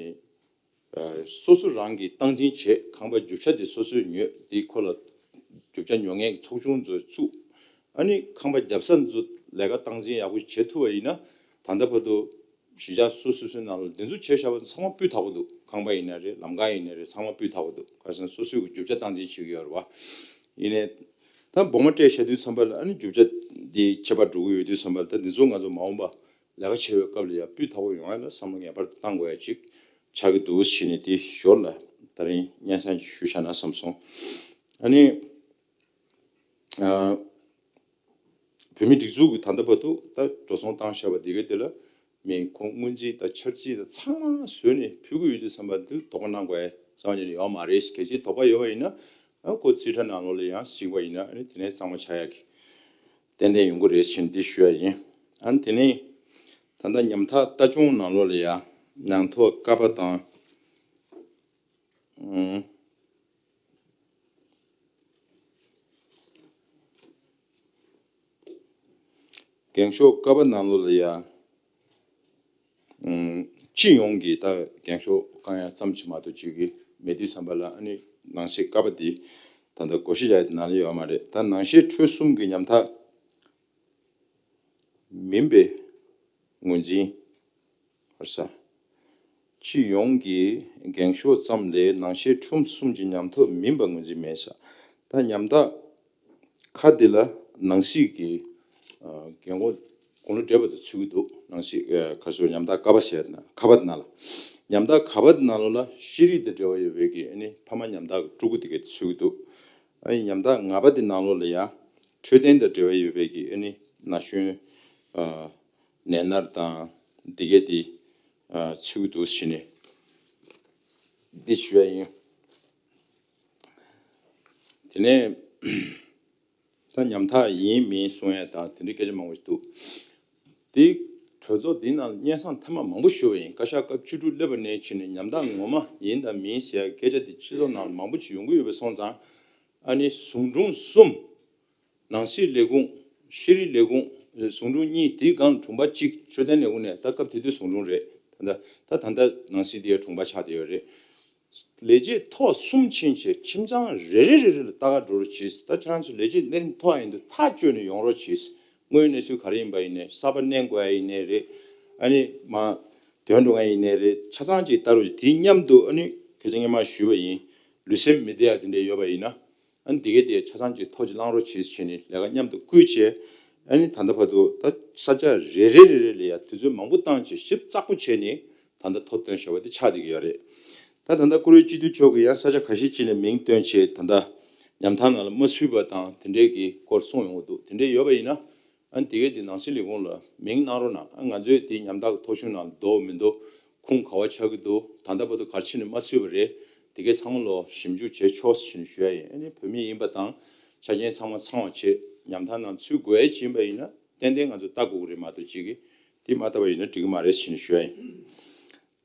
ཨ་སོ་སོ་རང་གིས་སྟངས་འཛིན་བྱས། ཁང་པ་རྒྱུ་ཆ་དེ་སོ་སོས་ཉོས་ཏེ་ཁོ་ལ་རྒྱུ་ཆ་ཉོ་མཁན་གྱི་ཚོགས་ཆུང་ཚོ་བཙུགས། ཨ་ནི་ཁང་པ་རྒྱབ་ས་ཚོ་ལས་ཀ་སྟངས་འཛིན་ཡག་པོ་བྱེད་ཐུབ་པ་ཡིན་ན། ད་ལྟ་བར་དུ་གཞིས་ཆགས་སོ་སོ་སོའི་ནང་ལ་འདི་ཚོ་བྱས་བཞག་པ་ཚང་མ་སྤུས་དག་པོ་འདུག་ཁང་པ་ཡིན་ན་རེད། ལམ་ཁ་ཡིན་ན་རེད། ཚང་མ་སྤུས་དག་པོ་འདུག་ག་རེ་ཟེར་ན་སོ་སོའི་གི་རྒྱུ་ཆ་སྟངས་འཛིན་བྱེད་ཀྱི་ཡོད་རེད་པ། ཡིན་ནའི་ད་སྦོ་མ་སྤྲད་བཞག་དུས་ཙམ་པ་ལ་ཨ་ནི་རྒྱུ་ཆ་འདི་ཁྱད་པར་འགྲོ་གི་ཡོད་དུས་ཙམ་པ་ལ། ད་འདི་ཚོ་ང་ཚོ་མ་འོངས་པ་ལས་ཀ་བྱེད་པའི་སྐབས་ལ་ཡང་སྤུས་དག་པོ་ཡོང་ཡ་ལ་བསམ་བློ་ངེས་པར་དུ་བཏང་དགོས་ཡ་ཅིག་ཆགས་ཀྱི་འདུག་ཟེར་ནས་དེ་ཞོར་ལ་ད་རིང་སྙན་སེང་ཞུ་བཞག་ན་བསམ་སོང་། ཨ་ནི་ཨ་བོད་མིའི་སྒྲིག་འཛུགས་ཀྱི་ད་ལྟ་བར་དུ་ད་འགྲོ་སོང་བཏང་བཞག་པ་འདི་ག་དེ་ལ་མི་ཁོང་སྔོན་རྩིས་དང་འཆར་རྩིས་དང་ཚང་མ་བཟོས་ནས་ཕུལ་གྱི་ཡོད་དུས་ཙམ་པ་འདི་དོགས་པ་གནང་དགོས་ཡ་རྩ་བ་ཉིད་ནས་ཡོད་མ་རེད། གལ་སྲིད་དོགས་པ་ཡོད་པ་ཡིན་ན་ཨ་ཁོ་རྩིས་ཁྲ་ནང་ལོགས་ལ་ཡང་གཟིགས་པ་ཡིན་ན། ཨ་ནི་དེ་ནས་གཙང་མ་ཆགས་ཡ་གི་ཏན་ཏན་ཡོང་གི་རེད་ཟེར་ནས་འདི་ཞུ་ཡ་ཡིན། ཨ་ནི་དེ་ནས་ད་ལྟ་ཉམ་ཐག་ལྟ་སྐྱོང་ནང་ལོགས་ལ་ཡ་ནང་ཐོག་ཀ་པ་དང་། ཨུམ། འགེངས་ཤོག་ཀ་པ་ནང་ལོགས་ལ་ཡ། ཨུམ། སྤྱི་ཡོངས་ཀྱི་ད་འགེངས་ཤོག་བཀང་ཡ་ཙམ་ཞིག་མ་གཏོགས་བྱེད་ཀྱི་མེད་དུས་ཙམ་པ་ལ། ཨ་ནི་ནང་གསེས་ཀ་པ་འདི་ད་ལྟ་བགོ་བཤའ་རྒྱག་ཡ་དེ་ནང་ལ་ཡོད་མ་རེད། ད་ནང་བཤད་འཕྲོས་གསུམ་གྱི་ཉམ་ཐག་མིན་པའི་ངོས་འཛིན། ཧར་ས། སྤྱི་ཡོངས་ཀྱི་འགེངས་ཤོག་ཙམ་ལས་ནང་བཤད་ཁྲོམ་གསུམ་གྱི་ཉམ་ཐག་མིན་པ་ངོས་འཛིན་མེད་ཤག་ད་ཉམ་ཐག་ཁ་འདི་ལ་ནང་སྲིད་ཀྱི་རྒན་གོག་དགུང་ལོ་བགྲེས་པ་ཚོ་ཚུད་ཀྱི་འདུག་ནང་སྲིད་ཁ་ཤོར་ཉམ་ཐག་ཀ་པ་ཟེར་ན་ཁ་པ་དེ་ནང་ལ། ཉམ་ཐག་ཁ་པ་དེ་ནང་ལོགས་ལ་ཤེས་རིག་དང་འབྲེལ་བ་ཡོད་པའི་གི་ཨ་ནི་ཕ་མ་ཉམ་ཐག་གི་ཕྲུ་གུ་དེ་གས་ཚུད་ཀྱི་འདུག་ཨ་ནི་ཉམ་ཐག་ང་པ་དེ་ནང་ལོགས་ལ་ཡང་འཕྲོད་བསྟེན་དང་འབྲེལ་བ་ཡོད་པའི་གི་ཨ་ནི་ན་གཞོན་ནད་མནར་དང་དེ་གས་དེ་ཚུད་ཀྱི་འདུག་ཟེར་ནས་འདི་ཞུ་ཡ་ཡིན། དེ་ནས་ད་ཉམ་ཐག་ཡིན་མིན་གསུང་ཡ་དང་དེ་འདྲའི་སྐད་ཆ་མང་པོ་ཞིག་འདུག་དེ་གྲོས་ཚོགས་འདི་ནང་སྙན་སེང་ཐེངས་མ་མང་པོ་ཞུ་བ་ཡིན། བཀའ་ཤག་སྐབས་བཅུ་དྲུག་སླེབས་པ་ནས་བྱས་ནས་ཉམ་ཐག་ངོ་མ་ཡིན་དང་མིན་ཟེར་ཡ་སྐད་ཆ་དེ་སྤྱི་ཚོགས་ནང་ལ་མང་པོ་ཞིག་ཡོང་གི་ཡོད་པ་སོང་ཙང་ཨ་ནི་ཟུང་དྲུང་གསུམ། ནང་སྲིད་ལས་ཁུངས། ཤེས་རིག་ལས་ཁུངས། ཟུང་དྲུང་གཉིས། དེའི་སྒང་དྲུང་པ་གཅིག་འཕྲོད་བསྟེན་ལས་ཁུངས་ནས། ད་སྐབས་དེ་དུས་ཟུང་དྲུང་རེད། ད་ད་ལྟ་ནང་སྲིད་དེའི་དྲུང་པ་ཆགས་བསྡད་ཡོད་རེད། ལས་བྱེད་ཐོག་གསུམ་ཕྱིན་བྱས་ཁྱིམ་ཚང་རེ་རེ་རེ་རེ་ལ་ལྟ་ག་འགྲོ་རོགས་གྱིས། ད་ཁྱེད་རང་ཚོ་ལས་བྱེད་གནས་རིམ་མཐོ་བ་ཡིན་དུས་ཐག་གཅོད་ནས་ཡོང་རོགས་གྱིས། དངོས་ཡོད་གནས་ཚུལ་ག་རེ་ཡིན་པ་ཡིན་ནའི་གསར་པ་བསྣན་དགོས་ཡ་ཡིན་ནའི་རེད། ཨ་ནི་མ་དོན་འགྲོ་མཁན་ཡིན་ནའི་རེད། ཆ་ཚང་ཅིག་ལྟ་རོགས་གྱིས། དེ་མཉམ་དུ་ཨ་ནི་སྐད་ཆ་སྔོན་མ་ཞུས་པ་ཡིན། ལུས་སེམས་མི་བདེ་ཡ་དེ་འདྲ་ཡོད་པ་ཡིན་ན། ཨ་ནི་དེ་གའི་དེ་ཆ་ཚང་གཅིག་ཐོ་གཅིག་བླང་རོགས་གྱིས་བྱས་ནས་ལས་ཀ་མཉམ་དུ་བསྐུལ་བྱས། ཨ་ནི་ད་ལྟ་བར་དུ་ད་ས་ཆ་རེ་རེ་རེ་རེ་ལ་ཡ་དུས་ཚོད་མང་པོ་བཏང་བྱས་ཞིབ་ཚགས་པོ་བྱས་ནས་ད་ལྟ་ཐོ་བཏོན་བཞག་པ་དེ་ཆགས་བསྡད་ཀྱི་ཡོད་རེད། ད་ད་ལྟ་བཀུར་འོས་སྤྱི་འཐུས་མཆོག་གིས་ཡང་ས་ཆ་ཁ་ཤས་ཅིག་ནས་མིང་བཏོན་བྱས་ད་ལྟ་ཉམ་ཐག་ནང་ལ་མ་ཚུད་པ་དང་དེ་འདྲའི་གི་སྐོར་གསུངས་ཡོང་གི་འདུག་དེ་འདྲའི་ཡོད་པ་ཡིན་ན། ཨ་ནི་དེ་གས་དེ་ནང་སྲིད་ལས་ཁུངས་ལ་མིང་གནང་རོགས་གནང་། ཨ་ང་ཚོས་དེ་ཉམ་ཐག་གི་ཐོ་གཞུང་ནང་འདུག་མི་འདུག་ཁུངས་ག་བ་ཆགས་ཀྱི་འདུག་ད་ལྟ་བར་དུ་ག་རེ་བྱས་ནས་མ་ཚུད་པ་རེད། དེ་གས་ཚང་མ་ལོ་ཞིབ་འཇུག་བྱས་ཆོག་ཟེར་ནས་ཞུ་ཡ་ཡིན། ཨ་ནི་བོད་མི་ཡིན་པ་དང་ཆ་རྐྱེན་ཚང་མ་ཚང་བ་བྱས་ཉམ་ཐག་ནང་ཚུད་དགོས་ཡ་ཅིག་ཡིན་པ་ཡིན་ན་ཏན་ཏན་ང་ཚོ་ལྟ་དགོས་ཀྱི་རེད་མ་གཏོགས་ཅིག་གིས་དེ་མ་ལྟ་བ་ཡིན་ན་འགྲིག་གི་མ་རེད་ཟེར་ནས་ཞུ་ཡ་ཡིན།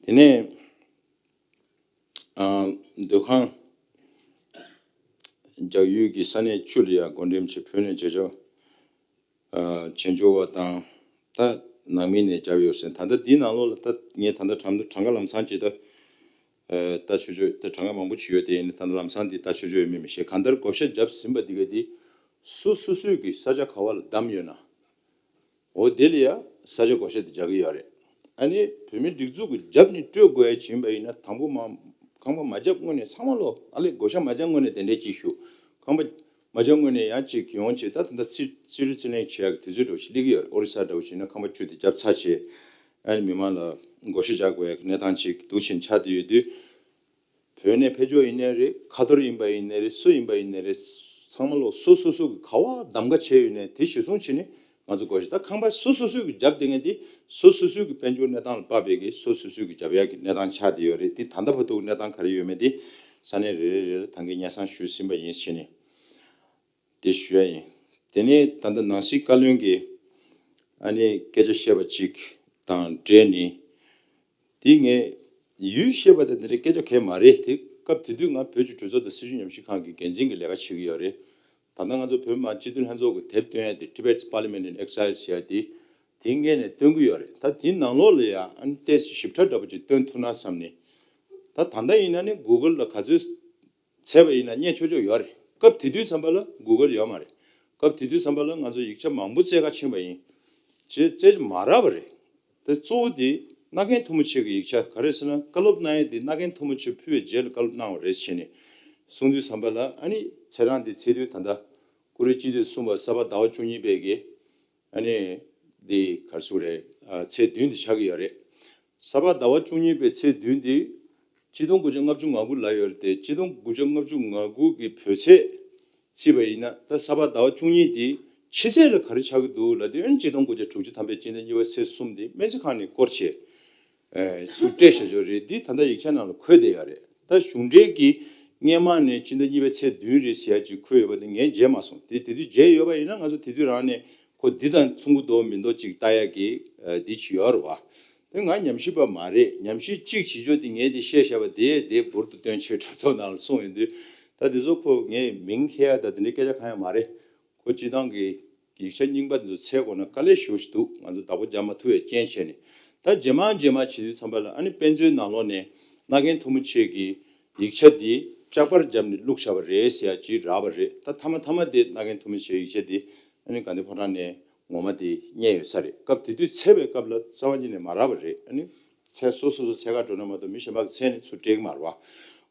དེ་ནས་ཨ་སྡོད་ཁང་རྒྱག་ཡུལ་གྱི་ས་གནས་བཅུ་ལ་ཡ་བགོ་འགྲེམས་བྱས། བོད་ནས་བྱེད་ཆོག་ཨ་བྱེད་འཇོག་པ་དང་། ད་ནང་མི་ནས་བརྒྱབ་ཡོད་ཟེར། ད་ལྟ་འདི་ནང་ལོགས་ལ་ད་ངས་ད་ལྟ་གྲངས་གྲངས་ཀ་ལམ་སང་ཅིག་ད་ཨ་ལྟ་ཆོག་ཆོག་ད་གྲངས་ཀ་མང་པོ་ཅིག་ཡོད་དེ། ཡིན་ན་ད་ལྟ་ལམ་སང་འདི་ལྟ་ཆོག་ཆོག་ཡོད་མེད་མི་ཤེས། གང་ལྟར་བགོ་བཤའ་བརྒྱབ་ཟིན་པ་འདི་ག་འདི་སོ་སོ་སོའི་གི་ས་ཆ་ག་བ་ལ་བདམས་ཡོད་ན། འོ་དེ་ལ་ཡ་ས་ཆ་བགོ་བཤའ་དེ་རྒྱག་གི་ཡོད་རེད། ཨ་ནི་བོད་མིའི་སྒྲིག་འཛུགས་ཀྱི་རྒྱབ་ནས་སྤྲོད་དགོས་ཡ་ཅིག་ཡིན་པ་ཡིན་ན། དང་པོ་མ་ཁང་པ་མ་བརྒྱབ་སྔོན་ནས་ཚང་མ་ལོ། ཨ་ལས་བགོ་བཤའ་མ་བརྒྱབ་སྔོན་ནས་དེ་འདྲས་ཅིག་ཞུ། ཁང་པ་མ་བརྒྱབ་སྔོན་ནས་ཡང་ཅིག་ཡོང་བྱས། ད་ད་ལྟ་རྩིས་རྩིས་རྩིས་ལེན་བྱེད་ཡག་གི་དུས་ཚོད་འགྲོ་ཞིག་སླེབས་ཀྱི་ཡོད་རེད། ཨོ་རི་ས་འདྲ་བོ་བྱས་ན་ཁང་པ་བཅུ་དེ་བརྒྱབ་ཚར་བྱས། ཨ་ནི་མི་མང་ལ་བགོ་བཤའ་རྒྱག་དགོས་ཡག་གི་གནས་སྟངས་ཅིག་འདུག་བྱས་ཆགས་བསྡད་ཡོད་དུས། བོད་ནས་ཕེབས་ཕྱོགས་ཡིན་ནའི་རེད། ཁ་ཐོར་ཡིན་པ་ཡིན་ནའི་རེད། སུ་ཡིན་པ་ཡིན་ནའི་རེད། ཚང་མ་ལོ་སོ་སོ་སོ་གི་ག་བ་གདམ་ག་བྱས་ཡོད་ནའི་དེ་གཞིར་བཟུང་བྱས་ནས་ང་ཚོ་བགོ་བཤའ། ད་ཁང་པ་སོ་སོ་སོ་གི་རྒྱབ་བསྡད་མཁན་དེ་སོ་སོ་སོ་གི་དཔལ་འབྱོར་གནས་སྟངས་ལ་དཔག་པའི་གི་སོ་སོ་སོ་གི་རྒྱབ་ཡག་གི་གནས་སྟངས་ཆགས་བསྡད་ཡོད་རེད། དེ་ད་ལྟ་བར་དུ་གི་གནས་སྟངས་ག་རེ་ཡོད་མེད་དེ་ས་གནས་རེ་རེ་རེ་ལ་ད་གིན་སྙན་སེང་ཞུས་ཟིན་པ་ཡིན་བྱས་ནས། དེ་ཞུ་ཡ་ཡིན། དེ་ནས་ད་ལྟ་ནང་སྲིད་བཀའ་བློན་གྱིས་ཨ་ནི་སྐད་ཆ་བཤད་པ་ཅིག་དང་འབྲེལ་ནས། དེ་ངས་ཡུལ་བཤད་པ་དེ་འདི་འདྲའི་སྐད་ཆ་གང་ཡང་མ་རེད། དེ་སྐབས་དེ་དུས་ང་བོད་ཀྱི་གྲོས་ཚོགས་དང་སྲིད་བྱུས་ཉམས་ཞིབ་ཁང་གི་འགན་འཛིན་གྱི་ལས་ཀ་བྱེད་ཀྱི་ཡོད་རེད། ད་ལྟ་ང་ཚོ་བོད་མི་མང་སྤྱི་འཐུས་ལྷན་ཚོགས་ཀྱི་དེབ་བཏོན་ཡ་དེ། Tibet's Parliament in Exile ཟེར་ཡ་དེ། དེ་སྔོན་ནས་བཏོན་གྱི་ཡོད་རེད། ད་དེའི་ནང་ལོགས་ལ་ཡ་ཨ་ནི་ཏོག་ཙམ་ཞིབ་ཕྲ་འདྲ་པོ་ཅིག་བཏོན་ཐུབ་ན་བསམ་ནས། ད་ད་ལྟ་ཡིན་ན་ནི་Google ལ་ག་ཚོད་བཙལ་བ་ཡིན་ན་རྙེད་ཆོག་ཆོག་ཡོད་རེད། སྐབས་དེ་དུས་ཙམ་པ་ལ་Google ཡོད་མ་རེད། སྐབས་དེ་དུས་ཙམ་པ་ལ་ང་ཚོ་ཡིག་ཆ་མང་པོ་བཙལ་ག་ཕྱིན་པ་ཡིན། བྱས་བཙལ་མ་རག་པ་རེད། དེ་གཙོ་བོ་དེ་མནའ་གན་མཐུ་མོ་ཆེ་གི་ཡིག་ཆ་ག་རེ་ཟེར་ན། བཀའ་སློབ་གནང་ཡས་དེ་མནའ་གན་མཐུ་མོ་ཆེ་ཕུལ་བའི་རྗེས་ལ་བཀའ་སློབ་གནང་བ་རེད་ཟེར་ནས་གསུངས་དུས་ཙམ་པ་ལ། ཨ་ནི་ཚེས་གྲངས་དེ་བཙལ་དུས་ད་ལྟ་བཀུར་འོས་སྤྱི་འཐུས་གསུམ་པ་གཟའ་པ་ཟླ་བ་བཅུ་གཉིས་པའི་གི་ཨ་ནི་འདི་ག་རེ་ཟེར་དགོས་རེད། ཨ་ཚེས་བདུན་འདི་ཆགས་ཀྱི་ཡོད་རེད། གཟའ་པ་ཟླ་བ་བཅུ་གཉིས་པའི་ཚེས་བདུན་འདི་ཆིག་སྟོང་དགུ་བརྒྱ་ལྔ་བཅུ་ང་དགུ་ལབ་ཡོད་རེད་དེ། ཆིག་སྟོང་དགུ་བརྒྱ་ལྔ་བཅུ་ང་དགུ་གི་བོད་ཚེས་བརྩིས་པ་ཡིན་ན། ད་གཟའ་པ་ཟླ་བ་བཅུ་གཉིས་འདི་ཕྱི་ཚེས་ལ་ག་རེ་ཆགས་ཀྱི་འདུག་ལབ་དུས། ཨ་ནི་ཆིག་སྟོང་དགུ་བརྒྱ་དྲུག་ཅུ་ཐམ་པའི་སྤྱི་ཟླ་གཉིས་པའི་ཚེས་གསུམ་འདི་སྨན་རྩིས་ཁང་ནས་སྐོར་བྱས། ཨེ་ཚུར་སྤྲད་བཞག་ཡོད་རེད། འདི་ད་ལྟ་ཡིག་ཆ་ནང་ལ་འཁོད་བསྡད་ཡོད་རེད། ད་གཞུང་འབྲེལ་གྱི་སྔོན་མ་ནས་སྤྱི་ཟླ་གཉིས་པའི་ཚེས་བདུན་རེད་ཟེར་ཡ་ཅིག་འཁོད་ཡོད་པ་དེ་ངས་མཇལ་མ་སོང་། དེ་དེ་དུས་མཇལ་ཡོད་པ་ཡིན་ན་ང་ཚོ་དེ་དུས་རང་ནས་ཁོ་འདི་དང་མཚུངས་ཀྱི་འདུག་མི་འདུག་ཅིག་ལྟ་ཡ་གི་ཨ་འདི་ཅིག་ཡོད་རེད་བ། དེ་ང་ཉམས་ཞིབ་པ་མ་རེད། ཉམས་ཞིབ་ཅིག་བྱེད་ཆོག་དེ་ངས་དེ་བཤད་བཞག་པ་དེ་དེ་འབུར་དུ་བཏོན་བྱས་གྲོས་ཚོགས་ནང་ལ་གསུངས་ཡོང་དུས། ད་དེ་ཚོ་ཁོ་ངས་མིང་འཁྱེར་ཡ་ད་དེ་འདྲའི་སྐད་ཆ་གང་ཡང་མ་རེད། ཁོ་སྤྱི་བཏང་གི་ཡིག་ཆ་རྙིང་པ་དེ་ཚོ་འཚོལ་དགོས་ན་དཀའ་ལས་ཞེ་པོ་ཞིག་འདུག་ང་ཚོ་བདག་པོ་རྒྱག་མ་ཐུབ་པའི་རྐྱེན་བྱས་ནས། ད་རྗེས་མ་རྗེས་མ་བྱེད་དུས་ཙམ་པ་ལ་ཨ་ནི་དཔེ་མཛོད་ནང་ལོགས་ནས་མནའ་གན་མཐུ་མོ་ཆེ་གི་ཡིག་ཆ་འདི་ལྕགས་པར་བརྒྱབ་ནས་བླུགས་བཞག་པ་རེད་ཟེར་ཡ་ཅིག་རག་པ་རེད། ད་མཐའ་མ་མཐའ་མ་དེ་མནའ་གན་མཐུ་མོ་ཆེའི་ཡིག་ཆ་འདི་ཨ་ནི་དགའ་ལྡན་ཕོ་བྲང་ནས་ངོ་མ་དེ་རྙེད་ཡོད་ས་རེད། སྐབས་དེ་དུས་འཚོལ་བའི་སྐབས་ལ་རྩ་བ་ཉིད་ནས་མ་རག་པ་རེད། ཨ་ནི་ མཚན་སོ་སོ་སོ་ཕྱེད་ཀ་འགྲོ་ན་མ་གཏོགས་མི་གཞན་པ་གི་མཚན་ནི་ཚུར་སྤྲད་ཀྱི་མ་རེད་བ།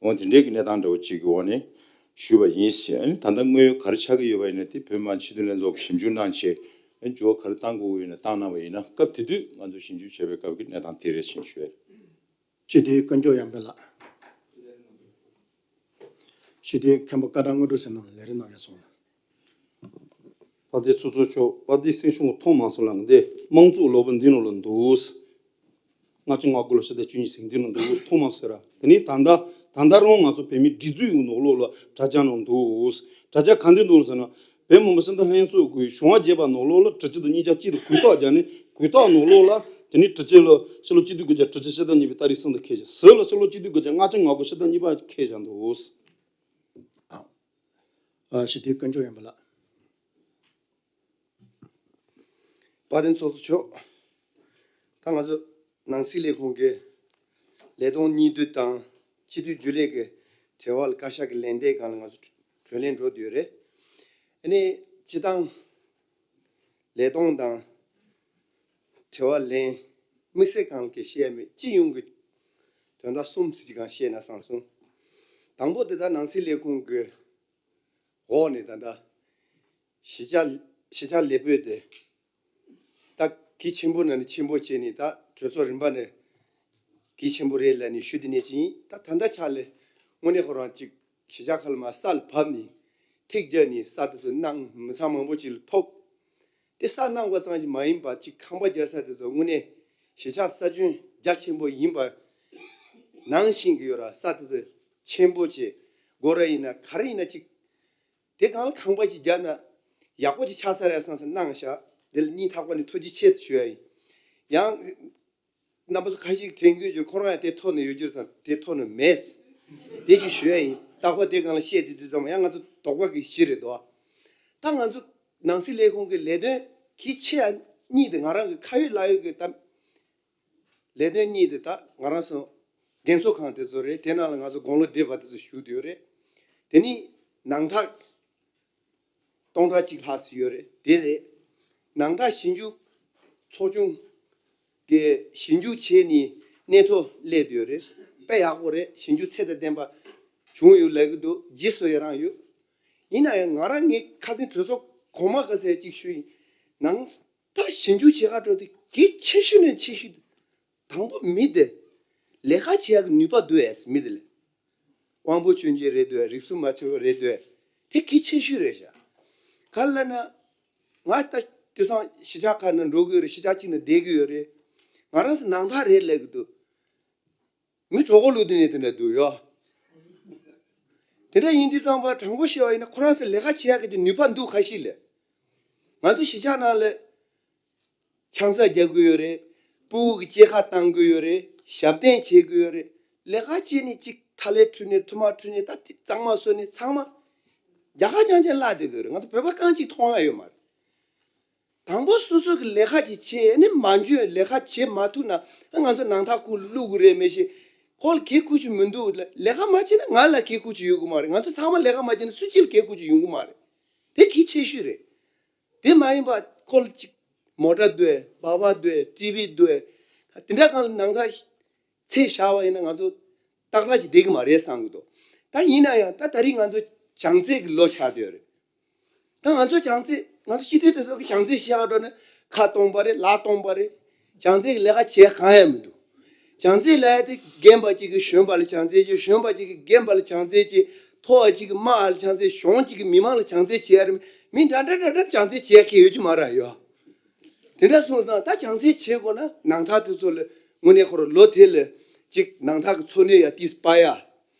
འོ་དེ་འདྲའི་གི་གནས་སྟངས་འདྲ་བོ་ཅིག་གི་འོག་ནས་ཞུས་པ་ཡིན་ཞེས། ཨ་ནི་ད་ལྟ་དངོས་ཡོད་ག་རེ་ཆགས་ཀྱི་ཡོད་པ་ཡིན་ན་དེ་བོད་མི་མང་སྤྱི་འཐུས་ལྷན་ཚོགས་ཀྱིས་ཞིབ་འཇུག་གནང་བྱས། ཨ་ནི་འགྱུར་བ་ག་རེ་གཏང་དགོས་ཀྱི་ཡོད་ན་གཏང་གནང་བ་ཡིན་ན། སྐབས་དེ་དུས་ང་ཚོ་ཞིབ་འཇུག་བྱེད་པའི་སྐབས་ཀྱི་གནས་སྟངས་དེ་རེད་ཅེས་ཞུ་བས། སྤྱི་འཐུས་དཀོན་མཆོག་ཡར་འཕེལ་ལགས། སྤྱི་འཐུས་མཁན་པོ་སྐལ་བཟང་དངོས་གྲུབ་ཟེར་རྣམས་ལས་རིམ་གནང་ཡ་སོང་། དཔལ་ལྡན་ཚོགས་གཙོ་མཆོག་དཔལ་ལྡན་སྲིད་སྐྱོང་མཐོང་མ་སོང་ལགས། འདི་དམངས་གཙོའི་ལོ་རྒྱུས་འདི་ནང་ལ་འདུག་ལྔ་བཅུ་ང་དགུ་ལོ་ཕྱི་ཟླ་བཅུ་གཉིས་ཟིན་འདི་ནང་འདུག་མཐོང་མ་སོང་ར། དེ་ནས་ད་ལྟ་ད་ལྟ་རང་ང་ཚོ་བོད་མིའི་སྒྲིག་འཛུགས་ཡོད་ནོ་ལོ་ལ་དྲ་རྒྱ་ནང་འདུག་དྲ་རྒྱ་ག་འདི་འདུག་ཟེར་ན། བོད་མི་མང་སྤྱི་འཐུས་ལྷན་ཚོགས་ཀྱི་གཞུང་བ་བརྒྱད་པ་ནང་ལོགས་ལ་དྲུག་ཅུ་དང་ཉིས་བརྒྱ་གཅིག་ཏུ་གུས་རྟགས་བརྒྱབ་ནས། གུས་རྟགས་ནང་ལོགས་ལ་དེ་ནས་དྲུག་ཅུ་ལ་ཕྱི་ལོ་ཆིག་སྟོང་དགུ་བརྒྱ་དྲུག་ཅུ་ཕྱི་ཟླ་གཉིས་པའི་ཏ་རིག་གསུམ་དུ་འཁེལ་བཞག་ཟུར་ལ་ཕྱི་ལོ་ཆིག་སྟོང་དགུ་བརྒྱ་ལྔ་བཅུ་ང་དགུ་ཕྱི་ཟླ་གཉིས་པ་འཁེལ་བཞག་འདུག་ཨ། ཨ། སྤྱི་འཐུས་དཀོན་མཆོག་ཡར་འཕེལ་ལགས། དཔལ་ལྡན་ཚོགས་གཙོ་མཆོག་ད་ང་ཚོ་ནང་སྲིད་ལས་ཁུངས་ཀྱི་ལས་དོན་གཉིས་བསྡུས་དང་སྤྱི་འཐུས་རྒྱུན་ལས་ཀྱི་དྲི་བ་ལ་བཀའ་ཤག་གི་ལན་འདེབས་སྒང་ལ་ང་ཚོ་གྲོས་གླེང་འགྲོ་བསྡད་ཡོད་རེད། ཨ་ནི་སྤྱི་བཏང་ལས་དོན་དང་དྲི་བ་ལན་དམིགས་བསལ་གང་གི་བཤད་མེད། སྤྱི་ཡོངས་ཀྱི་དོན་དག་གསུམ་ཞིག་གང་བཤད་ན་བསམ་སོང་། དང་པོ་དེ་དག་ནང་སྲིད་ལས་ཁུངས་ཀྱི་འོག་ནས་ད་ལྟ་གཞིས་ཆགས་གཞིས་ཆགས་ལས་བྱེད་དེ་ད་གལ་ཆེན་པོ་ནང་ནས་ཆེན་པོ་བྱས་ནས་ད་གྲོས་ཚོགས་རིམ་པ་ནས་གལ་ཆེན་པོ་རེད་ལབ་ནས་ཞུ་དེ་ནས་ཅིག་ཡིན། ད་ད་ལྟ་ཆ་ལས་དངོས་གནས་ཁོ་རང་ཅིག་གཞིས་ཆགས་ཁག་ལ་མར་ས་ལ་བབས་ནས་ཐེག་རྒྱག་ནས་ས་དེ་ཚོ་གནང་མི་ཚང་མང་པོ་ཅིག་ལ་ཐོབ། དེ་ས་གནང་བ་ཙམ་ཞིག་མ་ཡིན་པ་ཅིག་ཁང་པ་རྒྱག་ས་དེ་ཚོ་དངོས་གནས་གཞིས་ཆགས་ས་ཁྱོན་རྒྱ་ཆེན་པོ་ཡིན་པ་ནང་བཞིན་གྱི་ཡོད་ར། ས་དེ་ཚོ་ཆེན་པོ་བྱས། སྒོ་ར་ཡིན་ན་ག་རེ་ཡིན་ན་ཅིག་དེ་སྒང་ལ་ཁང་པ་ཅིག་རྒྱབ་ན་ཡག་པོ་ཅིག་ཆགས་ས་རེད་བསམ་བསམ་གནང་བཞག་དེ་ལ་སྙིང་ཐག་པ་ནས་ཐུགས་རྗེ་ཆེ་ཞུ་ཡ་ཡིན། ཡང་རྣམ་པ་ཚོ་ཁ་ཤས་དྲན་གྱི་ཡོད་རྒྱུ། ཁོ་རང་ཡང་དེ་ཐོག་ནས་ཡོད་རྒྱུ་རེད་བསམ། དེ་ཐོག་ནས་མེད། དེ་ཅིག་ཞུ་ཡ་ཡིན། རྟག་པར་དེ་སྒང་ལ་བཤད་དུས་དུས་ཙམ་ཡང་ང་ཚོ་དོགས་པ་གི་གཞི་རེད་དོ། ད་ང་ཚོ་ནང་སྲིད་ལས་ཁུངས་ཀྱི་ལས་དོན་གལ་ཆེ་ཡ་གཉིས་དེ། ང་རང་གི་ཁ་ཡོད་ལག་ཡོད་ཀྱི་ད་ལས་དོན་གཉིས་དེ་ད་ང་རང་ཚོ་རྒན་གསོ་ཁང་དེ་ཚོ་རེད། དེ་ནང་ལ་ང་ཚོ་དགུང་ལོ་བགྲེས་པ་དེ་ཚོ་བཞུགས་བསྡད་ཡོད་རེད། དེ་ནི་ནང་རྟགས་སྟོང་ཕྲག་གཅིག་ལྷག་ཙམ་ཡོད་རེད། དེ་རེད། ནང་རྟགས་ཞིབ་འཇུག་ཚོགས་ཆུང་གིས་ཞིབ་འཇུག་བྱས་ནས་གནས་ཐོ་སླེབས་བསྡད་ཡོད་རེད། དཔེ་ཡག་པོ་རེད། ཞིབ་འཇུག་ཚད་དང་ལྡན་པ་བྱུང་ཡོད་ལབ་ཀྱི་འདུག་རྗེས་སུ་ཡི་རང་ཡོད། ཡིན་ན་ཡང་ང་རང་ངའི་ཁ་སང་གྲོས་ཚོགས་གོང་མ་ཁ་སང་ཅིག་ཞུས་ཡིན། ནང་ད་ཞིབ་འཇུག་བྱེད་ག་འགྲོ་དུས་གལ་ཆེ་ཤོས་ནས་ཆེ་ཤོས་དང་པོ་མི་དེ་ལས་ཀ་བྱེད་ཡག་གི་ནུས་པ་འདུག་ཨེ། མི་དེ་ལ་དབང་པོ་སྐྱོན་ཅན་རེད་འདུག་རིགས་སུ་མ་ཆུད་པ་རེད་འདུག་དེ་གལ་ཆེ་ཤོས་རེད་ཤག་ག་རེ་ལབ་ན། ང་ད་དེང་སང་གཞིས་ཆགས་ཁག་ནང་འགྲོ་གི་ཡོད་རེད། གཞིས་ཆགས་གཅིག་ནང་བསྡད་ཀྱི་ཡོད་རེད། ང་རང་ཚོ་ནང་རྟགས་རེད་ལབ་ཀྱི་འདུག་མི་གྲོད་ཁོག་ལུས་དེ་ནས་དེ་འདྲ་འདུག་ཡོ། དེ་འདྲ་ཡིན་དུས་ཙམ་པ་དྲང་པོ་བཤད་པ་ཡིན་ན་ཁོ་རང་ཚོ་ལས་ཀ་བྱེད་ཡག་གི་དེ་ནུས་པ་འདུག་ག་ཤེད་ལས། ང་ཚོ་གཞིས་ཆགས་ནང་ལ་ཆང་ས་རྒྱག་གི་ཡོད་རེད། ཕྲུ་གུ་གི་སྐྱེས་ཁ་བཏང་གི་ཡོད་རེད། ཞབས་བརྟན་བྱེད་གི་ཡོད་རེད། ལས་ཀ་བྱས་ནས་ཅིག་ཐ་ལེ་འཁྲུད་ནས་ཐུར་མ་འཁྲུད་ནས་ད་དེ་གཙང་མ་བཟོས་ནས་ཚང་མ་རྒྱ་གར་རྐྱང་རྐྱང་བརླག་བསྡད་གི་ཡོད་རེད། ང་ཚོ་བོད་པ་རྐང་གཅིག་མཐོང་ཡ་ཡོད་མ་རེད། དང་པོ་སོ་སོ་གི་ལས་ཀ་ཅིག་བྱེད། ཨ་ནི་མ་འཇོན་ལས་ཀ་བྱེད་མ་ཐུབ་ན་ང་ཚོ་ནང་རྟགས་ཁུར་བླུག་གི་རེད་མི་ཤེས། ཁོ་ལ་གལ་ཁུར་ཅིག་མི་འདུག་ལས་ཀ་མ་བྱས་ན་ང་ལ་གལ་ཁུར་ཅིག་ཡོང་གི་མ་རེད། ང་ཚོ་ཚང་མ་ལས་ཀ་མ་བྱས་ན་སུ་གཅིག་ལ་གལ་ཁུར་ཅིག་ཡོང་གི་མ་རེད། དེ་གལ་ཆེ་ཤོས་རེད། དེ་མ་ཡིན་པ་ཁོ་ལ་ཅིག་མོ་ཊ་འདུག་པ་པ་འདུག་པ་ཊི་ཝི་འདུག་པ་དེ་འདྲ་གང་ལ་ནང་རྟགས་ཚད་བཞག་པ་ཡིན་ན་ང་ཚོ་ཏག་ཏག་ཅིག་བསྡད་ཀྱི་མ་རེད་བསམ་གྱི་འདུག་ད་ཡིན་ན་ཡང་ད་ད་རིང་ང་ཚོ་བྱང་རྩེ་གི་ལོ་ཆགས་བསྡད་ཡོད་རེད། ད་ང་ཚོ་བྱང་རྩེ་ང་ཚོ་སྤྱི་འཐུས་དེ་ཚོ་གི་བྱང་རྩེ་བཤད་ག་འགྲོ་ན་ཁ་སྟོང་པ་རེད། ལག་སྟོང་པ་རེད། བྱང་རྩེ་གི་ལས་ཀ་བྱེད་གང་ཡང་མི་འདུག་བྱང་རྩེ་ལབ་ཡ་དེ་རྒན་པ་གཅིག་གིས་གཞོན་པ་ལ་བྱང་རྩེ་བྱེད། གཞོན་པ་གཅིག་གིས་རྒན་པ་ལ་བྱང་རྩེ་བྱེད། མཐོ་བ་གཅིག་གིས་དམའ་བ་ལ་བྱང་རྩེ། གཞོན་གཅིག་གིས་མི་མང་ལ་བྱང་རྩེ་བྱེད་ཡ་རེད། མི་འདྲ་འདྲ་འདྲ་འདྲ་བྱང་རྩེ་བྱེད་ཡ་གི་ཡོད་ཀྱི་མ་རེད་ཡོ། དེ་འདྲ་སོང་ཙང་ད་བྱང་རྩེ་བྱེད་དགོས་ན་ནང་རྟགས་དེ་ཚོ་ལ་དངོས་གནས་ཁོ་རང་ལོ་དེ་ལ་ཅིག་ནང་རྟགས་ཀྱི་འཚོ་གནས་ཡ་ཏིས་པ་ཡ།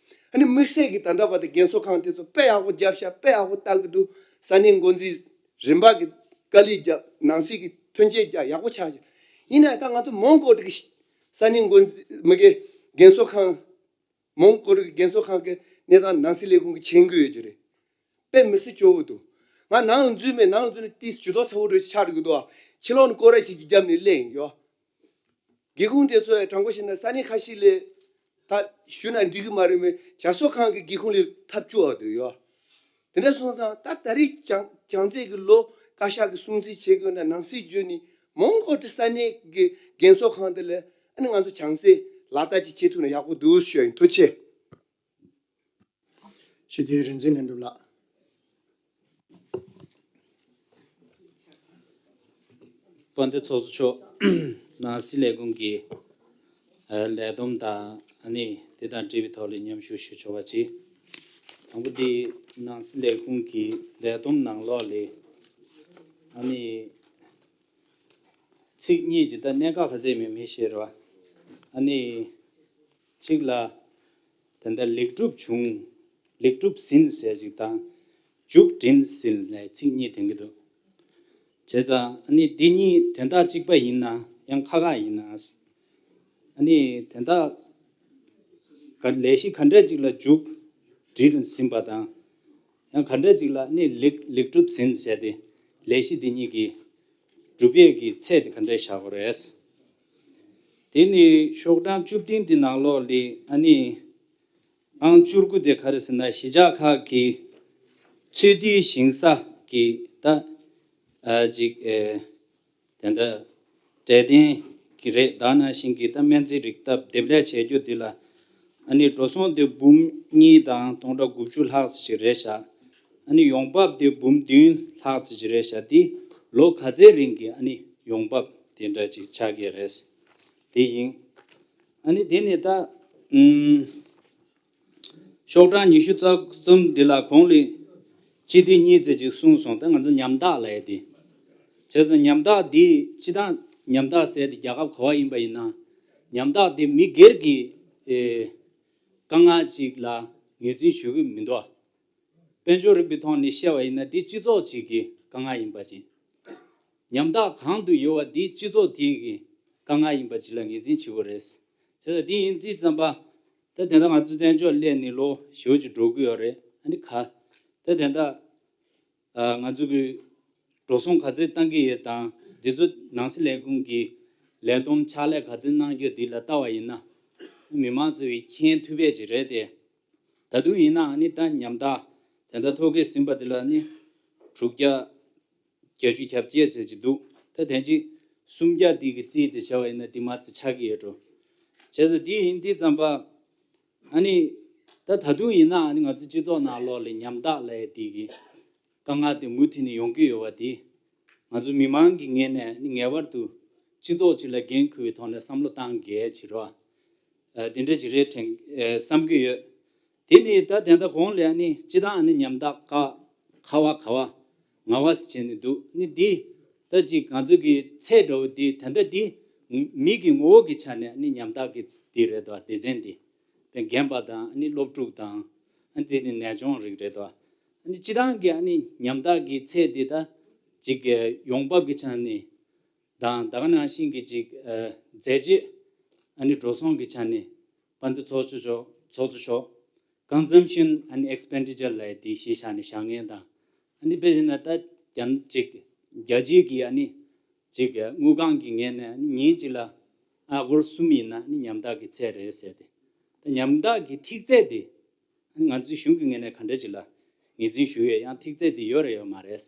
ཨ་ནི་དམིགས་བསལ་གྱི་ད་ལྟ་བར་དུ་རྒན་གསོ་ཁང་དེ་ཚོ་དཔེ་ཡག་པོ་བརྒྱབ་ཤག་དཔེ་ཡག་པོ་ལྟ་གི་འདུག་ས་གནས་འགོ་འཛིན་རིམ་པ་གི་དཀའ་ལས་བརྒྱབ། ནང་སྲིད་ཀྱི་ཐོན་སྐྱེད་བརྒྱབ། ཡག་པོ་ཆགས་ཤག་ཡིན་ན་ད་ང་ཚོ་མོན་གྷོ་གི་ས་གནས་འགོ་འཛིན་མི་གི་རྒན་གསོ་ཁང་། མོན་གྷོ་གི་རྒན་གསོ་ཁང་གི་གནས་སྟངས་ནང་སྲིད་ལས་ཁུངས་ཀྱིས་མཁྱེན་གྱི་ཡོད་ཀྱི་རེད། དཔེ་མི་སྲིད་སྐྱོ་བོ་འདུག་ང་ནང་ལ་འཛུལ་མེད། ནང་ལ་འཛུལ་ནས་ཏིས་ཇུས་གཏོགས་ཚ་བོ་འདྲ་ཆགས་འགྲོ་གི་འདུག་ཕྱི་ལོགས་ནས་སྐོར་ར་ཞིག་གིས་བརྒྱབ་ནས་སླེབས་ཡིན་ཡོ། སྒེའུ་ཁུང་དེ་ཚོ་ཡང་དྲང་པོ་བཤད་ན་ས་གནས་ཁ་ཤས་ལས་ད་ཞུས་ན་འགྲིག་གི་མ་རེད་མོད། བྱ་གསོ་ཁང་གི་སྒེའུ་ཁུང་ལས་ཐབས་སྐྱོ་བ་འདུག་ཡོ། དེ་འདྲ་སོང་ཙང་ད་ད་རེས་བྱང་བྱང་རྩེ་གི་ལོ་བཀའ་ཤག་གིས་སྲུང་བརྩི་བྱེད་དགོས་ན་ནང་སྲིད་བརྗོད་ནས་མོན་གྷོ་དེ་ས་གནས་ཀྱི་རྒན་གསོ་ཁང་དེ་ལ་ ཨ་ནི་ང་ཚོ་བྱང་སེ་ལག་བསྟར་ཅིག་བྱེད་ཐུབ་ན་ཡག་པོ་འདུག་ཞུ་ཡ་ཡིན། ཐུགས་རྗེ་ཆེ། སྤྱི་འཐུས་རིག་འཛིན་ལྷུན་གྲུབ་ལགས། དཔལ་ལྡན་ཚོགས་གཙོ་མཆོག་ནང་སྲིད་ལས་ཁུངས་ཀྱི་ཨ་ལས་བསྡོམས་དང་ཨ་ནི་དེ་དང་འབྲེལ་བའི་ཐོག་ལ་མཉམ་ཞུགས་ཞུ་ཆོག་པ་བྱེད། དང་པོ་དེ་ནང་སྲིད་ལས་ཁུངས་ཀྱི་ལས་བསྡོམས་ནང་ལོགས་ལས་ཨ་ནི་ཚིག་གཉིས་ཀྱི་ད་གནད་འགག་ག་ཚད་མེད་མི་ཤེས་རེད་བ། ཨ་ནི་གཅིག་ལ་ད་ལྟ་ལེགས་གྲུབ་བྱུང་། ལེགས་གྲུབ་ཟིན་ཟེར་ཅིག་དང་། མཇུག་སྒྲིལ་ཟིན་ལས་ཚིག་གཉིས་ཐོན་གྱི་འདུག་བྱས་ཙང་ཨ་ནི་འདི་གཉིས་དོན་དག་གཅིག་པ་ཡིན་ན་ཡང་ཁག་ཁག་ཡིན་ན། ཨ་ནི་དོན་དག་ག་ལས་གཞི་ག་འདྲ་ཅིག་ལ་མཇུག་སྒྲིལ་ཟིན་པ་དང་། ཡང་ག་འདྲ་ཅིག་ལ་ཨ་ནི་ལེགས་ལེགས་གྲུབ་ཟིན་ཟེར་ཏེ་ལས་གཞི་འདི་གཉིས་ཀྱི་གྲུབ་ཡས་ཀྱི་ཚད་དེ་ག་འདྲ་བཞག་དགོས་རེད། དེ་ནི་ཤོག་གྲངས་བཅུ་བདུན་དེ་ནང་ལོགས་ལས་ཨ་ནི་ཨང་བཅུ་དགུ་དེ་ག་རེ་ཟེར་ན་གཞིས་ཆགས་ཁག་གི་ཚོད་ལྟའི་ཞིང་ས་ཀྱི་ད་ཨ་ཅིག་ཨེ་དེ་འདྲ་འབྲས་ལྡན་གྱི་རེད། ད་ནང་བཞིན་གྱི་ད་སྨན་རྩིས་རིག་ཐབས་འདེབས་ལས་བྱེད་རྒྱུ་འདི་ལ་ཨ་ནི་འགྲོ་སོང་དེ་འབུམ་གཉིས་དང་སྟོང་ཕྲག་དགུ་བཅུ་ལྷག་ཙམ་ཞིག་རེད་ཤག་ཨ་ནི་ཡོང་འབབ་དེ་འབུམ་བདུན་ལྷག་ཙམ་ཞིག་རེད་ཤག་འདི་ལོ་ག་ཚོད་རིང་གི་ཨ་ནི་ཡོང་འབབ་དེ་འདྲ་ཅིག་ཆགས་ཀྱི་རེད། དེ་ཡིན། ཨ་ནི་དེ་ནས་ད་ཨུམ། ཤོག་གྲངས་ཉི་ཤུ་རྩ་གསུམ་འདི་ལ་གོང་ལ་སྤྱི་འཐུས་གཉིས་ཙམ་ཅིག་གསུངས་སོང་། ད་ང་ཚོ་ཉམ་ཐག་ལབ་ཡ་དེ། བྱས་ཙང་ཉམ་ཐག་འདི་སྤྱི་བཏང་ཉམ་ཐག་ཟེར་ཡ་དེ་རྒྱལ་ཁབ་ག་བ་ཡིན་པ་ཡིན་ན། ཉམ་ཐག་དེ་མི་སྒེར་གྱི་ཨེ་དཀའ་ངལ་ཅིག་ལ་ངོས་འཛིན་ཞུ་གི་མི་འདུག་དཔལ་འབྱོར་རིག་པའི་ཐོག་ནས་བཤད་པ་ཡིན་ན་འདི་སྤྱི་ཚོགས་ཅིག་གི་དཀའ་ངལ་ཡིན་པ་ཅིག་ཉམ་ཐག་གང་དུ་ཡོད་པ་འདི་སྤྱི་ཚོགས་དེ་གི་དཀའ་ངལ་ཡིན་པ་ཅིག་ལ་ངོས་འཛིན་བྱེད་དགོས་རེད། བྱས་ཙང་འདི་ཡིན་དུས་ཙམ་པ། ད་དེ་འདྲ་ང་ཚོ་བཙན་བྱོལ་སླེབས་ནས་ལོ་ཞེ་པོ་ཅིག་འགྲོ་གི་ཡོད་རེད། ཨ་ནི་ག་ད་དེ་འདྲ་ཨ་ང་ཚོ་གི་འགྲོ་སོང་ག་ཚོད་བཏང་གི་ཡོད་དང་འདི་ཚོ་ནང་སྲིད་ལས་ཁུངས་ཀྱི་ལས་བསྡོམས་ཕྱག་ལས་ག་ཚོད་གནང་རྒྱུ་འདི་ལ་ལྟ་བ་ཡིན་ན། མི་མང་ཚོ་གི་མཁྱེན་ཐུབ་པ་ཅིག་རེད་དེ། ད་དུང་ཡིན་ནའང་ནི་ད་ཉམ་ཐག་དེ་འདྲ་ཐོ་བཀོད་ཟིན་པ་དེ་ལ་ནི་དྲུག་བརྒྱ་བརྒྱད་ཅུ་གྱ་བརྒྱད་ཙམ་ཅིག་འདུག་ད་དེ་ཅིག་སུམ་བརྒྱ་འདི་གི་རྩིས་དེ་བྱས་པ་ཡིན་ན་འདི་མ་ཚད་ཆགས་ཀྱི་ཡོད་འགྲོ། བྱས་ཙང་འདི་ཡིན་དུས་ཙམ་པ། ཨ་ནི་ད་ད་དུང་ཡིན་ནའང་ནི་ང་ཚོ་སྤྱི་ཚོགས་ནང་ལོགས་ལ་ཉམ་ཐག་ལབ་ཡ་འདི་གི་དཀའ་ངལ་དེ་མུ་མཐུད་ནས་ཡོང་གི་ཡོད་པ་དེ། ང་ཚོ་མི་མང་གི་ངོས་ནས་ནི་ངེས་པར་དུ་སྤྱི་ཚོགས་སྤྱི་ལ་འགན་འཁུར་བའི་ཐོག་ནས་བསམ་བློ་བཏང་དགོས་ཅེས་རོ། ཨ་དེ་འདྲ་ཅིག་རེད་དྲན་ཨ་བསམ་གྱི་ཡོད། དེ་ནི་ད་དེ་འདྲ་གོང་ལ་ནི་སྤྱི་བཏང་ནི་ཉམ་ཐག་ཁ་ཁ་བ་ཁ་བ་ང་བ་ཟེར་བྱས་ནས་འདུག་ནི་འདི་ད་ཅིག་ང་ཚོ་གི་ཚད་འདྲ་བོ་འདི་ད་ལྟ་འདི་མི་གི་ངོ་བོ་གི་ཆ་ནས་ནི་ཉམ་ཐག་གི་འདི་རེད་དོ། སྡེ་ཚན་འདི་རྒན་པ་དང་ནི་སློབ་ཕྲུག་དང་ཨ་ནི་དེ་ནི་ནད་གཅོང་རིགས་རེད་དོ། ཨ་ནི་སྤྱི་བཏང་གི་ཨ་ནི་ཉམ་ཐག་གི་ཚད་འདི་ད་ཅིག་ཡོང་འབབ་ཀྱི་ཆ་ནས་དང་ད་ག་ནང་བཞིན་གྱི་ཅིག་ཨ་འཛད་སྤྱོད་ཨ་ནི་འགྲོ་སོང་གི་ཆ་ནས་དཔལ་ལྡན་ཚོགས་གཙོ་མཆོག་ཚོགས་གཙོ་མཆོག Consumption and Expenditure ལབ་ཡ་དེ་གཞི་བཞག་ནས་བཞག་མཁན་དང་། ཨ་ནི་དཔེ་བཞག་ན་ད་རྒྱ་ཅིག་རྒྱ་ཆེའི་གི་ཨ་ནི་ཅིག་དངུལ་ཁང་གི་ངོས་ནས་ཨ་ནི་ཉིན་གཅིག་ལ་ཨ་སྒོར་གསུམ་ཡིན་ན་ཨ་ནི་ཉམ་ཐག་གི་ཚད་རེད་ཟེར་ཏེ། ད་ཉམ་ཐག་གི་ཐིག་ཚད་དེ་ཨ་ནི་ང་ཚོའི་གཞུང་གི་ངོས་ནས་ག་འདྲ་ཅིག་ལ་ངོས་འཛིན་ཞུ་ཡས་ཡང་ཐིག་ཚད་དེ་ཡོད་རེད་ཡོད་མ་རེད།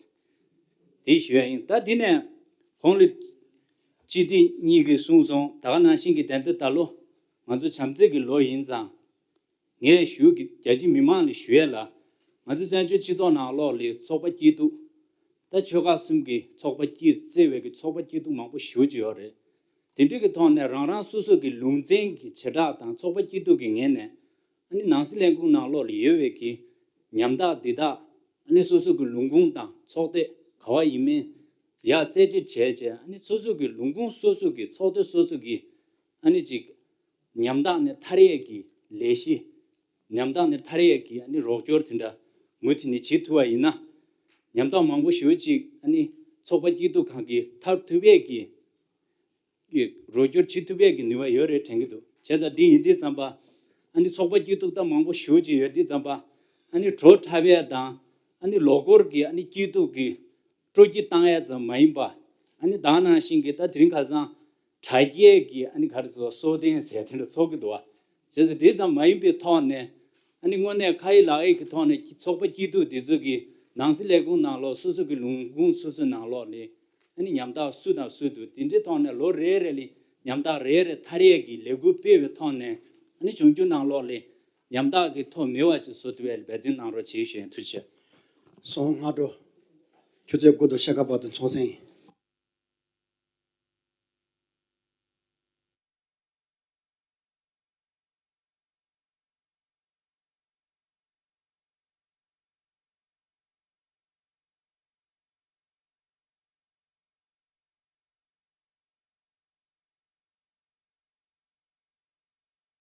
དེ་ཞུ་ཡས་ཡིན། ད་དེ་ནས་གོང་ལ་སྤྱི་འཐུས་གཉིས་ཀྱིས་གསུངས་སོང་། ད་ག་ནང་བཞིན་གྱི་དེ་འདི་ད་ལོ་ང་ཚོ་བྱམས་བརྩེ་གི་ལོ་ཡིན་ཙང་། ངས་ཞུ་གི་རྒྱ་ཆེ་མི་མང་ལ་ཞུ་ཡས་ལ། ང་ཚོ་བཙན་བྱོལ་སྤྱི་ཚོགས་ནང་ལོགས་ལ་ཚོགས་པ་སྐྱིད་སྡུག་ད་ཆོལ་ཁ་གསུམ་གྱི་ཚོགས་པ་སྐྱིད་བརྩེ་བའི་གི་ཚོགས་པ་སྐྱིད་སྡུག་མང་པོ་ཞེ་པོ་ཅིག་ཡོད་རེད། དེ་འདྲ་གི་ཐོག་ནས་རང་རང་སོ་སོ་གི་ལུང་ཚན་གྱི་བྱེ་བྲག་དང་ཚོགས་པ་སྐྱིད་སྡུག་གི་ངོས་ནས་ཨ་ནི་ནང་སྲིད་ལས་ཁུངས་ནང་ལོགས་ལ་ཡོད་པའི་གི་ཉམ་ཐག་འདི་དག་ཨ་ནི་སོ་སོ་གི་ལུང་ཁུངས་དང་ཚོགས་སྡེ་ག་བ་ཡིན་མིན་ཡར་རྩད་གཅོད་བྱས་རྗེས་ཨ་ནི་སོ་སོ་གི་ལུང་ཁུངས་སོ་སོ་གི་ཚོགས་སྡེ་སོ་སོ་གི་ཨ་ནི་ཅིག་ཉམ་ཐག་ནས་ཐར་ཡས་ཀྱི་ལས་གཞི། ཉམ་ཐག་ནས་ཐར་ཡས་ཀྱི་ཨ་ནི་རོགས་སྐྱོར་དེ་འདྲ་མུ་མཐུད་ནས་བྱེད་ཐུབ་པ་ཡིན་ན། ཉམ་ཐག་མང་པོ་ཞེ་པོ་ཅིག་ཨ་ནི་ཚོགས་པ་སྐྱིད་སྡུག་ཁང་གིས་ཐར་ཐུབ་ཡས་ཀྱི་ཀྱི་རོགས་སྐྱོར་བྱེད་ཐུབ་ཡས་ཀྱི་ནུས་པ་ཡོད་རེད་དྲན་གྱི་འདུག་བྱས་ཙང་འདི་ཡིན་དུས་ཙམ་པ། ཨ་ནི་ཚོགས་པ་སྐྱིད་སྡུག་ད་མང་པོ་ཞེ་པོ་ཅིག་ཡོད་དུས་ཙམ་པ། ཨ་ནི་བྲོ་འཁྲབ་ཡས་དང་། ཨ་ནི་ལོ་འཁོར་གྱི་ཨ་ནི་སྐྱིད་སྡུག་གི་སྤྲོ་སྐྱིད་བཏང་ཡས་ཙམ་མ་ཡིན་པ། ཨ་ནི་ད་ག་ནང་བཞིན་གྱི་ད་དེ་རིང་ཁ་སང་དྲ་རྒྱའི་གི་ཨ་ནི་ག་རེ་ཟེར་སྲོག་ལྡན་ཟེར་དེ་འདྲ་ཚོགས་ཀྱི་འདུག་བ། བྱས་ཙང་དེ་ཙམ་མ་ཡིན་པའི་ཐོག་ནས། ཨ་ནི་དངོས་གནས་ཁ་ཡིག་ལག་ཡིག་གི་ཐོག་ནས་ཚོགས་པ་སྐྱིད་སྡུག་འདི་ཚོ་གི་ནང་སྲིད་ལས་ཁུངས་ནང་ལོགས་སོ་སོ་གི་ལུང་ཁུངས་སོ་སོའི་ནང་ལོགས་ནས་ཨ་ནི་ཉམ་ཐག་སུ་དང་སུ་འདུག་དེ་འདྲའི་ཐོག་ནས་ལོ་རེ་རེ་ལ་ ཉམ་ཐག་རེ་རེ་ཐར་ཡས་ཀྱི་ལས་འགུལ་སྤེལ་བའི་ཐོག་ནས་ཨ་ནི་འབྱུང་འགྱུར་ནང་ལོགས་ལ་ཉམ་ཐག་གི་ཐོག་མེད་པ་ཞིག་བཟོ་ཐུབ་པའི་འབད་བརྩོན་གནང་རོགས་བྱེད་ཞུ་ཡིན། ཐུགས་རྗེ་ཆེ། སོང་སྔ་དྲོ། ཁྱོད་ཚོའི་སྐུ་མདོག་ཤ་ཁ་བར་དུ་ཚོང་སེང་ཡིན།